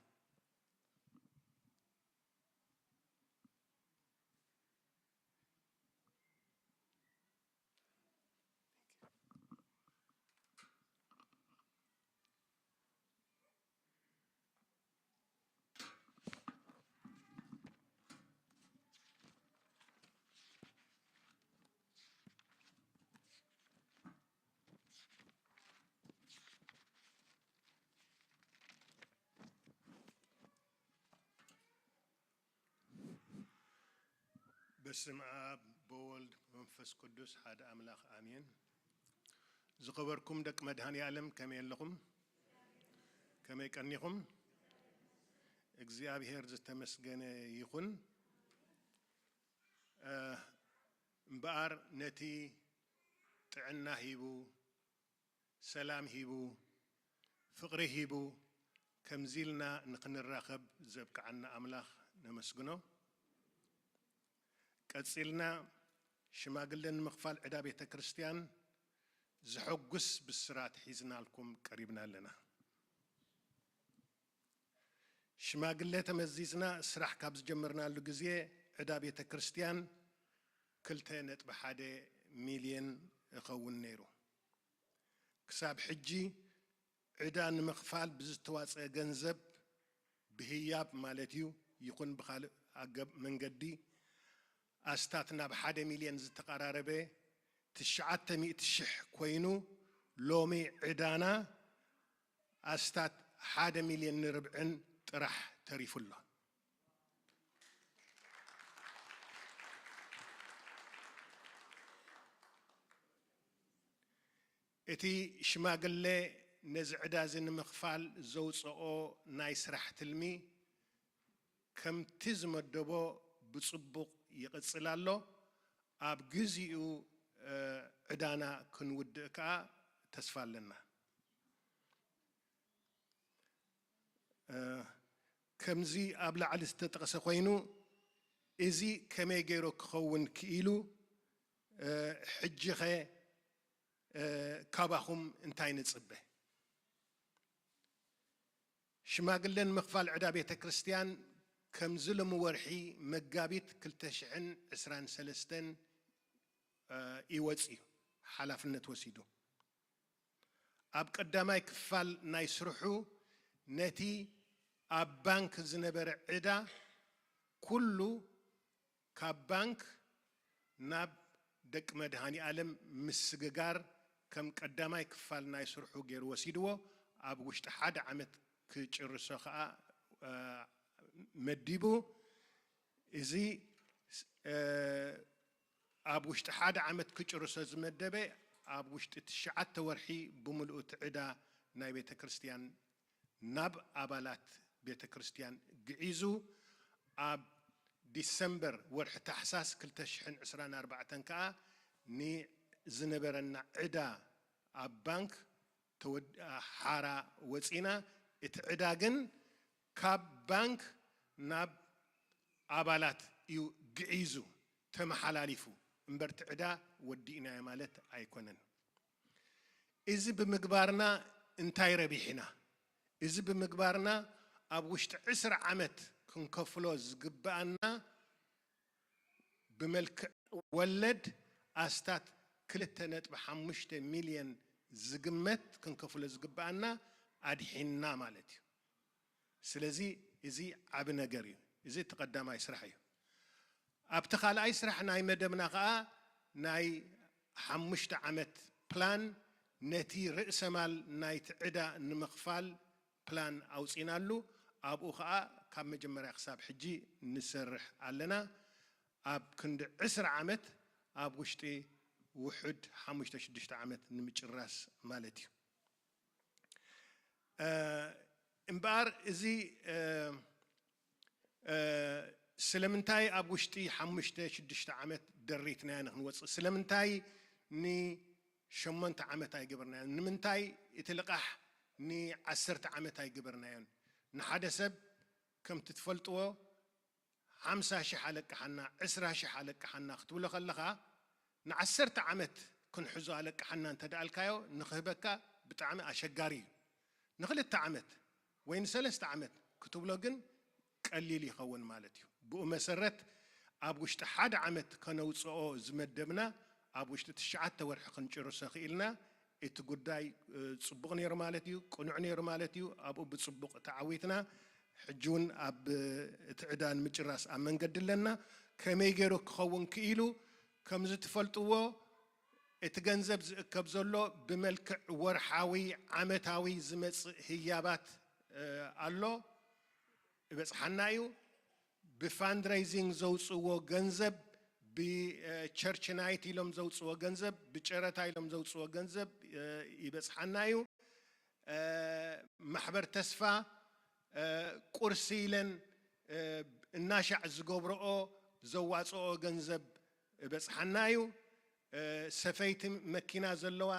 በስም ኣብ በወልድ መንፈስ ቅዱስ ሓደ ኣምላኽ ኣሜን። ዝኸበርኩም ደቂ መድሃኒ ዓለም ከመይ ኣለኹም? ከመይ ቀኒኹም? እግዚኣብሔር ዝተመስገነ ይኹን። እምበኣር ነቲ ጥዕና ሂቡ፣ ሰላም ሂቡ፣ ፍቕሪ ሂቡ፣ ከምዚ ኢልና ንኽንራኸብ ዘብቅዓና ኣምላኽ ነመስግኖ። ቀጺልና ሽማግለ ንምኽፋል ዕዳ ቤተ ክርስቲያን ዘሐጉስ ብስራት ሒዝናልኩም ቀሪብና ኣለና። ሽማግለ ተመዚዝና ስራሕ ካብ ዝጀመርናሉ ግዜ ዕዳ ቤተ ክርስቲያን ክልተ ነጥቢ ሓደ ሚልዮን ይኸውን ነይሩ። ክሳብ ሕጂ ዕዳ ንምኽፋል ብዝተዋፀአ ገንዘብ ብህያብ ማለት እዩ ይኹን ብኻልእ ኣገብ መንገዲ ኣስታት ናብ ሓደ ሚልዮን ዝተቐራረበ ትሽዓተ ሚእቲ ሽሕ ኮይኑ ሎሚ ዕዳና ኣስታት ሓደ ሚልዮን ንርብዕን ጥራሕ ተሪፉ ኣሎ። እቲ ሽማግለ ነዚ ዕዳ እዚ ንምኽፋል ዘውፅኦ ናይ ስራሕ ትልሚ ከምቲ ዝመደቦ ብፅቡቕ ይቕፅል ኣሎ። ኣብ ግዚኡ ዕዳና ክንውድእ ከዓ ተስፋ ኣለና። ከምዚ ኣብ ላዕሊ ዝተጠቕሰ ኮይኑ እዚ ከመይ ገይሩ ክኸውን ክኢሉ? ሕጂኸ ካባኹም እንታይ ንጽበ? ሽማግለ ንምኽፋል ዕዳ ቤተ ክርስቲያን ከምዚ ሎሚ ወርሒ መጋቢት ክልተ ሽሕን ዕስራን ሰለስተን እዩ ወጺኡ ሓላፍነት ወሲዱ። ኣብ ቀዳማይ ክፋል ናይ ስርሑ ነቲ ኣብ ባንክ ዝነበረ ዕዳ ኩሉ ካብ ባንክ ናብ ደቂ መድሃኒ ኣለም ምስግጋር ከም ቀዳማይ ክፋል ናይ ስርሑ ገይሩ ወሲድዎ። ኣብ ውሽጢ ሓደ ዓመት ክጭርሶ ከዓ መዲቡ። እዚ ኣብ ውሽጢ ሓደ ዓመት ክጭርሶ ዝመደበ ኣብ ውሽጢ ትሽዓተ ወርሒ ብምልኡ እቲ ዕዳ ናይ ቤተ ክርስቲያን ናብ ኣባላት ቤተ ክርስቲያን ግዒዙ ኣብ ዲሰምበር ወርሒ ታሕሳስ ክልተ ሽሕን ዕስራን ኣርባዕተን ከዓ ንዝነበረና ዕዳ ኣብ ባንክ ሓራ ወፂና። እቲ ዕዳ ግን ካብ ባንክ ናብ ኣባላት እዩ ግዒዙ ተመሓላሊፉ እምበር እቲ ዕዳ ወዲእናዮ ማለት ኣይኮነን። እዚ ብምግባርና እንታይ ረቢሕና? እዚ ብምግባርና ኣብ ውሽጢ ዕስራ ዓመት ክንከፍሎ ዝግብኣና ብመልክዕ ወለድ ኣስታት ክልተ ነጥቢ ሓሙሽተ ሚልዮን ዝግመት ክንከፍሎ ዝግብኣና ኣድሒንና ማለት እዩ። ስለዚ እዚ ዓቢ ነገር እዩ። እዚ እቲ ቀዳማይ ስራሕ እዩ። ኣብቲ ካልኣይ ስራሕ ናይ መደብና ከዓ ናይ ሓሙሽተ ዓመት ፕላን፣ ነቲ ርእሰ ማል ናይቲ ዕዳ ንምኽፋል ፕላን ኣውፂናሉ። ኣብኡ ከዓ ካብ መጀመርያ ክሳብ ሕጂ ንሰርሕ ኣለና። ኣብ ክንዲ ዕስራ ዓመት፣ ኣብ ውሽጢ ውሑድ ሓሙሽተ ሽዱሽተ ዓመት ንምጭራስ ማለት እዩ። እምበኣር እዚ ስለምንታይ ኣብ ውሽጢ ሓሙሽተ ሽዱሽተ ዓመት ደሪትናዮ ንክንወፅእ? ስለምንታይ ንሸሞንተ ዓመት ኣይገበርናዮን? ንምንታይ እቲ ልቓሕ ንዓሰርተ ዓመት ኣይገበርናዮን? ንሓደ ሰብ ከምቲ ትፈልጥዎ ሓምሳ ሽሕ ኣለቅሓና፣ ዕስራ ሽሕ ኣለቅሓና ክትብሎ ከለኻ፣ ንዓሰርተ ዓመት ክንሕዞ ኣለቅሓና እንተ ደኣልካዮ ንክህበካ ብጣዕሚ ኣሸጋሪ እዩ። ንክልተ ዓመት ወይ ንሰለስተ ዓመት ክትብሎ ግን ቀሊል ይኸውን ማለት እዩ። ብኡ መሰረት ኣብ ውሽጢ ሓደ ዓመት ከነውፅኦ ዝመደብና ኣብ ውሽጢ ትሽዓተ ወርሒ ክንጭርሶ ክኢልና። እቲ ጉዳይ ጽቡቕ ነይሩ ማለት እዩ፣ ቅኑዕ ነይሩ ማለት እዩ። ኣብኡ ብጽቡቕ ተዓዊትና። ሕጂ እውን ኣብ እቲ ዕዳ ንምጭራስ ኣብ መንገዲ ኣለና። ከመይ ገይሩ ክኸውን ክኢሉ? ከምዚ ትፈልጥዎ፣ እቲ ገንዘብ ዝእከብ ዘሎ ብመልክዕ ወርሓዊ፣ ዓመታዊ ዝመጽእ ህያባት ኣሎ። ይበጽሓና እዩ። ብፋንድሬይዚንግ ዘውፅዎ ገንዘብ፣ ብቸርች ናይት ኢሎም ዘውፅዎ ገንዘብ፣ ብጨረታ ኢሎም ዘውፅዎ ገንዘብ ይበጽሓና እዩ። ማሕበር ተስፋ ቁርሲ ኢለን እናሻዕ ዝገብረኦ ዘዋፅኦ ገንዘብ ይበጽሓና እዩ። ሰፈይቲ መኪና ዘለዋ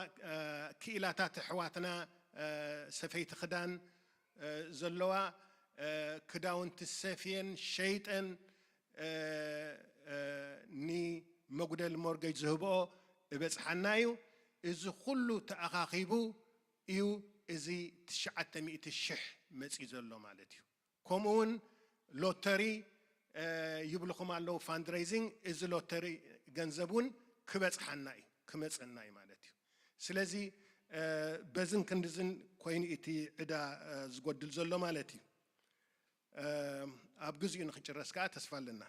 ክኢላታት ኣሕዋትና፣ ሰፈይቲ ክዳን ዘለዋ፣ ክዳውንቲ ሰፍየን ሸይጠን ንመጉደል ሞርጌጅ ዝህብኦ እበጽሓና እዩ። እዚ ኩሉ ተኣኻኺቡ እዩ እዚ ትሽዓተ ሚእቲ ሽሕ መጺ ዘሎ ማለት እዩ። ከምኡ እውን ሎተሪ ይብልኹም ኣለዉ፣ ፋንድሬይዚንግ። እዚ ሎተሪ ገንዘብ እውን ክበጽሓና እዩ፣ ክመጸና እዩ ማለት እዩ። ስለዚ በዝን ክንድዝን ኮይኑ እቲ ዕዳ ዝጎድል ዘሎ ማለት እዩ። ኣብ ግዚኡ ንክጭረስ ከዓ ተስፋ ኣለና።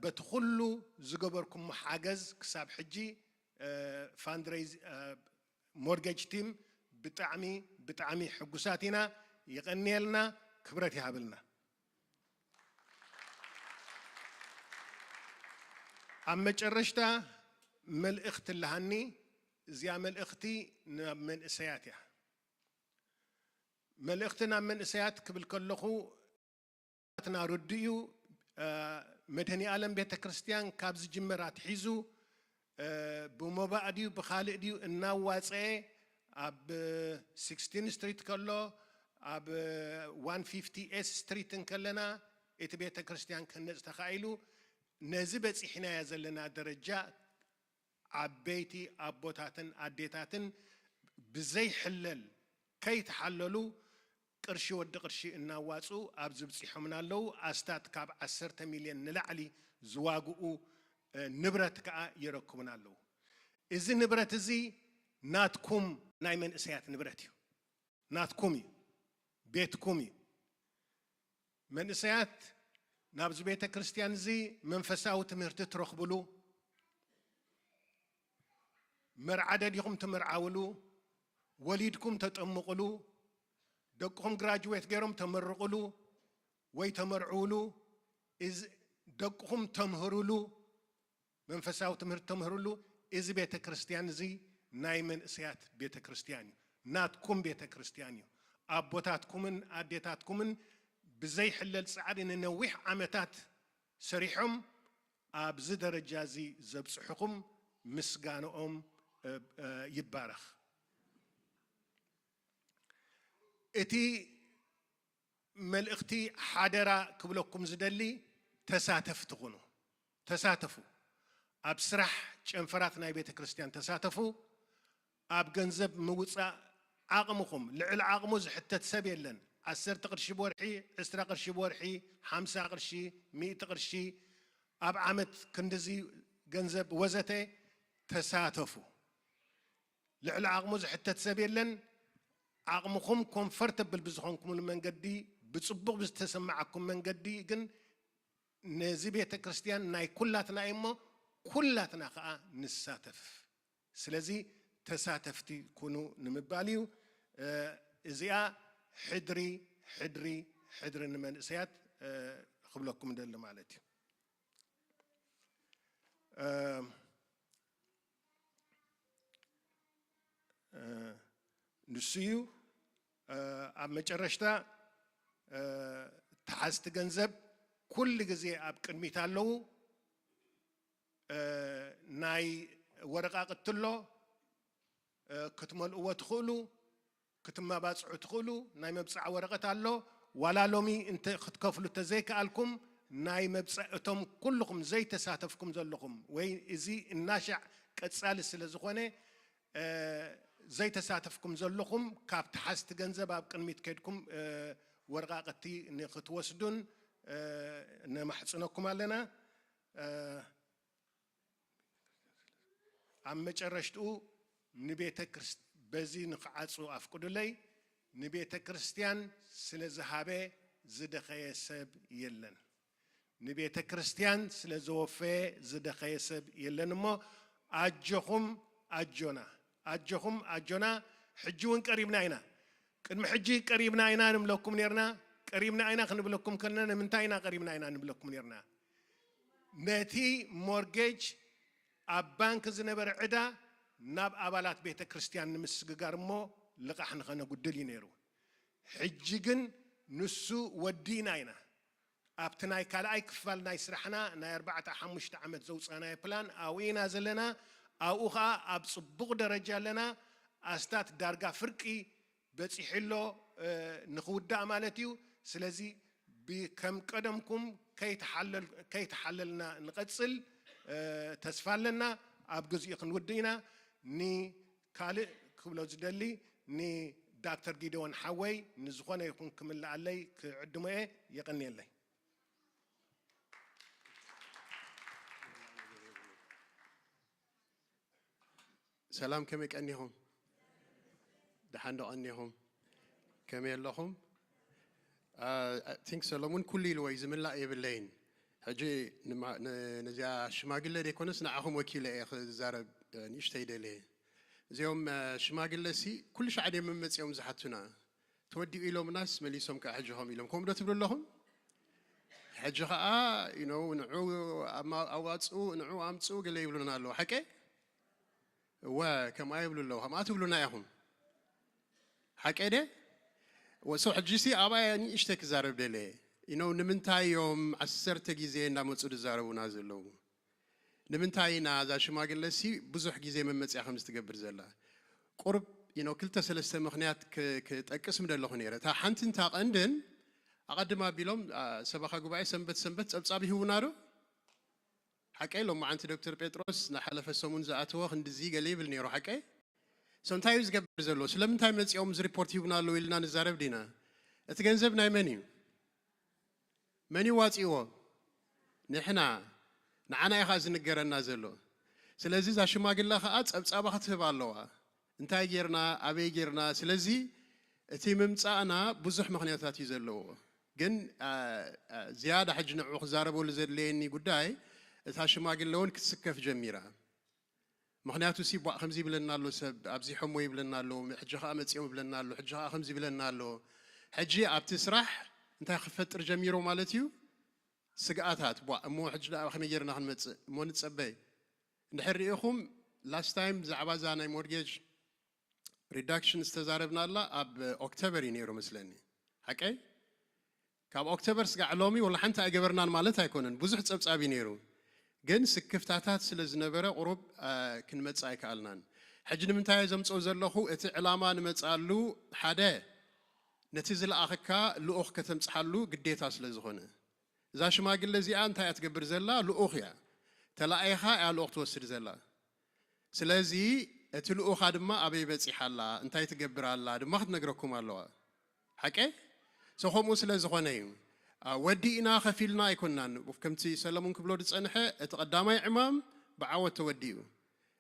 በቲ ኩሉ ዝገበርኩሞ ሓገዝ ክሳብ ሕጂ ፋንድሬይዝ ሞርጌጅ ቲም ብጣዕሚ ብጣዕሚ ሕጉሳት ኢና። ይቐንየልና፣ ክብረት ይሃብልና። ኣብ መጨረሽታ መልእኽቲ ኣለሃኒ። እዚኣ መልእኽቲ ናብ መንእሰያት እያ። መልእኽቲ ናብ መንእሰያት ክብል ከለኹ፣ ናትና ርዱእ እዩ። መድኃኔ ዓለም ቤተ ክርስቲያን ካብ ዝጅምር ኣትሒዙ ብሞባእ ድዩ ብኻልእ ድዩ እናዋፀኤ፣ ኣብ ሲክስቲን ስትሪት ከሎ፣ ኣብ ዋን ፊፍቲ ኤስ ስትሪት እንከለና እቲ ቤተ ክርስቲያን ክህነፅ ተኻኢሉ። ነዚ በፂሕናዮ ዘለና ደረጃ ዓበይቲ ኣቦታትን ኣዴታትን ብዘይሕለል ከይተሓለሉ ቅርሺ ወዲ ቅርሺ እናዋፅኡ ኣብዚ ብፂሖምና ኣለዉ። ኣስታት ካብ ዓሰርተ ሚልዮን ንላዕሊ ዝዋግኡ ንብረት ከዓ የረክቡና ኣለዉ። እዚ ንብረት እዚ ናትኩም ናይ መንእሰያት ንብረት እዩ። ናትኩም እዩ። ቤትኩም እዩ። መንእሰያት ናብዚ ቤተ ክርስቲያን እዚ መንፈሳዊ ትምህርቲ ትረኽብሉ፣ መርዓ ደሊኹም ትምርዓውሉ፣ ወሊድኩም ተጠምቕሉ፣ ደቅኹም ግራጅዌት ገይሮም ተመርቕሉ ወይ ተመርዕውሉ፣ እዚ ደቅኹም ተምህርሉ፣ መንፈሳዊ ትምህርቲ ተምህርሉ። እዚ ቤተ ክርስቲያን እዚ ናይ መንእሰያት ቤተ ክርስቲያን እዩ። ናትኩም ቤተ ክርስቲያን እዩ። ኣቦታትኩምን ኣዴታትኩምን ብዘይሕለል ጻዕሪ ንነዊሕ ዓመታት ሰሪሖም ኣብዚ ደረጃ እዚ ዘብጽሑኹም ምስጋንኦም ይባረኽ። እቲ መልእኽቲ ሓደራ ክብለኩም ዝደሊ፣ ተሳተፍቲ ኩኑ። ተሳተፉ። ኣብ ስራሕ ጨንፈራት ናይ ቤተ ክርስቲያን ተሳተፉ። ኣብ ገንዘብ ምውፃእ ዓቕምኹም፣ ልዕሊ ዓቕሙ ዝሕተት ሰብ የለን። ዓሰርተ ቅርሺ ብወርሒ፣ ዕስራ ቅርሺ ብወርሒ፣ ሓምሳ ቅርሺ፣ ሚእቲ ቅርሺ፣ ኣብ ዓመት ክንድዚ ገንዘብ ወዘተ፣ ተሳተፉ። ልዕሊ ዓቕሙ ዝሕተት ሰብ የለን። ዓቕምኹም ኮምፈርተብል ብዝኾንኩምሉ መንገዲ ብፅቡቕ ብዝተሰማዓኩም መንገዲ ግን ነዚ ቤተ ክርስቲያን ናይ ኩላትና እዩ እሞ ኩላትና ከዓ ንሳተፍ። ስለዚ ተሳተፍቲ ኩኑ ንምባል እዩ። እዚኣ ሕድሪ ሕድሪ ሕድሪ ንመንእሰያት ክብለኩም ደሊ ማለት እዩ። ንሱ እዩ። ኣብ መጨረሽታ ተሓዝቲ ገንዘብ ኩሉ ግዜ ኣብ ቅድሚት ኣለዉ። ናይ ወረቃቅቲ ኣሎ፣ ክትመልእዎ ትኽእሉ፣ ክትመባፅዑ ትኽእሉ። ናይ መብፃዕ ወረቀት ኣሎ። ዋላ ሎሚ እንተ ክትከፍሉ ተዘይከኣልኩም ናይ መብፃ እቶም ኩልኹም ዘይተሳተፍኩም ዘለኹም ወይ እዚ እናሻዕ ቀፃሊ ስለ ዝኾነ ዘይተሳተፍኩም ዘለኹም ካብ ተሓዝቲ ገንዘብ ኣብ ቅድሚት ከድኩም ወረቃቅቲ ንክትወስዱን ነማሕፅነኩም ኣለና። ኣብ መጨረሽትኡ ንቤተ ክርስ በዚ ንክዓፁ ኣፍቅዱለይ። ንቤተ ክርስቲያን ስለ ዝሃበ ዝደኸየ ሰብ የለን። ንቤተ ክርስቲያን ስለ ዘወፈየ ዝደኸየ ሰብ የለን። እሞ ኣጆኹም ኣጆና፣ ኣጆኹም ኣጆና። ሕጂ እውን ቀሪብና ኢና። ቅድሚ ሕጂ ቀሪብና ኢና ንብለኩም ነርና። ቀሪብና ኢና ክንብለኩም ከለና ንምንታይ ኢና ቀሪብና ኢና ንብለኩም ነርና? ነቲ ሞርጌጅ ኣብ ባንክ ዝነበረ ዕዳ ናብ ኣባላት ቤተ ክርስቲያን ንምስግጋር እሞ ልቓሕ ንኸነጉድል እዩ ነይሩ። ሕጂ ግን ንሱ ወዲእና ኢና። ኣብቲ ናይ ካልኣይ ክፋል ናይ ስራሕና ናይ ኣርባዕተ ሓሙሽተ ዓመት ዘውፃናዮ ፕላን ኣብኡ ኢና ዘለና። ኣብኡ ከዓ ኣብ ፅቡቕ ደረጃ ኣለና። ኣስታት ዳርጋ ፍርቂ በፂሑ ኣሎ ንክውዳእ ማለት እዩ። ስለዚ ከም ቀደምኩም ከይተሓለልና ንቐፅል ተስፋ ኣለና። ኣብ ግዚኡ ክንውድእ ኢና። ንካልእ ክብሎ ዝደሊ ንዳክተር ጊደዎን ሓወይ ንዝኾነ ይኹን ክምልኣለይ ክዕድሞ እየ። የቐንየለይ። ሰላም፣ ከመይ ቀኒኹም? ደሓን ዶ ቀኒኹም? ከመይ ኣለኹም? ቲንክ ሰሎሙን ኩሉ ኢልዎ እዩ፣ ዝምላእ የብለይን። ሕጂ ነዚኣ ሽማግለ ዘይኮነስ ንዓኹም ወኪለ እየ ክዛረብ ንእሽተይ ደልየ። እዚኦም ሽማግለ ሲ ኩሉ ሻዕ ድዮም መመፂኦም ዝሓቱና? ተወዲኡ ኢሎምናስ መሊሶም ከዓ ሕጂ ከም ኢሎም ከምኡ ዶ ትብሉ ኣለኹም? ሕጂ ከዓ you know ንዑ ኣዋፅኡ፣ ንዑ ኣምፅኡ ገለ ይብሉና ኣለዉ። ሓቀ? እወ፣ ከምኣ ይብሉ ኣለዉ። ከምኣ ትብሉና ኢኹም። ሓቀ ደ? ወሶ ሕጂ ሲ ኣብኣ ንእሽተይ ክዛረብ ደለ you know ንምንታይ እዮም ዓሰርተ ግዜ እንዳመፁ ዝዛረቡና ዘለዉ? ንምንታይ ኢና እዛ ሽማግለሲ ብዙሕ ግዜ መመፅያ ከምዚ ትገብር ዘላ? ቁሩብ you know ክልተ ሰለስተ ምኽንያት ክጠቅስ ምደለኹ ነይረ። እታ ሓንቲ እንታ ቀንድን ኣቐድም ኣቢሎም ሰበኻ ጉባኤ ሰንበት ሰንበት ጸብጻብ ይህቡና ዶ? ሓቀይ ሎማዓንቲ ዶክተር ጴጥሮስ ንሓለፈ ሰሙን ዝኣተወ ክንድዚ ገለ ይብል ነይሩ። ሓቀይ so እንታይ እዩ ዝገብር ዘሎ? ስለምንታይ መፂኦም እዚ ሪፖርት ይህቡና ኣለዉ ኢልና ንዛረብ ዲና? እቲ ገንዘብ ናይ መን እዩ? መን ይዋፅእዎ? ንሕና። ንዓና እዩ ከዓ ዝንገረና ዘሎ። ስለዚ እዛ ሽማግለ ከዓ ፀብፃባ ክትህብ ኣለዋ። እንታይ ጌርና፣ ኣበይ ጌርና? ስለዚ እቲ ምምፃእና ብዙሕ ምኽንያታት እዩ ዘለዎ። ግን ዝያዳ ሕጂ ንዕኡ ክዛረበሉ ዘድለየኒ ጉዳይ እታ ሽማግለ እውን ክትስከፍ ጀሚራ። ምኽንያቱ ሲ ቧእ ከምዚ ይብለና ኣሎ ሰብ ኣብዚሖሞ ይብለና ኣሎ ሕጂ ከዓ መፂኦም ይብለና ኣሎ ሕጂ ከዓ ከምዚ ይብለና ኣሎ። ሕጂ ኣብቲ ስራሕ እንታይ ክፈጥር ጀሚሮ ማለት እዩ? ስግኣታት ቧእ እሞ ሕጂ ደኣ ከመይ ጌርና ክንመፅእ እሞ ንፀበይ። እንድሕር ርኢኹም last time ብዛዕባ እዛ ናይ mortgage reduction ዝተዛረብናላ ኣብ ኦክቶበር እዩ ነይሩ መስለኒ። ሓቀይ? ካብ ኦክቶበር ስጋዕ ሎሚ ወላ ሓንቲ ኣይገበርናን ማለት ኣይኮነን። ብዙሕ ፀብፃብ እዩ ነይሩ። ግን ስክፍታታት ስለ ዝነበረ ቁሩብ ክንመፅእ ኣይከኣልናን። ሕጂ ንምንታይ ዘምፅኦ ዘለኹ እቲ ዕላማ ንመፅኣሉ ሓደ ነቲ ዝለኣኸካ ልኡኽ ከተምፅሓሉ ግዴታ ስለ ዝኾነ። እዛ ሽማግለ እዚኣ እንታይ እያ ትገብር ዘላ? ልኡኽ እያ። ተላኢኻ እያ ልኡኽ ትወስድ ዘላ። ስለዚ እቲ ልኡኻ ድማ ኣበይ በፂሓ ኣላ እንታይ ትገብር ኣላ ድማ ክትነግረኩም ኣለዋ። ሓቀ so ከምኡ ስለ ዝኾነ እዩ። ወዲእና ከፊልና ኣይኮናን። ከምቲ ሰለሙን ክብሎ ዝፀንሐ እቲ ቀዳማይ ዕማም ብዓወት ተወዲኡ።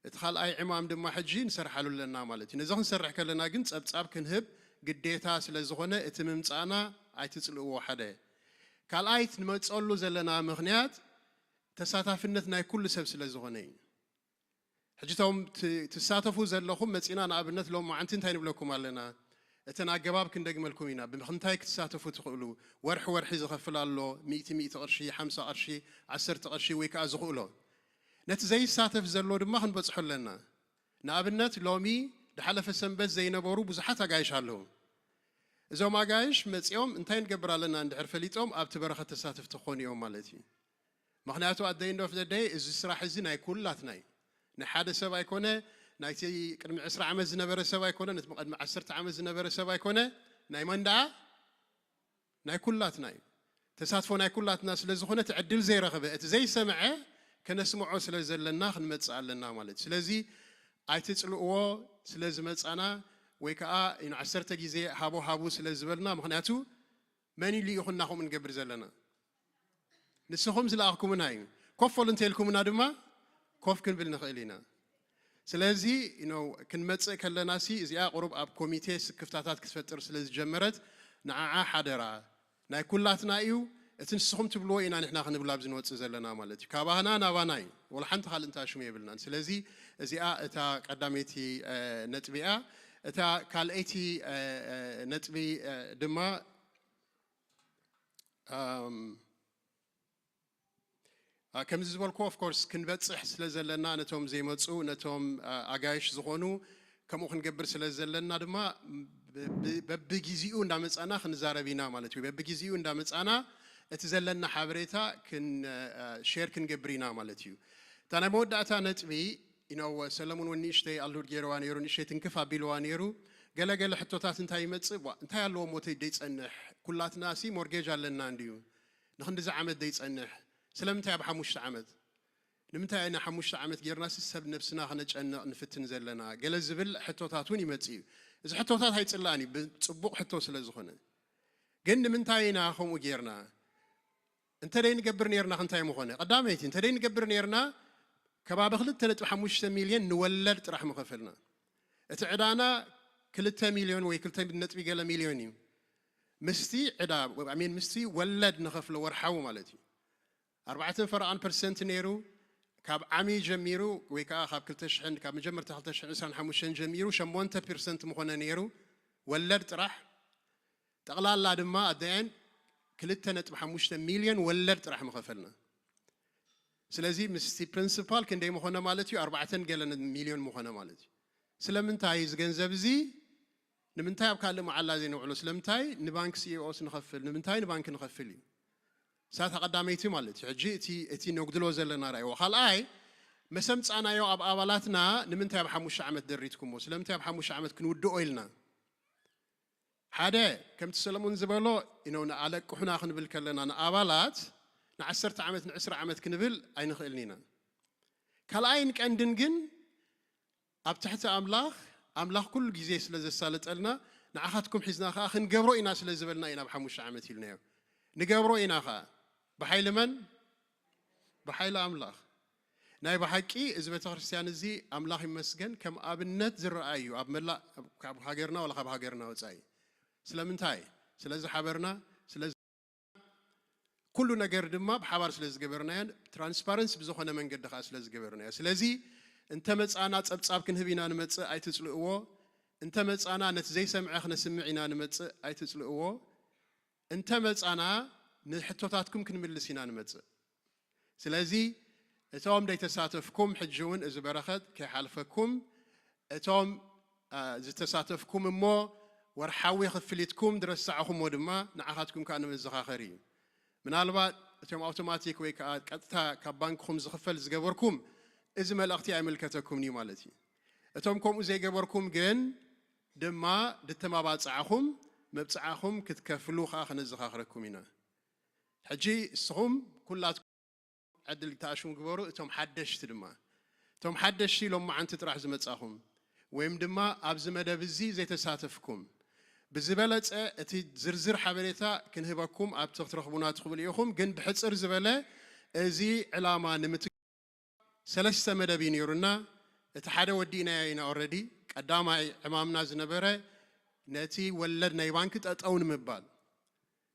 እቲ ካልኣይ ዕማም ድማ ሕጂ ንሰርሓሉ ኣለና ማለት እዩ። ነዚ ክንሰርሕ ከለና ግን ፀብፃብ ክንህብ ግዴታ ስለ ዝኾነ እቲ ምምጻእና ኣይትጽልእዎ። ሓደ ካልኣይ እቲ ንመጸሉ ዘለና ምኽንያት ተሳታፍነት ናይ ኩሉ ሰብ ስለ ዝኾነ እዩ። ሕጂ እቶም ት- ትሳተፉ ዘለኹም መጺና ንኣብነት ሎም መዓንቲ እንታይ ንብለኩም ኣለና? እተን ኣገባብ ክንደግመልኩም ኢና ብምኽንታይ ክትሳተፉ ትኽእሉ። ወርሒ ወርሒ ዝኸፍል ኣሎ፣ ሚእቲ ሚእቲ ቅርሺ፣ ሓምሳ ቅርሺ፣ ዓሰርተ ቅርሺ ወይ ከዓ ዝኽእሎ። ነቲ ዘይሳተፍ ዘሎ ድማ ክንበጽሖ ኣለና። ንኣብነት ሎሚ ድሓለፈ ሰንበት ዘይነበሩ ብዙሓት ኣጋይሽ ኣለዉ። እዞም ኣጋይሽ መጺኦም እንታይ ንገብር ኣለና እንድሕር ፈሊጦም ኣብቲ በረኸት ተሳተፍቲ ክኾኑ እዮም ማለት እዩ። ምኽንያቱ ኣደይ እንዶ ፍደደይ እዚ ስራሕ እዚ ናይ ኩላትና እዩ። ናይ ሓደ ሰብ ኣይኮነ፣ ናይቲ ቅድሚ ዕስራ ዓመት ዝነበረ ሰብ ኣይኮነ፣ ነቲ ቅድሚ ዓሰርተ ዓመት ዝነበረ ሰብ ኣይኮነ፣ ናይ መን ደኣ ናይ ኩላትና እዩ። ተሳትፎ ናይ ኩላትና ስለ ዝኾነ እቲ ዕድል ዘይረኸበ እቲ ዘይሰምዐ ከነስምዖ ስለ ዘለና ክንመጽእ ኣለና ማለት እዩ። ስለዚ ኣይትጽልእዎ። ስለ ዝመጻና ወይ ከዓ ዓሰርተ ግዜ ሃቦ ሃቡ ስለ ዝበልና፣ ምኽንያቱ መን ኢሉ ኢኹና ከምኡ ንገብር ዘለና? ንስኹም ዝለኣኽኩምና እዩ። ኮፍ በሉ እንተኢልኩምና ድማ ኮፍ ክንብል ንኽእል ኢና። ስለዚ you know ክንመጽእ ከለና ሲ እዚኣ ቁሩብ ኣብ ኮሚቴ ስክፍታታት ክትፈጥር ስለ ዝጀመረት ንዓዓ ሓደራ ናይ ኩላትና እዩ። እቲ ንስኹም ትብልዎ ኢና ንሕና ክንብል ኣብዚ ንወጽእ ዘለና ማለት እዩ። ካባና ናባና እዩ። ወላ ሓንቲ ካልእ እንታ ሽሙ የብልናን። ስለዚ እዚኣ እታ ቀዳመይቲ ነጥቢ እያ። እታ ካልኣይቲ ነጥቢ ድማ ከምዚ ዝበልኩ of course ክንበፅሕ ስለ ዘለና ነቶም ዘይመፁ ነቶም ኣጋይሽ ዝኾኑ ከምኡ ክንገብር ስለ ዘለና ድማ በብግዚኡ እንዳመፃና ክንዛረብ ኢና ማለት እዩ። በብግዚኡ እንዳመፃና እቲ ዘለና ሓበሬታ ሼር ክንገብር ኢና ማለት እዩ። እታ ናይ መወዳእታ ነጥቢ you know ሰለሙን እውን ንእሽተይ ኣሉድ ገይርዋ ነይሩ፣ ንእሽተይ ትንክፍ ኣቢልዋ ነይሩ። ገለገለ ሕቶታት እንታይ ይመፅእ ቧ እንታይ ኣለዎ ሞተይ ደይፀንሕ ኩላትና ሲ ሞርጌጅ ኣለና እንድዩ ንክንድዚ ዓመት ደይፀንሕ ስለምንታይ ኣብ ሓሙሽተ ዓመት ንምንታይ ኣይና ሓሙሽተ ዓመት ጌርና ሲ ሰብ ነብስና ክነጨንቕ ንፍትን ዘለና ገለ ዝብል ሕቶታት እውን ይመፅእ እዩ። እዚ ሕቶታት ኣይፅላእን እዩ ብፅቡቕ ሕቶ ስለ ዝኾነ። ግን ንምንታይ ኢና ከምኡ ጌርና? እንተ ደይ ንገብር ነርና ክንታይ ምኾነ? ቀዳመይቲ እንተ ደይ ንገብር ነርና ከባቢ ክልተ ነጥቢ ሓሙሽተ ሚልዮን ንወለድ ጥራሕ ምኸፈልና። እቲ ዕዳና ክልተ ሚልዮን ወይ ክልተ ነጥቢ ገለ ሚልዮን እዩ። ምስቲ ዕዳ ሚን ምስቲ ወለድ ንኸፍሎ ወርሓዊ ማለት እዩ። ኣርባዕተን ፈረቓን ፐርሰንት ነይሩ። ካብ ዓሚ ጀሚሩ ወይ ከዓ ካብ ክልተ ሽሕን ካብ መጀመርታ ክልተ ሽሕን ዕስራን ሓሙሽተን ጀሚሩ ሸሞንተ ፐርሰንት ምኾነ ነይሩ ወለድ ጥራሕ። ጠቕላላ ድማ ኣደያን ክልተ ነጥቢ ሓሙሽተ ሚልዮን ወለድ ጥራሕ ምኸፈልና። ስለዚ ምስቲ ፕሪንሲፓል ክንደይ ምኾነ ማለት እዩ? ኣርባዕተን ገለ ሚልዮን ምኾነ ማለት እዩ። ስለምንታይ እዚ ገንዘብ እዚ ንምንታይ ኣብ ካልእ መዓላ ዘይነውዕሎ? ስለምንታይ ንባንክ ሲኢኦስ ንኸፍል? ንምንታይ ንባንክ ንኸፍል እዩ? ሳታ ቀዳመይቲ ማለት እዩ። ሕጂ እቲ እቲ ነጉድሎ ዘለና ራእይዎ ካልኣይ መሰምፃናዮ ኣብ ኣባላትና ንምንታይ ኣብ ሓሙሽተ ዓመት ደሪትኩሞ? ስለምንታይ ኣብ ሓሙሽተ ዓመት ክንውድኦ ኢልና? ሓደ ከምቲ ሰለሙን ዝበሎ you know ንኣለቅሑና ክንብል ከለና ንኣባላት ንዓሰርተ ዓመት ንዕስራ ዓመት ክንብል ኣይንኽእልን ኢና። ካልኣይን ቀንድን ግን ኣብ ትሕቲ ኣምላኽ ኣምላኽ ኩሉ ግዜ ስለ ዘሳልጠልና ንዓኻትኩም ሒዝና ከዓ ክንገብሮ ኢና ስለ ዝበልና ኢና ኣብ ሓሙሽተ ዓመት ኢልናዮ። ንገብሮ ኢና ከዓ ብሓይሊ መን? ብሓይሊ ኣምላኽ። ናይ ብሓቂ እዚ ቤተክርስትያን እዚ ኣምላኽ ይመስገን ከም ኣብነት ዝረኣይ እዩ ኣብ መላእ ካብ ሃገርና ወላ ካብ ሃገርና ወፃኢ። ስለምንታይ? ስለዚ ሓበርና ስለ ኩሉ ነገር ድማ ብሓባር ስለ ዝገበርናዮን ትራንስፓረንስ ብዝኾነ መንገዲ ከዓ ስለ ዝገበርናዮ። ስለዚ እንተ መፃና ፀብፃብ ክንህብ ኢና ንመፅእ ኣይትፅልእዎ። እንተ መፃና ነቲ ዘይሰምዐ ክነስምዕ ኢና ንመፅእ ኣይትፅልእዎ። እንተ መፃና ንሕቶታትኩም ክንምልስ ኢና ንመፅእ። ስለዚ እቶም ደይተሳተፍኩም ሕጂ እውን እዚ በረኸት ከይሓልፈኩም እቶም ዝተሳተፍኩም እሞ ወርሓዊ ክፍሊትኩም ዝረሳዕኹሞ ድማ ንዓኻትኩም ከዓ ንመዘኻኸሪ እዩ። ምናልባት እቶም ኣውቶማቲክ ወይ ከዓ ቀጥታ ካብ ባንክኹም ዝኽፈል ዝገበርኩም እዚ መልእኽቲ ኣይምልከተኩምን እዩ ማለት እዩ። እቶም ከምኡ ዘይገበርኩም ግን ድማ ድተማባፅዓኹም መብፅዓኹም ክትከፍሉ ከዓ ክነዘኻኽረኩም ኢና። ሕጂ እስኹም ኩላትኩም ዕድል ተኣሽሙ ግበሩ። እቶም ሓደሽቲ ድማ እቶም ሓደሽቲ ሎም መዓንቲ ጥራሕ ዝመጻኹም ወይም ድማ ኣብዚ መደብ እዚ ዘይተሳተፍኩም ብዝበለጸ እቲ ዝርዝር ሓበሬታ ክንህበኩም ኣብቲ ክትረኽቡና ትኽእሉ ኢኹም። ግን ብሕጽር ዝበለ እዚ ዕላማ ንምት ሰለስተ መደብ እዩ ነይሩና። እቲ ሓደ ወዲእናዮ ኢና ኦረዲ። ቀዳማይ ዕማምና ዝነበረ ነቲ ወለድ ናይ ባንኪ ጠጠው ንምባል፣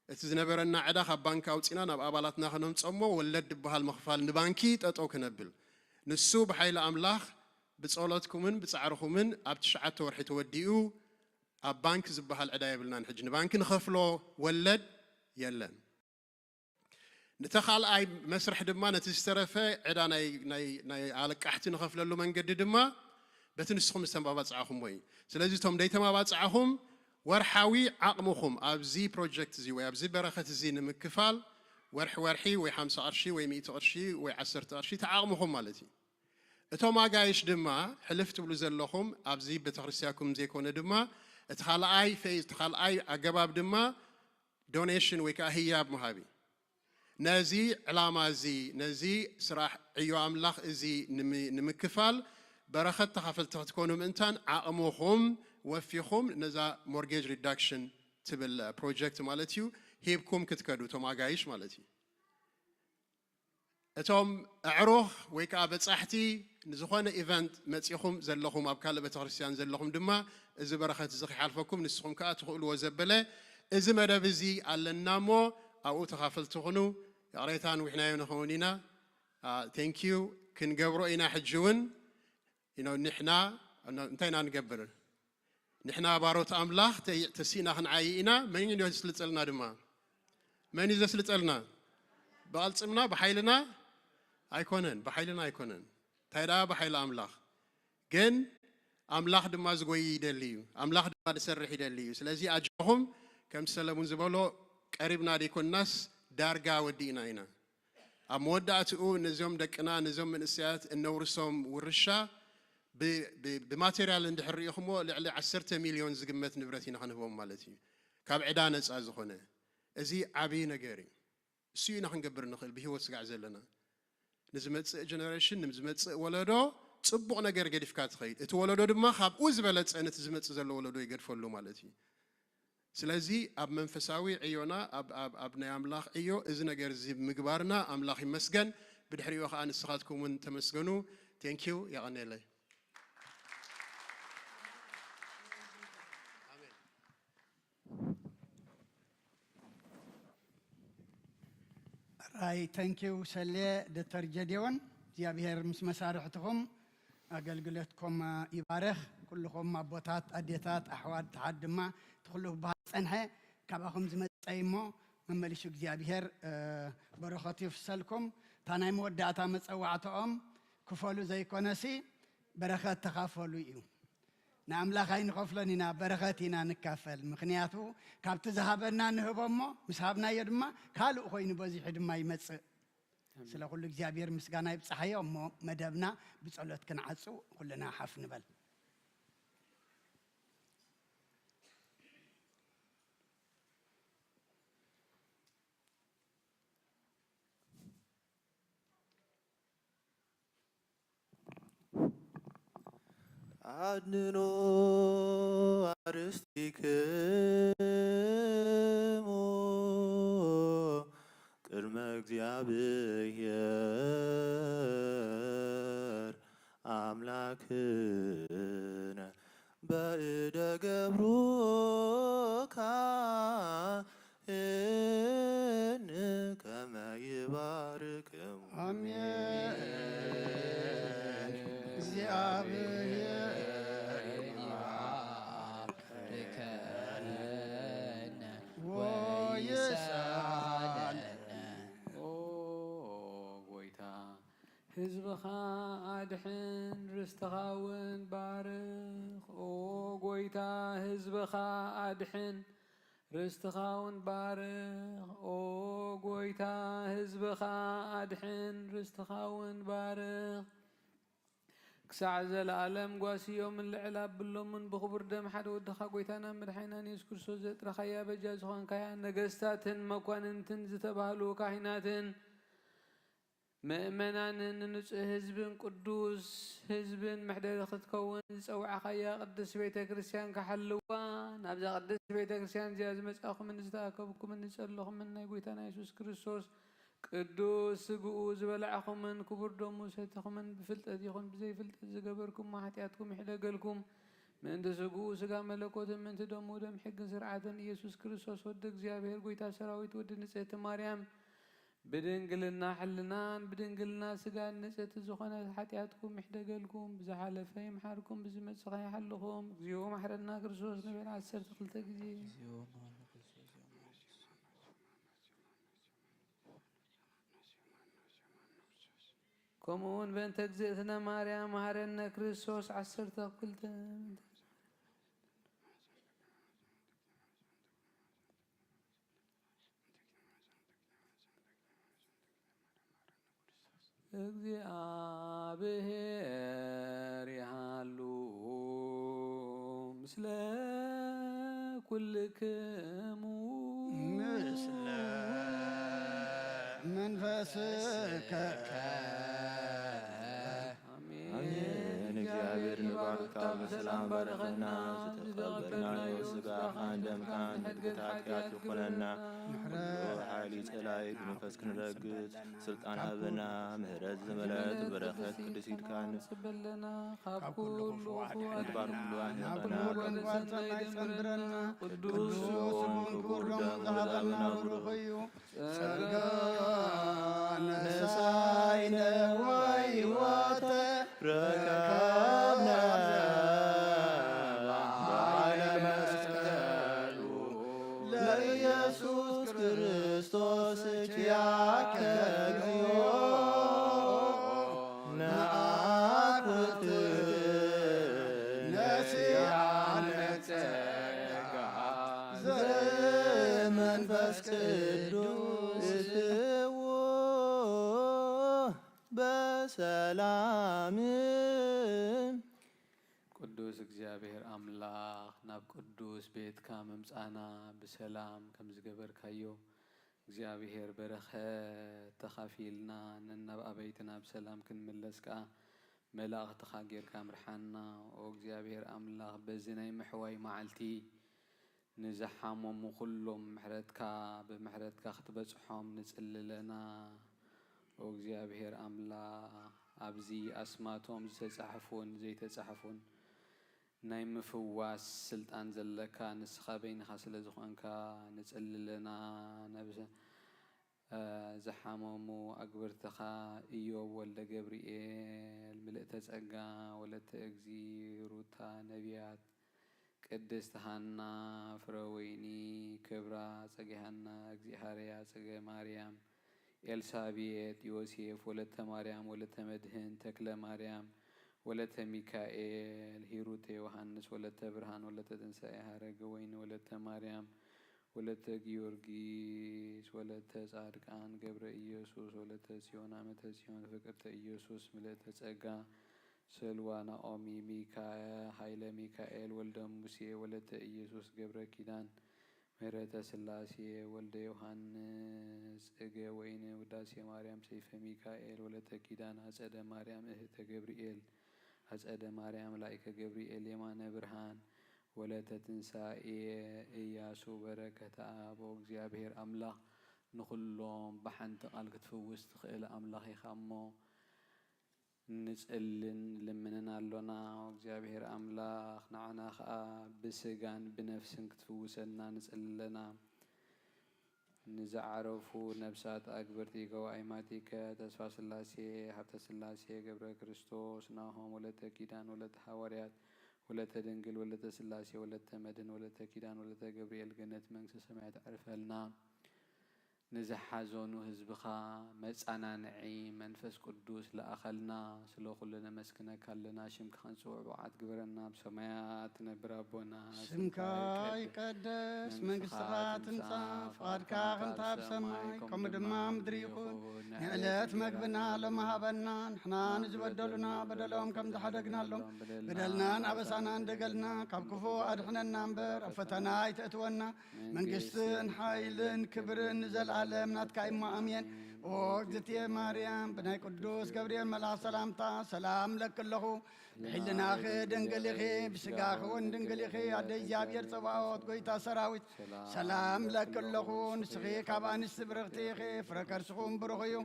እቲ ዝነበረና ዕዳ ካብ ባንኪ ኣውፂና ናብ ኣባላትና ከነምፀሞ፣ ወለድ ዝበሃል ምኽፋል ንባንኪ ጠጠው ክነብል፣ ንሱ ብሓይሊ ኣምላኽ ብጸሎትኩምን ብጻዕርኹምን ኣብ ትሽዓተ ወርሒ ተወዲኡ፣ ኣብ ባንክ ዝበሃል ዕዳ የብልናን። ሕጂ ንባንክ ንኸፍሎ ወለድ የለን። ነቲ ካልኣይ መስርሕ ድማ፣ ነቲ ዝተረፈ ዕዳ ናይ፣ ናይ፣ ናይ ኣለቃሕቲ ንኸፍለሉ መንገዲ ድማ በቲ ንስኹም ዝተማባጻዕኹምዎ እዩ። ስለዚ እቶም ደይተማባጻዕኹም፣ ወርሓዊ ዓቕምኹም ኣብዚ ፕሮጀክት እዚ ወይ ኣብዚ በረኸት እዚ ንምክፋል፣ ወርሒ ወርሒ ወይ ሓምሳ ቅርሺ ወይ ሚእቲ ቅርሺ ወይ ዓሰርተ ቅርሺ፣ እቲ ዓቕምኹም ማለት እዩ። እቶም ኣጋይሽ ድማ፣ ሕልፍ ትብሉ ዘለኹም ኣብዚ ቤተክርስትያንኩም ዘይኮነ ድማ፣ እቲ ካልኣይ ፌዝ፣ እቲ ካልኣይ ኣገባብ ድማ ዶኔሽን ወይ ከዓ ህያብ ምሃብ እዩ። ነዚ ዕላማ እዚ፣ ነዚ ስራሕ ዕዮ ኣምላኽ እዚ ንምክፋል፣ በረኸት ተኻፈልቲ ክትኮኑ ምእንታን፣ ዓቕምኹም ወፊኹም ነዛ ሞርጌጅ ሪዳክሽን ትብል ፕሮጀክት ማለት እዩ፣ ሂብኩም ክትከዱ፣ እቶም ኣጋይሽ ማለት እዩ። እቶም ኣዕሩኽ ወይ ከዓ በጻሕቲ፣ ንዝኾነ ኢቨንት መጺኹም ዘለኹም፣ ኣብ ካልእ ቤተክርስትያን ዘለኹም ድማ፣ እዚ በረኸት እዚ ከይሓልፈኩም፣ ንስኹም ከዓ ትኽእልዎ ዘበለ እዚ መደብ እዚ ኣለና እሞ፣ ኣብኡ ተኻፈልቲ ኩኑ። ይቕሬታ፣ ንዊሕናዮ ንኸውን ኢና። ቴንኪዩ። ክንገብሮ ኢና። ሕጂ እውን፣ you know፣ ንሕና እንታይ ኢና ንገብር? ንሕና ባሮት ኣምላኽ ተ-፣ ተሲእና ክንዓይ ኢና። መን እዩ ዘስልጠልና ድማ? መን እዩ ዘስልጠልና? ብቐልጽምና፣ ብሓይልና ኣይኮነን፣ ብሓይልና ኣይኮነን። እንታይ ደኣ ብሓይሊ ኣምላኽ። ግን ኣምላኽ ድማ ዝጎይ ይደሊ እዩ። ኣምላኽ ድማ ዝሰርሕ ይደሊ እዩ። ስለዚ ኣጆኹም፣ ከም ሰለሙን ዝበሎ፣ ቀሪብና ደይኮንናስ ዳርጋ ወዲእና ኢና። ኣብ መወዳእትኡ ነዞም ደቅና፣ ነዞም መንእሰያት እነውርሶም ውርሻ ብ-፣ ብ-፣ ብማቴሪያል እንድሕር ርኢኹሞ፣ ልዕሊ ዓሰርተ ሚልዮን ዝግመት ንብረት ኢና ክንህቦም ማለት እዩ። ካብ ዕዳ ነጻ ዝኾነ። እዚ ዓብዪ ነገር እዩ። እሱ ኢና ክንገብር ንኽእል ብህይወት ስጋዕ ዘለና። ንዝመጽእ ጀነሬሽን፣ ንዝመጽእ ወለዶ ጽቡቕ ነገር ገዲፍካ ትኸይድ። እቲ ወለዶ ድማ ካብኡ ዝበለጸ ነቲ ዝመጽእ ዘሎ ወለዶ ይገድፈሉ ማለት እዩ። ስለዚ ኣብ መንፈሳዊ ዕዮና፣ ኣብ፣ ኣብ፣ ኣብ ናይ ኣምላኽ ዕዮ እዚ ነገር እዚ ምግባርና ኣምላኽ ይመስገን። ብድሕሪኡ ኸኣ ንስኻትኩም እውን ተመስገኑ። ቴንኪዩ፣ የቐንየለይ። ራይ፣ ተንኪው ሰሌ፣ ዶክተር ጀዴዎን፣ እግዚኣብሔር ምስ መሳርሕትኹም ኣገልግሎትኩም ይባርኽ። ኩልኹም ኣቦታት፣ ኣዴታት፣ ኣሕዋት፣ ተሓት ድማ እቲ ኩሉ ክበሃል ዝጸንሐ ካባኹም ዝመጸ እዩ እሞ፣ መመሊሱ እግዚኣብሔር፣ እ፣ በረኸቱ ይፍሰልኩም። እታ ናይ መወዳእታ መጸዋዕታኦም ክፈሉ ዘይኮነሲ፣ በረኸት ተኻፈሉ እዩ። ንኣምላኽ ኣይንኸፍሎን ኢና፣ በረኸት ኢና ንካፈል። ምኽንያቱ ካብቲ ዝሃበና ንህቦ እሞ፣ ምስ ሃብናዮ ድማ ካልእ ኮይኑ በዚሑ ድማ ይመጽእ። ኣሜን። ስለ ኩሉ እግዚኣብሔር ምስጋና ይብጽሓዮ እሞ፣ መደብና ብጸሎት ክንዓጹ ኩልና ሓፍ ንበል። ኣድንኖ ኣርእስቲክሙ ቅድመ እግዚኣብሔር ኣምላክነ በእደ ገብሩካ እን ከመ ይባርክሙ። ኣሜን። እግዚኣብሔር ይባርክነ ወይስኣለነ። ኦ ጎይታ፣ ህዝብኻ ኣድሕን፣ ርስትኻ እውን ባርኽ። ኦ ጎይታ፣ ህዝብኻ ኣድሕን፣ ርስትኻ እውን ባርኽ። ኦ ጎይታ፣ ህዝብኻ ኣድሕን፣ ርስትኻ እውን ባርኽ። ክሳዕ ዘለኣለም ጓስዮምን ልዕል ኣብሎምን ብኽቡር ደም ሓደ ወድኻ ጎይታናን መድሓኒናን የሱስ ክርስቶስ ዘጥረኻያ በጃ ዝኾንካያ ነገስታትን መኳንንትን ዝተባህሉ ካህናትን ምእመናንን ንንጹህ ህዝብን ቅዱስ ህዝብን መሕደሪ ክትከውን ዝጸዋዕኻያ ቅድስት ቤተ ክርስቲያን ክሓልዋ፣ ናብዛ ቅድስት ቤተ ክርስቲያን እዚኣ ዝመጻእኩምን ዝተኣከብኩምን ዝጸለኹምን ናይ ጎይታና የሱስ ክርስቶስ ቅዱስ ስግኡ ዝበላዕኹምን ክቡር ደሙ ዝሰተኹምን ብፍልጠት ይኹን ብዘይፍልጠት ዝገበርኩሞ ሓጢኣትኩም ይሕደገልኩም። ምእንቲ ስግኡ ስጋ መለኮትን ምእንቲ ደሙ ደም ሕግን ስርዓትን ኢየሱስ ክርስቶስ ወዲ እግዚኣብሔር ጎይታ ሰራዊት ወዲ ንጽሕቲ ማርያም ብድንግልና ሕልናን ብድንግልና ስጋን ንጽሕቲ ዝኾነት ሓጢኣትኩም ይሕደገልኩም፣ ብዝሓለፈ ይምሓርኩም፣ ብዝመጽእ ኸ ይሓልኹም። እግዚኦ መሓረና ክርስቶስ ንበል ዓሰርተ ክልተ ግዜ። ከምኡ እውን በእንተ እግዝእትነ ማርያም መሃረነ ክርስቶስ ዓሰርተ ክልተ። እግዚኣብሔር ይሃሉ ምስለ ኩልክሙ። ምስለ መንፈስከ። ኣሜን። ኣሜን። እግዚኣብሔር ንባሮትካ ብሰላም ባረኸና፣ ዝተቐበልናዮ ስጋኻን ደምካን ምሕረት ኃጢአት ይኹነና። ምሕረት ኩሉ ሓይሊ ጸላኢ ብመንፈስ ክንረግጽ ስልጣን ሃበና። ምሕረት ዝመልአት በረኸት ቅድስት ኢድካ ንጽበለና። ካብ ኩሉ ክፉ ኣድሕነና። ናብ ኩሉ ኣድሕነና። ወደ ሰናይ ይጸንብረና። ቅዱስ ቅዱስ ስሙን ክቡር ደሙን ዝሃበና ብሩኽ እዩ። ጸጋ ንሳይነ ወሕይወተ ረከብነ በኃይለ መስቀሉ ለኢየሱስ ክርስቶስ ኪያከ እግዚኦ ነአኩት ነሲአነ ጸጋ ዘመንፈስ ቅዱስ በሰላም። ቅዱስ እግዚኣብሔር ኣምላኽ ናብ ቅዱስ ቤትካ ምምጻና ብሰላም ከም ዝገበርካዮ እግዚኣብሔር በረኸት ተኻፊልና ነናብ ኣበይትና ብሰላም ክንምለስ ከኣ መላእኽትኻ ጌርካ ምርሓና። ኦ እግዚኣብሔር ኣምላኽ በዚ ናይ ምሕዋይ መዓልቲ ንዝሓመሙ ኩሎም ምሕረትካ፣ ብምሕረትካ ክትበጽሖም ንጽልለና። ኦ እግዚኣብሔር ኣምላኽ፣ ኣብዚ ኣስማቶም ዝተጻሕፉን ዘይተጻሕፉን ናይ ምፍዋስ ስልጣን ዘለካ ንስኻ በይንኻ ስለ ዝኾንካ ንጽልለና። ነብሰ-፣ እ፣ ዝሓመሙ ኣግብርትኻ ኢዮብ ወልደ ገብርኤል፣ ምልእተ ጸጋ፣ ወለተ እግዚ፣ ሩታ ነቢያት፣ ቅድስት ሃና ፍረወይኒ፣ ክብራ ጸጌ ሃና፣ እግዚሃርያ ጸጌ ማርያም፣ ኤልሳቤጥ፣ ዮሴፍ፣ ወለተ ማርያም፣ ወለተ መድህን፣ ተክለ ማርያም፣ ወለተ ሚካኤል፣ ሂሩተ ዮሃንስ፣ ወለተ ብርሃን፣ ወለተ ትንሳኤ፣ ሃረገ ወይኒ፣ ወለተ ማርያም፣ ወለተ ጊዮርጊስ፣ ወለተ ጻድቃን፣ ገብረ ኢየሱስ፣ ወለተ ጽዮን፣ ኣመተ ጽዮን፣ ፍቅርተ ኢየሱስ፣ ምልእተ ጸጋ፣ ሰልዋ ናኦሚ፣ ሚካ-፣ ኃይለ ሚካኤል፣ ወልደ ሙሴ፣ ወለተ ኢየሱስ፣ ገብረ ኪዳን፣ ምህረተ ስላሴ፣ ወልደ ዮሃንስ፣ ጽገ ወይኒ፣ ውዳሴ ማርያም፣ ሰይፈ ሚካኤል፣ ወለተ ኪዳን፣ ኣጸደ ማርያም፣ እህተ ገብርኤል፣ ኣጸደ ማርያም፣ ላይከ ገብርኤል፣ የማነ ብርሃን፣ ወለተ ትንሳኤ፣ እያሱ በረከት ኣብ። ኦ እግዚኣብሔር ኣምላኽ ንኹሎም ብሓንቲ ቃል ክትፍውስ ትኽእል ኣምላኽ ኢኻ እሞ፣ ንጽልን ልምንን ኣሎና። ኦ እግዚኣብሔር ኣምላኽ ንዓና ኸኣ ብስጋን ብነፍስን ክትፍውሰና ንጽሊ ኣለና። ንዝዓረፉ ነፍሳት ኣግብርቲ ገዋኢ ማቲከ፣ ተስፋ ስላሴ፣ ሃብተ ስላሴ፣ ገብረ ክርስቶስ፣ ናሆም፣ ወለተ ኪዳን፣ ወለተ ሃዋርያት፣ ወለተ ድንግል፣ ወለተ ስላሴ፣ ወለተ መድህን፣ ወለተ ኪዳን፣ ወለተ ገብርኤል፣ ገነት መንግስተ ሰማያት ኣዕርፈልና። ንዝሓዘኑ ህዝብኻ መጻናንዒ መንፈስ ቅዱስ ለኣኸልና። ስለ ኩሉ ነመስግነካ ኣለና። ሽምካ ክንጽውዕ ብቕዓት ግበረና። ኣብ ሰማያት ትነብር ኣቦና፣ ስምካ ይቀደስ፣ መንግስትኻ ትምጻእ፣ ፍቓድካ ከምታ ኣብ ሰማይ ከምኡ ድማ ምድሪ ይኹን። ንዕለት መግብና ሎሚ ሃበና። ንሕና ንዝበደሉና በደሎም ከም ዝሓደግናሎም በደልናን ኣበሳናን ደገልና፣ ካብ ክፉ ኣድሕነና እምበር ኣብ ፈተና ኣይተእትወና። መንግስትን ሓይልን ክብርን ንዘለኣለም ናትካ እሞ ኣሜን። ኦ እግዝእትየ ማርያም፣ ብናይ ቅዱስ ገብርኤል መልኣኽ ሰላምታ ሰላም እለኪ ኣለኹ። ብሕልናኺ ድንግል ኢኺ፣ ብስጋኺ እውን ድንግል ኢኺ። ኣደ እግዚኣብሔር ጸባኦት፣ ጎይታ ሰራዊት፣ ሰላም እለኪ ኣለኹ። ንስኺ ካብ ኣንስቲ ብርኽቲ ኢኺ፣ ፍረ ከርስኹም ብሩኽ እዩ።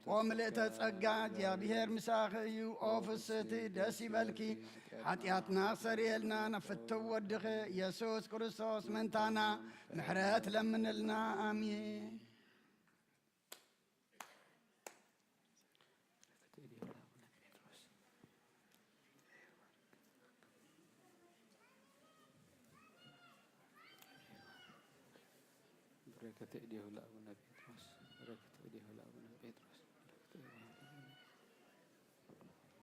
ኦ ምልእተ ጸጋ፣ እግዚኣብሔር ምሳኺ እዩ። ኦ ፍስህቲ፣ ደስ ይበልኪ፣ ሓጢኣትና ክሰርየልና ናብ ፍትው ወድኺ ኢየሱስ ክርስቶስ ምእንታና ምሕረት ለምንልና። ኣሜን። በረከተ እዴሁ ለአቡነ ጴጥሮስ፣ በረከተ እዴሁ ለአቡነ ጴጥሮስ፣ በረከተ እዴሁ